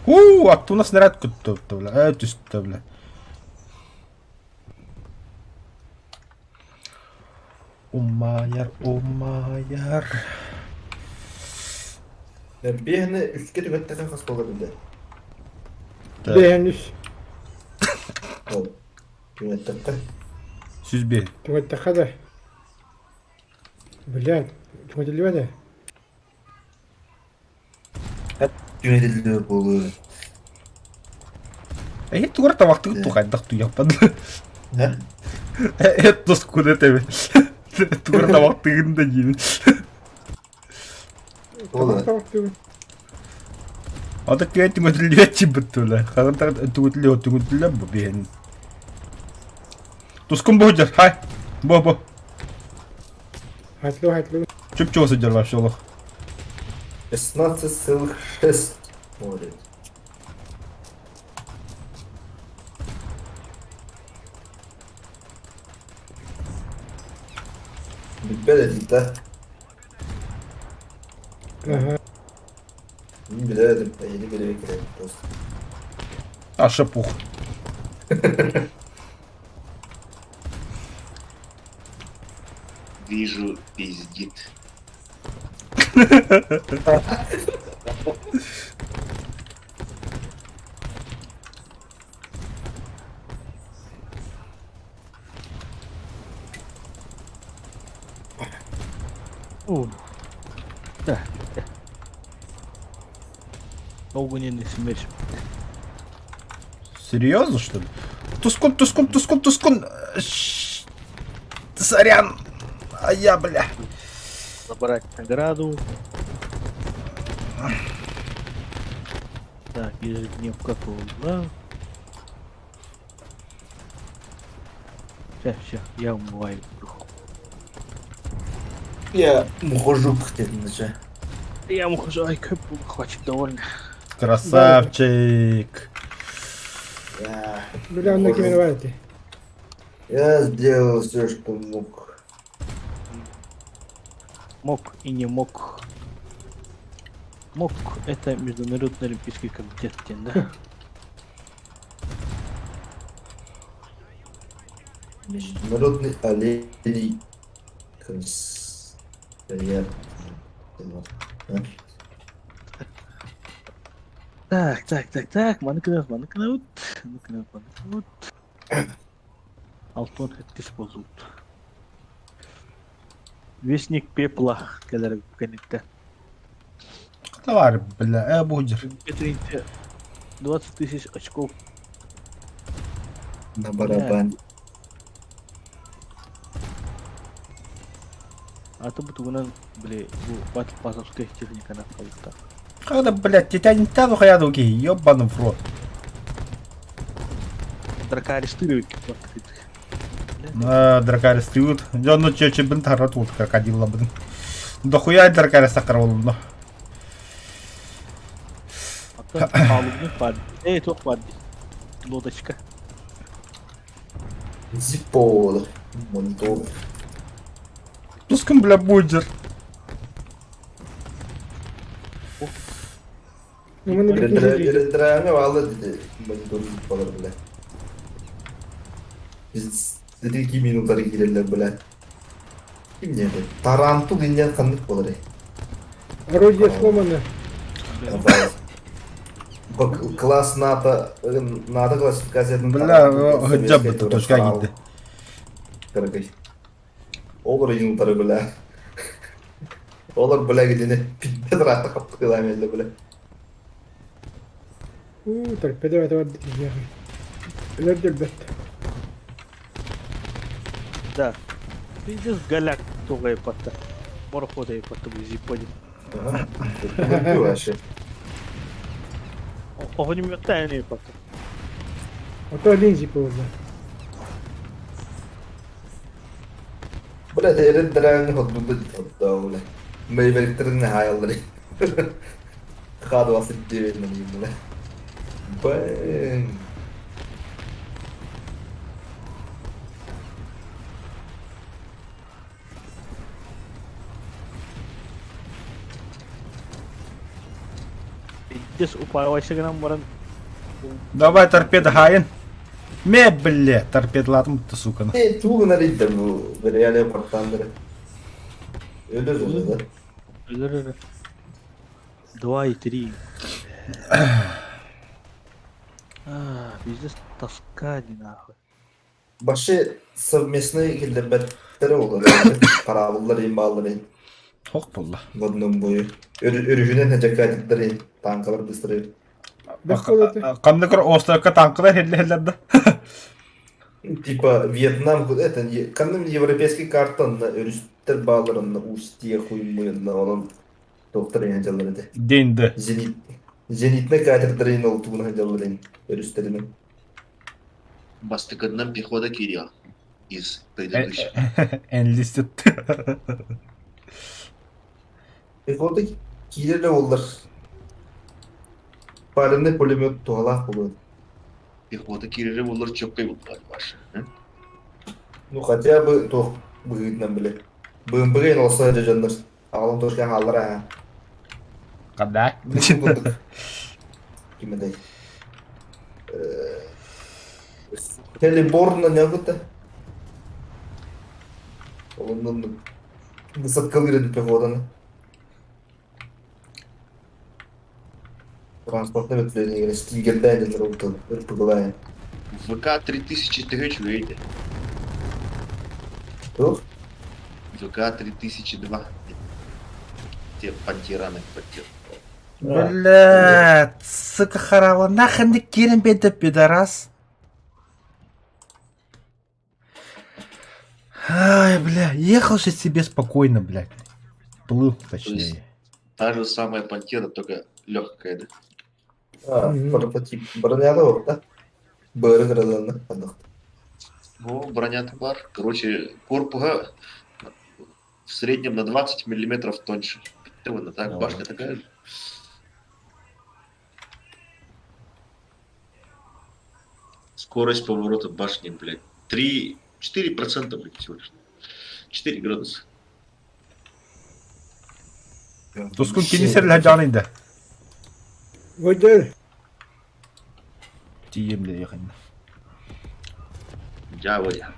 Уу, аттуна снаряд көттө, бля. Э, түстэ, бля. Умайар, умайар. Биһини үскэ түбэттэхэ хас буолар билэр. Бэйэн үс. Ол түбэттэххэ. Сүз бе. Түбэттэххэ да. Блядь, түбэтиллибэт ээ. Түбэтиллибэт буолуо. Эһи тугар табахтыгы тухайдах туяппан. Э? Э, тус куда тебе. Тугар табахтыгын да диибин. Табах табахтыгын. Ата күөн түҥөтүллүбэт чиббит тула. Хагын тагын түҥөтүллү түҥөтүллэ бу биһин. Тускун бу дьар. Хай. Бу бу. Хатлы хатлы. Чуп-чугас сылдьар вообще олох. 16,6 может. Билбэт да. Ага. Мин билэр этим, эйиги билэр кэлэн просто. Аша пух. Вижу, пиздит. О. Да. Огненный смерч. Серьезно, что ли? Тускун, тускун, тускун, тускун. Сорян. А я, бля. Забрать награду. Так, ежедневка была. Все, все, я умываю. Я ухожу к тебе, Я ухожу, ай, как хватит, довольно. Красавчик. Бля, на кем Я сделал все, что мог. Мог и не мог. МОК это Международный Олимпийский комитет, да? Международный оленей комиссариат. Так, так, так, так, маныкынат, маныкынат, маныкынат, маныкынат. Алтон хэттис болуут. Вестник пепла кэлэр кэнниттэн. Товар, бля, э, будешь. 20 тысяч очков. На барабан. А то бутугунан, бля, бу батл пасовская техника на халта. Когда, блядь, тебя не та хаядуки, ёбаный в рот. Дракарис тырык. Дракарис тыут. Дьонно чөчөбүн тарра туут крокодиллабын. Дохуя дракарис сакар болумно. Аттан палубный пад. Эй, туох пад. Лодочка. Зиппо. Монитор. Тускун, бля, будер. Эрэлдэрээҥҥэ баалла дии монитор зиппалар бля. Ити кимин утары киирэллэр бля. Ким диэтэ? Тарантул инньэн ханнык буоларый? Орудие сломано. Класс НАТО, НАТО классификациятын Бля, хыджаб точка киирдэ. Кыргый. Олор иин утары бля. Олор бля гидини пидде ыраахта хаппыкылаам эллэ бля. Уу, торпеда это вот Өлөр Да. Пиздец голяк тугай патта. Мороход патта бу зипподи. Вообще. Оҕонньуттан патта. А то линзи повода. Бля, эрэлдэрээҥҥэ ходдууда хотдоо бля. Мэйбэриктэрин хаайаллары. Ха 29 на ним, бля. Бэм. Пиздец упаивайся гынан баран. Давай торпеда хаайын. Ме, бля, торпедалаатым бутта, сука. Э, тугунар идде бу реале портандыры. Өлөр да. Өлөр. Два и три. А, пиздец тоска не нахуй. Башы совместный киллербеттере болар. Карабыллар ин баалар ин. Хок болла. В одном бою. Өрүһүнэн хажаккатиттар ин. Танкалар быстрее. Канны көр островка танкалар хелле хеллер да. Типа Вьетнам, это ханным европейский картанна өрүстэр бааларынна устье хуймыйынна онон доктор иһэн дьаллар этэ. День Д. Зенит зенитный катердарын ол тугун дьалларын өрүстэринэн. Бастакыннан пехота киириэҕэ из предыдущих. Enlisted. Пехота киирэр буоллар. Паренный пулемет туһалаах буолуо. Пехота киирэрэ буоллар чөккөй булбат Паша. Ну хотя бы туох быһыытынан билэ. Быымпыгын олсо дьоннор аҕалан туркан хааллар аа. Когда? Кимэтэй. Телеборна нягыта. Оннун высадкалыыр пехотаны. Транспортное ветвление стигердээн дэнэр ол ырпыгылаан. ВК 3000 төһө үчүгэй этэ? Туох? ВК 3002. Те пантераны поддерживал. Блядь, сука харава, нахрен ты кирен беда пидорас? Ай, бля, ехал же себе спокойно, блядь. Плыл, точнее. Та же самая пантера, только легкая, да? А, прототип броняда да? Бөрі гражданна Ну, броня бар. Короче, корпуга в среднем на 20 миллиметров тоньше. Вот так, башня такая же. Скорость поворота башни, блядь, 3, 4%, блядь, всего лишь. 4 градуса. Тускун кини серлэһэ да. Выдер. Тиийем да ехать. Дьяволя.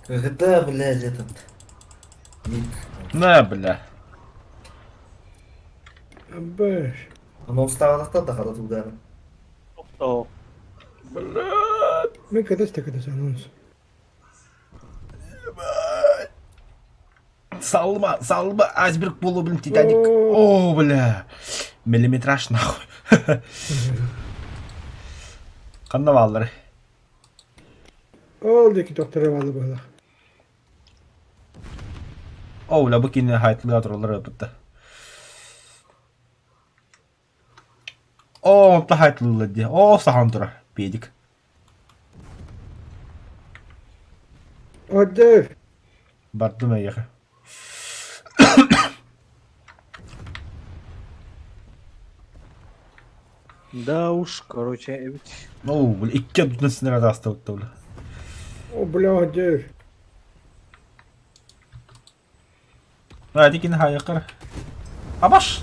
Когда, блядь, этот... Миг. На, бля. Абаш. Оно устава да хада туда. О. Мен кадас та кадас анонс. Салма, салма, айсберг полу, блин, Титаник. О, бля. Миллиметраж, нахуй. Ханна бааллар. Ол диэки тохторо баалы быһылах. О, бля, бу кинини хайтылыга тураллар ыппытта. О, онто хайтылыылар дии. О, сахан турар. Педик. Отдыр. Бардым эйиэхэ. Да уж, короче, эбит. Оо, бля, икки ардынан снаряд астабытта, бля. О, бля, отдыр. А, ити кини хайаккар. Абаш!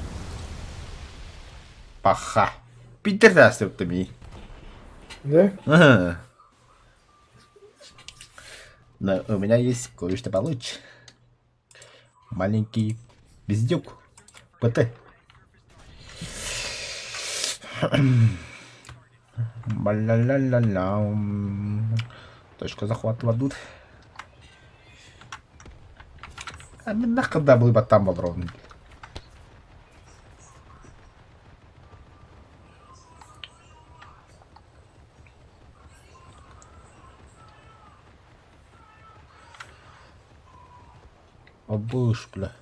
Паха. Питер астыбытта ми. Да? Ага. Но у меня есть кое-что получше. Маленький бездюк. ПТ. Ла-ла-ла-ла. Точка захвата дадут. А мен нахуй да был там был ровно. Обыш, бля.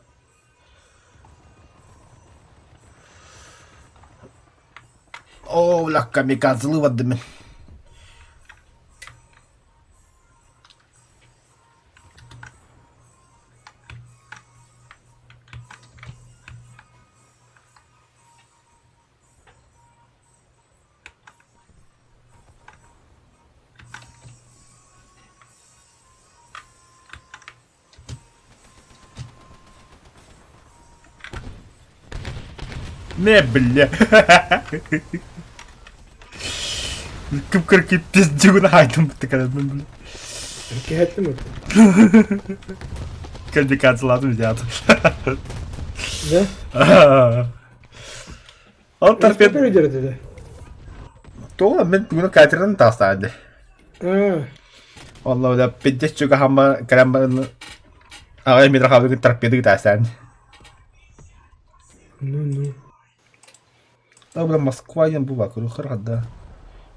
О, бля, камикадзе выводами. Не, бля. Кып-кыркы пиздюгун хайтым бітті бля. Кэһэттим Камикадзе ладно взят. Да? Ол торпед... Өйдөрдө да. Тоҕо мен бүгүн катерынан таастаан дии. Онно бля пиздец чугаһамма кэлэн баран аҕай метр хаалбыт торпеды таастаан. Ну ну. Да бля Москва диэн бу бакыры хырхада.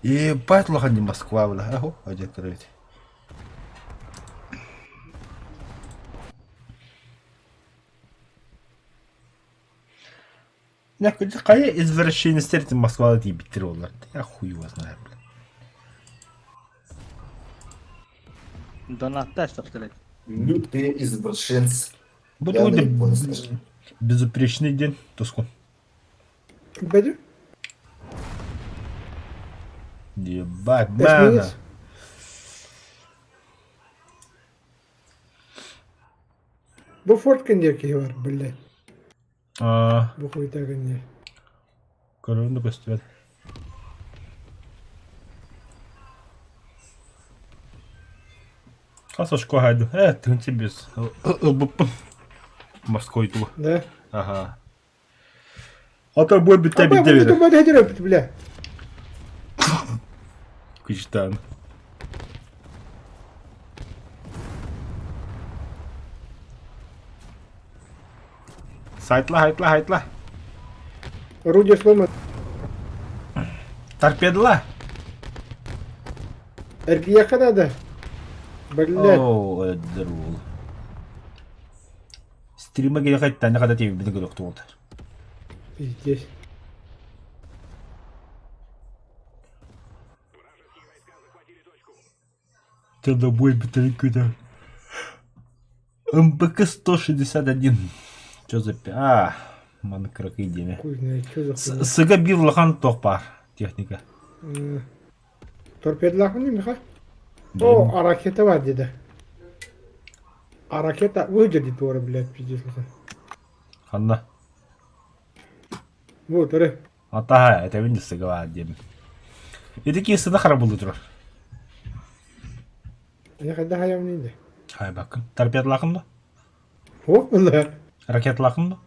Ебать улахан дии Москва бля. Аху, ажа көрөбүт. Хайа извращенецтэр ити Москваҕа тиийбиттэр буоллар. Я хуй его знает, бля. Донаттаах тахтар. Лютые извращенцы. Бу Я тугу на японец. безупречный день туску. Бэдю? Ебать, мана. Эсминец? Бу форт кэнниэр киһи бар, блядь. Аа, Бу хуйта кэнниэр. көрөрүн да көстүбэт. Хас очко хайды. Э, тыһынча бес. Ылбыппын. Морской тула. Да? Ага. Ата бу бүтэ Аба, битэ бу битэ. думаю, это бля. Кычтан. Сайтла, хайтла, хайтла. Орудие сломано. Торпедла. Эргияха надо. Блядь. Оо, өддөр уол. Стрима кэлэ хайтан хата тиэбиппин көрүөхтү буолта. Пиздец. Тогда бой биталикута. МПК 161. Чё за пи... А, маны кыракый диэме. Хуй знает, что за хуйня. Сыга бир улахан туох баар техника. Торпедалаахпын Миха? О, а ракета бар деді. А ракета выдержит туора, блядь, пиздец. лахан. Ханна. Вот, эрэ. Атаha, этэбин сыга баар диэм. Ити киһи сына харабылы турар. Я когда хаям не Хай бакын. Торпедалаахын да? О, бля. Ракеталаахын да?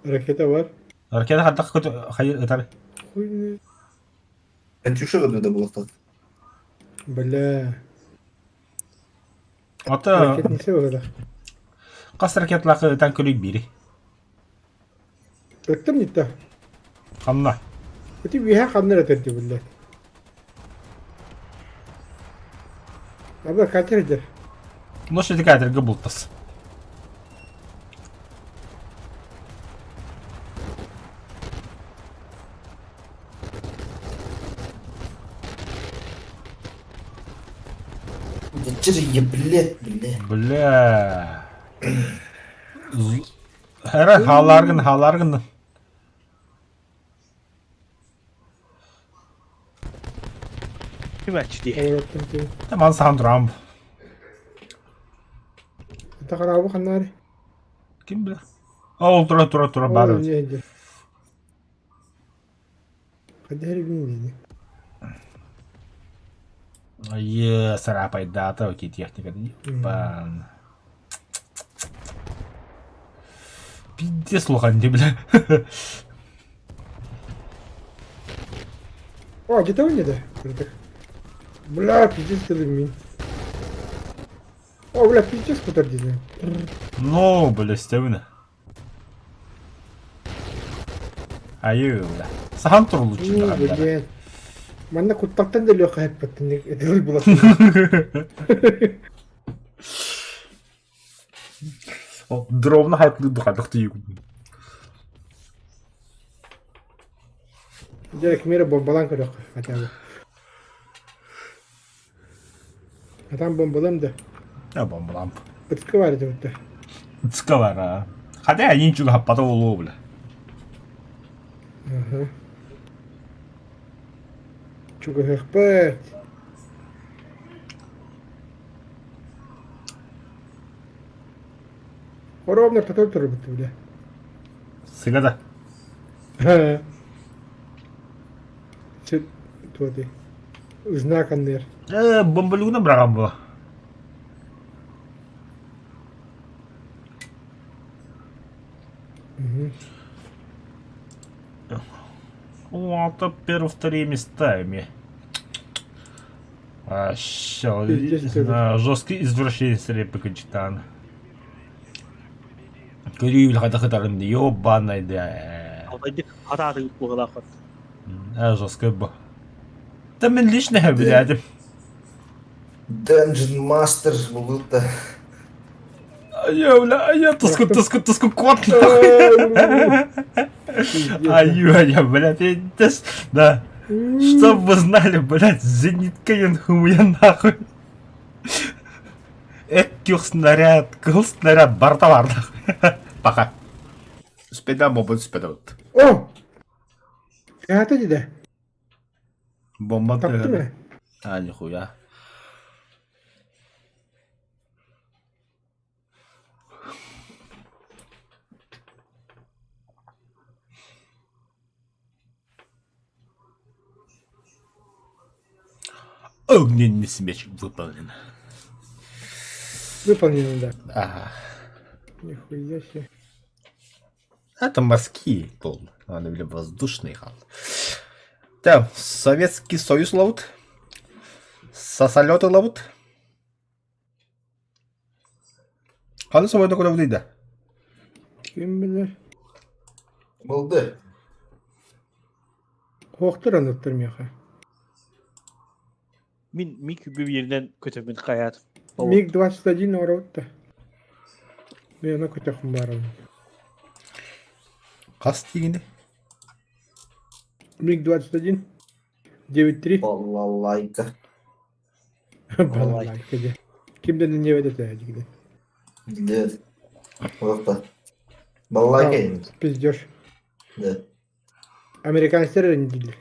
Ракета бар. Ракета хаттах көтө хайы ытар. Хуй знает. Катюша да было так. Бля. Ата Ракетница бар. хас ракеталаахы ытан көрүй бири. Ыттым не то. Ханна. Ити виха ханнар өтөрдү, блядь. Аба катер дер. Лошадь катерга бултас. Да че же еблет, бля. Бля. Хара халаргын халаргын. Ким дии. Олороттум ти. Таман сахан турам. Ата харабы ханнары. Ким бля? Ол тура тура тура бар. Ол не дер. Кадер бин Е, сарапайдата, окей, техника. Ебан. Пиздец улахан дии, бля. О, где-то не да. Бля, пиздец ты мин. О, бля, пиздец кутар дизайн. Ну, бля, стебіне. Айы, бля. Сахан тур лучше. Ну, блядь. Манна куттактан да лёха хеппеттин. Это было. О, дровна хайтлы духадық түйік. Дерек мира бомбалан көрөк хотя бы. А там бомбалам да. Я бомбалам. Бытка бар деп. Цка бар, а. Хотя они чуга хаппата болу, бля. Ага. Чуга хеппет. Ровно потом турбут, бля. Сыга да. Ха. Чет туоти. Знак аннер. Э, бомбалюгна брагам была. Угу. О, первые вторые места эми. Вообще, Пиздец ты. жесткий извращенец репикачтан. Көрүү хайдах ытарым дии, ёбаный да. Алтайдык хатааты буолаахат. Жесткий бу. Да мен лично билядим. Dungeon Master булута. Я, бля, я туску, туску, туску, кот нахуй. Аю, я, бля, пиздец. Да. Чтоб вы знали, блядь, зенитка хуя нахуй. Экких снаряд, кыл снаряд, барта бар нахуй. Пока. Спеда бомба спеда. О! Это деде. Бомба Таптым э. А, нихуя. Огненный смеч выполнен. Выполнено, да. Ага. Нихуя себе. Это морские волны. Они были воздушные хал. Так, Советский Союз ловут. Сосолеты ловут. Ханы собой куда выйда? Ким билэр? Булды. Хоқтыр аныттыр меха. Мин миг биринен көтөмүн хаят. МиГ-21 оробутта. Мен оны көтөхүм барым. Қас дегенде? МиГ-21 9-3. Балалайка. Балалайка де. Кимден не ведет дегенде. Нет. Оqta. Балалайка енді. Пиздеж. Да. Американецтер не дейді.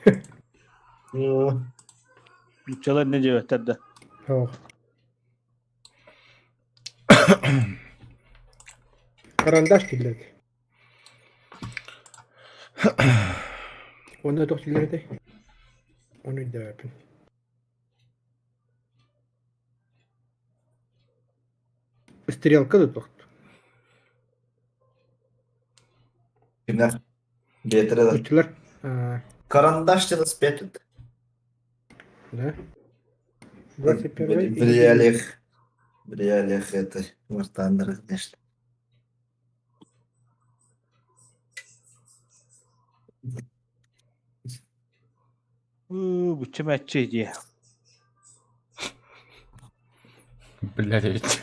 Нучалар не диэбэттэр да. Ох. Карандаш дииллэр. Онно туох дииллэр этэй? Ону өйдөөбөппүн. Стрелка да туох. Кимнер? Бетері да. Учулар. А, Карандаш деді спетет. да. 21 В реалиях. В реалиях это Вартандер, конечно. Бу чемэччи дии. Блядь, ведь.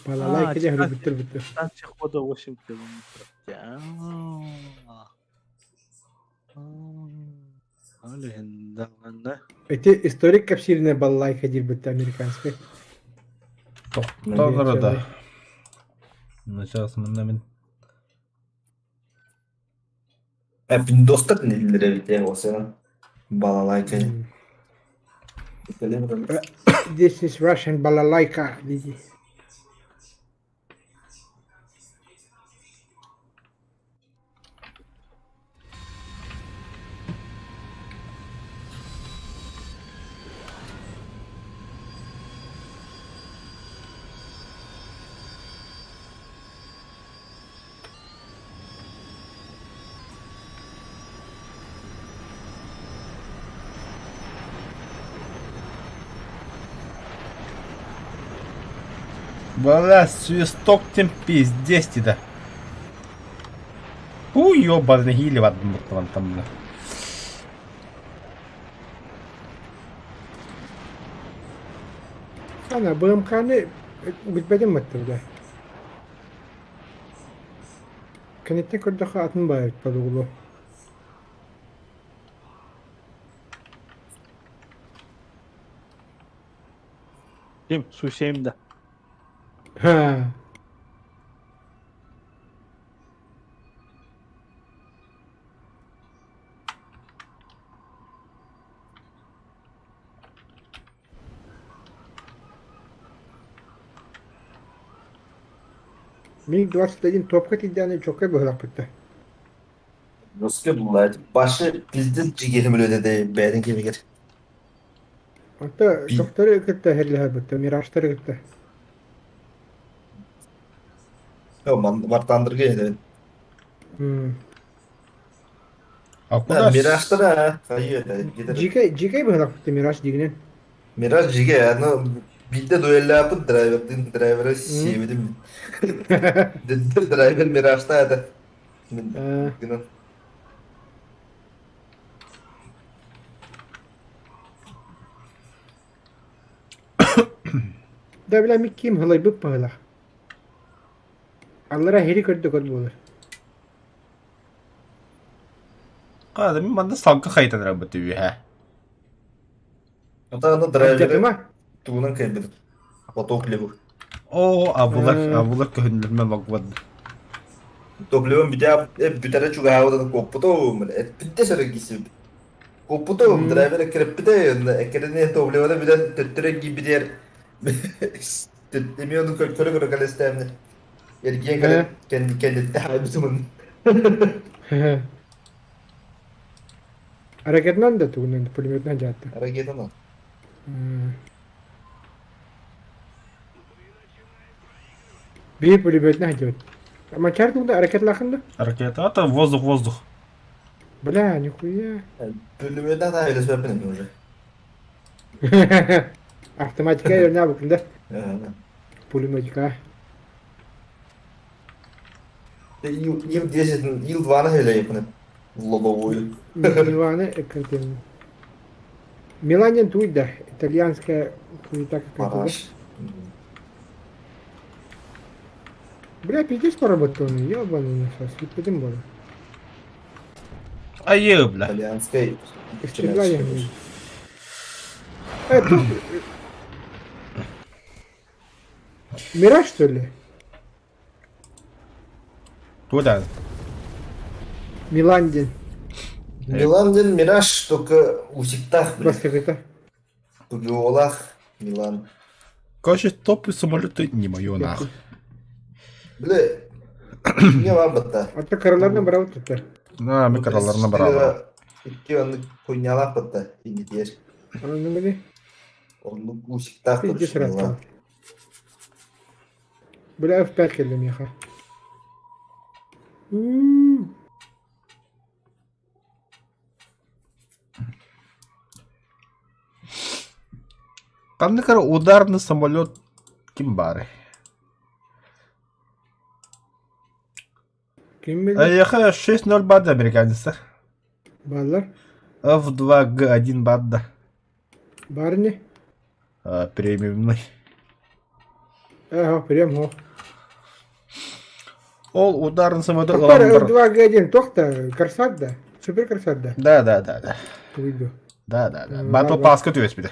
Балалайка диэн бүтүр бүтүр. Станция хода 8 километров. Эти историк капсирная балалайка диир бүтү американскай. Тоқтар да. Начаас мында мен. Пиндостар нелер бит осы. Балалайка. This is Russian balalaika диди. Бля, свисток тем пиздец да. Уёбаный хили в одном там, бля. Ана БМК-ны билбэтим маттыр да. Кэнниттэн көрдөххө атын баайбыт подугулу. Ким сусейм да. Ха. МиГ-21 топка тиийдэҕинэ чоккай быһылахпыт да. Русский буллар. Башы пиздец жигерим өлөдө бәрін кемегер. Онто тохтору кытта иһиллэһэрбит мираштары кытта. Вартандырга еді. М. А куда? Миражтара, хайы это, где-то. Дьикэй, дьикэй быһалахпыт Мираж дигинен. Мираж жиге, аны биирдэ дуэллааппыт драйвердыын драйвера сиэбитим. Драйвер Миражта это. Гынан. Да бля ми ким хылайбыт быһалах. Аллара хири көрдө көр буолар. Хада мин манна салгы хайтан эрэ үһэ. Ата драйвері тугунан кэлбит. По топливу. Оо, абылар, абылар көһүннэрмэ багбад. Топливом бүтэ бүтэрэ чугаһаабытын куоппутум, эппитте сөрөгисибит. Куоппутум, драйвер эккиреппитэ, эккирэни топливоны бүтэн төттөрө киирбитигэр эмиэ ону көрө-көрө кэлэстээмнэ. Эргийэн кэлэн кэнниттэ хаайбытымын. Ракетынан да тугунан пулеметынан дьаатта. Ракетанан. Биир пулеметынан сылдьыбыт. Мачар тугда ракеталаахын да? Ракета, это воздух, воздух. Бля, нихуя. Пулеметынан таһа уже. Автоматика өрнө да? Пулеметика. Ил-10, Ил-2 хэлэйпнэ. В лобовую. Миланы эккертем. Миланин туй да, итальянская хуета какая-то, да? Бля, пиздец поработал, ебаный насос, ведь буду. Айы, бля. Итальянская. Стрельба я не тут... Мираж, что ли? Куда? Миландин. Милан Мираж, только усиктах, блин. Баскета. Тугиолах, Милан. Короче, топы самолеты не мое нахуй. Бля, не вам батта. А то короларна брал тут. Да, мы короларна брал. Икки оны хуйнялах батта, инди Оны били. Оны усиктах, Пиздец растал. Бля, F5 келдим яха. Там ударный самолет Кимбары. Ким билер? Яха 6-0 бада американецтер. Баллар. F2G1 бадда. Барни. Премиумный. Ага, прям хо. Ол ударный самолет Тоқтар F2G1 тоқта, Корсат да. Супер Корсат да. Да, да, да, да. Туйду. Да, да, да. Батл Паска түөспүтэ.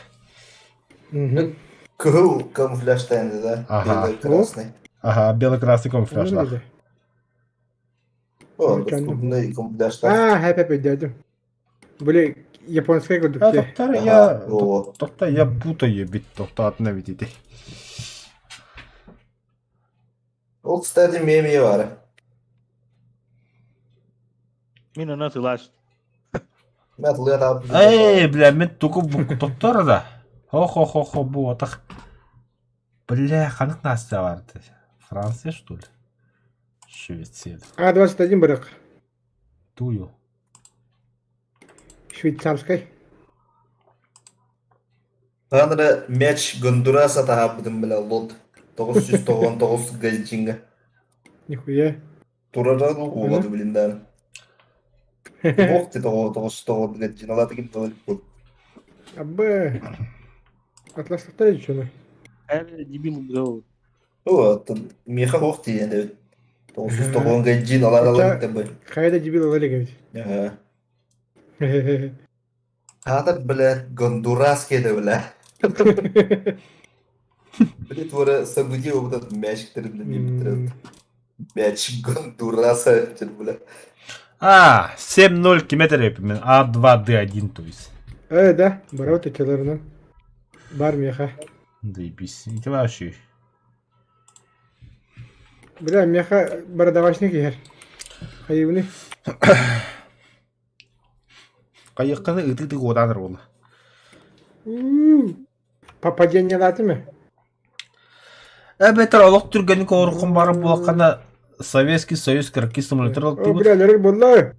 Кыһыл камуфляж тайны, да? Ага. Белый-красный. Ага, белый-красный камуфляж, да. О, доступный камуфляж. А, хэппи дядю. Были японская А, гудукте. доктор, я... Доктор, я путаю бит, доктор, атына бит Ол, кстати, мемия бар. Мин она тылаш. Мен тылыга таап. Эй, бля, мен тугу доктор да. Хо-хо-хо-хо, бу атах. Бля, ханык Настя барды. Франция, что ли? Швеция. А21 барак. Тую. Швейцарской. Танра мяч Гондураса тааппытым бля лот. 999 газчинга. Нихуя. Турара уолады блин да. Бог ты 999 газчин алаты ким талып кол. Абы. Атлас тоқтар чоны. Э, дебил был. О, меха бог ты енді. 999 газчин алар алар бит. Хайда дебил Олегович. Ага. Хатар бля Гондурас кеде бля. Блин, твора событие вот этот мяч, который бля, не Мяч Гондураса, бля. А, 7-0 километр мен А2Д1, то есть. Э, да, барау тачаларынан. Бар меха. Заебись. Это вообще. Бля, меха барадавашник ер. Хайыбны. Кайыкканы ытыты оданыр ол. Попадение латымы? Эбетер олох түргені корукун барып булаккана Советский Союз кырки самолеттер О, бля, лерик болла.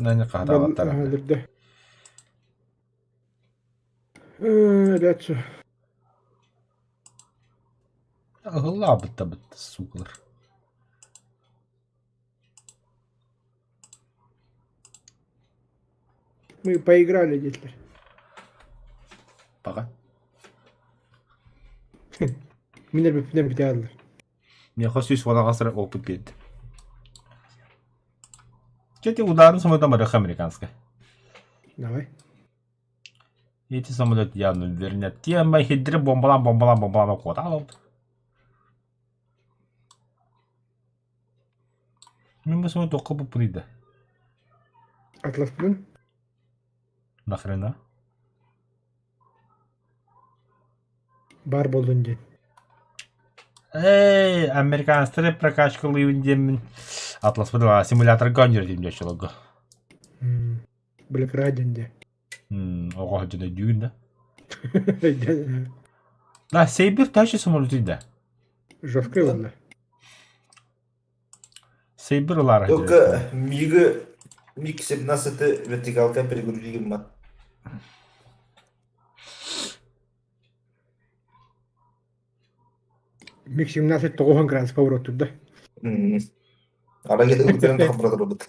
Нани хаһытаабаттар. Өлөрдө. Рядсу. Ыһыллаабыт да быт сукалар. Мы поиграли диэтилэр. Пока. Мин эрбиппинэн бүтээллэр. Миэхэ 110 эрэ опыт биэрдэ. Чэ, ударын самолетом барыха американская. Давай. Эти самолет явно вернет. Тема хидры бомбалан бомбалан бомбалан куоталым. Мин бу самолет тоққа буппун Атласпын. Нахрена? Бар буоллун диэн. Эй, американецтары прокачкалыыбын диэммин Атласпын симуляторга оонньуур этим дьоччолорго. Блэк Радин диэн. Оҕо сылдьан өйдүүгүн да? Да, Сейбер тащи самолеты да. Жесткий уонна. Сейбер ылаары Только Мигы Миг 17 вертикалка перегрузили гыммат. Миг 17 тоҕуһун градус поворот турда. Ара кетіп көтерін хабыратыр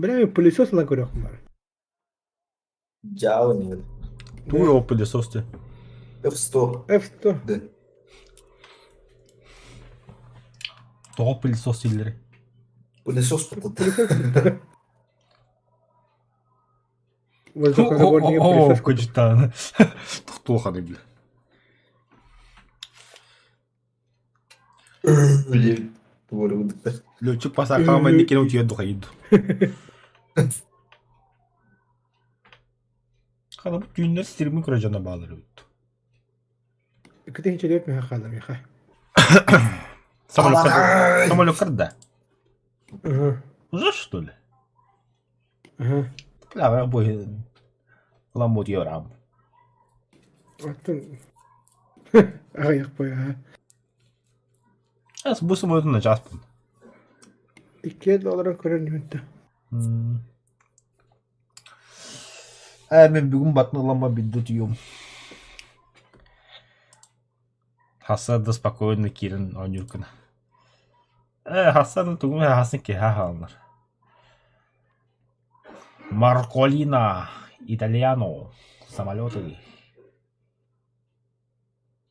Бля, пылесос ылан көрүөхпүн баар. Дьаалы не Туй ол пылесос ты. F100. F100. Да. Тоҕо пылесос дииллэрий? Пылесос кутта. Воздухозаборник пылесос. Кочетааны. Тохтуоханы бile. Блин. Летчик пасаркаҕа маннык кэлэн утуйар духайыд. Хана бу түүннэр стримы көрө дьоно баалар эбит. Иккитин чөлүөт миһэ хаалар миэхэ. Самолёккар самолёккар да? Ага. Уже что ли? Ага. Бля, бу ламут yorам. Оттон аҕыйах буойа. Ас бу самолетун начааспын. Иккиэн олорон көрөн иһиттэ. Ээ, мен бүгүн батын ыламма билде утуйуом. Хасса да спокойно киирэн оонньуур гына. Ээ, хасса да тугум хасын киһи хааллар. Марколина, Итальяно, самолеты.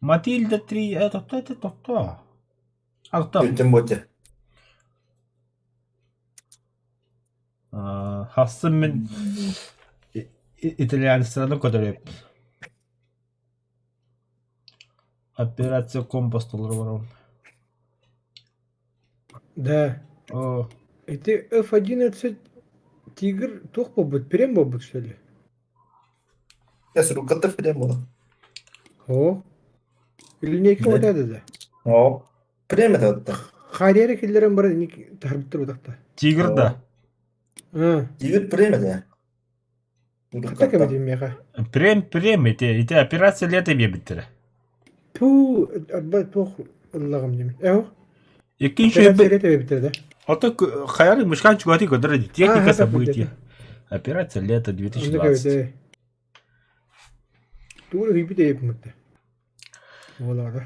Матильда 3, это то, это то, то. А, то. Тем более. Хассын мин итальянецтарны көтөрөп. Операция компас толору барабын. Да. О. Ити F-11 Тигр туох буолбут? Прем буолбут что ли? Я сурукката прем буолла. О. Линейка вот это да. О. Прем это вот Харьяра киллерен баран ник таһарбыттар утахта. Тигр да. Тигр прем это. Хата кэбитим миэхэ. Прем, прем, ити, ити операция лето биэбиттэрэ. Туу, арба туох ыллаҕым дим. Эho. Иккинчи Операция лето биэбиттэрэ да. Ото хайары мышкан чугати көдөрө техника А, событий. Операция лето 2020. Тугу үһүйбүт эйэпмитте. Буолаҕа.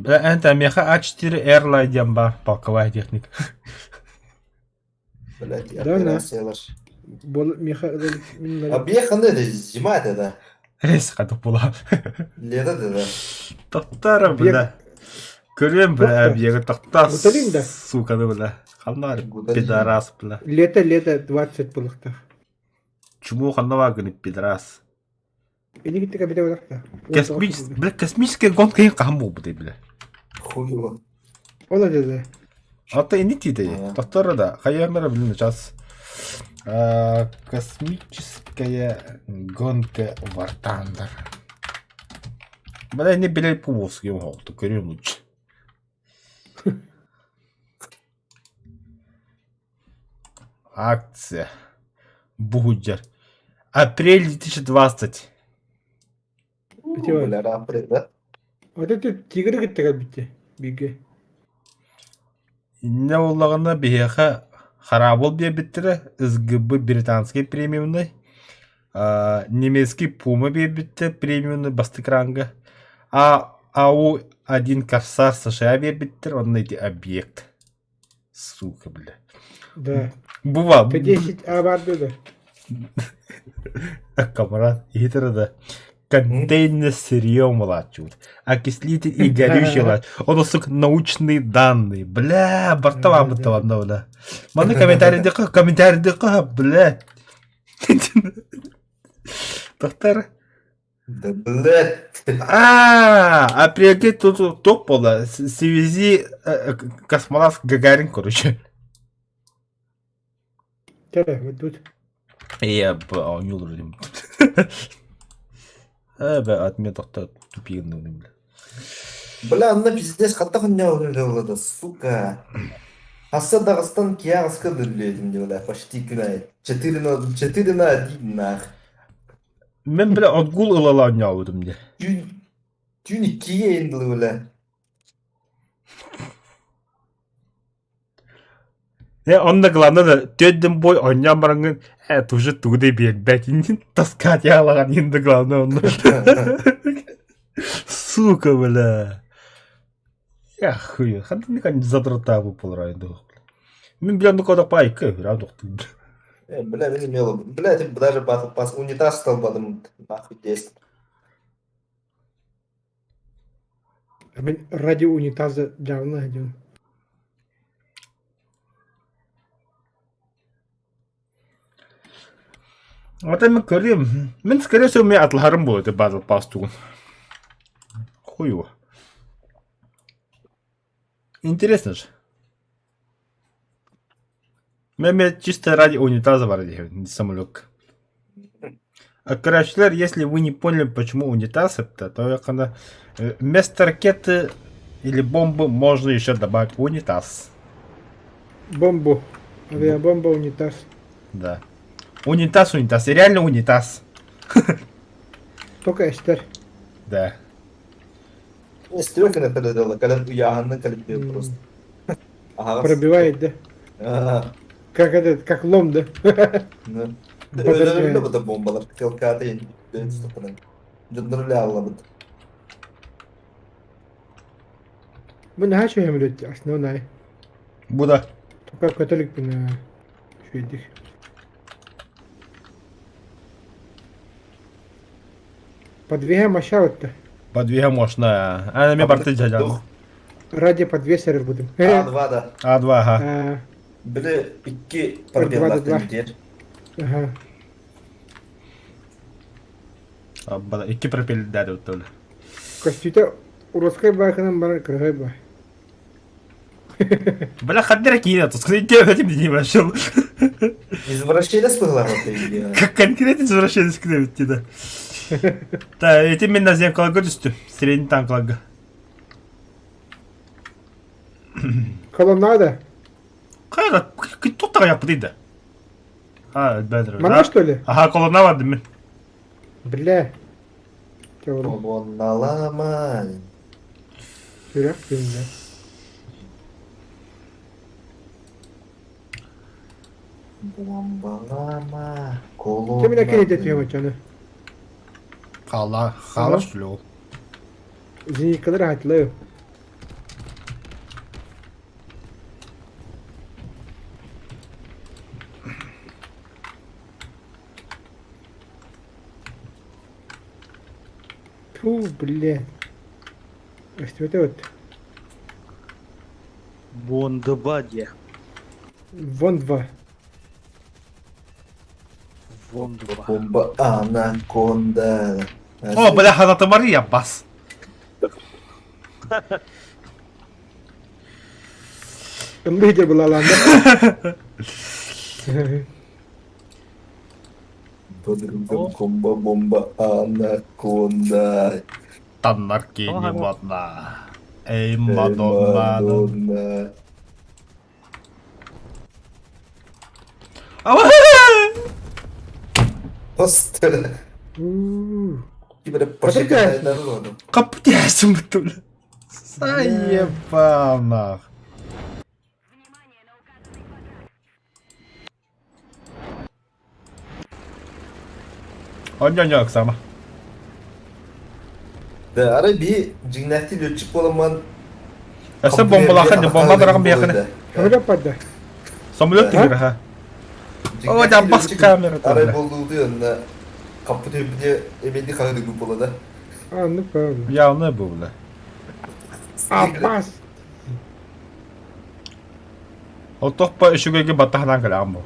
Это меха А4 Airline диэн бар, полковая техника. Блять, Да, да. операциялар. Бол меха А бьехан это зима это да. Рейс хатып була. Лето это да. Тоқтар, бля. Көрем, бля, объект тоқтар. Гуталин да. Сука, бля. Ханнар, пидорас, бля. Лето, лето 20 булыктах. Чуму ханнава гынып пидорас. Эни китте кабите булыкта. Космическая, бля, космическая гонка ең қаһам болбу бля. Хуево. Ола деди. Ата ини тиде. Тоқтар да, хайамара блин сейчас. Космическая гонка War Thunder. Бля, не билей пубовский угол, то көрем лучше. Акция. Бугуджер. Апрель 2020. Бля, апрель, да? Вот это тигр китте кабите. Биге. Иннэ буоллаҕына биһиэхэ хараабыл биэрбиттэрэ, СГБ британский премиумнай, немецкий Пума биэрбиттэр премиумнай бастакы ранга, А АУ-1 Корсар США биэрбиттэр, онно ити объект. Сука, бля. Да. Бува. Т-10 А бар да. Камрад, иһитэр да. Контейнер сырье млачут. Окислитель и горючий лач. Он, сука, научные данные. Бля, барта вам да, бля. Маны комментарий дыка, комментарий дыка, бля. Доктор. Да, блядь. А, а прикинь, тут топ было. Связи космонавт Гагарин, короче. Кэлэ, вот Я оонньуулар этим. Э, бля, отме тохто тупигын бля. Бля, анна пиздец, хатта хуйня да, сука. Хасса Дагестан киягыска дүрледим бля, почти күнай. 4 на 4 на 1 нах. Мен бля отгул ылала оонньообутум дии. Түүн түүн иккиге эндили бля. Э, онно главное да түөрдүн бой оонньоон бараҥҥын э уже тугу да биэрбэт таскаат яалаҕан иһин да главное онно сука бля я хуй хантан никан задротаабы буолар дуох мин бля оннук одохпаа икки ыраах дохтуй Э, бля, мен имела. Бля, ты даже батл пас унитаз столбадым нахуй 10. А мен ради унитаза давно один. Вот мен көрүм. Мин скорее всего мен атлаһарым буолуо этэ Battle Pass тугун. Хуй его. Интересно же. Мен чисто ради унитаза бар диэбин самолет. А короче, если вы не поняли, почему унитаз это, то когда вместо ракеты или бомбы можно еще добавить унитаз. Бомбу. Авиабомба, унитаз. Да. Унитаз, унитаз. Реально унитаз. Только эстер. Да. Стрелка на когда уяһанны калибе просто. Ага. Пробивает, да? А, Как этот, как лом, да? да. Подожди. Өлө бу бомбалар телкаты Дьоннор аллабыт. Мы на хачу хемлет, основная. Буда. Только католик на шведих. Подвига моща-то. Подвига мощная. А на барты дядя. Ради подвеса будем. А2 да. А2, ага. Били икки Два, два. пробеллаах диэр. Ага. Икки пропеллер оттолу. Костюта уродскай баахынан барар кыргай ба. Бля, хаддера киинэ, тут хотим не вошел. Извращенец была вот идея. Как конкретно извращенец к да. Да, эти мен на земкалага түстүм. Средний танклага. Колоннада? Кайда, тут тага япты да. А, бәдір. Мана что ли? Ага, колонна барды мен. Бля. Колонналама. Сүрэх күннэ. Бомбалама. Кем менә Колонна. кенә тема чаны. Хала, хала что ли ол? Зениткалар хатлы. Фу, бля. А что это вот? Вон два де. Вон два. Вон два. Бомба анаконда. О, бля, ханата Мария, бас. Лидер была ланда. Бомба бомба анаконда. Таннарки не модно. Эй, Мадонна. Мадонна. Просто. Типа пошикай народу. Каптясым бля. Заебал нах. Онньо-онньо ыксама. Да, арай би дьиҥнээхтии летчик буоламман Өссө бомбалаахын, бомба быраҕын биэхини. Самолет падда. Самолет тигир ха. О, дьабас камера. Арай боллууту онно хаппыт өйбүтэ эбэди хаһыдыгы буола да. А, ну правильно. Явно было. Аббас. Ол тохпа үчүгэйгэ баттаһынан кэлэҕин бу.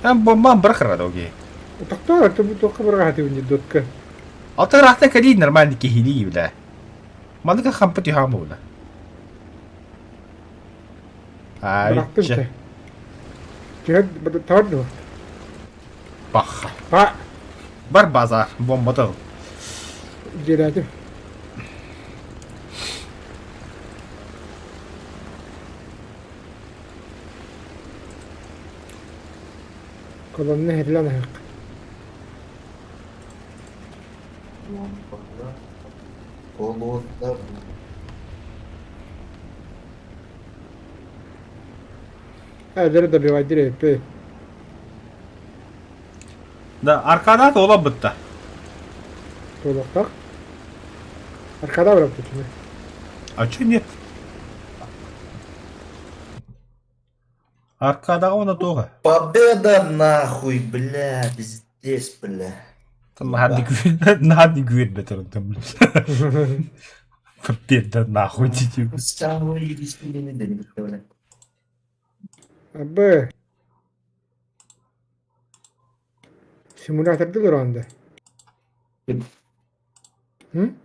Эн бомбан бырахара да окей. Тохтоо, ты бу туохха быраҕаһатыбын дотка. Алта ыраахтан кэлии нормальный киһилии бля. Маныка хампы түһэҕин буолла. Бырахтым Ай, те. Түһэр тор дуо? Паха. Па. Бар базар, бомбата ыл. Дьиэлээтим. Колонна иһиллэн аһык. Колонна. Эдэр добивайдыр эппи. Да, аркадаат ола бытта. Туолуохтаах. Аркада барап tutunu. А чё нет? Аркадаҕа уонна туоҕа? Победа нахуй, бля, пиздец, бля. Наһаа күөрбэтэр онтон. Победа нахуй дии. Самый единственный день, бля. Абы. Симуляторды олорон М?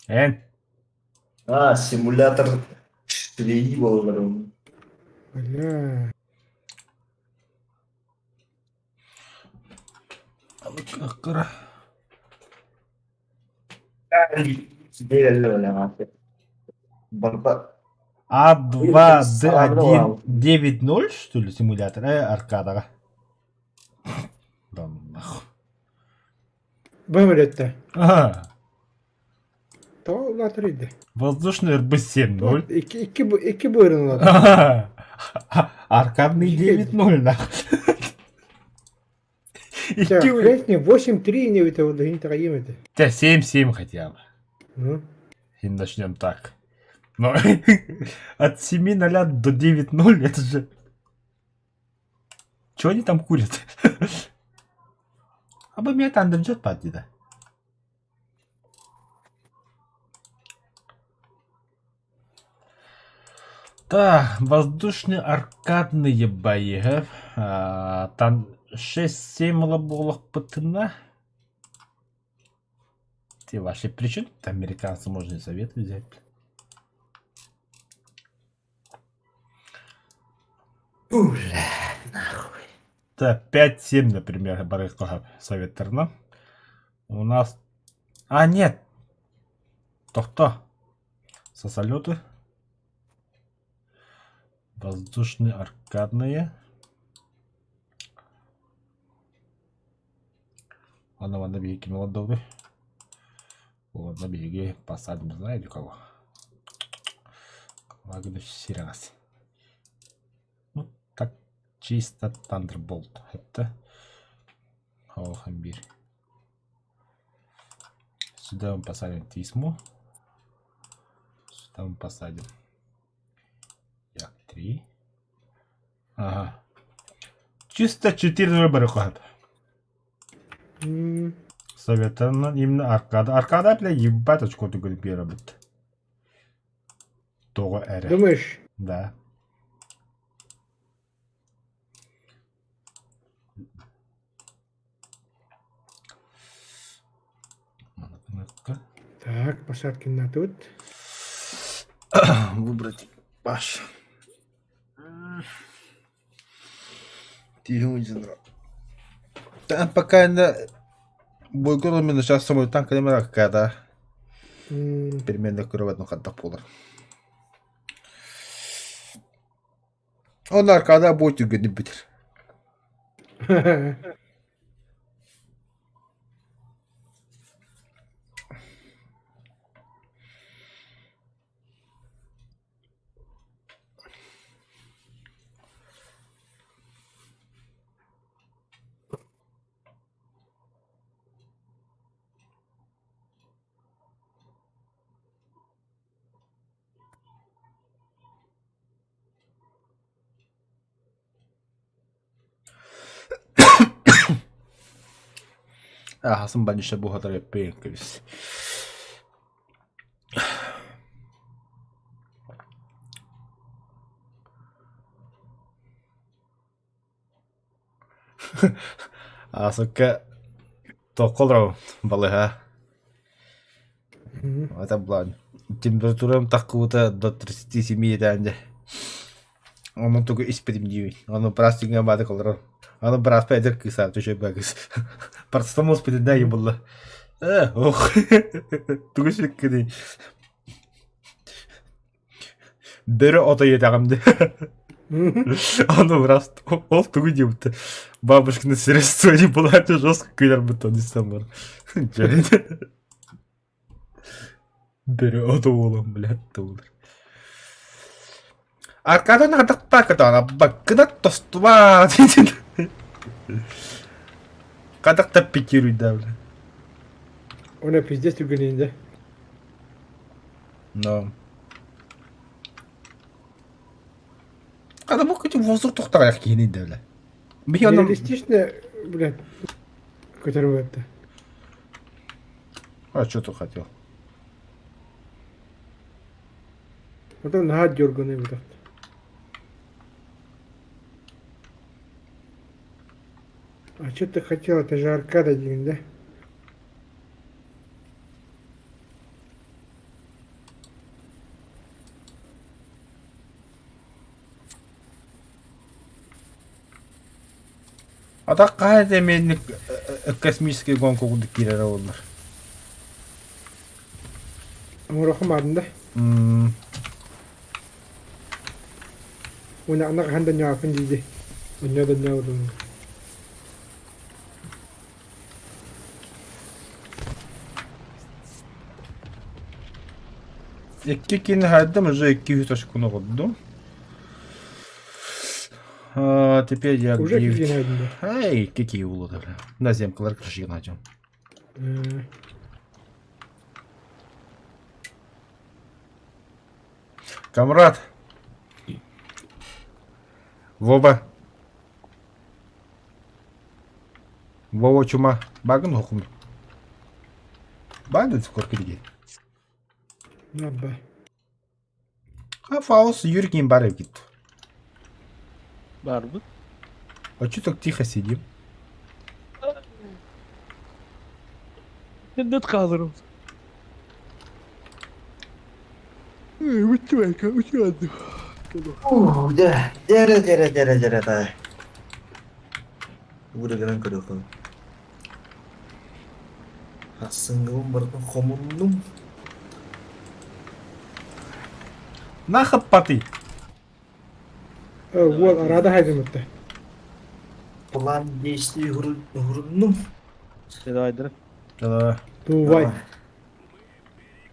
Эн. А, симулятор швеи буолар. Бля. Кыра. Барба. А2, Д1, 9.0, что ли, симулятор? Аркадаҕа. Да нахуй. Бөмөлөттө. Ага. То улаатар иде. Воздушный РБ-7.0. Икки икки икки быырын улаатар. Аркадный 9.0, нахуй. Икки Хресни 8-3 не это вот дохин тагаим это. Те 7-7 хотя бы. Ну. И начнем так. Но от 7.0 до 9.0 это же... Чего они там курят? А бы меня там джет падли, да? Так, воздушные аркадные бои. А, там 6-7 лоболох патына. Те ваши причем американцы можно и совет взять. Бля, нахуй. Так, 5-7, например, барыхтаха совет терна. У нас... А, нет! То-кто? Сосолеты. Воздушные аркадные. Ладно, ладно, беги, молодой. Ладно, беги, посадим, знаете кого? Лагерь Сирас. Ну, так, чисто Thunderbolt. Это Хамбир. Сюда мы посадим Тисму. Сюда мы посадим Як-3. Ага. Чисто 4 выбора хватит. Советовано именно аркада. Аркада, бля, ебать очко ты говорит, первый Того эре. Думаешь? Да. Так, посадки на тут. Выбрать ваш. Там пока на Бойкор мен сейчас самолеттан калемера какая-то. Переменная кровать, ну хатта полар. Он аркада будет үгеніп бітір. Ахасын больничный бухгалтер эппин кэбис. Аасыкка тоххо олоробун балыыһа. Это план. Температурам таххыбыта до 37 этэн дьэ. Онон тугу испитим диибин. Ону быраас түҥҥэ баадык олорор. Аны бырааспа эдэр кыыс аата үчүгэй кыыс. Парацетамол испитин да булла. Э, ох. Тугу сүккүнүй. Бөрө ото иэтэҕим дии. Аны быраас ол тугу диэбитэ. Бабушкины средства не была жестко күлэр будто истэн бар. Дьэ. Бөрө ото буолан блядь тугулар. Аркадан хатахпаакатаҕа баккына тостубаат Хатах таппикируйда бля. Она пиздец түгэнин да. Но. Хата бу күтү воздух тохтаҕайах киһини да бля. Биһи онно Реалистично, блядь, көтөр это. А что ты хотел? Потом наһаа дерганый вот А что ты хотел? Это же аркада один, да? А так хаһан эмиэ космический гонка курдук киирэрэ буоллар. Оҥорохум аадында. Уонна ана хаһан да ньаапын диidi. Онньо да ньаабытым. Икки кини хайдам уже 200 очкону оҕордум. А, теперь я Уже где... киһи хайдым. Эй, какие улуды, бля. На земкалар крыши найдем. Камрад. Вова. Вова чума. Багын хукум. Багын сколько диги. Набба. А Фаус Юркин бар эбит. Барбыт. А чё так тихо сидим? Дэт хаалырым. Үтүөкэ, үтүөдү. Ух, дьэ, дьэрэ, дьэрэ, дьэрэ, дьэрэ, таай. Уурагынан көрүөххүн. Сарсыҥҥыбын барытын хомуннум. Нахаппатый. Уол арада хайдымытта. План действий уһуруннум. Давай, Да. Тувай.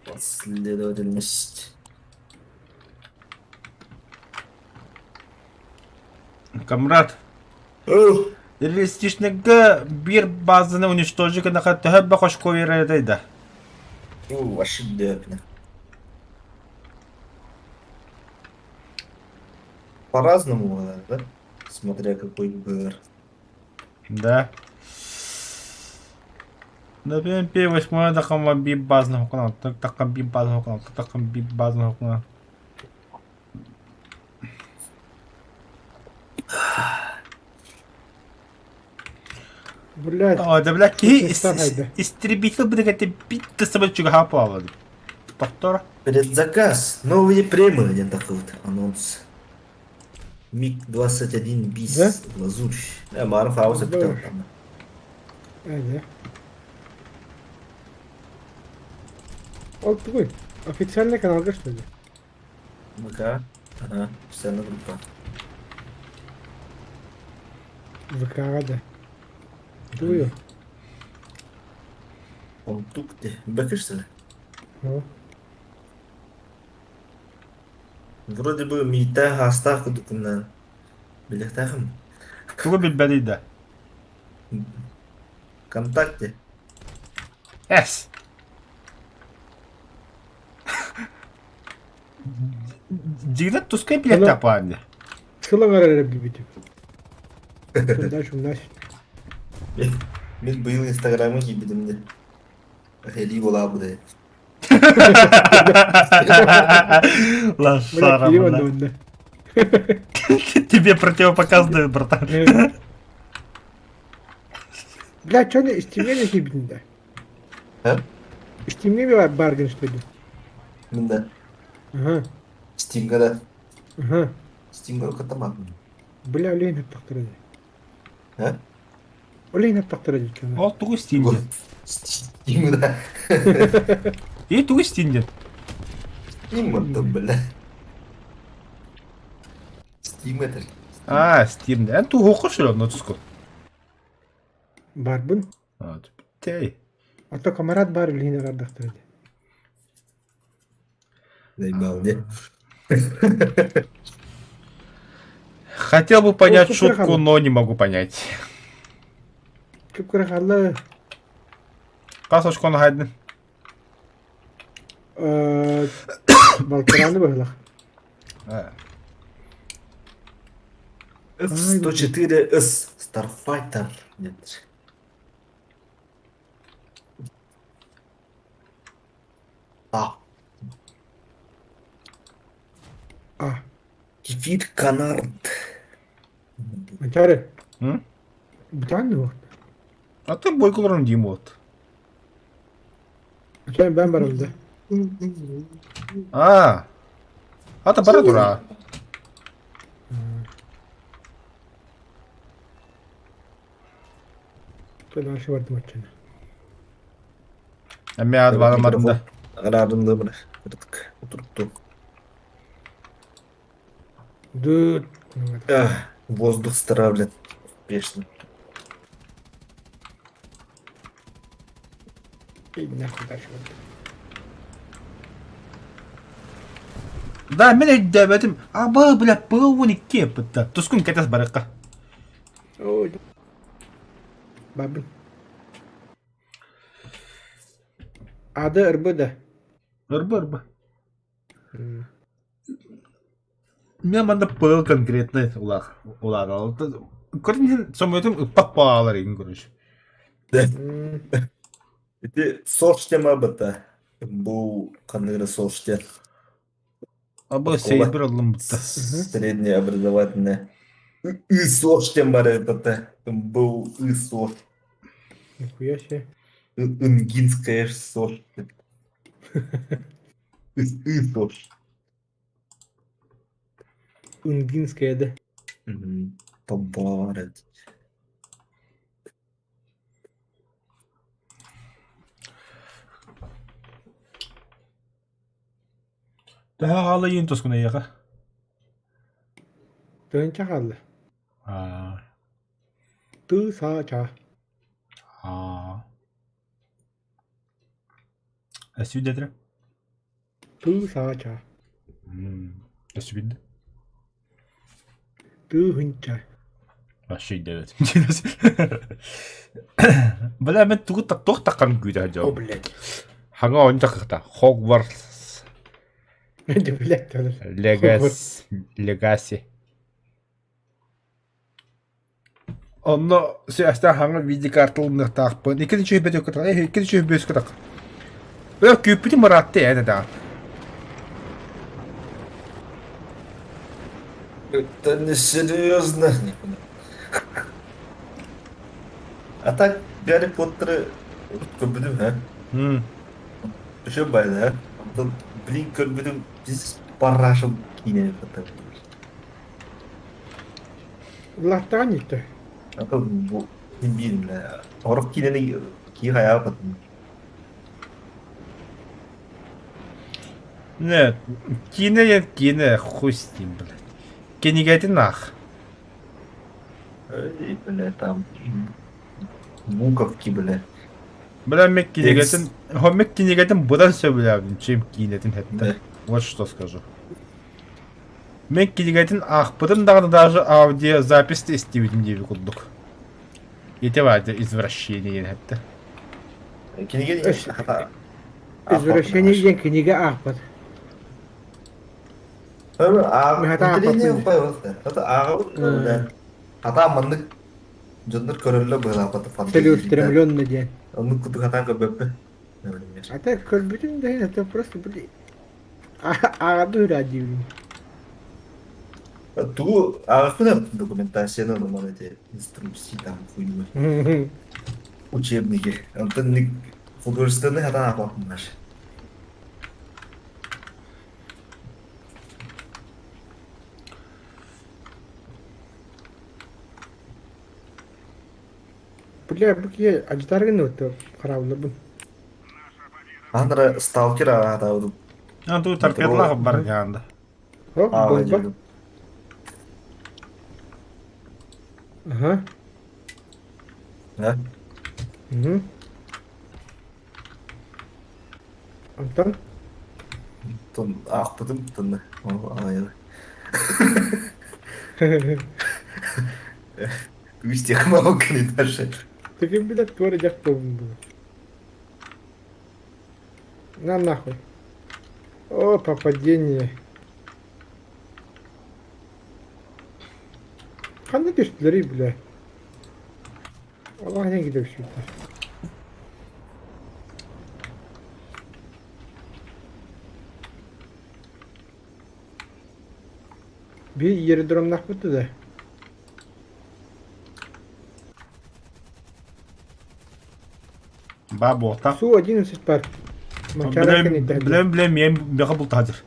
Последовательность. Камрад. Реалистичныйга биир базаны уничтожить гыннаха төһө элбэх очко биэрэр да? Вообще дөпнө. По-разному, да? Смотря какой БР. Да. На ПМП 8 тахама биир базаны хокунан, тахам биир базаны хокунан, тахам биир базаны хокунан. Блядь. О, да бля, киһи истребитель быдыгаты битте сабы чугаһа плавали. Повтор. Предзаказ. Новые премы один такой вот анонс. МиГ-21 БИС. Да? Лазурь. Э, Марф Хаус Да. это там. А, да. Ол тугуй? Официальный каналга что ли? ВК. Ага, официальная группа. ВК да. Тугуй. Он тут где? Бэкэ, что ли? О. Вроде бы миитэ хаастаах курдуккунан билиэхтээхим. Тугу билбэтий да? ВКонтакте. Эс. Дьиҥинэн тускай билиэттээх баҕар дии. Сыл аҥара эрэ билбитим. Дальше у нас. Мин быйыл Инстаграмҥа киирбитим дии. Эһэлии буолаабыт Лошара, бля. Тебе противопоказаны, братан. Бля, что не Стимге не киирбитин да? А? Стимге баргын что ли? Мин да. Ага. Стимга да. Ага. Стимга катаман. Бля, олейн хаттахтара. А? Олейн хаттахтара дии. Ол тугу Steam диэн? Steam да. И тугу Steam диэн? Steam оттон, бля. Steam это. А, Steam. Эн тугу все равно туску. Барбын. А, тей. А то камарат бар билин араардахтара дии. Заебал, не? Хотел бы понять шутку, но не могу понять. Кып-кыра хаалла. Хас очкону хайдын? Балтарааны быһылах. F-104S Starfighter. Нет. А. А. Кефир Канард. Манчары. М? Бутан вот. А ты бойкуларын дим вот. Чай бен барам да. А. Ата бара тура. Дальше бардым аччаны. Эмме адваламадым да. Араардым да Ырытык. Утурукту. Ды. Воздух стравлен. Успешно. И нахуй дальше бардым. Да, мен өйдөөбөтүм. Аба, бля, пыл 12 бытта. Тускун кэтес барыкка. Ой. Бабын. Ады ырбы да. Ырбы, ырбы. Мен манда пыл конкретно улах. Улар. Көрүн самолетым ыппак баалар егин көрүш. Ити сош тема быта. Бу каныгы сош тем. Абы сейбир алым бытта. Среднее образовательное. И сош тем бар это. Был и сош. Нихуя себе. Ингинская сош. И сош. Ингинская, да. Побарать. Төһө хаала иин тускун эйиэхэ? Тыынча хаалла. Аа. Ты са ча. Аа. Өссө Ты са ча. Өссө билди. Ты хынча. Вообще девять. Бля, мен тугу туох таккан күүтэ О, блядь. Хаҥа он такыта. Хогвартс. Блядь, Легас. Легаси. Онно сөстә хаҥа видеокарталыныахтаахпын. Икки чөй бөтө кытак. Икки чөй бөс кытак. Бля, күүппүтүм ыраатты эн да. Это не серьезно. А так Гарри Поттеры көрбүтүм, а? Еще бай, да? Блин, көрбүтүм, биз парашым кийине Латтаан итте. А бу бил, орох киинени ки хаяпатын. Нет, киинэ киинэ хуй с ним, блядь. Кинигэтин аах. Эй, бля, там буковки, бля. Бля, мен кинигэтин, хоммек кинигэтин быдан сөбүлээбин, чем киинэтин хэтте. Вот что скажу. Мен кинигэтин аахпытым даҕаны даже аудиозапись истибитим диэби курдук. Ити баада извращение хэтте. Кинигэ Извращение диэн кинигэ аахпат. А, хата маннык. Дьоннор көрөллөр быһыылаах фантазия. Целеустремленно диэн. Оннук курдук хатаан көрбөппүн. А так көрбүтүм да иһин, это просто блин. Ааҕарды үрээ диибин. Тугу ааҕахпын документацияны ылыман эти инструкции там хуйню. Учебники. Онтон художественный хатаан аахпаппын Бля, бу киһи аждаар гынныбыт хараабылларбын. Андра сталкер аатаабытым. А ту торпедлаах бар дьаанда. Хоп, бомба. Ага. Да? Угу. Антон? Тон аахпытым тонна. Аҕайы. Үстиэх мамыккын даже. Таким, блядь, тварь дьах буолбун буолар. На нахуй. О, попадение. Ханна түстүлэрий, бля? Олох не киде түспүттэр. Биир аэродромнаахпыт да. Ба буолта. Су-11 бар. Манчаара кэнниттэн. Билем билем миэн бэҕэ бултаһадыр.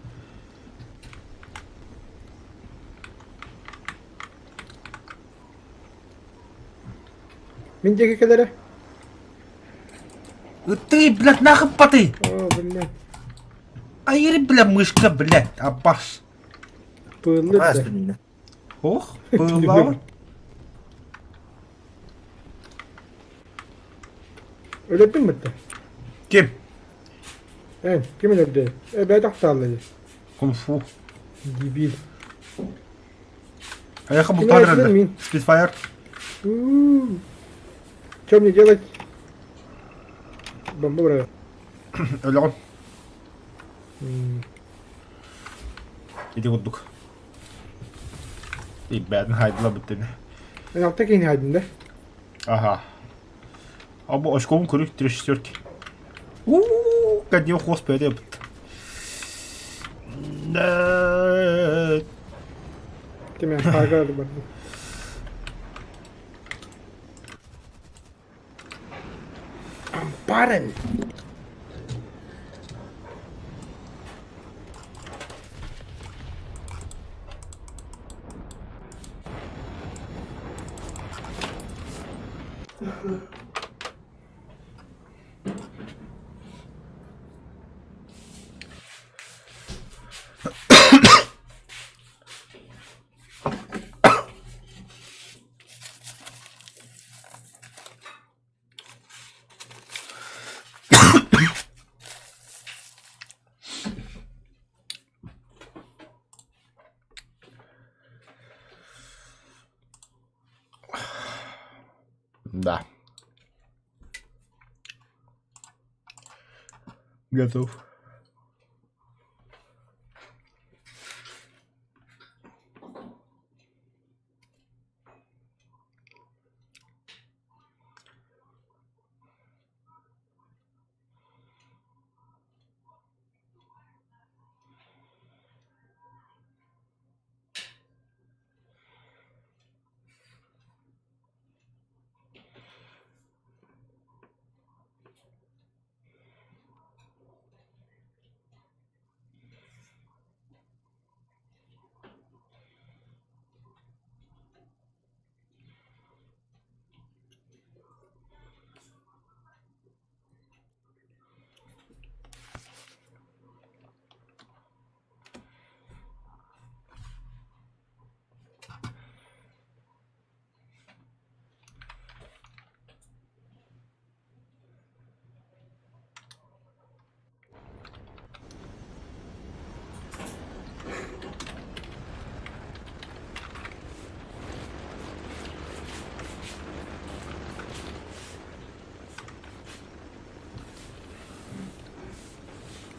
Мин диэки кэлэрэ. Ты, блядь, нахуй паты! О, блядь. Айыр, бля, мышка, блядь, абаш. Пыллы да. Ох, пыллаабыт. Өлөрдүн бытта. Ким? Эн, ким өлөрдө? Э, бэйэ тохтоолло дии. Кунг-фу. Дебил. Аяха Ким бултаан өлөрдүн эрэллэр. мин? Спитфайр. У-у-у. Что мне делать? Бомба быраҕа. Өлөҕүн. М, Ити курдук. Ибээтин хайдыла бүттүнэ. Мен алта киһини хайдым да. Ага. А бу очком көрүк три шестерки. У-у-у, кадио хос бэдэ бит. Ким хаага бардым. Ампарен. Да. Готов.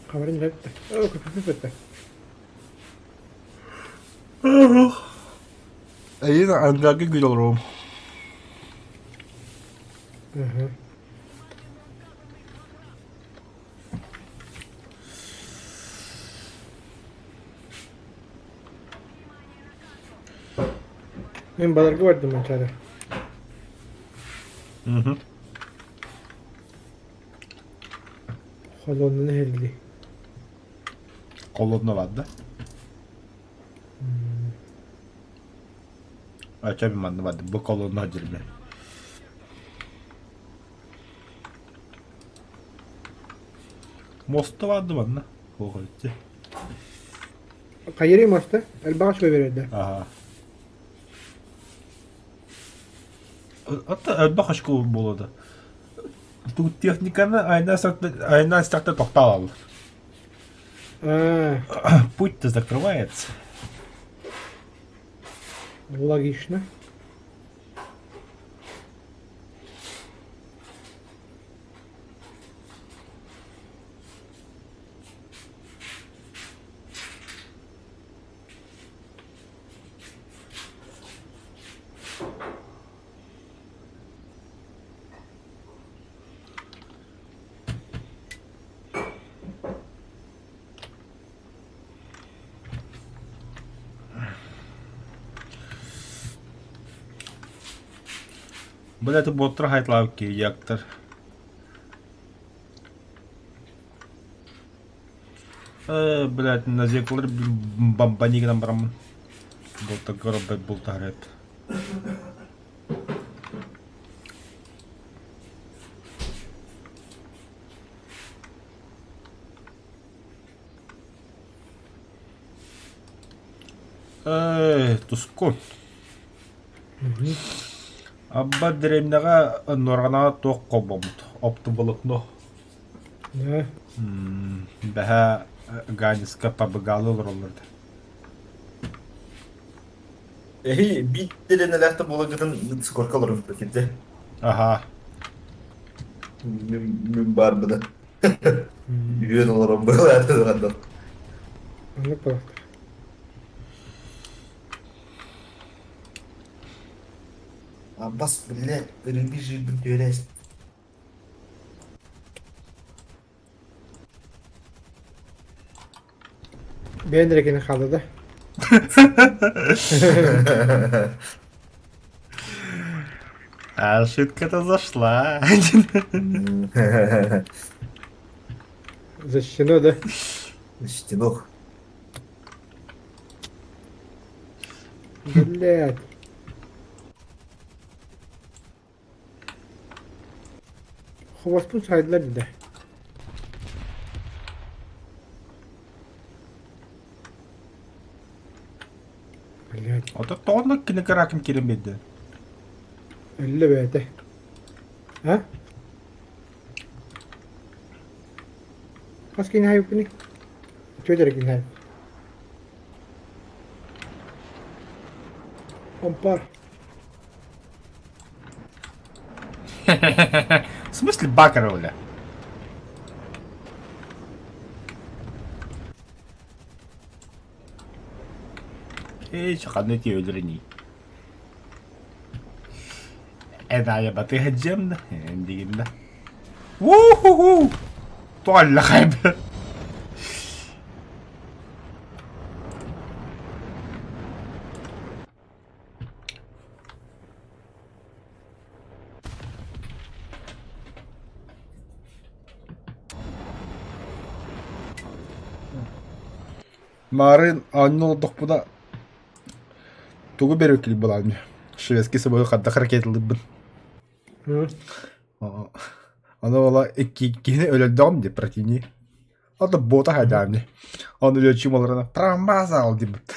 Хабарын дьэ Оо, көппүт Эйин ангаги гүл олорум. Мгм. Мин баларга бардым Манчаары. Мгм. Холуоннаны иһэлли. Холодно барда. Ача манна барды. Бу колонна дирме. Моста барды манна. Оҕойти. Хайырый моста? Элбэҕи сүбэ берерде. Ага. Ата элбэх очко буолуода. Тут техниканы айна айна сакта тоқталал. Путь-то закрывается. Логично. Бля, это боттар хайтлаабыт киһи Э, блядь, на зеркалар бомбани гынан бараммын. Бултагар бултаһар Э, туску. Абба дэриэбинэҕэ Нуораҕанаҕа туох холбоммут? Оптоволокно. Да. Бэһээ Ганиска побегалы олороллор этэ. Эһи биир дэриэбинэлээхтэр буолагытын скорка олорбут кирде. Аха. Мин баар быда. Үөн олорон быһылаатыган. Оннук буолуохтаах. Аббас, бля, рыби жирбин түөрээс. Бэйэн эрэ кини хаалла да. А шутка-то зашла. Защищено, да? Защищено. Блядь. Хобоспун сайдылар да. Блядь. Ото тоҕо кини каракым кирен биэрдэ. Өллө бэйэтэ. А? Хас кини хайыппыный? Үтүө эрэ кини хайып. Ампар. В смысле бакара, бля? Эй, ханна өлөрүнүй. Эдая батыха джемна, эндигинна. Ву-ху-ху! Туалла хайб. Марын оонньуу олордохпуна тугу берүккүл буолаан шведский собой хайдах ракеталыыбын. Ону ола иккиһини өлөрдөҕүм дии противник. Ото бота хайдаам дии. Ону летчик олорон промазал диэбит.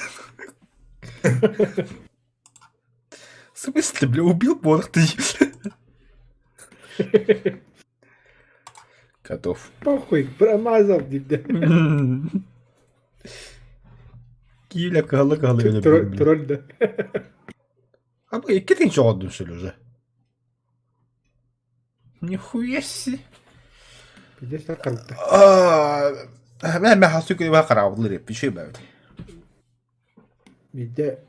В смысле, бля, убил ботах ты? Готов. Похуй, промазал диде. Киилэ кыһылы-кыһылы өлөрбүтүм. Тролль да. А бу икки тыһыынча оҕордум сүр уже. Нихуя себе. Пиздец харбыта. Мэ мэ хасу күнү хараабылыр эппи бэбит. Биирдэ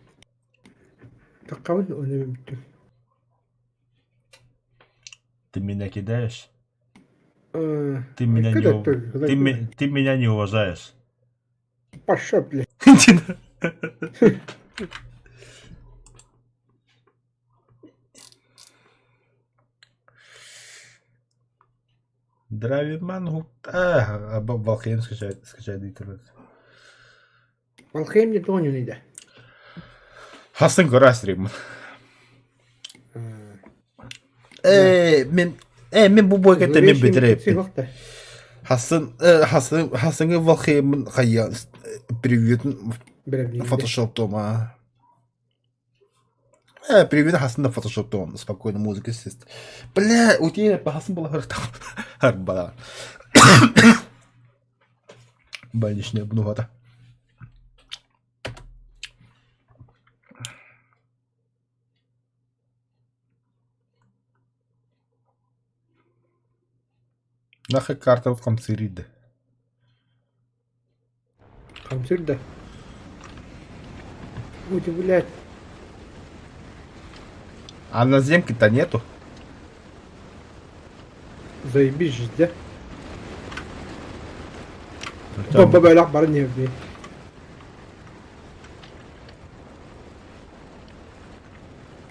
таххабын оны бүттүм. меня кидаешь? Ты меня не, ты, ты меня не уважаешь. Пошел, блядь. Драйверман а, Valheim скачай, скачай интернет. Valheim не тоню не Хасан гора стрим. Э, мен э мен бу бойга мен бетереп. Хасан Хасан Хасанга Valheim хайя превьютын фотошоптома. Привет, Хасан на фотошоптом спокойно музыка сесть. Бля, у тебя Хасан была харбала. Больничная обнувата. Нахай карта вот хамсыриды. Хамсыр да. Ой, блядь. А на земке-то нету. Заебись же, да? Баба бэлэх бары не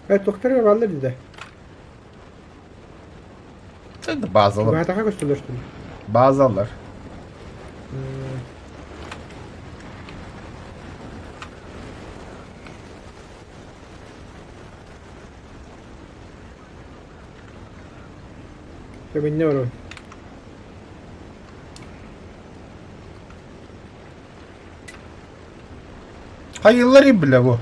Э, тохтар баллар деді. Это базалар. Баатаха көстөлөр что ли? Базалар. Кабинне барабын. Хайыллары бля бу.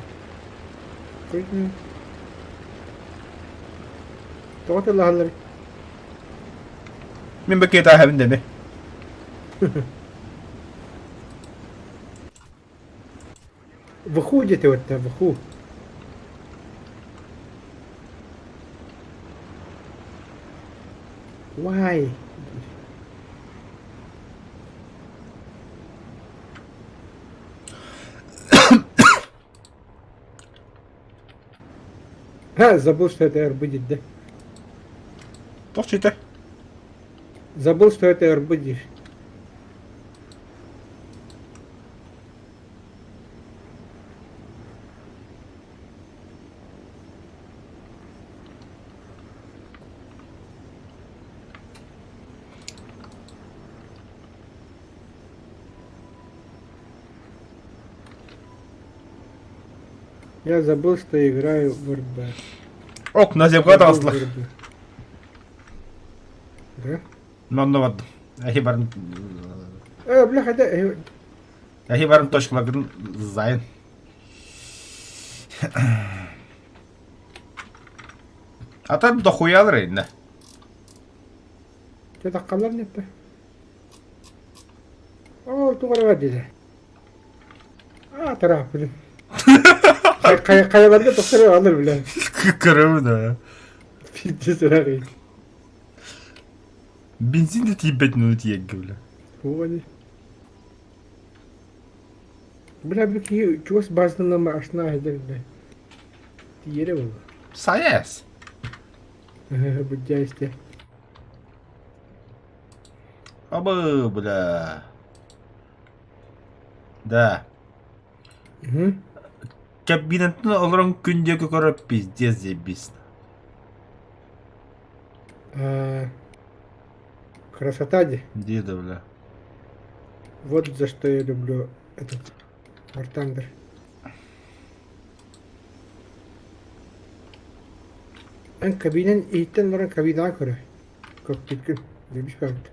Тоҕо тыллаһаллар? Мин бакета аһабын деми. Выху диэтэ өттө, выху. Why? Ха, забыл, что это РБ да? Тохчуйта. Забыл, что это РБ Я забыл, что играю в РБ. Ок, на земка Забыл в таҕыстылар. РБ. Да? Манна бардым. Эһи барын Бля, хотя... Эһи барын точкаларгын зайын. Ата дохуялар инне. Че таккалар нет О, тугара диде. А, тарап, блин. Каяларга тохтор алыр, бля. Көрөбүн да. Пиздец, рагый. Бензин да тиийбэтин ону тиийэргэ бля. Уони. Бля, бики чугас базынан ашна айдар, бля. Тиере бол. Сайас. Будяйсте. Абы, бля. Да. Угу. Кабинеттен олорон күн диэки көрөр пиздец заебись. Красота де. Деда, бля. Вот за что я люблю этот War Thunder. Эн кабинен иһиттэн баран кабинаҕа көрө. Кокпиккин. Дебиш баабыт.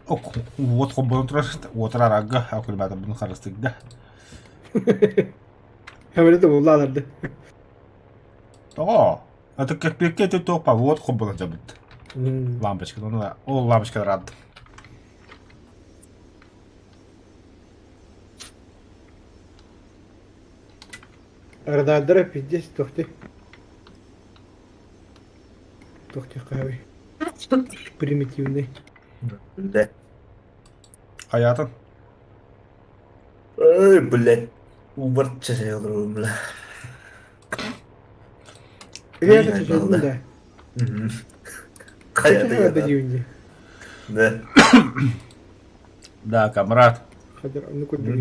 Ок, уот холбонон турар, уотар арга, аккумуляторбун харыстыгда. Хэвэрэ да буллааларды. Тоҕо? А то кокпикке ити туох па уот холбонон дьабыт. Лампочка, ну ол лампочка рад. Радардара пиздец тохти. Тохти хави. Примитивный. Да. Хаятын. Ой, блядь. Убарт часай бля. Реально да. Хайа да диюнди. Да. Да, камрад. Хадыр, ну куда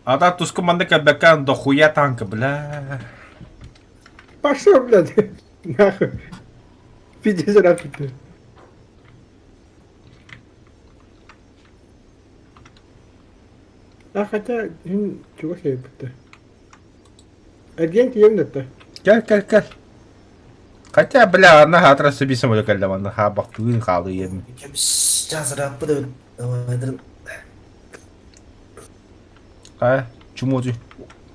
А да, туску маннык кэлбэккэ дохуя танка, бля. Пошел, блядь. Нахуй. Пиздец, нахуй. А хотя, чего себе будто. Агент емдетті. Кел, кел, кел. Хотя, бля, ана хатра себе самолет кэллэ манна хаабахтыын хаалыйым. А, чему ты?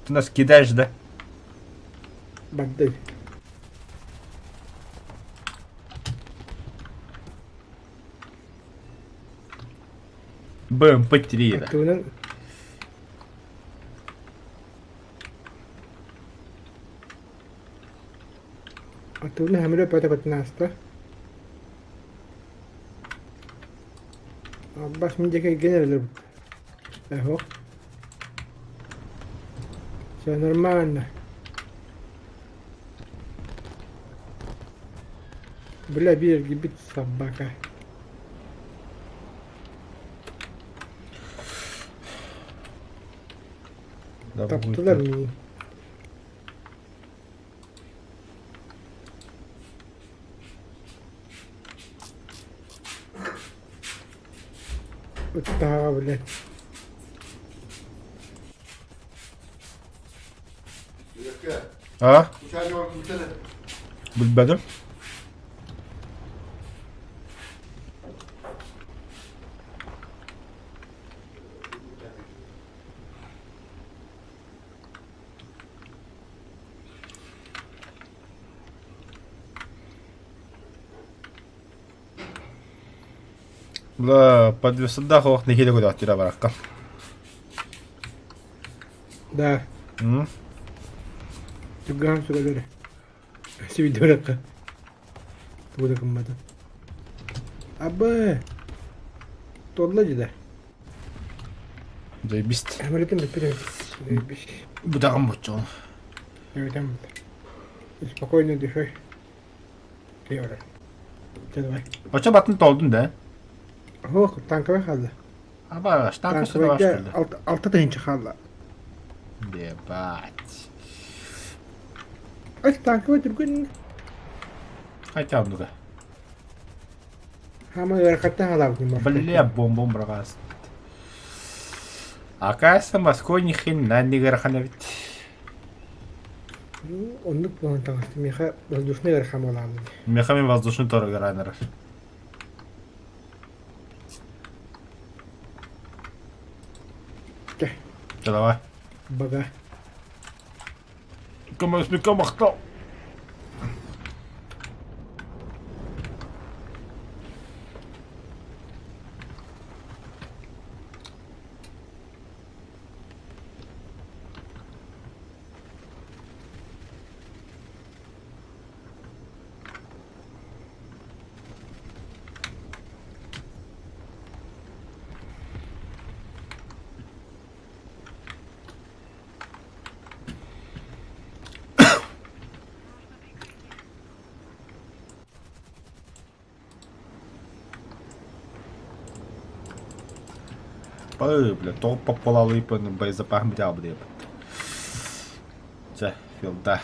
Ты нас кидаешь, да? Бандай. БМП-3, да. Аттыгынан Аттыгынан хәмілі пәті көтін аста. Аббас мен жеке генералер бут. Эхо. Все нормально. Бля, бир гибит собака. Да, Таптылар будет. мені. Ыттаға, блядь. А? Билбэтим. Бля, подвесада хоох нехиле көдөхтүрэ баракка. Да. М? Туган сугалары. Сибидоракка. Тугуда кыммата. Абы. Толла жида. Заебись. Амалетин биппит. Заебись. Будаган бочон. Там. Спокойно дышай. Киора. Давай. Очо батын толдун да? Ох, танковый халда. Аба, штанка сюда Танковый алты тысяча халда. Ебать. Ай, танковый түргін. Хотя ну-ка. Хама верхатта халаб не может. Бля, бомбом брагас. Оказывается, Москва ни хрена не горохана ведь. Ну, оннук болан таңасты. Меха воздушный верхам оламын. Мехами воздушный торг раннер. Кэ. Давай. Бага. Көмөс мақтау. Ой, бля, топ пополалыпын боезапас бля, бля. Чэ, филда.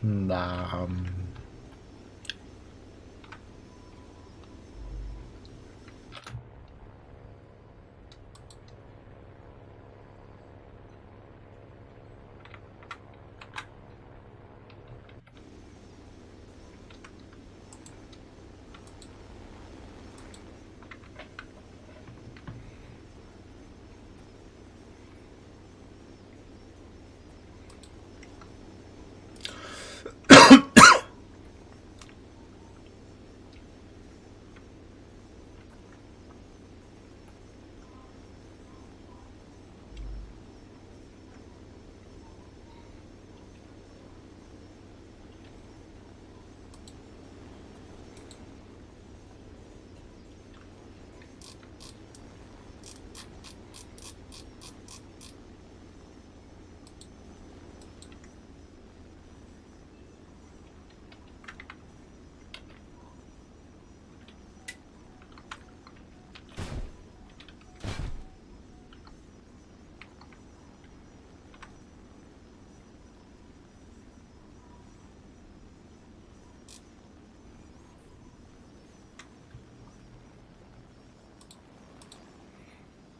Да.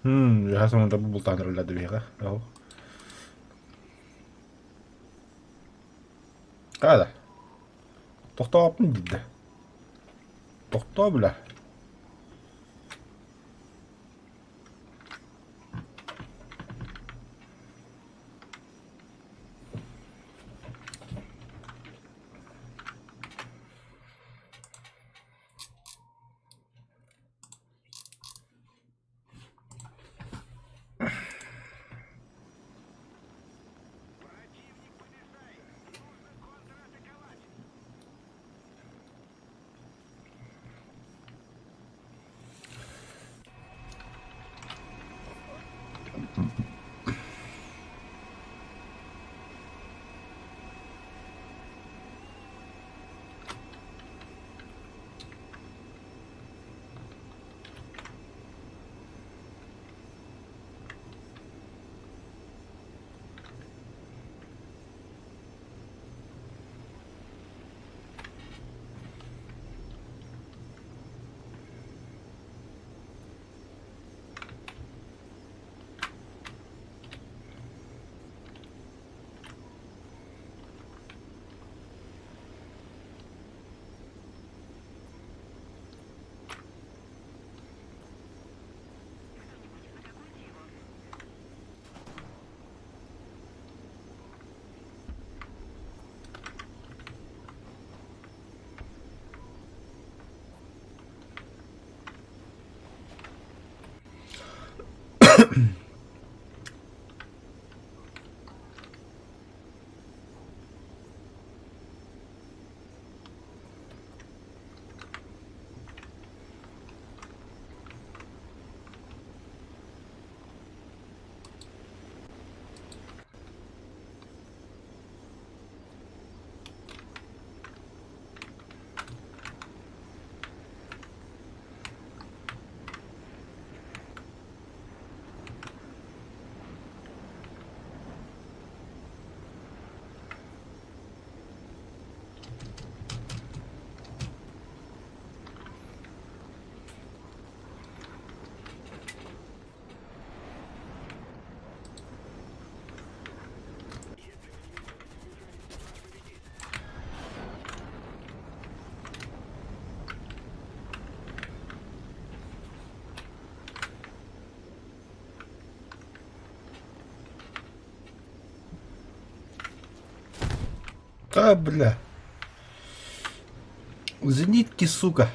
Үөһэ сонунда бу бултаан эрэллэр биһиэхэ. Оһо. Хаада. Тохтооппун диидэ. Тохтоо бля. Да, бля. Зенитки, сука.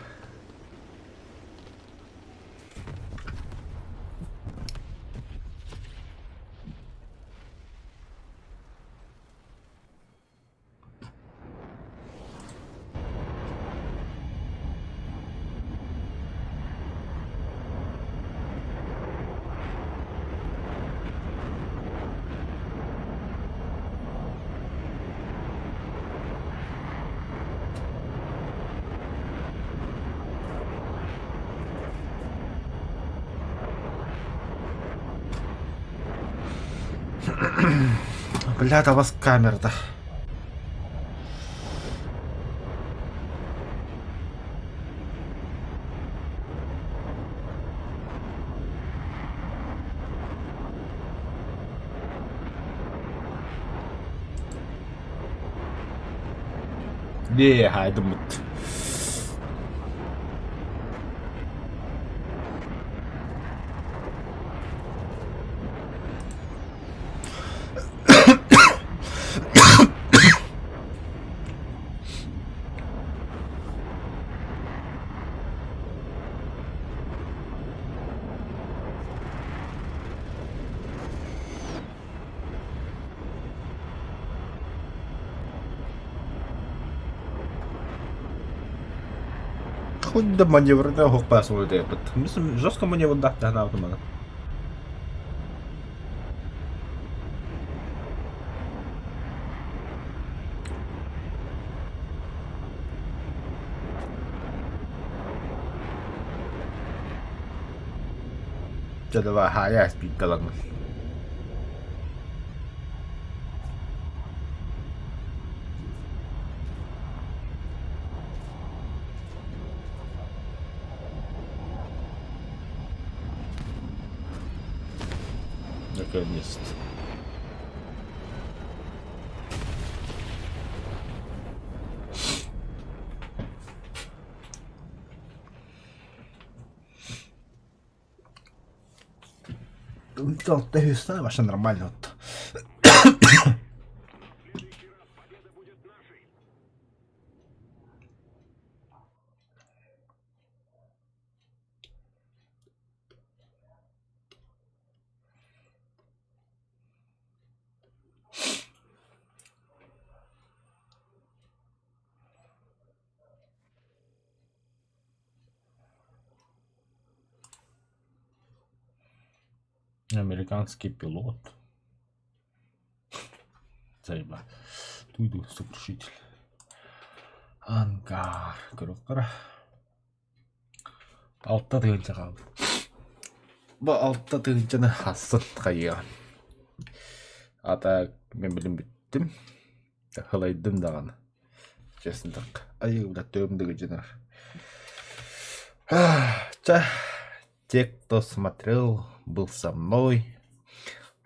Бля, да вас камера-то. Дии хаайдыммыт. Хоть да маневрда оһох суолу Жестко маневрдаах таһнаабытым аны. Дьэ давай хаайа спиддаламмын. Наконец-то. Вообще нормально вот. Американский пилот. Заеба. Туйду сокрушитель. Ангар. Көрөккара. Алта тыһыынча хаалбыт. Бу алта тыһыынчаны хассын хайыаҕын. Ата мин билим бүттүм. Хылайдым даҕаны. Честно так. Айыы бля төм дыгыдьынар. Ча, те, кто смотрел, был со мной,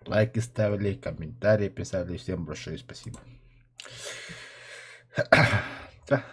лайки ставили, комментарии писали. Всем большое спасибо. Ча.